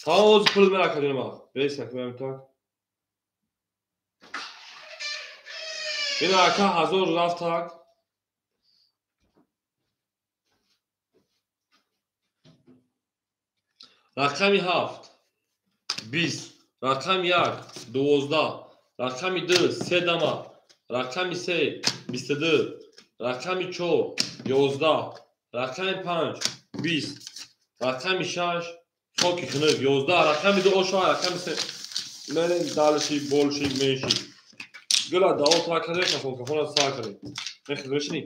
Саоз пул мера акаҷони ман. Бейс акмем так. Ина ака 1000 рафт так. Рақами 7 20, рақами 1 12, рақами 2 3 дама, рақами 3 22, рақами 4 11, рақами 5 20, рақами 6 хоки хунук 11, рақами 2 ошо, рақами 3 мерем дальше больше меньше. Гула дао та кардем, кафон кафона сар кардем. Мехӯрӣ бишинӣ?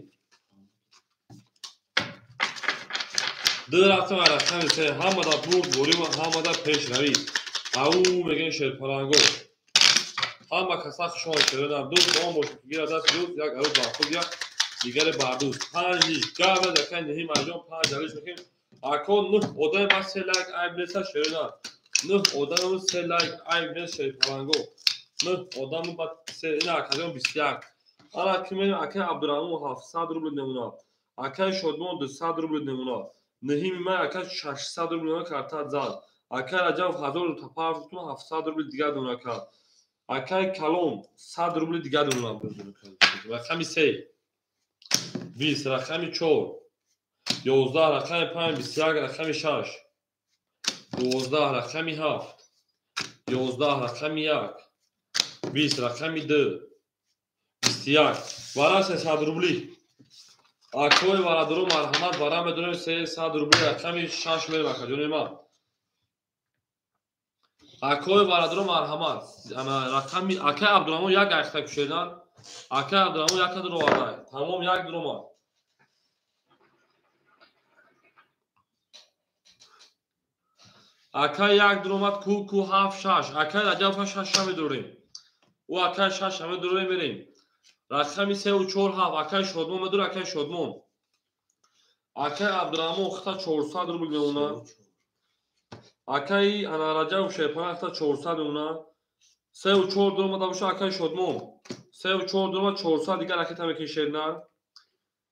Ду рафтам рақами 3 ҳамада бурд бурӣ ва ҳамада пешравӣ. Ау мегӯем шерпаланго. Ҳама каса хушон шуданд. Ду он бошад гира даст дӯст, як арӯз ба худ, як дигаре бар дӯст. 5 лиш гава закай ниҳим аҷон 5 алиш мекунем. Ако 9 одам ба 3 лайк айб нест шерина. 9 одам 3 лайк айб нест шерпаланго. 9 одам ба 3 ина акаҷон 21. Ана ки мерем акай Абдурраҳмон 700 рубл намуна. Акай Шодмон 200 рубл намуна. Ниҳими ман акай 600 рубл намуна карта зад. Акай Раҷабов 1000 тапар 700 рубл дигар намуна кард. Акай Калон 100 рубли дигар донам. Рақами 3 20, рақами 4 11, рақами 5 21, рақами 6 12, рақами 7 11, рақами 1 20, рақами 2 21. Вара 300 рубли. Акои варадору марҳамат вара медонем 300 рубли рақами 6 мерем акаҷони ман. Акои варадору марҳамат. Ана рақами акай Абдурраҳмон як айхта кушедан. Акай Абдурраҳмон як дуроварда. Тамом як дуромад. Акай як дуромад ку ку 7 6. Акай Раҷабов 6 медурем. Ӯ акай 6 медурем мерем. Рақами 3 ва 4 7 акай Шодмон медур, акай Шодмон. Акай Абдурраҳмон хта 400 рубл меона. Акай ана Раҷабов Шерпана хта 400 меона. 3 ва 4 дуромада боша акай Шодмон. 3 ва 4 дуромад 400 дигар ракета мекашедна.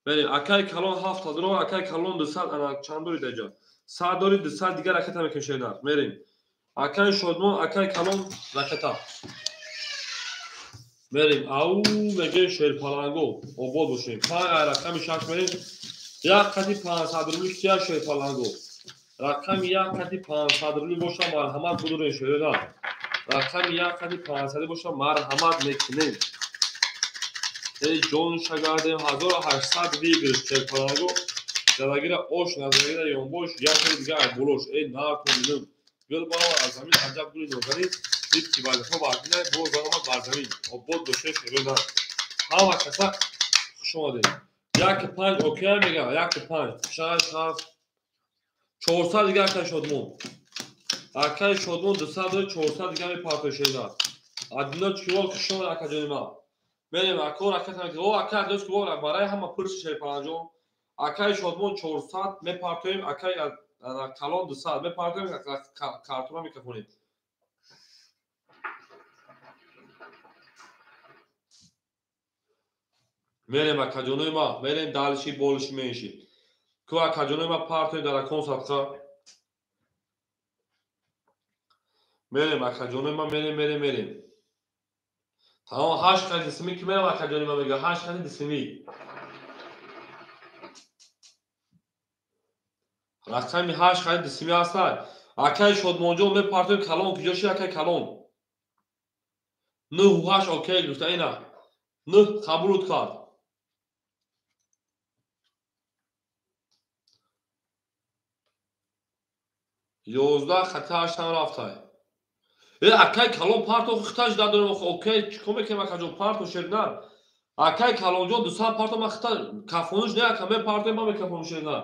Мерем акай Калон 7 дуро, акай Калон 200 ана чанд дори даҷа? 100 дори 200 дигар ракета мекашедна. Мерем. Акай Шодмон, акай Калон ракета. Мерем. Ау мегӯем шерпаланго. Обод бошем. 5 рақами 6 мерем. Як қати 500 рубли кия шерпаланго. Рақами як қати 500 рубли боша марҳамат будурен шерена. Рақами як қати 500 боша марҳамат мекунем. Эй ҷон шагардем 1800 выигрыш шерпаланго. Задагира ош, назагира ёнбош, як дига айболош. Эй накун ним. Гул баба аз замин аҷаб гули нозанин. Дид ки вазифа барзинай, боз омад бар замин. Обод боше шерена. Ҳама каса хуш омадед. 1 5 окей мега, 1 5 6 7 400 дигар акай Шодмон. Акай Шодмон 200 дори 400 дигар мепартои шерена. Адино чикор хуш омад акаҷони ман. Мерем ако ракета мекунем. О акай Адино чикор барои ҳама пурси шерпаланҷон. Акай Шодмон 400 мепартоем, акай Калон 200 мепартоем, картона мекафонем. Мерем акаҷонои ма, мерем далши болши менши. Ку акаҷонои ма партоем дар акон садқа. Мерем акаҷонои ма, мерем, мерем, мерем. Тамом 8 қати дисими ки мерем акаҷони ма мега 8 қати дисими. Рақами 8 қати дисими ҳастад. Акай Шодмонҷон мепартоем Калон, куҷо ши акай Калон? 9 8 окей гуфта ина. 9 қабулут кард. 11 хати 8 ҳам рафтай. Акай калон парто хиташ дадорем, окей, чикор мекунем акаҷон, парто шернар. Акай калонҷон 200 парто ма хита кафонуш не ака, мепартем ма мекафону шернар.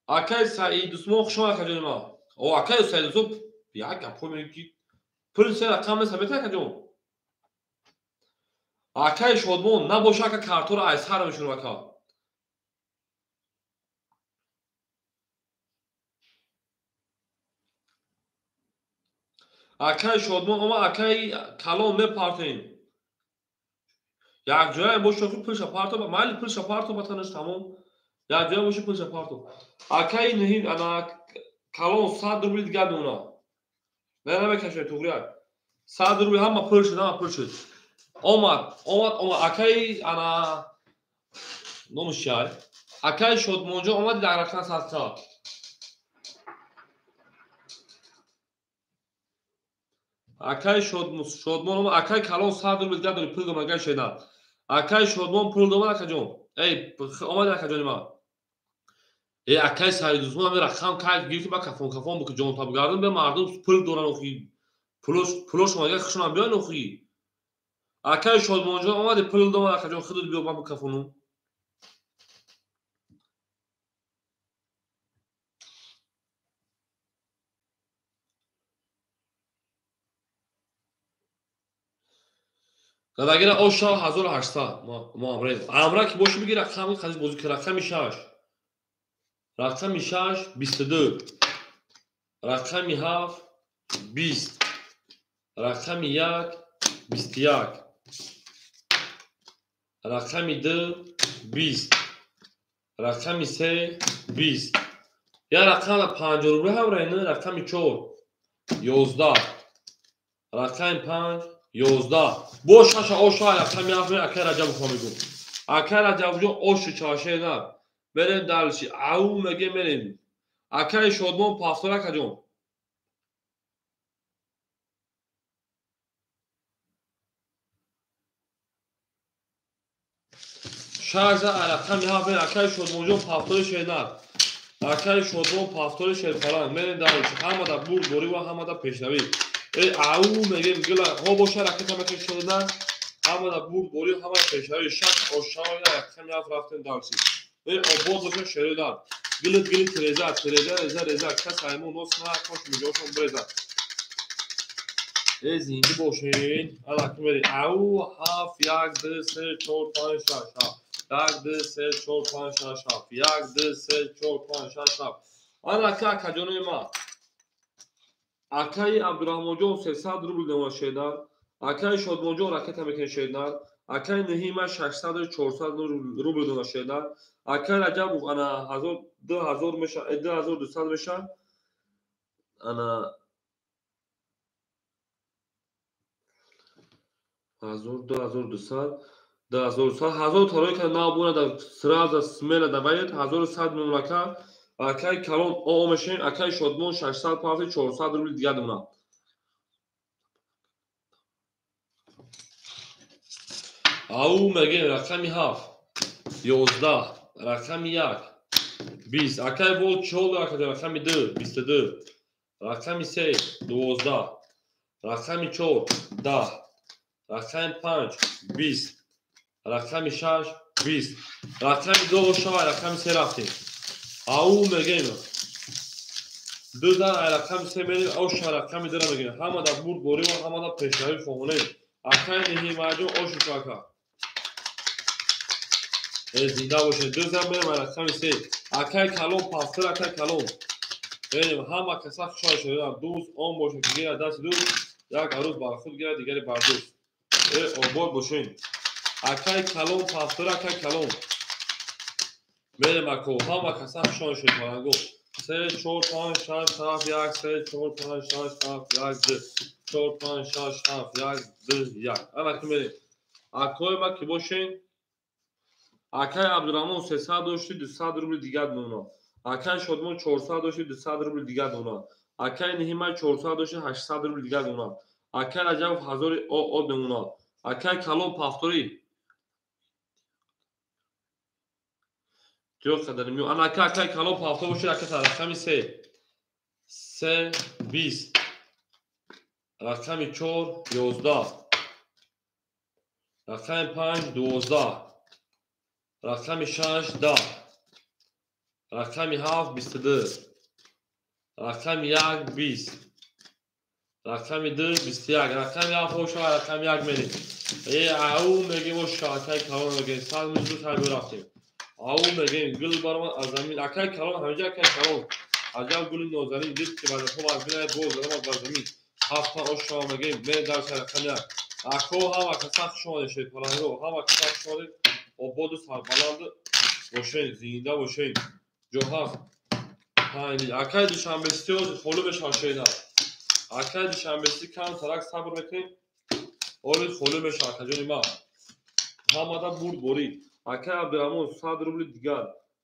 Акай Саидусмон хушон акаҷони ма. О, акай Саидусмон як гапҳо мегӯ ки пул се рақам нест, мета акаҷон. Акай Шодмон набоша ака картора ай сар мешунам ака. Акай Шодмон ома акай калон мепартем. Якҷоя бошо ки пулша парто, майли пулша парто батанаш тамом. Якҷоя бошо пулша парто. Акай Нуҳим ана калон 100 рубли дигар мемона. Не намекашед туғрияк. 100 рубли ҳама пул шуд, ҳама пул шуд. Омад, омад, омад. Акай ана номаш чиай? Акай Шодмонҷон омад дар рақам 100. Акай Шодмон омад, акай калон 100 рубли дигар дори пул дом акай шеда. Акай Шодмон пул домад акаҷон. Эй, омад акаҷони ма. Э, акай Саидусмон ҳамин рақам кай гирифти ба кафон кафон буки ҷон таб гардон бе мардум пул доран охи. Пулошон агар хушонам биён охи. Акай Шодмонҷон омади пул домад акаҷон худут биё ман бикафонум. Дадагира оша 1800 мо амре. Амра ки боши биги рақами хадис бозӣ ки рақами 6. Рақами 6 22. Рақами 7 20. Рақами 1 21. Рақами 2 20. Рақами 3 20. Я рақами 50 рубли ҳамра ин рақами 4 11. Рақами 5 11. Бо шаша оша рақами 7 акай Раҷабов мегӯм. Акай Раҷабовҷон оши чашаи на. Мерем дальше. Ау меге мерем. Акай Шодмон пафтор акаҷон. Шаша рақами 7 акай Шодмонҷон пафтори шернар. Акай Шодмон пафтори шерпаланг. Мерем дальше. Ҳамада бурдборӣ ва ҳамада пешравӣ. Ау мегем гила ҳо боша ракета мекаш шернар. Ҳамада бурдборӣ, ҳамада пешравӣ. Шаш ошава рақами 7 рафтем дальше. Обод боша шернар. Гилит гилит реза, реза реза реза. Кас аймон нос на кош миҷошон бреза. Зинди бошин. Ала кимери. Ау 7 1 2 3 4 5 6 7. 1 2 3 4 5 6 7. 1 2 3 4 5 6 7. Ана ака акаҷони ма. Акаи Абдурахмонҷон 300 рубл дема шернар. Акаи Шодмонҷон ракета мекунад шернар. Акаи Нуҳима 600 400 рубл дема шернар. Акаи Раҷабов ана 2000 меша, 2200 меша. Ана 1000 2200 2100 1000 тарои ка набуна да сразу смело давает 1100 мемлака. Акай калон о мешин, акай Шодмон 600 парти 400 рубли дигар думна. Ау мегем рақами 7 11 рақами 1 20. Акай бол чол акай рақами 2 22 рақами 3 12 рақами 4 10 рақами 5 20 рақами 6 20 рақами 2 шава рақами 3 рафтем. Ау мегем ду дар рақами 3 мерем, оша рақами 2 мегем. Ҳамада бурдборӣ ва ҳамада пешравӣ хоҳонем. Акай Неҳимаҷон ошу ака. Зинда бошед. Ду зан мерем рақами 3. Акай калон пастир, акай калон. Мерем ҳама каса хушҳол шуда. Дӯст он бошад ки гирад дасти дӯст, як арӯз бар худ гирад, дигари бар дӯст. Обод бошед. Акай калон пастир, акай калон. Мерем ако ҳама каса хушҳол шуда фаранго. 3 4 5 6 7 1 3 4 5 6 7 1 2 4 5 6 7 1 2 1. Ана ки мерем. Акои ма ки бошен. Акай Абдурахмон 300 дошти 200 рубли дигар мемонад. Акай Шодмон 400 дошти 200 рубли дигар мемонад. Акай Неҳимай 400 дошти 800 рубли дигар мемонад. Акай Раҷабов 1000 ОО мемонад. Акай калон пафторӣ. Трёх қадар миё. Ана ака акай калон пафтор бошед, ака рақами 3. 3 20 рақами 4 11 рақами 5 12 рақами 6 10 рақами 7 22 рақами 1 20 рақами 2 21 рақами 7 ошава рақами 1 мерем. Ау мегем оша акай калон мегем 100 минус 2 рафтем. Ау мегем гул баромад аз замин акай калон ҳамиҷа акай калон аҷаб гули нозанин дид ки вазифа аз бинай боз даромад бар замин. Ҳафта ошава мегем мерем дар рақами 1. Ако ҳама каса хуш омадед шерпаланго ҳама каса хуш омадед ободу сарбаланд бошед зинда бошед. Ҷо ҳаст акай душанбесӣ холӣ мешавад шена. Акай душанбесӣ кам тарак сабр мекунем оли холӣ мешавад акаҷони ман. Ҳамада бурд борид. Акай Абдураҳмон 100 рубли дигар.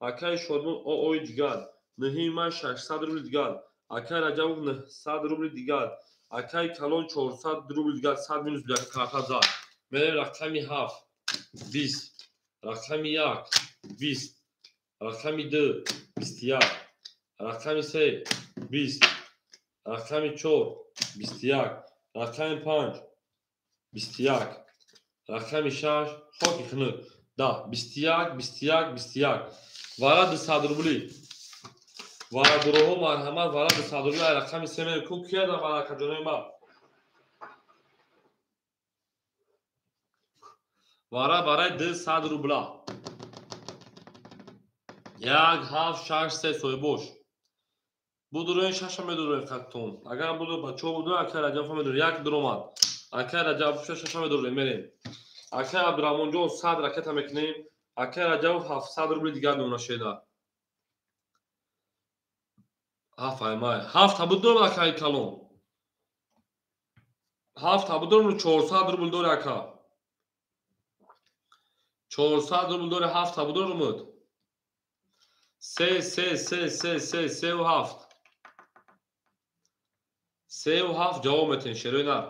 Акай Шодмон оои дигар. 9 май 600 рубли дигар. Акай Раҷабов 900 рубли дигар. Акай Калон 400 рубли дигар 100 минус як карта зад. Мерем рақами 7 20 рақами 1 20 рақами 2 21 рақами 3 20 рақами 4 21 рақами 5 21 рақами 6 хоки хунук 10 21 21 21 вара 200 рубли. Вара дуроҳо марҳамат вара 200 рубли рақами 3 мерем. Ку кияда вара акаҷонои ман? Вара барои 200 рубла. 1 7 6 3 соҳибош. Будуроен шаша медуроен қаттон. Агар буду бачаҳо будуроен акай Раҷабов медуроен. Як дуромад. Акай Раҷабов шаша медуроен мерем. Акай Абдураҳмонҷон 100 ракета мекунем. Акай Раҷабов 700 рубли дигар мемона шеда. 7 аймай. 7 будурам акай калон. 7 будурам 400 рубл дори ака. 400 рубл дори 7 будурам. 3 3 3 3 3 3 7 3 7 ҷавоб метен шерои нар.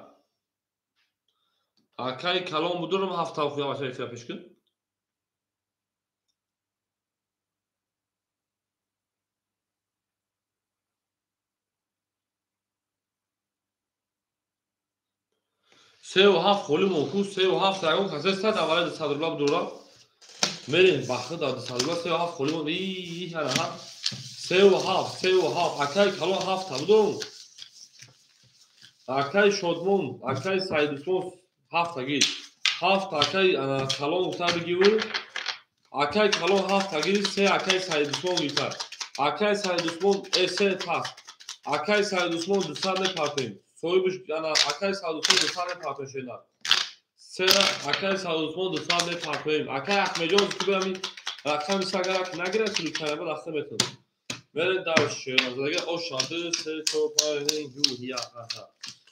Акай калон будурам 7 хуя бача эфира пеш кун. Се ҳафт холӣ мон ку 3 7 ягон касе сад аввали 200 рубла будура. Мерем бахт дар 200 рубла 3 7 холӣ мон и ҳара ҳа 3 7 3 7 акай калон 7 будурам. Акай Шодмон, акай Саидусмон 7 тагир. 7 акай калон гуфта бигиву. Акай калон 7 тагир 3 акай Саидусмон гирифта. Акай Саидусмон 3 пас. Акай Саидусмон 200 мепартоем. Соҳибаш ана акай Саидусмон 200 мепартоем шена. 3 акай Саидусмон 200 мепартоем. Акай Аҳмедҷон кубами рақами сагарак нагирад сулукана ба даста метавонад. Мерем дар шена. Задага оша 2 3 4 5 6 7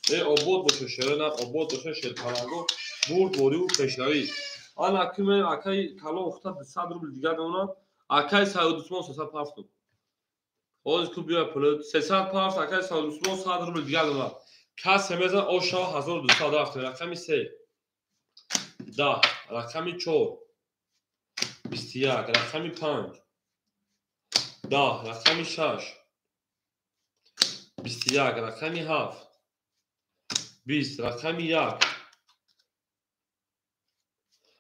8. Обод боша шерона, обод боша шерпаланго, бурд бориву пешравӣ. Ана акай акай калон ухта 200 рубл дигар мемонад. Акай Саидусмон 300 партум. Ҳозир ку биёя пул 300 парт акай Саидусмон 100 рубл дигар мемонад. Касе мезан оша 1200 рафтем. Рақами 3 10 рақами 4 21 рақами 5 10 рақами 6 21 рақами 7 20 рақами 1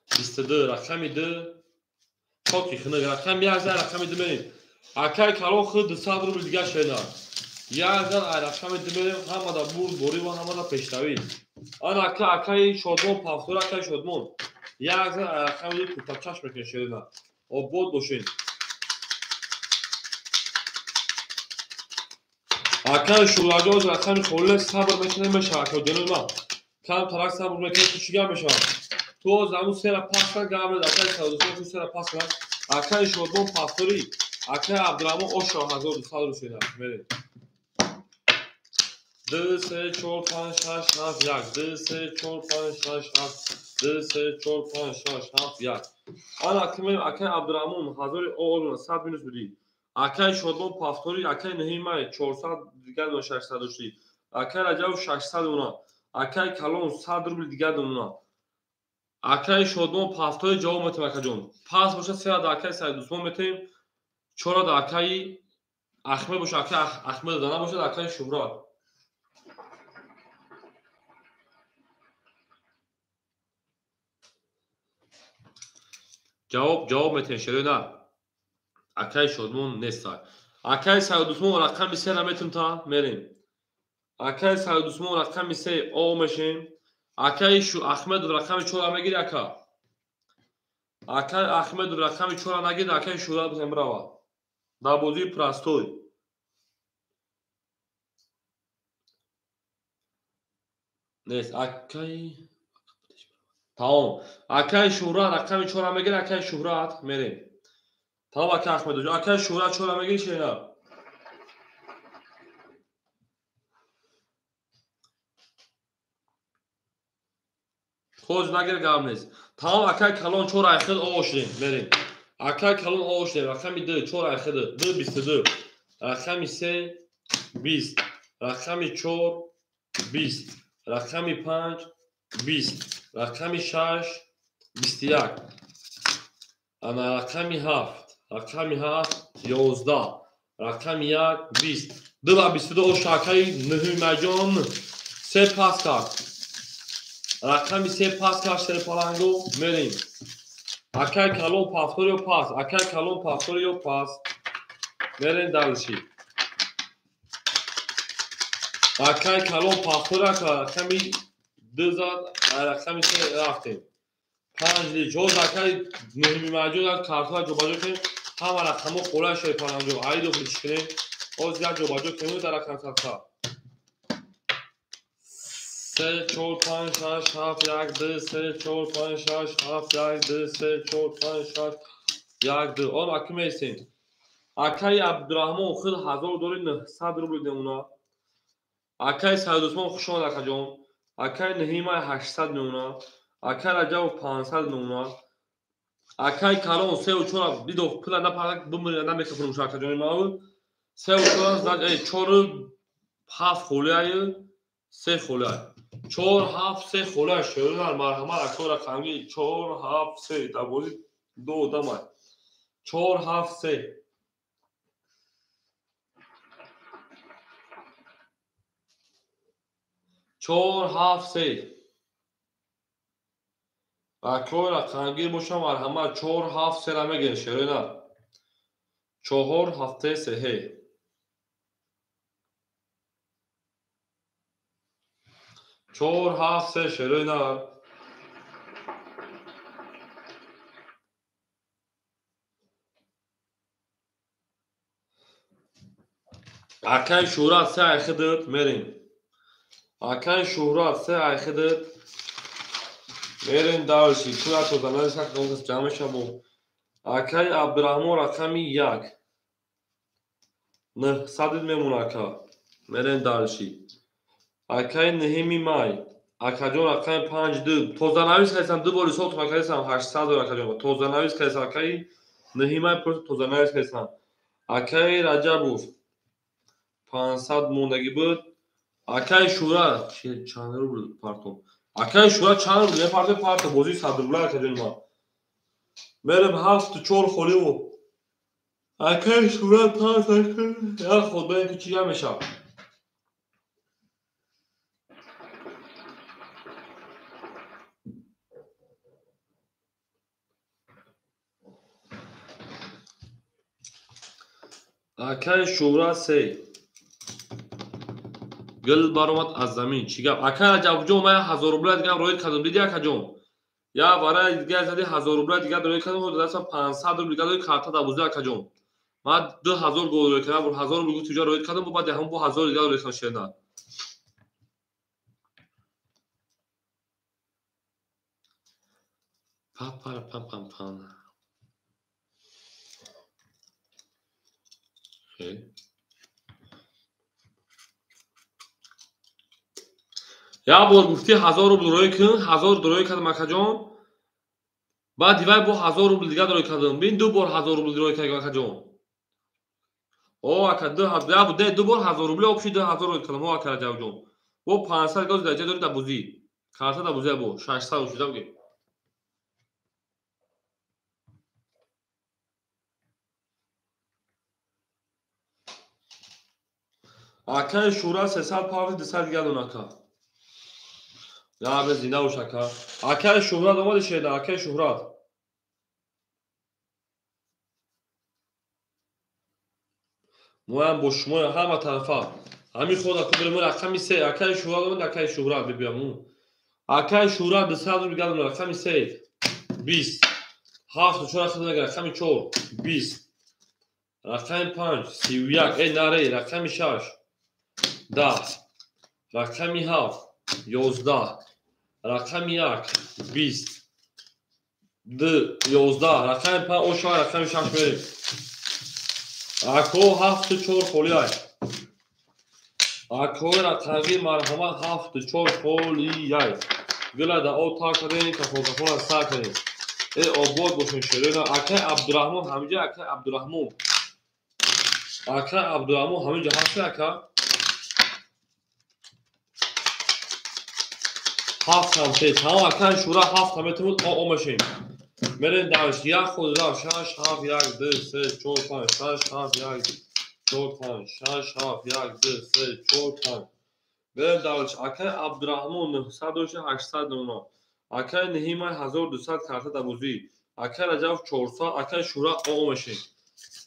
22 рақами 2 хоки хунук рақами 1 зан рақами 2 мерем. Акай калон худ 200 рубл дигар шена. 1 зан рақами 2 мерем ҳамада бурд борӣ ва ҳамада пешравӣ. Ана ака акай Шодмон пафтор акай Шодмон. 1 зан рақами 2 куртачаш мекунем шена. Обод бошед. Акай Шӯлаҷон рақами холӣ сабр мекунем мешавад акаҷонои ман. Кам тарак сабр мекунем ту чӣ гап мешавад? Ту ҳозир ҳамун сера пас кан гап мезанад. Акай Саидусмон ту сера пас кан. Акай Шодмон пасторӣ. Акай Абдураҳмон оша 1200 рубл шена. Мерем. 2 3 4 5 6 7 1 2 3 4 5 6 7 2 3 4 5 6 7 1. Ана акай акай Абдураҳмон 1000 оорона 100 минус будӣ. Акай Шодмон пафторӣ, акай 9 май 400 дигар 600 доштӣ. Акай Раҷабов 600 мона. Акай Калон 100 рубл дигар мона. Акай Шодмон пафторӣ ҷавоб метем акаҷон. Пас боша 3 акай Саидусмон метем, 4 акай Ахмед бошад, акай Ахмед дана бошад, акай Шуҳрат. Ҷавоб метиҳем шерои нар. Акай Шодмон нестай. Акай Саидусмон рақами 3-ра метим та мерем. Акай Саидусмон рақами 3 о мешем. Акай Ахмедов рақами 4-ра мегири ака. Акай Ахмедов рақами 4-ра нагирд, акай Шуҳрат бизем бирава. Дар бозии простой. Нест. Акай тамом. Акай Шуҳрат рақами 4-ра мегири, акай Шуҳрат мерем. Тамом акай Ахмедов. Акай Шуҳрат 4-ра мегири шена. Хоз нагир гап нест. Тамом акай Калон 4 айхид о шудем мерем. Акай Калон о шудем рақами 2 4 айхид 2 22. Рақами 3 20. Рақами 4 20. Рақами 5 20. Рақами 6 21. Ана рақами 7. Рақами 7 11. Рақами 1 20. 2 ва 22 ош акай Нуҳимаҷон 3 пас кард. Рақами 3 пас кард Шерпаланго мерем. Акай Калон повтор ё пас. Акай Калон повтор ё пас. Мерем дальше. Акай Калон повтор ака рақами 2 зад, рақами 3 рафтем. 5 ли ҷоз акай Нуҳимаҷон як картҳоя ҷобаҷо кунем. Ҳама рақамҳо қолаи Шерпаланго. Ай дохил чӣ кунем? Ҳозир як ҷобаҷо кунем дар рақам садқа. 3 4 5 6 7 1 2 3 4 5 6 7 1 2 3 4 5 6 1 2. Он аки меистем. Акай Абдураҳмон худ 1900 рубл мемона. Акай Саидусмон хуш омад акаҷон. Акай Наҳимай 800 мемона. Акай Раҷабов 500 мемона. Акай Калон 3 ва 4 дидо пула напарак бимира намекафурмуш акаҷони мав. 3 ва 4 4 7 холияй 3 холияй. 4 7 3 холияй шеронар марҳамат акой рақамги 4 7 3 дар бозӣ ду одамай. 4 7 3. 4 7 3. Акой рақамгир бошам марҳамат 4 7 3 ра мегирем шеронар. 4 7 3. 4 7 3 шеронар. Акай Шуҳрат 3 айхидит мерем. Акай Шуҳрат 3 айхидит мерем дальше. Пула тоза сак донкас ҷамъ мешаву. Акай Абдураҳмон рақами 1. 900 мемона ака. Мерем дальше. Акай Наҳими Май. Акаҷон рақами 5 2. Тозанавис кардам ду бори сол тума кардам 800 акаҷон. Тозанавис кардам акай Наҳимай просто тозанавис кардам. Акай Раҷабов 500 мондагӣ буд. Акай Шуҳрат чанд рубл партом? Акай Шуҳрат чанд рубл мепартем парто бозии 100 рубла акаҷони ман. Мерем 7 4 холиву. Акай Шуҳрат 5 як ход бинем ки чӣ гап мешавад. Акай Шуҳрат 3. Гул баромад аз замин. Чӣ гап? Акай Раҷабҷон ман 1000 рубла дигар роид кардам. Дидӣ акаҷон? Я варай дигар зади 1000 рубла дигар роид кардам. Ҳозир дастам 500 рубл дигар роид карта дар бозӣ акаҷон. Ман 2000 гол роид кардам. 1000 рубл гуфт ҷо роид кардам, баъд ҳам бо 1000 дигар роид кардам шерна. Па па пам пам пам. Хел. Як бор гуфтӣ 1000 рубл рӯй кун, 1000 рӯй кардам акаҷон. Баъд дивай бо 1000 рубл дигар рӯй кардам. Бин ду бор 1000 рубл рӯй кардам акаҷон. О ака ду бор 1000 рубл обши 2000 рӯй кардам. О ака Раҷабҷон. Бо 500 гоз дараҷа дорӣ дар бозӣ. Карта дар бозӣ бо 600 шуда бигем. Акаи Шӯҳрат 300 павзи 200 дигар ака. Я бе зинда бош ака. Акаи Шӯҳрат омади шеда, акаи Шӯҳрат. Моям бо шумо ҳама тарафа. Ҳамин ход аку берем рақами 3. Акаи Шӯҳрат омад, акаи Шӯҳрат бибиям. Акаи Шӯҳрат 200 рубл дигар рақами 3. 20. 7 4 рақами 4. 20. Рақами 5 31. Э наре, рақами 6. 10. Рақами 7 11. Рақами 1 20. 2 11. Рақами 5 ошва рақами 6 мерем. Ако 7 4 холиай. Ако рақами марҳамат 7 4 холиай. Гила да о та кардем, кафон кафон сар кардем. Э обод бошен шерена. Акай Абдурраҳмон ҳамиҷа, акай Абдурраҳмон. Акай Абдурраҳмон ҳамиҷа ҳаст ака? 7 ҳам се. Тамом акай Шӯра 7 ҳам метавонад о мешем. Мерем дарш як худ рафт 6 7 1 2 3 4 5 6 7 1 4 5 6 7 1 2 3 4 5. Мерем дарш акай Абдурраҳмон 900 800 нуна. Акай Ниҳимай 1200 карта дабозӣ. Акай Раҷаб 400, акай Шӯра о мешем.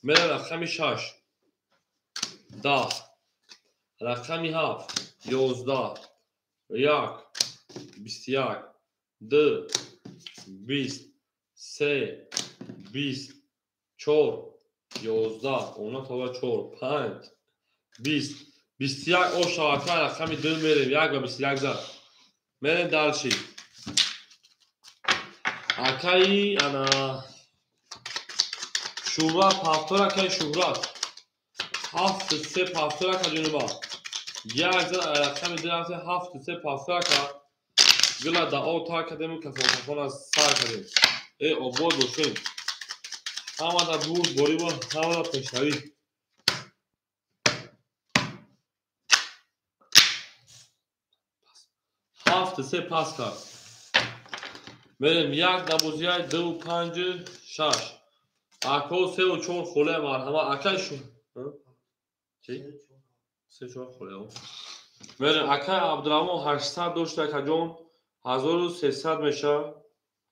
Мерем рақами 6 10 рақами 7 11 1 21 2 20 3 20 4 11 она тоба 4 5 20 21 о шавака рақами 2 мерем 1 ва 21 зад. Мерем дарши. Акаи ана Шӯҳрат пафтор акаи Шӯҳрат 7 3 пафтор ака ҷонуба. 1 зад рақами 2 рафти 7 3 пафтор ака. Гила да о та кардем кафон кафон аз сар кардем. Э обод бошем. Ҳама да бурд борима, ҳама да пешравӣ. Ҳафт се пас кард. Мерем 1 дабозияй 2 5 6. Ако 3 4 холе марҳама акай шу. Чӣ? 3 4 холе. Мерем акай Абдурраҳмон 800 дошт акаҷон. 1300 меша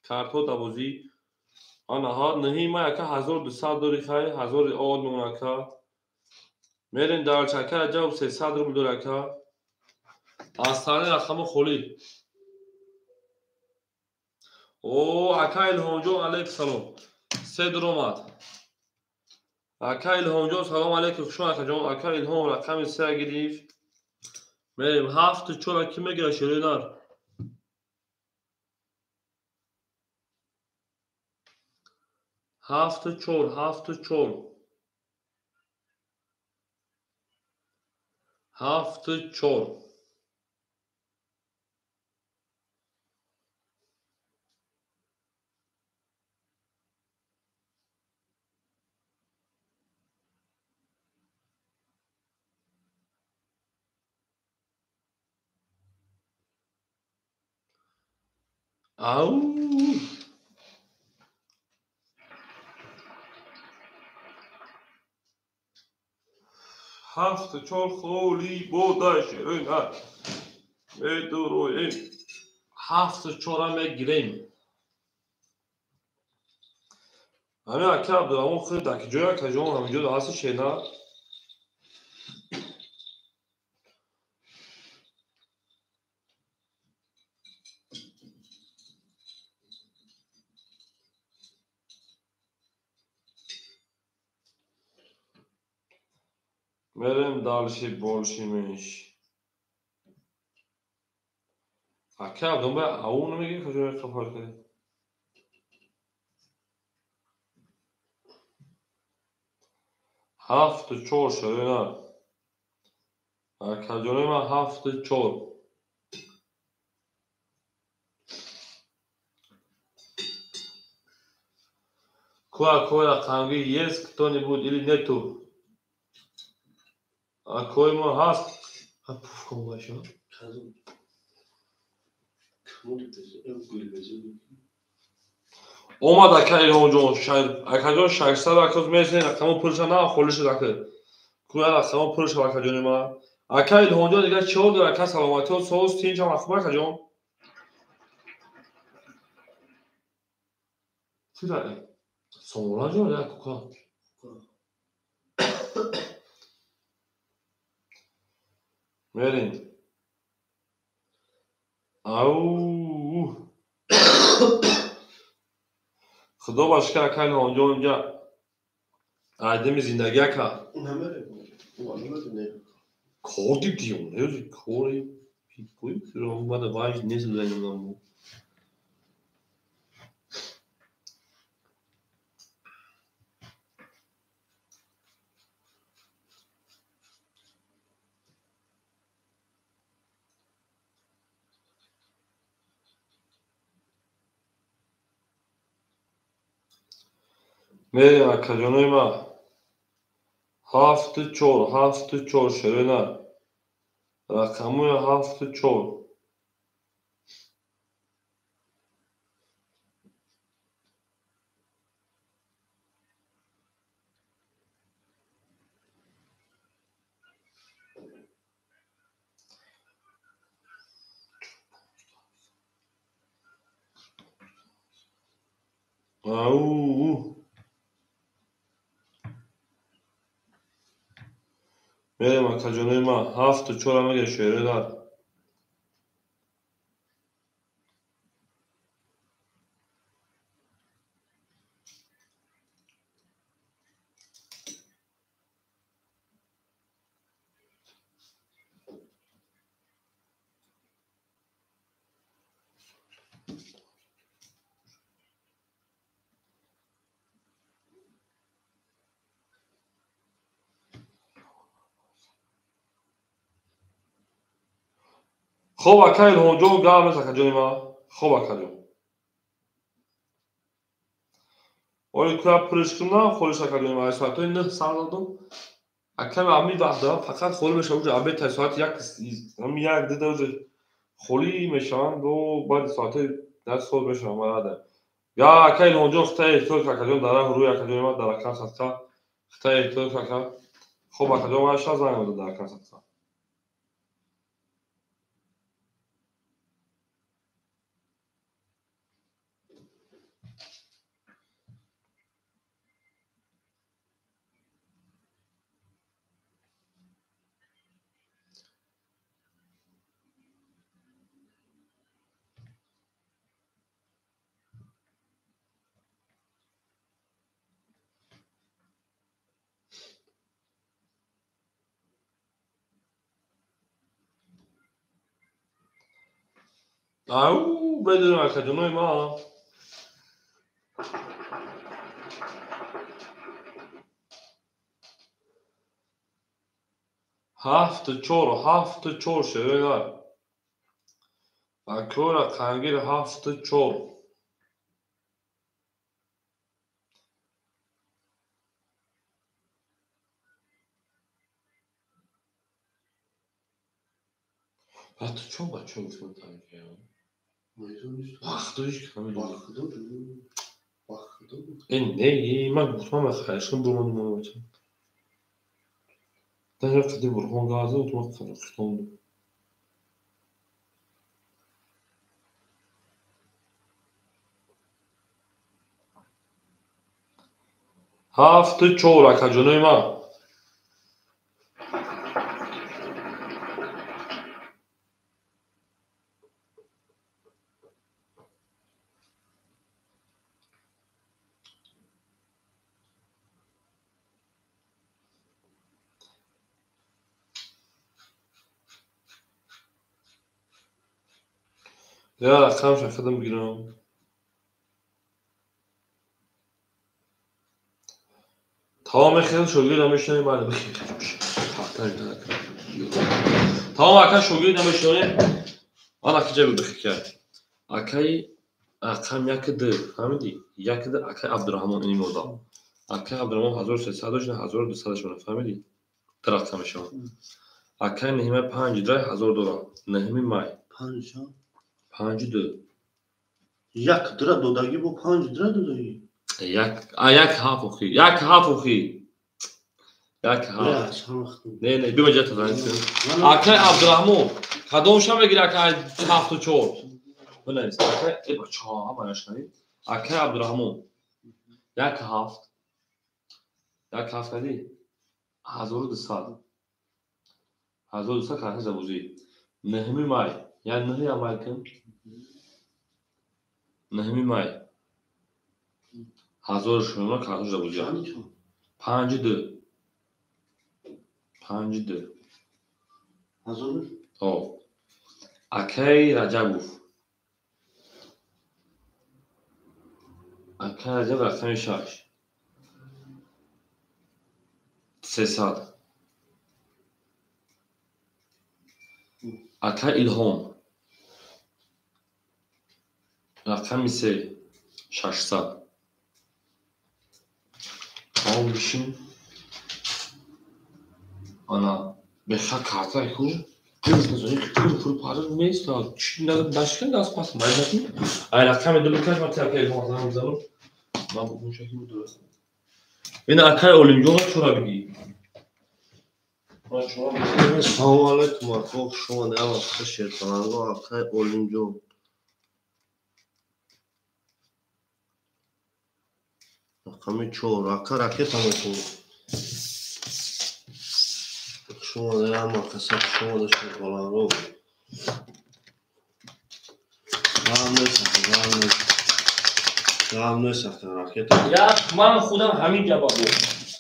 карто дабозӣ. Ана ҳа Ниҳимай ака 1200 дори хай, 1000 од мон ака. Мерем дарч ака Раҷаб 300 рубл дори ака. Аз сари рақами холӣ. О ака Илҳомҷон алайкум салом. Се дуромад. Ака Илҳомҷон салом алайкум, хуш омад акаҷон. Ака Илҳом рақами 3 гирифт. Мерем 7 4 ки мегирад шеринар. 7 4 7 4 7 4. Ау! 7 4 холӣ бода шерина. Медуроем. 7 4 мегирем. Ҳамин ака Абдурраҳмон худ дар ҷоя акаҷон ҳаминҷо ҳасти шерина. Мерем дальше больше меньше. Ака Абдурраҳмон ау намегирӣ куҷо қафар кардӣ? 7 4 шерина. Акаҷони ман 7 4. Ку рақамги есть кто-нибудь или нету? Акои мо ҳаст. Пуф кун баша. Омад ака Илҳомҷон, акаҷон 600 акоз мерасем, рақамо пулша на холӣ шуд ака. Куя рақамо пул шуд акаҷони ман. Ака Илҳомҷон, дигар чӣ ҳол дорад? Ака, саломатиҳо соз, тинч ҳама хуб, акаҷон? Сомонаҷон, як кука. Мерем. Ау. Худо ба шукр, ака Илҳомҷон, инҷа айдами зиндагӣ, ака. Кори дионези кори пикои омада важ нест. Мерем, акаҷонои ман. Ҳафту чор, ҳафту чор, шерена. Рақамои ҳафту чор. Ау. Мерем, акаҷонои ман, ҳафту чора мегӯяд шеъри. Хоб, ака Илҳомҷон, гап нест, акаҷони ман. Хоб, акаҷон. Оли куя пуриш кунам, холиш, акаҷони ман. Соатҳои 9 сар додум. Аками ами вақт дорам, фақат холӣ мешавам уже обед та соати як, ами як дида уже холӣ мешавам, до баъди соатҳои 10 соат мешавам марада. Я, ака Илҳомҷон, хита эҳтиёт, акаҷон, дар раҳ рӯй, акаҷони ман, дар рақам садқа. Хита эҳтиёт, ака. Хоб, акаҷон, ман шаб занг мезанам дар рақам садқа. Ау, бедорем, акаҷонои ман. Ҳафту чор, ҳафту чор, шерена. Акора қангир ҳафту чор. Ҳафту чор ба чор гуфтам танкиям. Вақтош э не, ман гуфтам хайшон бурмон бачам. Даже қади бурхон газа утма Қазоқистон. Ҳафту чор, акаҷонои ман. Я рақамша худам бигирам. Тамоми хел шогирда мешунавем, бале, бихел. Тамом, ака, шогирда мешунавем. Ана киҷа бихел. Акаи рақам як д, фаҳмидӣ? Як д, акаи Абдураҳмон ини мода. Акаи Абдураҳмон 1300 дошт, 1200 шуна, фаҳмидӣ? Ду рақам мешавад. Акаи Неҳима панҷ драй ҳазор дорад. Неҳими май. Панҷ, Панҷ ду. Як дра додагӣ бо панҷ дра додагӣ. Як, а як ҳафт охи. Як ҳафт охи. Як ҳафт. Не, не, биба ҷата занг. Акай Абдурахмон, кадомша мегири акай ҳафту чор? Бинавис. Акай, э бачаҳо, ҳама нашнавид. Акай Абдурахмон. Як ҳафт. Як ҳафт кади? 1200. 1200 карта забузӣ. 9 май. Я 9 май кун. 9 май. 1600 карта забузӣ. 5 2. 5 2. Ҳазор? О. Акай Раҷабов. Акай Раҷаб рақами 6. 300. Акай Илҳом. Рақами 3. 600. Тамом бишин. Ана беха карта ку пур пара нест. Чи нашкан даст пас майнакун. Ай рақами 2 бикаш ман акай Илҳом занг мезанам. Ман бо мушаки будурам. Ин акай Олимҷон чора бигӣ. Салому алайкум, ако, хуш омадед. Ама шерпаланго акай Олимҷон. Рақами 4. Ака ракета мекунем. Хуш омадед, ама каса хуш омадед шерпаланго. Гам нест, ака, гам нест. Гам нест, ака, ракета. Як ман худам ҳамин ҷаба буд.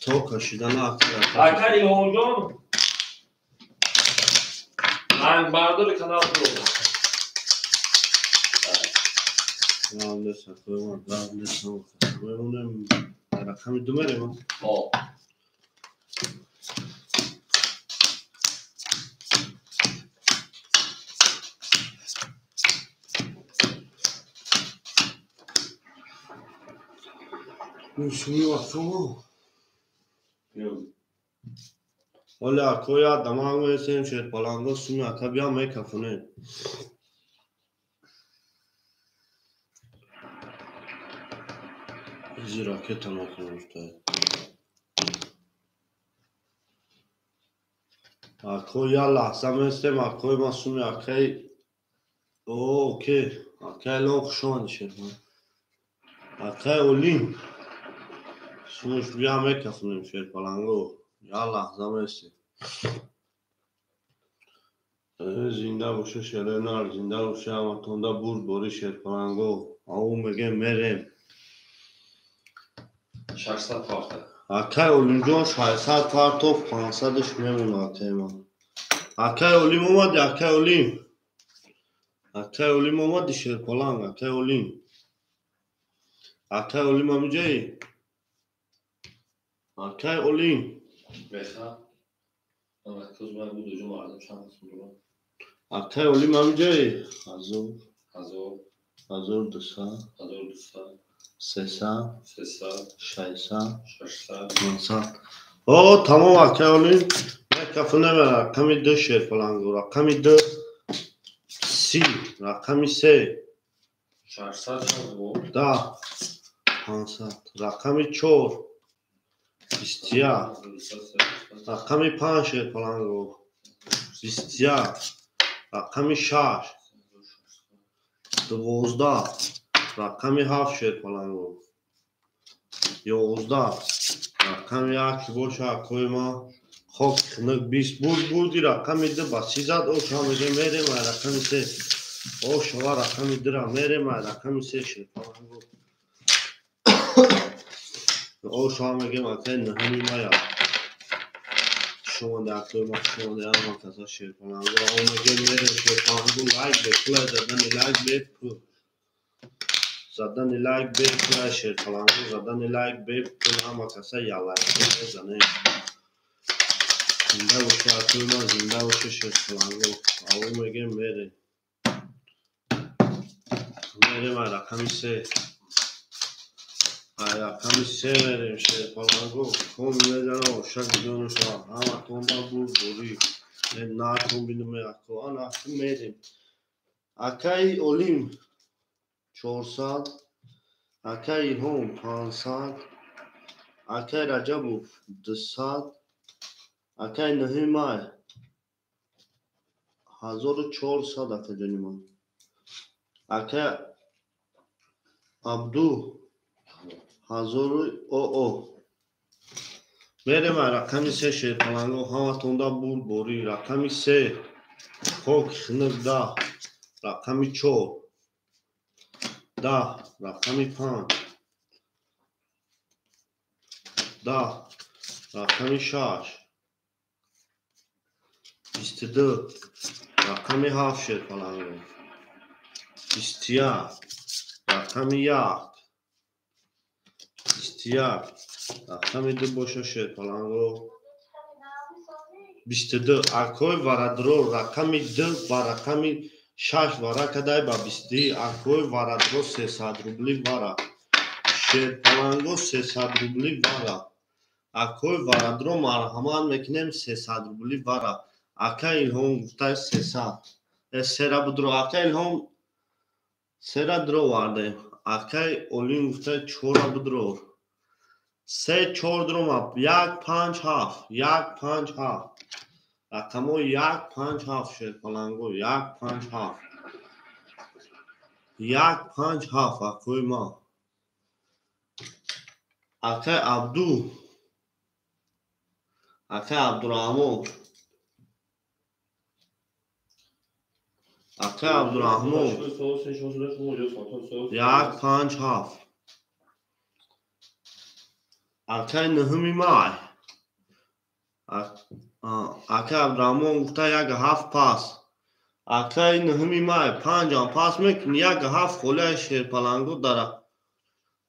То кашидан ака. Ака Илҳомҷон рангбардори канал буд. Гам нест, ака, гам нест. Мемонем рақами 2 мерем. О. Суми вақтамо. Оля ако я дамаг месем шерпаланго суми ака бия мекафонем. Изи ракета мекунем уста. Ако я лаҳза местем акои ма суми акай. О, окей. Акай лон хуш омадӣ шерпаланго. Акай Олим. Сумуш бия мекафонем шерпаланго. Я лаҳза местем. Зинда боша шеренар, зинда боша ҳаматонда бурд бори шерпаланго. Ау мегем мерем. 600 парта. Акай Олимҷон 600 партов 500-ш мемона акай ман. Акай Олим омади, акай Олим. Акай Олим омади шерпаланг, акай Олим. Акай Олим ҳамиҷаи? Акай Олим. Беха. Ана куз ман буд уҷу мардум чанд қисм дорам. Акай Олим ҳамиҷаи? 1000. 1000. 1200. 1200. 300. 300. 600. 600. 500. О, тамом акай Олим. Мекафонем рақами 2 шерпаланго, рақами 2 30, рақами 3. 600 чанд буд? Да. 500. Рақами 4. 21. Рақами 5 шерпаланго. 21. Рақами 6. 12. Рақами 7 шерпаланго. 11. Рақами 1 боша акои ма. Хок хунук 20 бурд бурди рақами 2 ба 30 зад. Оша меге мерем ай рақами 3. Ошава рақами 2 ра мерем ай рақами 3 шерпаланго. Оша мегем акай 9 мая. Шумо дар акои ма, шумо дар ама каса шерпаланго. О мегем мерем шерпаланго лайк бе пул задани лайк бе пул. Задани лайк бе пул шерпаланго, задани лайк бе пул ҳама каса я лайк мезанем. Зинда боша акои ма, зинда боша шерпаланго. Ау мегем мерем. Мерем ай рақами 3. Ай рақами 3 мерем шерпаланго. Ком мезанам ошак бидонуша. Ҳаматон ба бурд борӣ. Натон бинуме ако. Ана мерем. Акай Олим 400. Акай Илҳом 500. Акай Раҷабов 200. Акай нӯҳуми май 1400 акаҷони ман. Акай Абду 1000 оо. Мерем рақами се шерпаланго ҳаматонда бурд борӣ. Рақами се хоки хунук 10, рақами 4 10, рақами 5 10, рақами 6 22, рақами 7 шерпаланго 21, рақами 1 21, рақами 2 боша шерпаланго 22. Акои варадро рақами 2 ба рақами 6 вара кадай ба 22. Акои варадро 300 рубли вара. Шерпаланго 300 рубли вара. Акои варадро марҳамат мекунем 300 рубли вара. Ака Илҳом гуфтай 300. Сера будро. Ака Илҳом сера дро вардем. Акай Олим гуфтай 4 будро. 3 4 дрома 1 5 7 1 5 7. Рақамҳо 1 5 7 шерпаланго 1 5 7 1 5 7 акои ма. Акай Абду, акай Абдураҳмон, акай Абдураҳмон 1 5 7. Акай нӯҳуми май акай Абдураҳмон гуфта 1 7 пас. Акай нӯҳуми май 5 пас мекунӣ 1 7 холияи шерпаланго дара.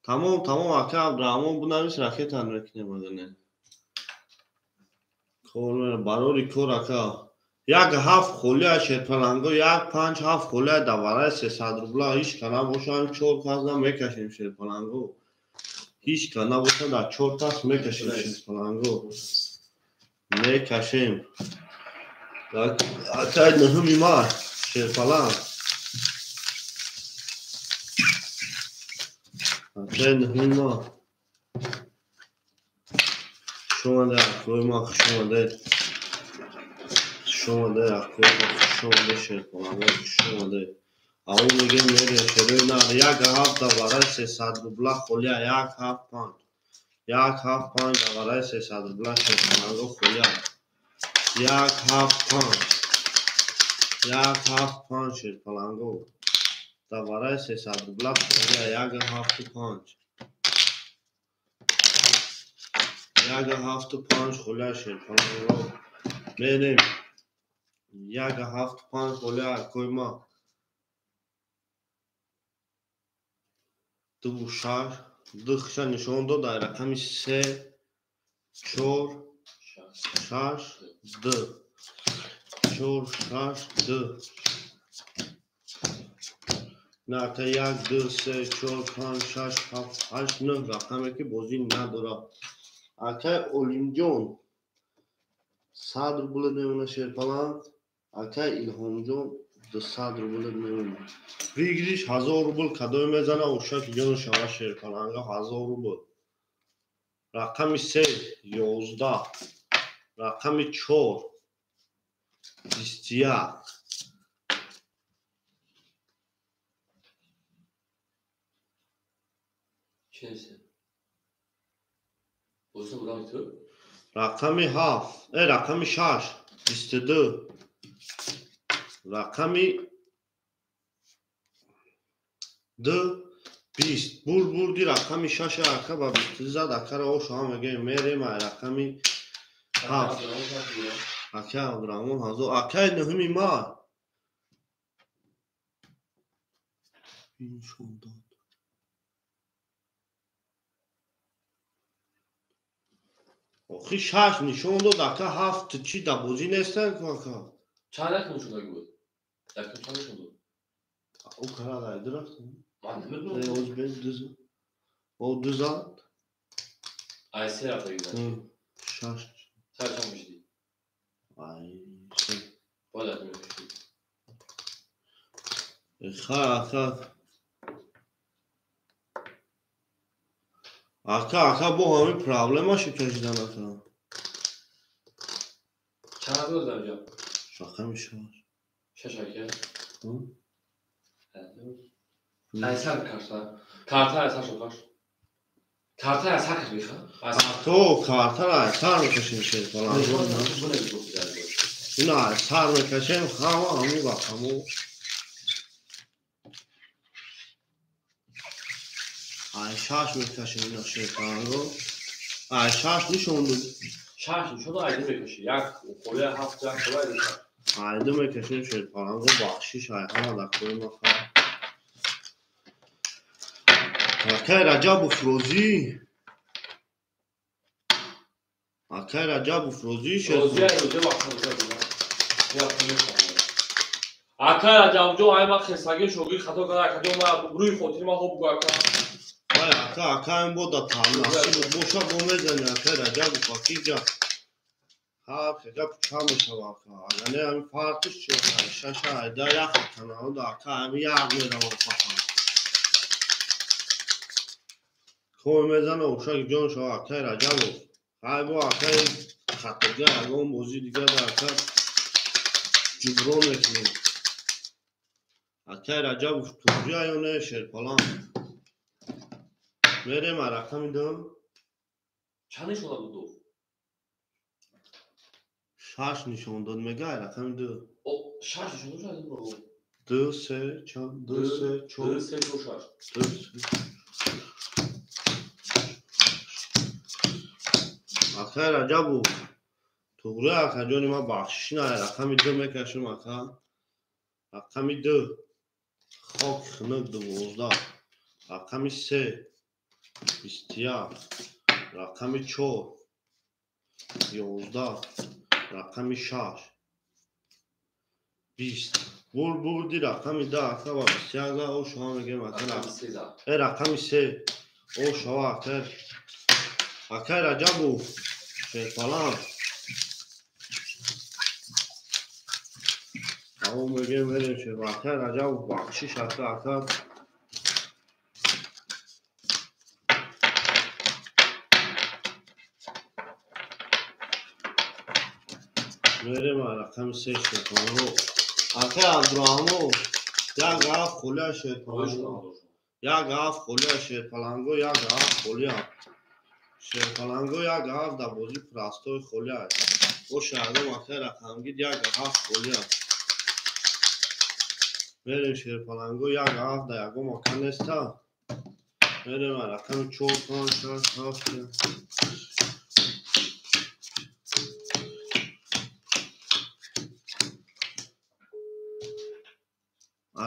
Тамом тамом акай Абдураҳмон бунавис ракетан мекунем агане. Кор барори кор ака. 1 7 холияи шерпаланго 1 5 7 холияи давараи 300 рубла. Ҳеҷ ка набошам 4 кас мекашем шерпаланго. Ҳеҷ ка набошад дар 4 кас мекашем шерпаланго. Мекашем. Акай нӯҳуми май шерпаланг. Акай нӯҳуми май. Хуш омадед акои ман, хуш омадед. Хуш омадед акои ман, хуш омадед шерпаланго, хуш омадед. Аввал мегем мерем шерои нар 1 7 давараи 300 рубла холия 1 7 5. 1 7 5 давараи 300 рубла шерпаланго холия 1 7 5 1 7 5 шерпаланго давараи 300 рубла холия 1 7 5 1 7 5 холия шерпаланго мерем 1 7 5 холия акои ма 2 6 2 хиша нишон дод дар рақами 3 4 6 2 4 6 2. На ака 1 2 3 4 5 6 7 8 9 рақаме ки бозӣ надорад. Акай Олимҷон 100 рубл мемона шерпаланг. Акай Илҳомҷон 200 рубл мемона. Выигрыш 1000 рубл кадой мезана ошак ҷон шава шерпаланга 1000 рубл. Рақами 3 11, рақами 4 21. Рақами 7, рақами 6 22, рақами 2 20. Бурд бурди рақами 6 ака ба 22 зад. Акара ош ҳам мегӯем мерем ай рақами 7. Акай Абдураҳмон 1000. Акай нӯҳуми май нишон дод. Охи 6 нишон дод ака 7 чӣ да бозӣ нестан ку ака. Чанд рақам нишон дода буд? Рақам чанд нишон дод? Ӯ кара дай рафт. Ман намедонам. Оз бе дуз. О дузад. Ай се рафта гизад. 6. Чанд чанд мешди? Ай се. Бояд мешди. Ха ака. Ака ака бо ҳамин проблема шуд кашидан ака. Чанд додам ҷо? Рақами 6. 6 ака? Айсар карта. Карта айсар шокаш. Карта айсар кашиха? То картара айсар мекашем шерпаланго. Ина айсар мекашем ҳама ҳамун рақаму. Ай 6 мекашем ина шерпаланго. Ай 6 нишон дод. 6 нишон дод, ай 2 мекаши. Як холия 7, як холия 2. Ай 2 мекашем шерпаланго, бахшиш ай ҳама дакои маха. Акай Раҷабов розӣ. Акай Раҷабов розӣ шед. Акай Раҷабҷон, ай ман хесаги шогирд хато карда, акаҷон, ман рӯи хотири ман хоб бугӯ ака. Ай ака, ака ин бо да насиб боша бо мезани акай Раҷабов акиҷа. Ҳар хега пуча мешава ака. Агар не ҳамин фарқиш чи ака? Шаша айда як канауда ака ҳамин як мерава фақат. Кой мезана ошак ҷон шава акай Раҷабов. Ай бо акай хатога ягон бозӣ дига да ака ҷуброн мекунем. Акай Раҷабов туғрия ё не шерпалан? Мерем ай рақами 2. Чанд нишон дод ду? 6 нишон дод мега ай рақами 2. О, 6 нишон дод шояд бро. 2 3 4 2 3 4 2 3 4 6. 2 3. Акай Раҷабов туғри акаҷони ман бахшиш на рақами 2 мекашем ака. Рақами 2 хок хунук 12, рақами 3 21, рақами 4 11, рақами 6 20. Бурди рақами 2 ака ва 21 о шума мегем ака. Рақами 3 о шава ака. Акай Раҷабов шерпалан. Аво мегем мерем шер. Акай Раҷабов бахшиш ака ака. Мерем рақами 3 шерпаланго. Акай Абдураҳмон як ҳафт холия шерпаланго. Як ҳафт холия шерпаланго, як ҳафт холия. Шерпаланго як ҳафт дар бозӣ простой холия. Бо шаҳром акай рақамгир як ҳафт холия. Мерем шерпаланго як ҳафт дар ягон ака неста. Мерем рақами 4 5 6 7.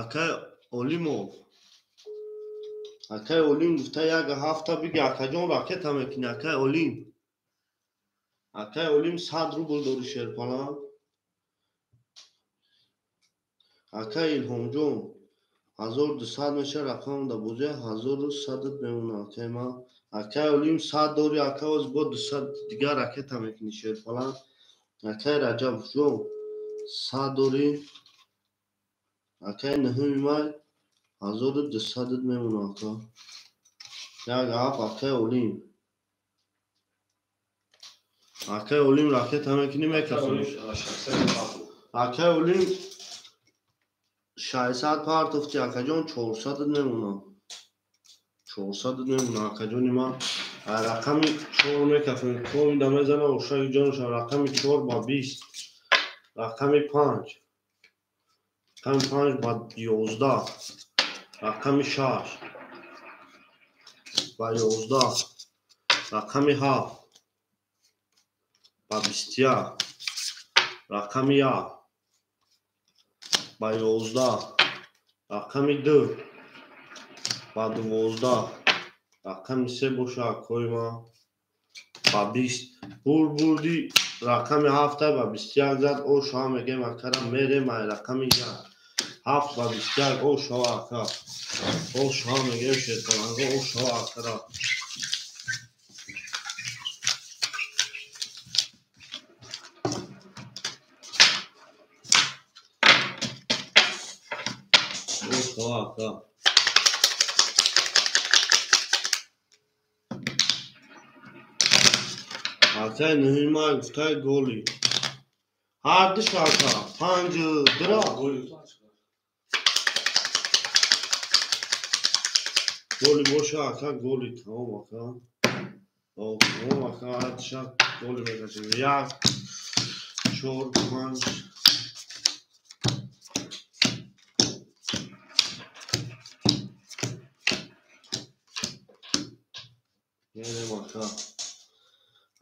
Акай Олимов. Акай Олим гуфта як ҳафта биги акаҷон ракета мекунӣ акай Олим. Акай Олим 100 рубл дори шерпалан. Акай Илҳомҷон 1200 меша рақам да бозӣ 1100 мемона акай ман. Акай Олим 100 дори ака оз бо 200 дигар ракета мекунӣ шерпалан. Акай Раҷабҷон 100 дори. Акай 9 май 1200 мемона ака. Як ҳафт акай Олим. Акай Олим ракета мекунӣ мекафӣ. Акай Олим 600 партофти акаҷон 400 мемона. 400 мемона акаҷони ман. Рақами 4 мекафем. Комида мезана ошаки ҷонша рақами 4 ба 20. Рақами 5. Рақами 5 ба 11. Рақами 6 ба 11. Рақами 7 ба 21. Рақами 1 ба 11. Рақами 2 ба 12. Рақами 3 боша акои ман ба 20. Бурди рақами 7 ба 21 зад. О шава мегем акара мерем ай рақами 1. 7 ба 21 о шава ака. О шава мегем шерпаланго о шава акара. О шава ака. Акай 9 май гуфтай голи. Ҳар ду шарта панҷу дура. Голи боша ака, голи тамом ака. Тамом ака, ҳар ду шарт голи мекашем. Як, чор, панҷ. Мерем ака.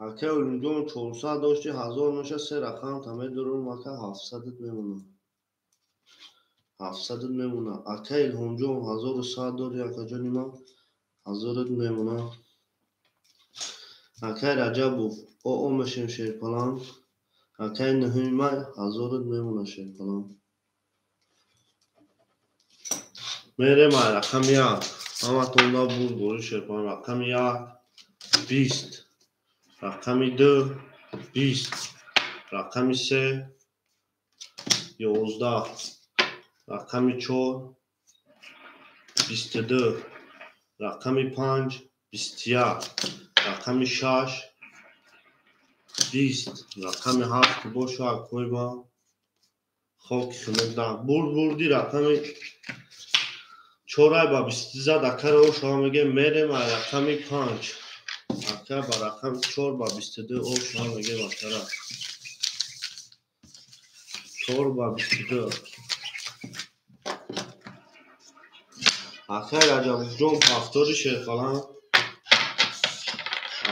Ака Олимҷон 400 дошти, 1000 меша, се рақам та медорум ака, 700 мемона. 700 мемона. Ака Илҳомҷон 1100 дори, акаҷони ман 1000 мемона. Акай Раҷабов оо мешем шерпаланг. Акай нуҳуми май 1000 мемона шерпаланг. Мерем ай рақами як. Ҳаматонда бурд бори шерпаланг. Рақами як 20, рақами ду 20, рақами се 11, рақами чор 22, рақами панҷ 21, рақами шаш 20, рақами ҳафт боша акои ман хоки хунук да. Бурд бурди рақами чорай ба бисту зад акаро шума мегем. Мерем ай рақами панҷ. Ака ба рақами чор ба 22 о шума мегем акара. Чор ба 22. Акай Раҷабовҷон ҳафтори шерпаланг.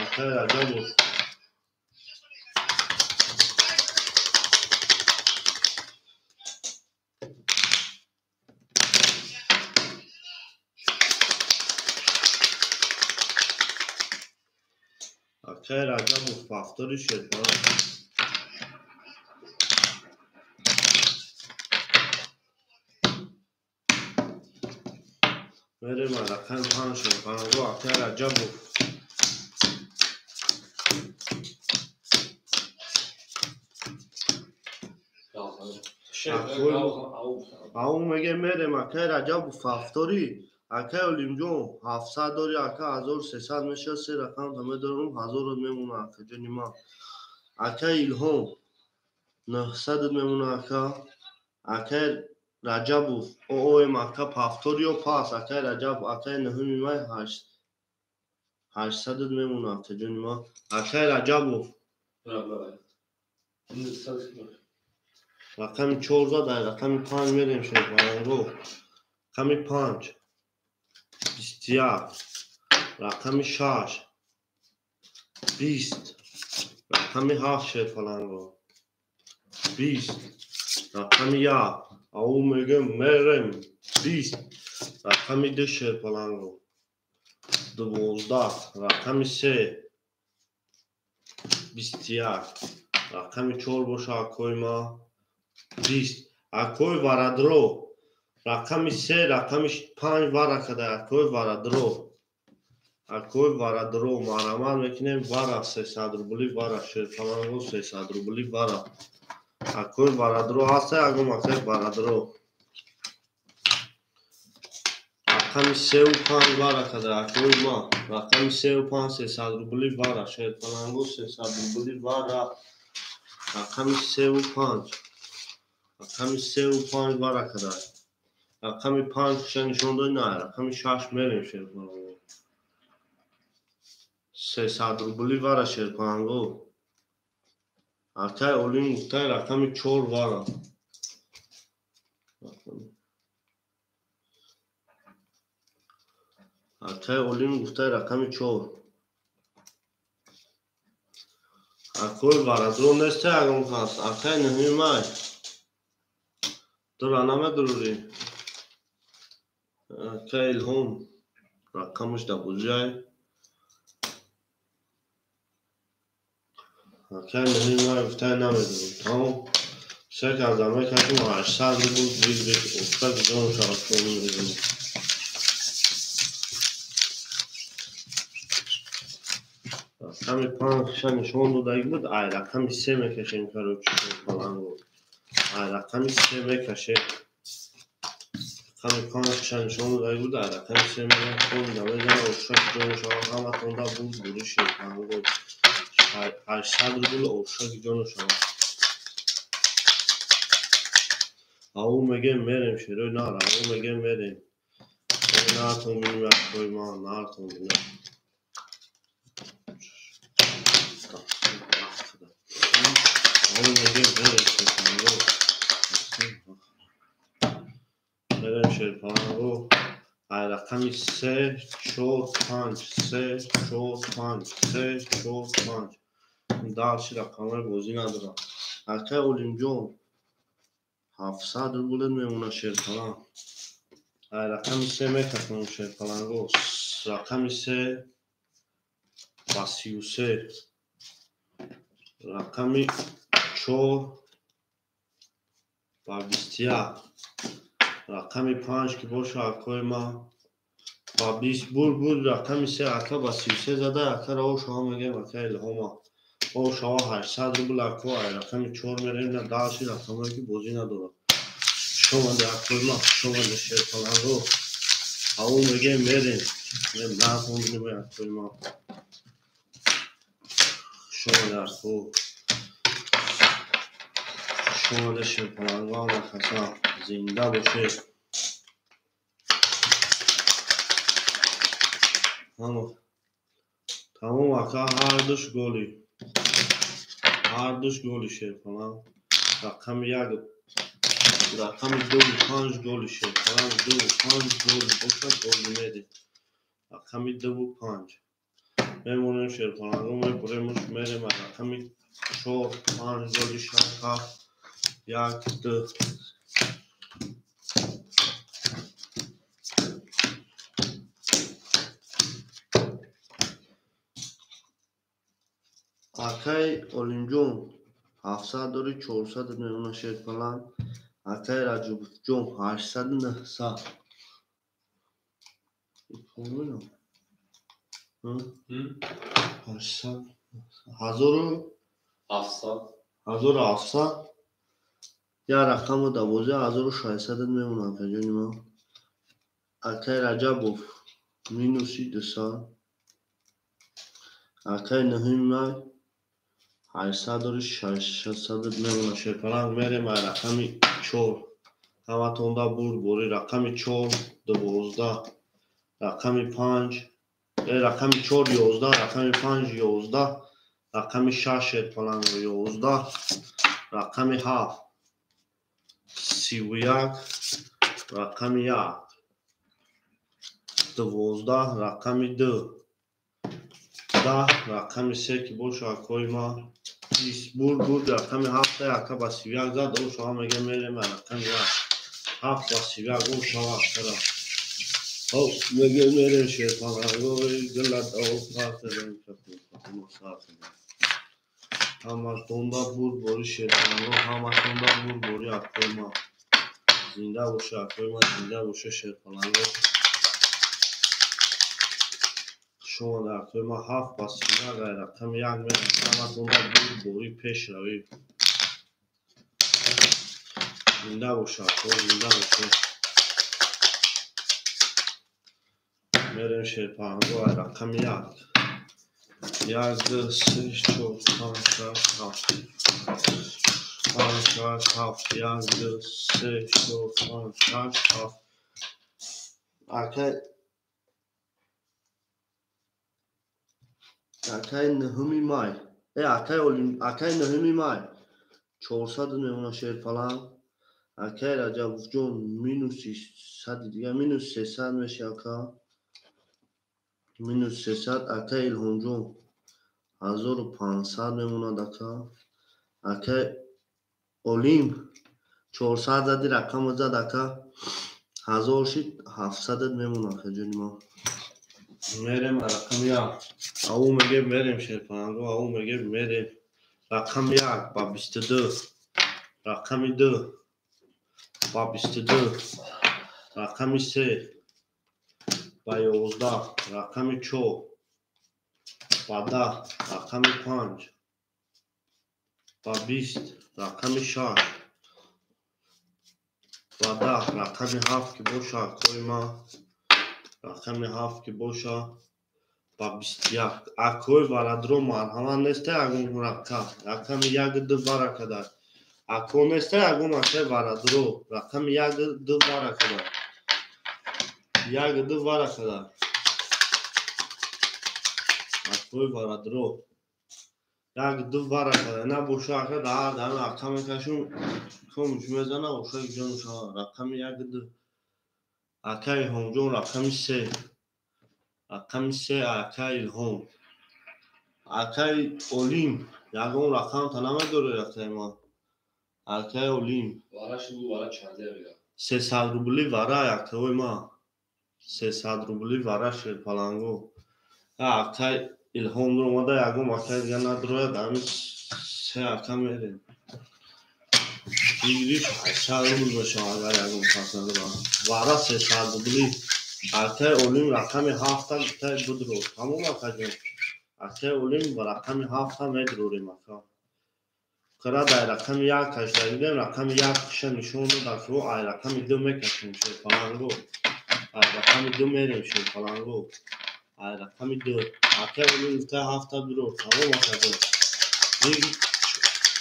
Акай Раҷабов. Акай Раҷабов ҳафтори шерпаланг. Мерем рақами панҷ шерпаланго. Акай Раҷабов. Ау мегем мерем акай Раҷабов ҳафтори. Акай Олимҷон 700 дори, ака 1300 меша, се рақам та медорум, 1000 мемона акаҷони ман. Акай Илҳом 900 мемона ака. Акай Раҷабов ооем ака ҳафтори ё пас. Акай Раҷаб акай нуҳуми май 800 мемона акаҷони ман. Акай Раҷабов рақами чор зад, ай рақами панҷ мерем шерпаланго. Рақами панҷ 21, рақами шаш 20, рақами ҳафт шерпаланго 20, рақами як ау мегем мерем 20, рақами ду шерпаланго 12, рақами се 21, рақами чор боша акои ма 20. Акои Варадро рақами се, рақами панҷ вара када. Акои Варадро, акои Варадро марамат мекунем. Вара 300 рубли вара шерпаланго 300 рубли вара. Акои Варадро ҳаста ягон акои Варадро. Рақами сеу панҷ вара када акои ма. Рақами сеу панҷ 300 рубли вара шерпаланго 300 рубли вара. Рақами сеу панҷ, рақами сеу панҷ вара када. Рақами панҷ ша нишон дод, на рақами шаш мерем шерпаланго. 300 рубли вара шерпаланго. Акай Олим гуфтай рақами чор вара. Акай Олим гуфтай рақами чор. Акои Варадро неста ягон кас. Акай нуҳуми май дура намедурурӣ. Акай Илҳом рақамаш дар бозиай. Акай нуҳуми май гуфтай намедурам. Тамом. Се карда мекашем 800 рубл выигрыш. Ошак ҷон шавад мезанем. Рақами панҷ ша нишон додагӣ буд, ай рақами се мекашем короче шерпаланго. Ай рақами се мекашем. Рақами панҷ ша нишон додагӣ буд, ай рақами се мерем. Хонда мезанам ошак ҷон шавад. Ҳаматонда бурд бури шерпаланго. 800 рубл ошак ҷон шавад. Ау мегем мерем шерои нар, ау мегем мерем. Нартон бинем акои ман, нартон бинем. Ау мегем мерем шерпаланго. Мерем шерпаланго. Ай рақами 3, 4, 5, 3, 4, 5, 3, 4, 5. Дальше рақамҳои бозӣ надорам. Акай Олимҷон 700 рубл мемонад шерпаланг. Ай рақами 3 мекашонам шерпаланго. Рақами 3 ба 33. Рақами 4 ба 21. Рақами 5 ки боша акои ман ба 20 бур рақами 3 ака ба 33 зада ака рао шава мегем ака Илҳома. О шава 800 рубл ако ай рақами 4 мерем на дальше рақамҳое ки бозӣ надорад. Шомаде акои ман, шомаде шерпаланго. Ау мегем мерем. Нартон бинем акои ман. Шомаде ако. Шомаде шерпаланго ҳама каса зинда бошед. Ҳама тамом ака ҳардуш голи. Ҳардуш голи шерпаланг. Рақами 1, рақами 2 5 голи шерпаланг, 2 5 голи бошад голи медем. Рақами 2 5. Мемонем шерпаланго, мебуремуш мерем рақами 4 5 голи 6 7 1 2. Акай Олимҷон 700 дори 400 мемонад шерпаланг. Акай Раҷабовҷон 800 900. 800 1700 1700 я рақаму 12 1600 мемонад акаҷони ман. Акай Раҷабов минуси 200. Акай 9 май 800 дори 600 мемонад шерпаланг. Мерем ай рақами 4. Ҳаматонда бурд бори рақами 4 12, рақами 5, рақами 4 11, рақами 5 11, рақами 6 шерпаланг 11, рақами 7 31, рақами 1 12, рақами 2 10, рақами 3 ки боша акои ман 20 бур рақами 7 ака ба 31 зад. О шава мегем мерем рақами 1 7 ба 31 о шава акара. О мегем мерем шерпаланго гилат о партедем ҳаматонда бур бори шерпаланго, ҳаматонда бур бори акои ман. Зинда боша акои ман, зинда боша шерпаланго. Шомаде акои ман 7 ба 31 ай рақами 1 мерем. Ҳаматонда бур бори пешравӣ. Зинда боша акои, зинда боша. Мерем шерпаланго ай рақами 1. 1 2 3 4 5 6 7 5 6 7 1 2 3 4 5 6 7. Акай 9 май. Акай Олим, акай 9 май. 400 мемонад шерпаланг. Акай Раҷабовҷон минуси 100 дига минус 300 меша ака. Минус 300. Акай Илҳомҷон 1500 мемонад ака. Акай Олим 400 зади рақамро зад ака. 1000 шид 700 мемонад акаҷони ман. Мерем рақами 1. Ау мегем мерем шерпаланго, ау мегем мерем. Рақами 1 ба 22, рақами 2 ба 22, рақами 3 ба 11, рақами 4 ба 10, рақами 5 ба 20, рақами 6 ба 10, рақами 7 ки боша акои ман, рақами 7 ки боша ба 21. Акои варадро марҳамат неста ягон рақам. Рақами 1 2 баракадар. Ако неста ягон акай варадро. Рақами як ду вара када. Як ду вара када. Акои варадро. Як ду вара када. Набоша ака дар дар ака мекашум. Комуш мезана оша ҷон шава. Рақами як ду. Ака Илҳомҷон рақами се. Рақами се ака Илҳом. Акаи Олим ягон рақам та намедорӣ акаи ман. Акаи Олим. 300 рубли вара акаи ман. 300 рубли вара шерпаланго. Акаи Илҳом омада ягон акаи дига надрояд, ҳамин се ака мерем. Выигрыш 800 рубл мешавад агар ягон кас надорад. Вара 300 рубли. Акаи Олим рақами ҳафта гуфтаи будро. Тамом акаҷон. Акаи Олим ба рақами ҳафта медрорем ака. Кара дар рақами як кашида дидем, рақами як киша нишон дод, акро ай рақами ду мекашем шерпаланго. Ай рақами ду мерем шерпаланго. Ай рақами ду. Акаи Олим гуфтаи ҳафта бирор. Тамом акаҷон.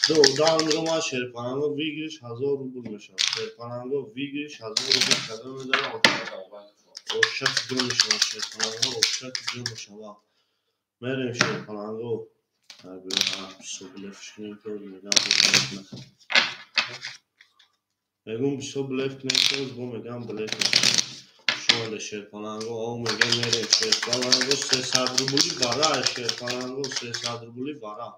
Ду одам миромад шерпаланго выигрыш 1000 рубл мешавад. Шерпаланго выигрыш 1000 рубл када медарад. Ошак ҷо мешавад шерпаланго, ошак ҷо мешавад. Мерем шерпаланго. Мегум бисёр блеф кунем, бо мегам блеф шода шерпаланго. О мегам мерем шерпаланго 300 рубли вара, шерпаланго 300 рубли вара.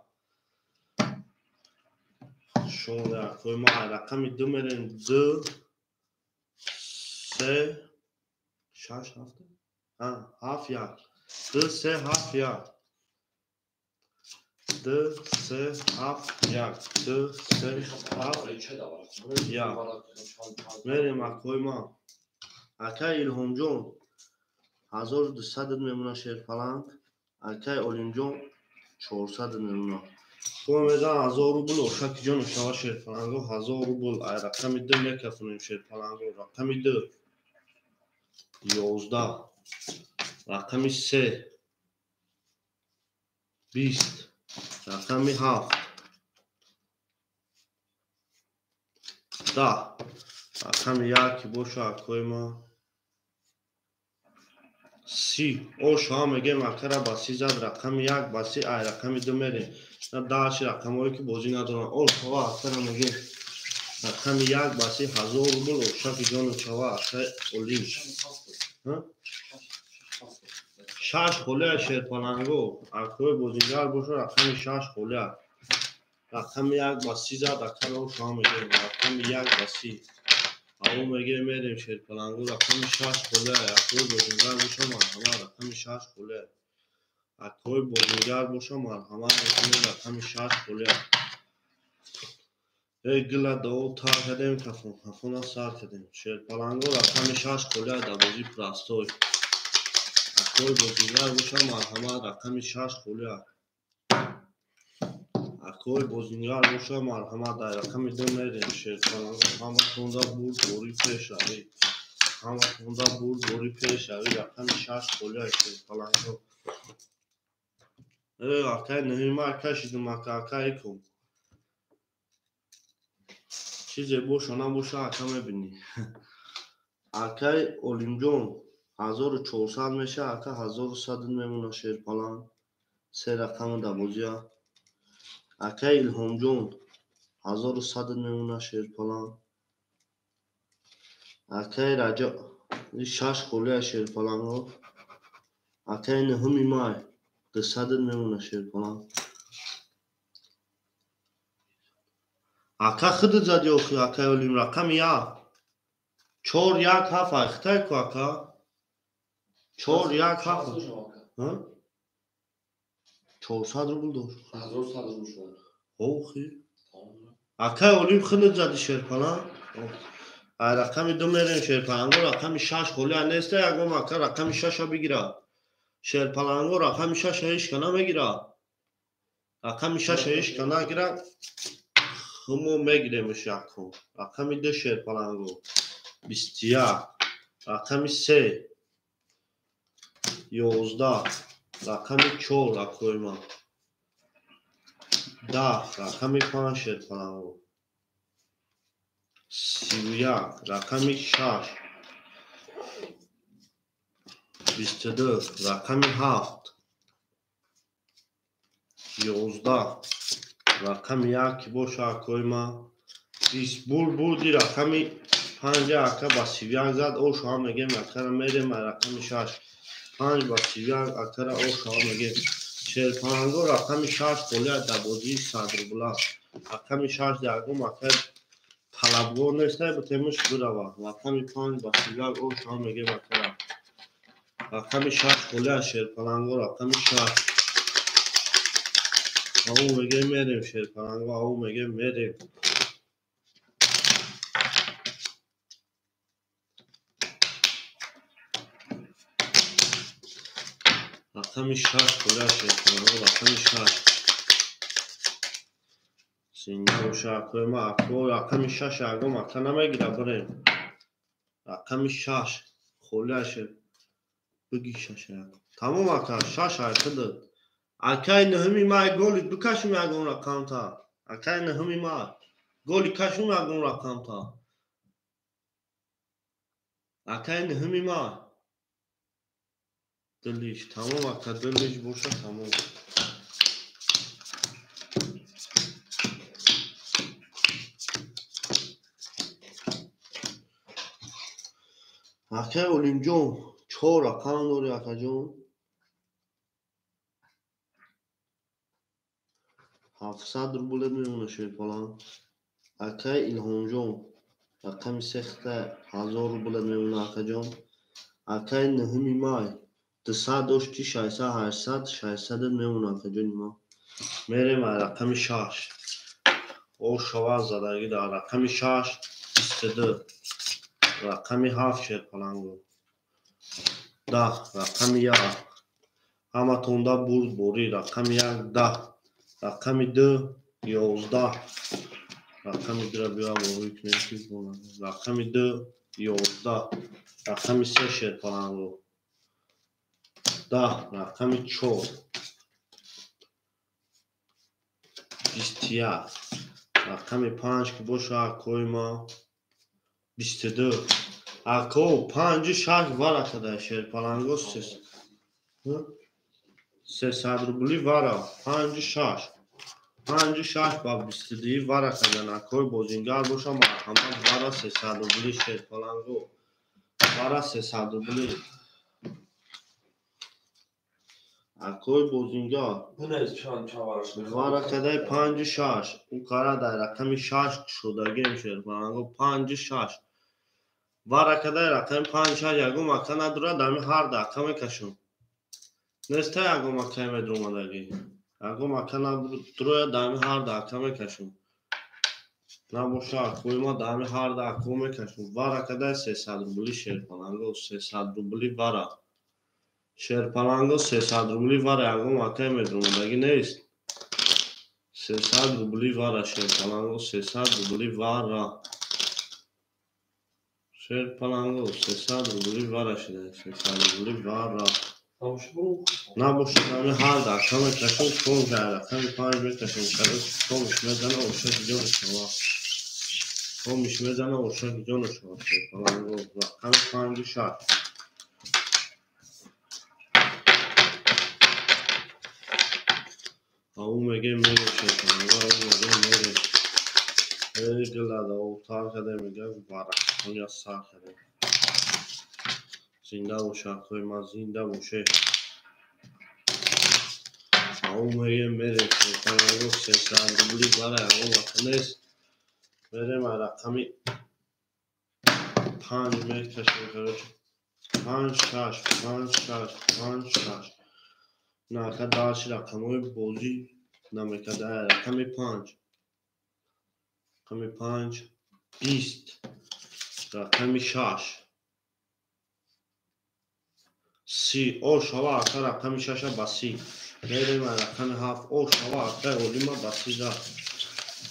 Шода акои ма рақами ду мерем ду се шаш ҳафт ҳафт як ду се ҳафт як ду се ҳафт як ду се ҳафт як. Мерем акои ман. Акаи Илҳомҷон 1200 мемона шерпаланг. Акаи Олимҷон 400 мемона. Ко мезан 1000 рубл ошаки ҷон шава шерпаланго 1000 рубл. Ай рақами ду мекафонем шерпаланго. Рақами ду 11, рақами се 20, рақами ҳафт 10, рақами як ки боша акои ма 30. Ошо мегем акара ба си зад рақами як ба си ай рақами ду мерем. На даши рақамҳое ки бозӣ надоранд. Ошо акара мегем рақами як ба си 1000 рубл ошаки ҷону чава акаи Олим. Шаш холия шерпаланго. Акои бозингар боша рақами шаш холия. Рақами як ба си зад акара ошо мегем рақами як ба си. Аво мегем мерем шерпаланго рақами шаш холия. Акои бозингар боша марҳамат рақами шаш холия. Акои бозингар боша марҳамат рақами шаш холия. Эй гила дуо тар кардем кафон кафона сар кардем. Шерпаланго рақами шаш холия дар бозии простой. Акои бозингар боша марҳамат рақами шаш холия. Акои бозингар боша марҳамат дар рақами ду мерем шерпаланго. Ҳаматонда бурд бори пешравӣ. Ҳаматонда бурд бори пешравӣ. Рақами шаш холия шерпаланго. Э акаи нуҳима кашидум ака акаи кун. Чизе боша набоша ака мебинӣ. Акаи Олимҷон 1400 меша, ака 1100 мемона шерпаланг. Се рақами дар бозия. Акаи Илҳомҷон 1100 мемона шерпаланг. Акаи Раҷаб шаш холия шерпаланго. Акаи нуҳуми май 200 мемона шерпаланг. Ака худат зади охи акаи Олим рақами як. 4 1 7 айхтай ку ака. 4 1 7. 400 рубл дошт. 1100 рубл шуд. Охи. Акаи Олим худат зади шерпаланг. Ай рақами ду мерем шерпаланго рақами шаш холия неста ягон ака рақами шаша бигира. Шерпаланго рақами шаша ҳеч ка намегира. Рақами шаша ҳеч ка нагира. Хумо мегиремш якум. Рақами ду шерпаланго 21, рақами се 11, рақами чор акои ман 10, рақами панҷ шерпаланго. 31, рақами 6, 22, рақами 7, 11, рақами 1 ки боша акои ма, 20 бурди рақами 5 ака ба 31 зад, ошо ҳам мегем акара мерем рақами 6, 5 ба 31 акара ошо ҳам мегем. Шерпаланго рақами 6 холия дар бозии 100 рубла. Рақами 6 ягон ака талабгор нестай, бутемуш бирава. Рақами 5 ба 31 ошо ҳам мегем акара. Рақами 6 холия шерпаланго, рақами 6. Ау мегем мерем шерпаланго, ау мегем мерем. Рақами 6 холия шерпаланго, рақами 6. Зинда боша акои ма, ако рақами 6 ягон ака намегира бирем. Рақами 6 холия шер бигӣ 6 як. Тамом ака, 6 айқидад. Акаи нуҳуми май голи бикашум ягон рақамта. Акаи нуҳуми май голи кашум ягон рақамта. Акаи нуҳуми май дилиш тамом ака, дилиш боша тамом. Акаи Олимҷон 4 рақам дори акаҷон. 700 рублет мемона шерпаланг. Акаи Илҳомҷон рақами 3 1000 рублет мемона акаҷон. Акаи нуҳуми май 200 дошти 600 800 600 мемона акаҷони ма. Мерем рақами 6. Ошава задагӣ дар рақами 6 22, рақами 7 шерпаланго. 10, рақами 1. Ҳаматонда бурд борӣ. Рақами 1 10, рақами 2 11, рақами 2-ра биё ворид кунем ки рақами 2 11, рақами 3 шерпаланго. 10, рақами 4 21, рақами 5 ки боша акои ма 22. Ако 5 6 вара када шерпаланго 300 рубли вара 5 6 5 6 ба 22 вара кадан. Акои бозингар боша марҳамат вара 300 рубли шерпаланго вара 300 рубли. Акои бозингар вара кадай 5 6 ӯ кара дар рақами 6 шудагем шерпаланго 5 6 вара кадай рақами 5 6 ягон ака надорад, ами ҳар дақа мекашам. Неста ягон акае медромадагӣ. Ягон ака надрояд, ами ҳар дақа мекашам. Набоша акои ма ами ҳар дақа мекашам. Вара кадай 300 рубли шерпаланго 300 рубли вара. Шерпаланго 300 рубли вара ягон акае медромадагӣ нест. 300 рубли вара шерпаланго 300 рубли вара. Шерпаланго 300 рубли вара шуда 300 рубли вара. Набошад ами ҳар дақа мекашам, чор рақами 5 мекашам. Комиш мезана ошаки ҷону шава. Комиш мезана ошаки ҷону шава. Шерпаланго рақами 5 6. Ау мегем мерем шерпаланго, ау мегем мерем. Эй гилада тар када мегам вара. Оня сар када. Зинда боша акои ма, зинда боше. Ау мегем мерем шерпаланго 300 рубли вара ягон вақт нест. Мерем рақами 5 мекашем, короче. 5 6 5 6 5 6. На ака дальше рақамҳои бозӣ намекада. Рақами 5. Рақами 5 20, рақами 6 30. Ошава ака рақами 6 ба 30. Мерем рақами 7 ошава акаи Олима ба 30.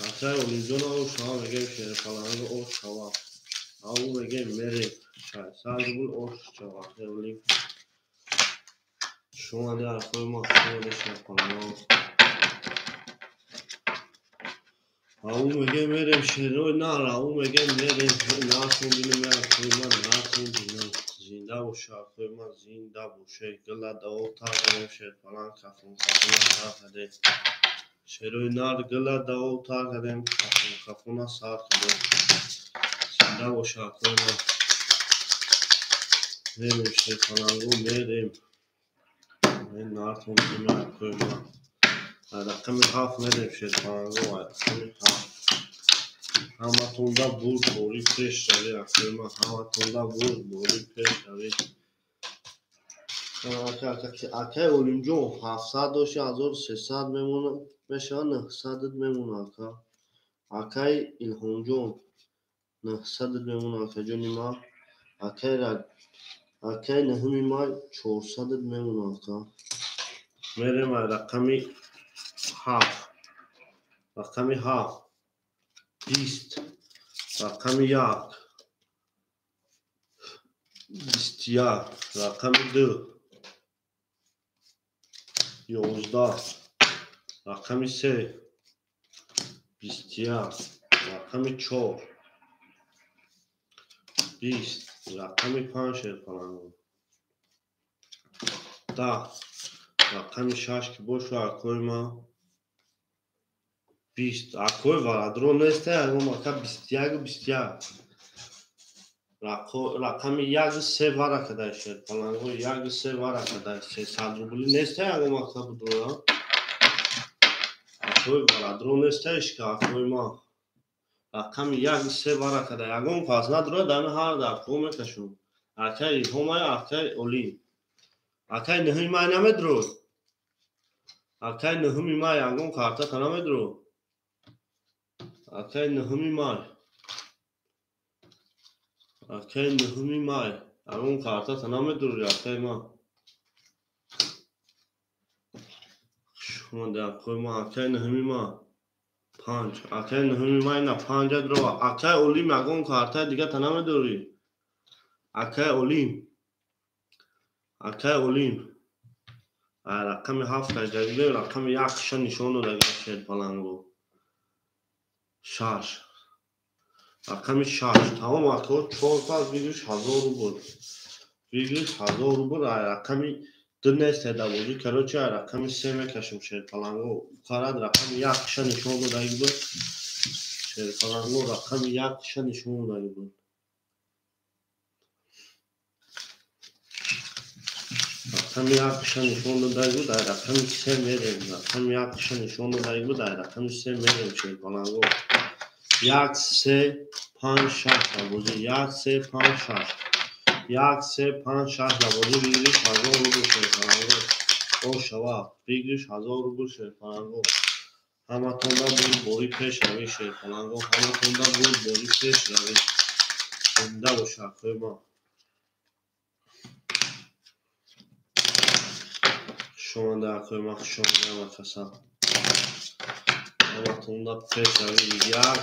Акаи Олимҷона ошава мегем шерпаланго ошава. Ау мегем мерем 600 рубл ошава акаи Олим. Шумо дар акои ма шумо шерпаланго. Ау мегем мерем шерои нар, ау мегем мерем нартон бинем, акои ман нартон бинем. Зинда боша, акои ман зинда боша. Гила даво тар кардем, шерпаланг кафон кафона сар кардем. Шерои нар гила даво тар кардем, кафон кафона сар кардем. Зинда боша, акои ман. Мерем шерпалангу, мерем. Нартон бинем, акои ман. Рақами 7 мерем шерпалангу, рақами 7. Ҳаматонда бурд бори пеш равӣ, акои ман, ҳаматонда бурд бори пеш равӣ. Акаи Олимҷон 700 дошти, 1300 мемонад, мешавад 900 мемонад, ака. Акаи Илҳомҷон 900 мемонад, акаҷони ман. Акаи 9 май 400 мемонад, ака. Мерем рақами 7. Рақами 7. 20. Рақами 1. 21. Рақами 2. 11. Рақами 3. 21. Рақами 4. 20. Рақами 5 шерпалангу. 10. Рақами 6 ки боша, акои ман. 20. Акои варадро нест, ягон ака 21 21. Рақами 1 3 вара кадай шерпалангу, 1 3 вара кадай. 300 рубли нест, ягон ака будро. Акои варадро нест, ишка акои ман. Рақами 1 3 вара кадай. Ягон кас надора, дами ҳар дақиқа мекашум. Акаи Илҳомай, акаи Олим. Акаи 9 май намедро. Акаи 9 май ягон картата намедро. Акаи 9 май. Акаи 9 май. Ягон картата намедро, акаи ман. Хуш омадед, акои ман. Акаи 9 май. 5. Акаи 9 май на 5 дро. Акаи Олим ягон картаи дигата намедорӣ. Акаи Олим. Акаи Олим. Рақами 7 каждагӣ, рақами 1 ша нишон додагӣ шерпалангу. 6. Рақами 6. Тамом, ако 4 кас выигрыш 1000 рубл. Выигрыш 1000 рубл. Рақами 2 нест дабозӣ. Короче, рақами 3 мекашем шерпалангу. Қарад рақами 1 ша нишон додагӣ буд. Шерпалангу рақами 1 ша нишон додагӣ буд. Рақами 1 ша нишон додагӣ буд. Рақами 3 мерем. Рақами 1 ша нишон додагӣ буд. Рақами 3 мерем шерпалангу. 1 3 5 6 дабозӣ. 1 3 5 6. 1 3 5 6 дабозӣ. Выигрыш 1000 рубл шерпалангу. О шава. Выигрыш 1000 рубл шерпалангу. Ҳаматонда бурд бори пеш равӣ шерпалангу. Ҳаматонда бурд бори пеш равӣ. Зинда боша, акои ман. Хуш омадед, акои ман, хуш омадед ҳама каса. Ҳаматонда пеш равӣ. 1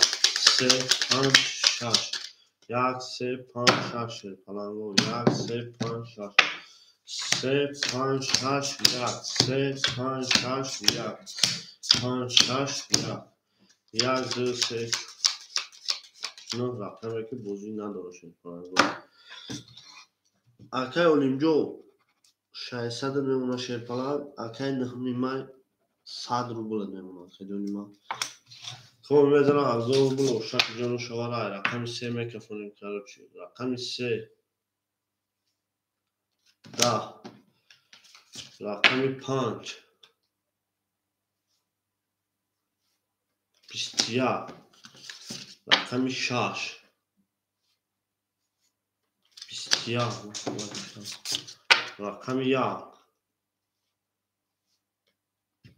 3 5 6. 1 3 5 6 шерпалангу. 1 3 5 6. 3 5 6 1. 3 5 6 1. 5 6 1. 1 2 3. 9 рақаме ки бозӣ надора шерпалангу. Акаи Олимҷон 600 мемонад шерпаланг. Акаи 9 май 100 рубл мемонад, хелони ман. Хоб мезанам 1000 рубл ошак ҷону шавара. Рақами 3 мекафонем, короче. Рақами 3. 10. Рақами 5. 21. Рақами 6. 21. Рақами 1.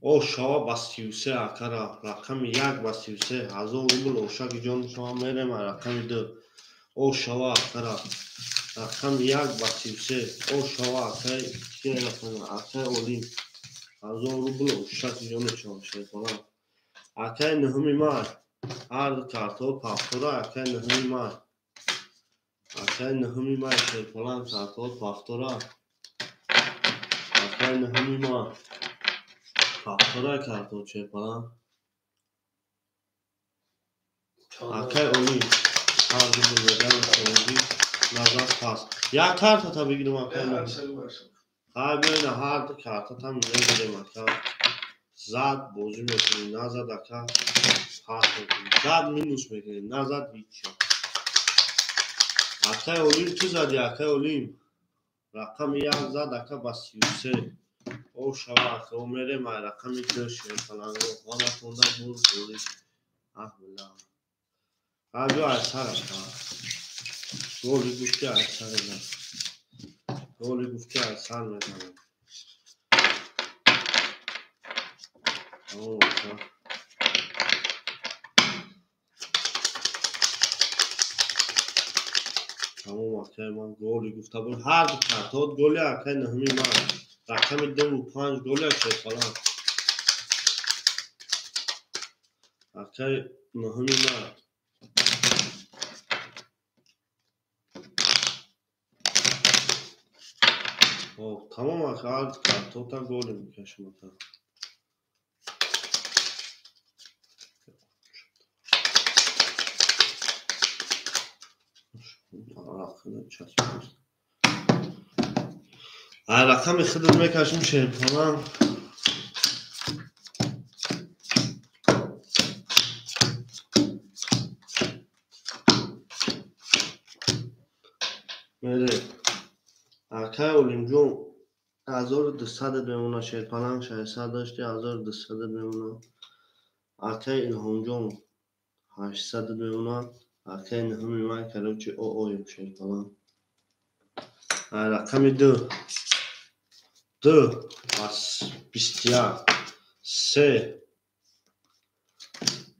О шава ба 33 акара. Рақами 1 ба 33. 1000 рубл ошаки ҷону шава мерем. Рақами 2. О шава акара. Рақами 1 ба 33. О шава акаи акаи Олим. 1000 рубл ошаки ҷону шава шерпаланг. Акаи 9 май. Ҳар ду картҳо пафтора. Акаи 9 май. Акаи 9 май шерпаланг картҳо пафтора. Акаи 9 май. Пафтора картҳо шерпаланг. Акай Олим ҳарду бурдаган соҳиби назар пас. Як картата бигирем акай. Ҳай биёина ҳарду картата мегирем ака. Зад бозӣ мекунем, назад ака пас мекунем. Зад минус мекунем, назад ҳиччо. Акай Олим чӣ зади акай Олим? Рақами як зад ака ба 33. О шава ака, о мерем ай рақами 2 шерпаланго. Ҳаматонда бурд борӣ. Аҳ билла. Ҳай биё ай сар ака. Голи гуфти ай сар мезанам. Голи гуфти ай сар мезанам. Тамом ака. Тамом акай ман голи гуфта буд. Ҳар ду картот голи акай нуҳуми ман. Рақами 2 ва 5 голи шерпаланг. Акай нуҳуми ман. Хоб, тамом ака, ҳар ду картота голи мекашем ака. Ай рақами худро мекашем шерпаланг. Мере. Акай Олимҷон 1200 мемонад шерпаланг, 600 дошти 1200 мемонад. Акай Илҳомҷон 800 мемонад. Акай нуҳуми май короче ооем шерпаланг. Ай рақами 2. 2 ба 21, 3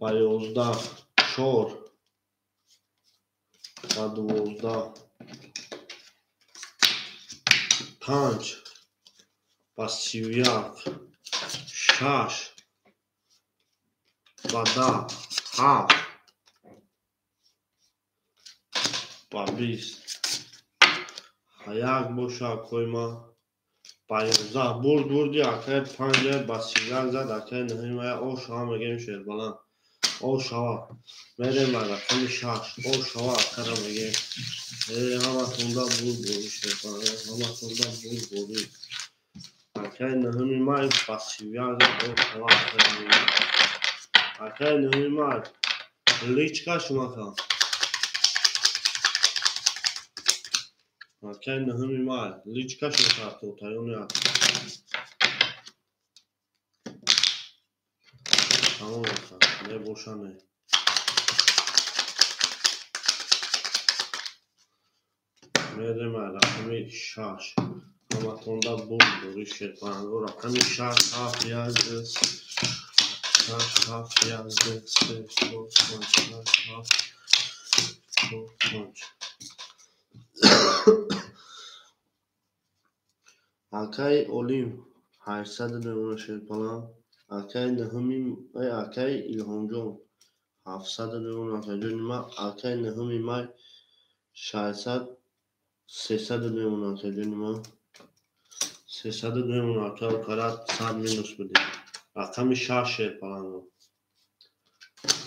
ба 11, 4 ба 12, 5 ба 31, 6 ба 10, 7 ба 20. Як боша акои ман ба 11 бурд бурди акай 5 ба 31 зад акай нуҳуми май. О шава мегӯем шербаланд. О шава мерем ба рақами 6. О шава акара мегӯем. Ҳаматонда бурд борӣ шербаланд. Ҳаматонда бурд борӣ. Акай нуҳуми май ба 31 зад. О шава акара мегӯем. Акай нуҳуми май личка шумака. Акай нуҳуми май личка шумака тотаёни ака. Тамом ака, мебоша не. Мерем ай рақами 6. Ҳаматонда бурд борӣ шерпаланго. Рақами 6, 7, 1, 2, 6, 7, 1, 2, 3, 4, 5, 6, 7, 4, 5. Акай Олим 800 мемонад шерпаланг. Акай нуҳуми акай Илҳомҷон 700 мемонад акайҷони ман. Акай нуҳуми май 600 300 мемонад акайҷони ман. 300 мемонад акай окарат 100 минус бидем. Рақами 6 шерпаланго.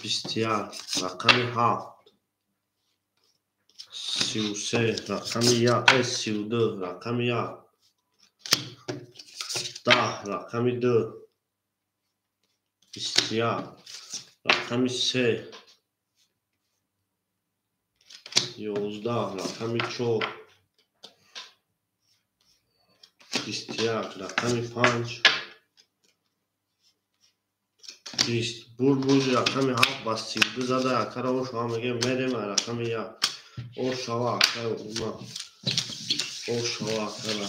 21, рақами 7 33, рақами 1 32, рақами 1 10, рақами 2 21, рақами 3 11, рақами 4 21, рақами 5 20. Бурд бурди рақами 7 ба 32 зада акара. О шава мегӯем мерем ай рақами 1. О шава акай ума. О шава акара.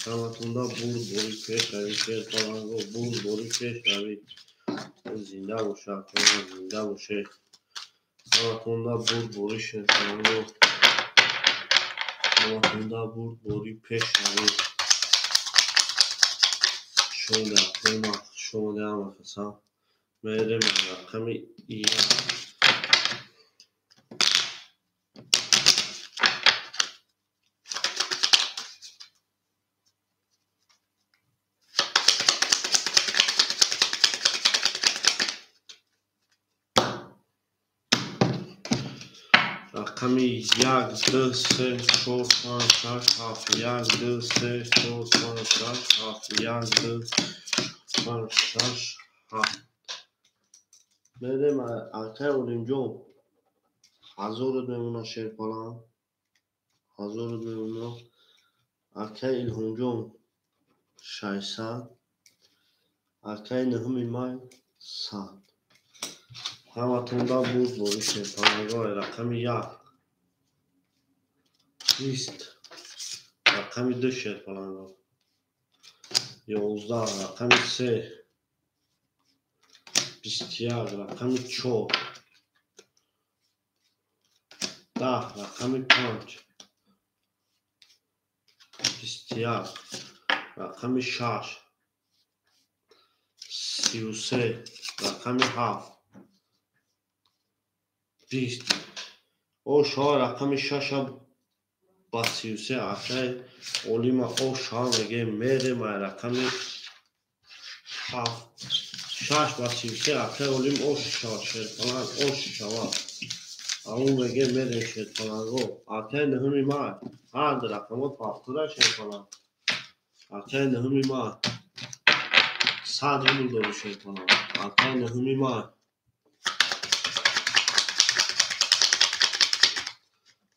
Ҳаматонда бурд борӣ пеш равӣ шерпаланго. Бурд борӣ пеш равӣ. Зинда боша акай, зинда боше. Ҳаматонда бурд борӣ шерпаланго. Ҳаматонда бурд борӣ пеш равӣ. Шода акай ма, шода ҳама каса. Мерем рақами 1. Рақами 1, 2, 3, 4, 5, 6, 7. 1, 2, 3, 4, 5, 6, 7. 1, 2, 5, 6, 7. Мерем акай Олимҷон. 1000 мемонад шерпаланг. 1000 мемонад. Акай Илҳомҷон 600. Акай 9 май 100. Ҳаматонда бурд бори шерпалангҳо. Рақами 1 20. Рақами 2 шерпалангҳо 11. Рақами 3 21. Рақами 4 10. Рақами 5 21. Рақами 6 33. Рақами 7 20. Ошо рақами 6 ба 33. Акай Олима ошо мегем мерем рақами 7 6 ба 33. Акай Олим ош шава шерпаланг ош шава. Ау мегем мерем шерпаланго. Акай 9 май ҳар рақамот пафтура шерпаланг. Акай 9 май 100 рубл дори шерпаланг. Акай 9 май.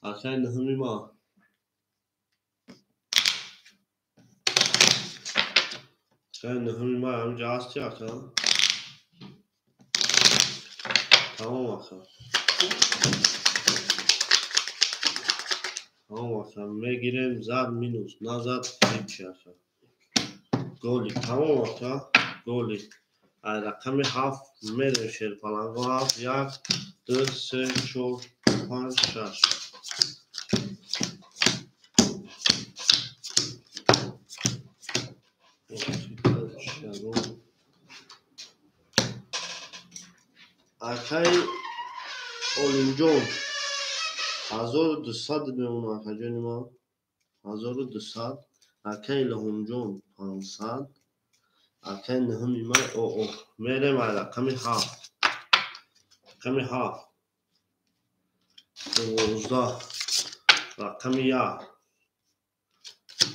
Акай 9 май. Акай 9 май ҳамҷа ҳасти ака? Тамом ака. Тамом ака. Мегирем зад минус, назад ҳеҷ ака. Голи. Тамом ака. Голи. Ай рақами 7 мерем шерпаланго 7 1 2 3 4 5 6. Акай Олимҷон 1200 мемонад акаҷони ман. 1200. Акай Илҳомҷон 500. Акай 9 май оо. Мерем ай рақами 7. Рақами 7 12. Рақами 1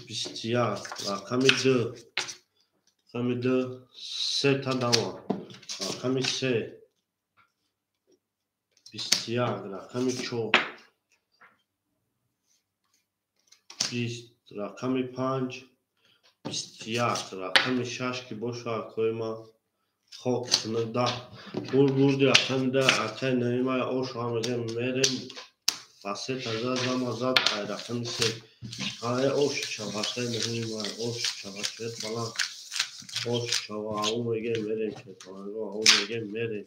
21. Рақами 2. Рақами 2 3 та дама. Рақами 3 21. Рақами 4 20. Рақами 5 21. Рақами 6 ки боша акои ман хок 10. Бурди рақами 10. Акай 9 май ошо мегем мерем ба 3 та зад зама зад ай рақами 3. Ай ош чава акай 9 май ош чава шерпаланг. Ош чава ау мегем мерем шерпаланго ау мегем мерем.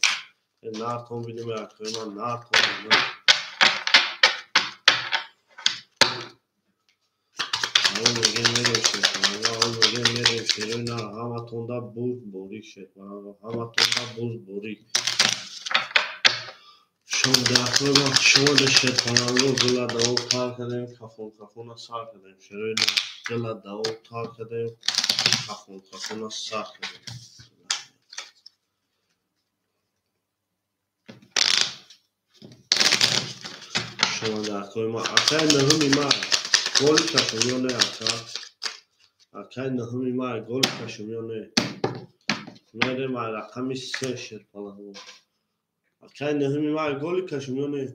Нартон бидем акои ман нартон бидем. Ау мегем мерем шерпаланго ау мегем мерем шерои нар. Ҳаматонда бурд борик шерпаланго. Ҳаматонда бурд борик. Шода акои ман шода шерпаланго. Гула давоб тар кардем, кафон кафона сар кардем. Шерои нар гула давоб тар кардем, кафон кафона сар кардем. Шода акои ман акай 9 май голи кашум ё не ака? Акай 9 май голи кашум ё не? Мерем ай рақами 3 шерпаланго. Акай 9 май голи кашум ё не?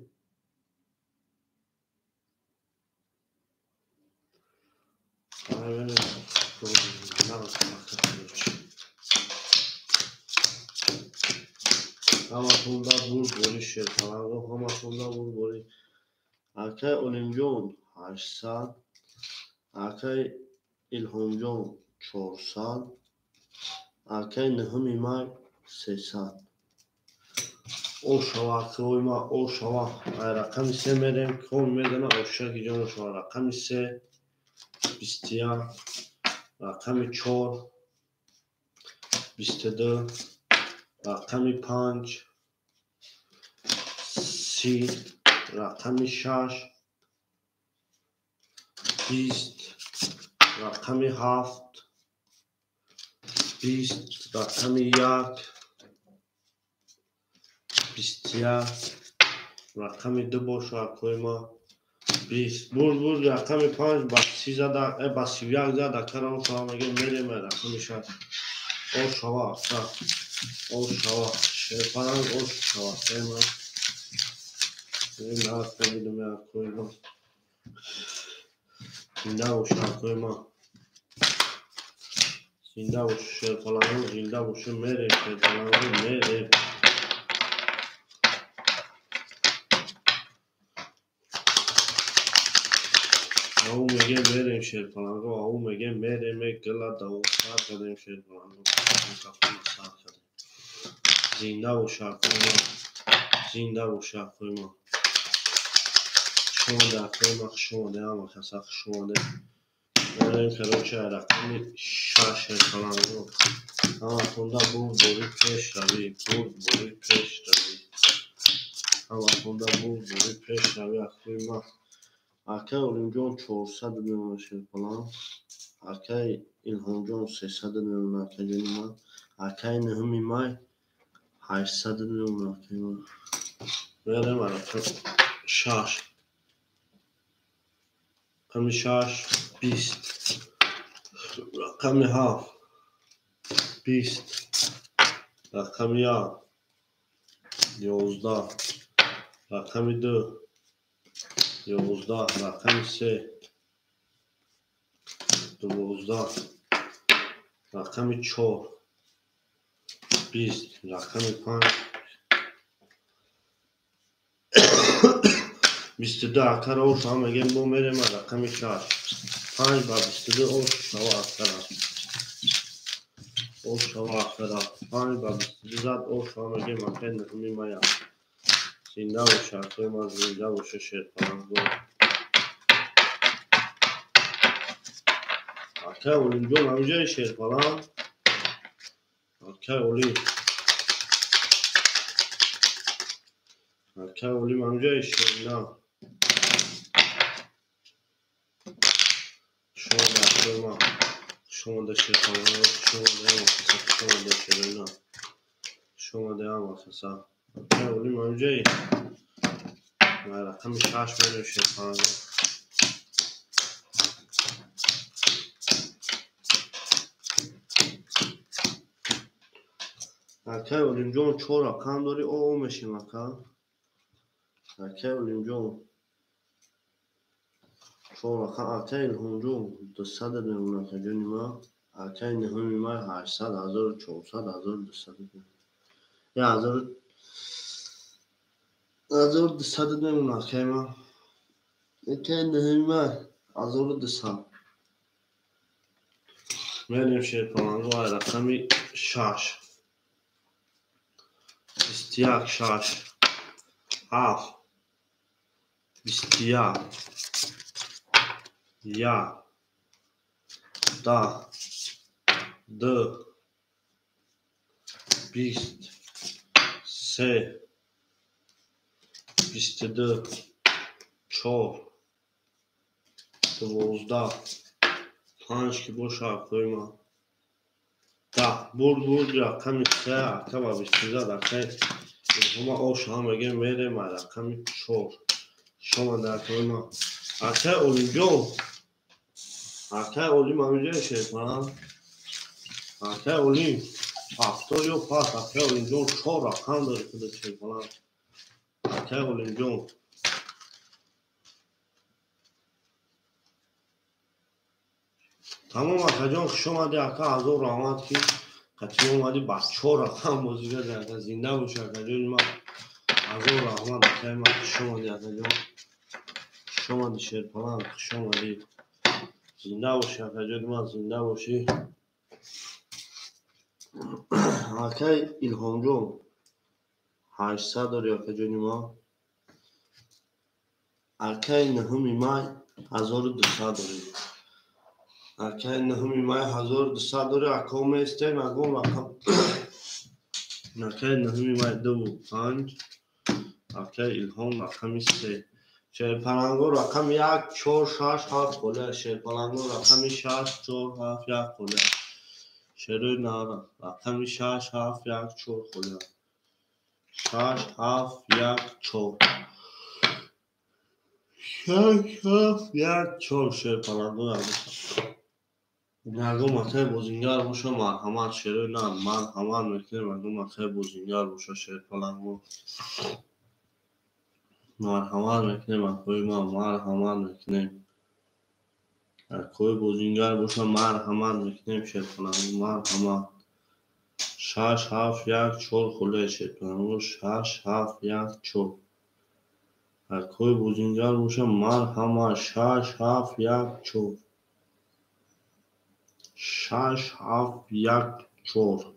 Ай мерем голи нағз ака. Ҳаматонда бурд бори шерпаланго. Ҳаматонда бурд бори. Акай Олимҷон 800. Акай Илҳомҷон 400. Акай 9 май 300. Ошава акои ман ошава. Ай рақами 3 мерем ком мезана ошаки ҷон ошава. Рақами 3 21. Рақами 4 22. Рақами 5 30. Рақами 6 20. Рақами 7 20. Рақами 1 21. Рақами 2 боша акои ма. 20. Бурд бурд рақами 5 ба 30 зада, ба 31 зада, акара ошава мегем мерем рақами 6. Ошава ака. Ошава. Шерпаланг ошава акои ма. Нафаҳмидам акои ма. Зинда боша акои ма. Зинда боша шерпаланг, зинда боша мерем шерпаланг мерем. Ау мегем мерем шерпаланго, ау мегем мерем гила даво сар кардем шерпаланго. Сар кардем. Зинда боша акои ма. Зинда боша акои ма. Хуш омаде акои ма, хуш омаде ҳама каса, хуш омаде. Мерем короче рақами 6 шерпаланго. Ҳаматонда бурдборӣ пешравӣ, бурдборӣ пешравӣ. Ҳаматонда бурдборӣ пешравӣ акои ма. Акай Олимҷон 400 мемона шерпаланг. Акай Илҳомҷон 300 мемона акаҷони ман. Акай 9 май 800 мемона акаи ман. Мерем рақами 6. Рақами 6 20. Рақами 7 20. Рақами 1 11. Рақами 2 11. Рақами 3 12. Рақами 4 20. Рақами 5 22. Акара ош ҳам мегем бо мерем рақами 6. 5 ба 22 ош шава акара. Ош шава акара. 5 ба 22 зад ош ҳам мегем акаи 9 мая. Зинда боша акои ман, зинда боша шерпаланго. Акай Олимҷон ҳамиҷаи шерпаланг. Акай Олим. Акай Олим ҳамиҷаи шерина. Хуш омаде акои ман. Хуш омаде шерпаланго, хуш омаде ҳама каса, хуш омаде шерина. Хуш омаде ҳама каса. Акай Олим ҳамиҷаи. Рақами 6 мерем шерпаланго. Акай Олимҷон 4 рақам дорӣ, о мешем ака. Акай Олимҷон 4 рақам. Акай Илҳомҷон 200 мемона акаҷони ман. Акай 9 май 800, 1400, 1200. 1200 мемона акаи ман. Акай 9 май 1200. Мерем шерпаланго рақами 6. 21 6 7 21 1 10 2 20 3 22 4 12 5 ки боша акои ман. 10. Бурд бурд рақами 3 ака ба 22 зад акаи Илҳома ош ҳам мегем мерем рақами 4. Хуш омаде акои ман. Акай Олимҷон. Акай Олим ҳамиҷаи шерпаланг. Акай Олим 70 ё пас. Акай Олимҷон 4 рақам дори худат шерпаланг. Акай Олимҷон. Тамом акаҷон, хуш омадӣ ака, ҳазор раҳмат ки қатъи омадӣ ба 4 рақам бозӣ кардӣ ака. Зинда бошӣ акаҷони ман. Ҳазор раҳмат акаи ман, хуш омадӣ акаҷон. Хуш омадӣ шерпаланг, хуш омадӣ. Зинда бошӣ акаҷони ман, зинда бошӣ. Акаи Илҳомҷон 800 дорӣ акаҷони ман. Акаи 9 май 1200 дорӣ. Акаи 9 май 1200 дорӣ. Ако местем ягон рақам. Акаи 9 май 2 5. Акаи Илҳом рақами 3. Шерпаланго рақами 1 4 6 7 қоля. Шерпаланго рақами 6 4 7 1 қоля. Шерои нара рақами 6 7 1 4 қоля. 6 7 1 4. 6 7 1 4 шерпаланго. Ягон акай бозингар боша, марҳамат, шерои на, марҳамат мекунем. Ягон акай бозингар боша, шерпаланго, марҳамат мекунем. Акои ман, марҳамат мекунем. Акои бозингар боша, марҳамат мекунем. Шерпаланго, марҳамат. 6 7 1 4 хуле шерпаланго, 6 7 1 4. Акои бозингар боша, марҳамат. 6 7 1 4. 6 7 1 4.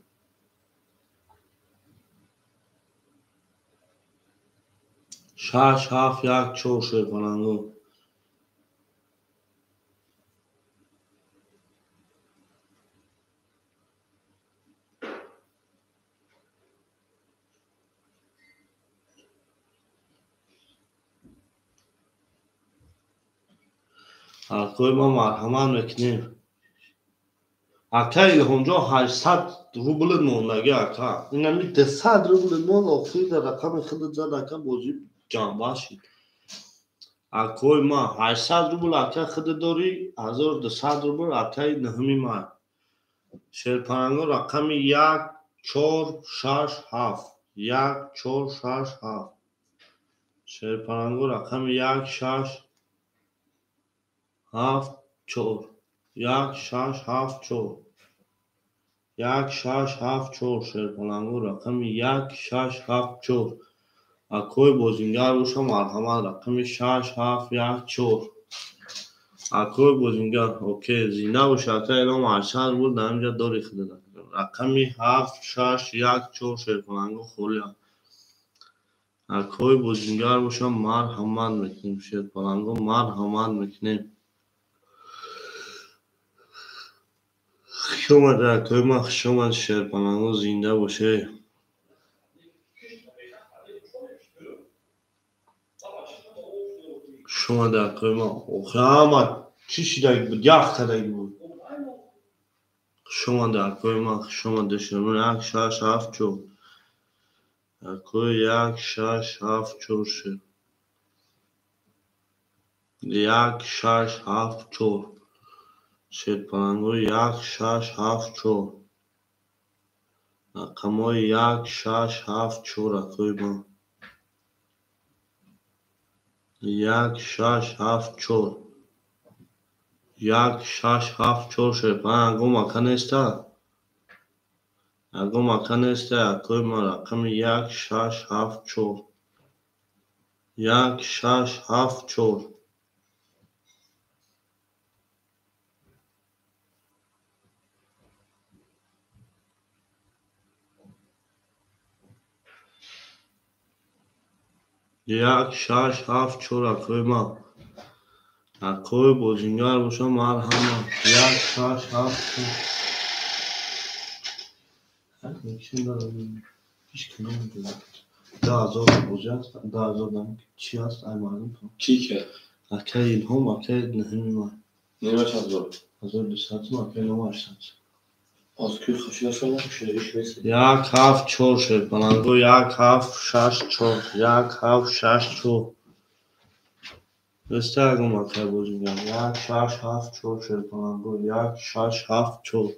6 7 1 4 шерпаланго. Акои ма, марҳамат мекунем. Ака Илҳомҷон, 800 рубл мондаги, ака. Инами 200 рубл мон, охир дар рақами худат зад, ака, бозӣ ҷанба шид. Акои ма, 800 рубл, ака, худат дорӣ, 1200 рубл акаи 9 май. Шерпаланго, рақами 1 4 6 7. 1 4 6 7. Шерпаланго, рақами 1 6 7 4. 1 6 7 4. 1 6 7 4 шерпаланго, рақами 1 6 7 4. Акои бозингар боша, марҳамат, рақами 6 7 1 4. Акои бозингар, окей, зинда боша, ака Илҳом, 800 рубл дар инҷа дори худат. Рақами 7 6 1 4 шерпаланго холия. Акои бозингар боша, марҳамат мекунем. Шерпаланго, марҳамат мекунем. Хуш омада, акои ман, хуш омад, шерпаланго, зинда боше. Хуш омада, акои ман. Охи ҳама чӣ шидаги буд, ях кардаги буд. Хуш омада, акои ман, хуш омада. Шермон 1 6 7 4. Акои 1 6 7 4 шер. 1 6 7 4. Шерпаланго, 1 6 7 4. Рақамҳои 1 6 7 4, акои ман. 1 6 7 4. 1 6 7 4 шерпаланго. Ягон ака неста? Ягон ака неста, акои ман, рақами 1 6 7 4. 1 6 7 4. 1 6 7 4 акои ман. Акои бозингар боша, марҳамат. 1 6 7 4. 2000 бозӣ аст, 2000 чӣ аст, ай маълум. Кӣ кард? Акаи Илҳом, акаи 9 май. Немаш ҳазор? 1200 сум, акаи Илҳом 800. Аз кӯ хушида шудам, шериш нест. 1 7 4 шерпаланго, 1 7 6 4. 1 7 6 4. Неста ягон акаи бозингар? 1 6 7 4 шерпаланго, 1 6 7 4.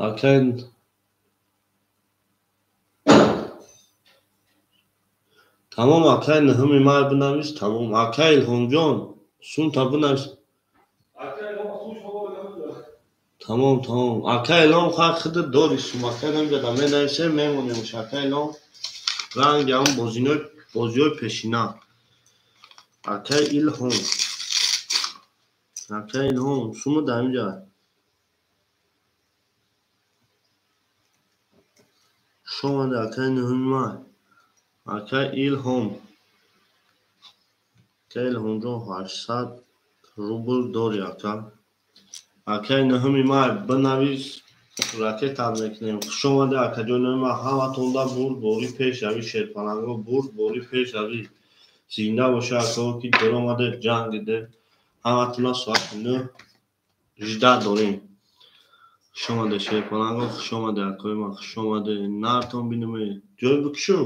Акаи тамом, акаи 9 май бинавис, тамом. Акаи Илҳомҷон, сумта бинавис. Тамом, тамом. Акаи Илҳом, хай худат дори сум, акаи Илҳом ҷада менависем, мемонемш. Акаи Илҳом, ранги ҳамон бозиҳои пешина. Акаи Илҳом. Акаи Илҳом, сума дар инҷа. Хуш омада, акаи 9 май. Акаи Илҳом. Акаи Илҳомҷон, 800 рубл дори, ака. Акаи 9 май бинавис, ракетат мекунем. Хуш омада, акаҷон 9 май, ҳаматонда бурд бори пешравӣ, шерпаланго, бурд бори пешравӣ. Зинда боша, акао, ки даромаде, ҷангиде. Ҳаматона соати 9 жда дорем. Хуш омаде, шерпаланго, хуш омаде, акои ман, хуш омаде. Нартон бинуме. Ҷой бикшу?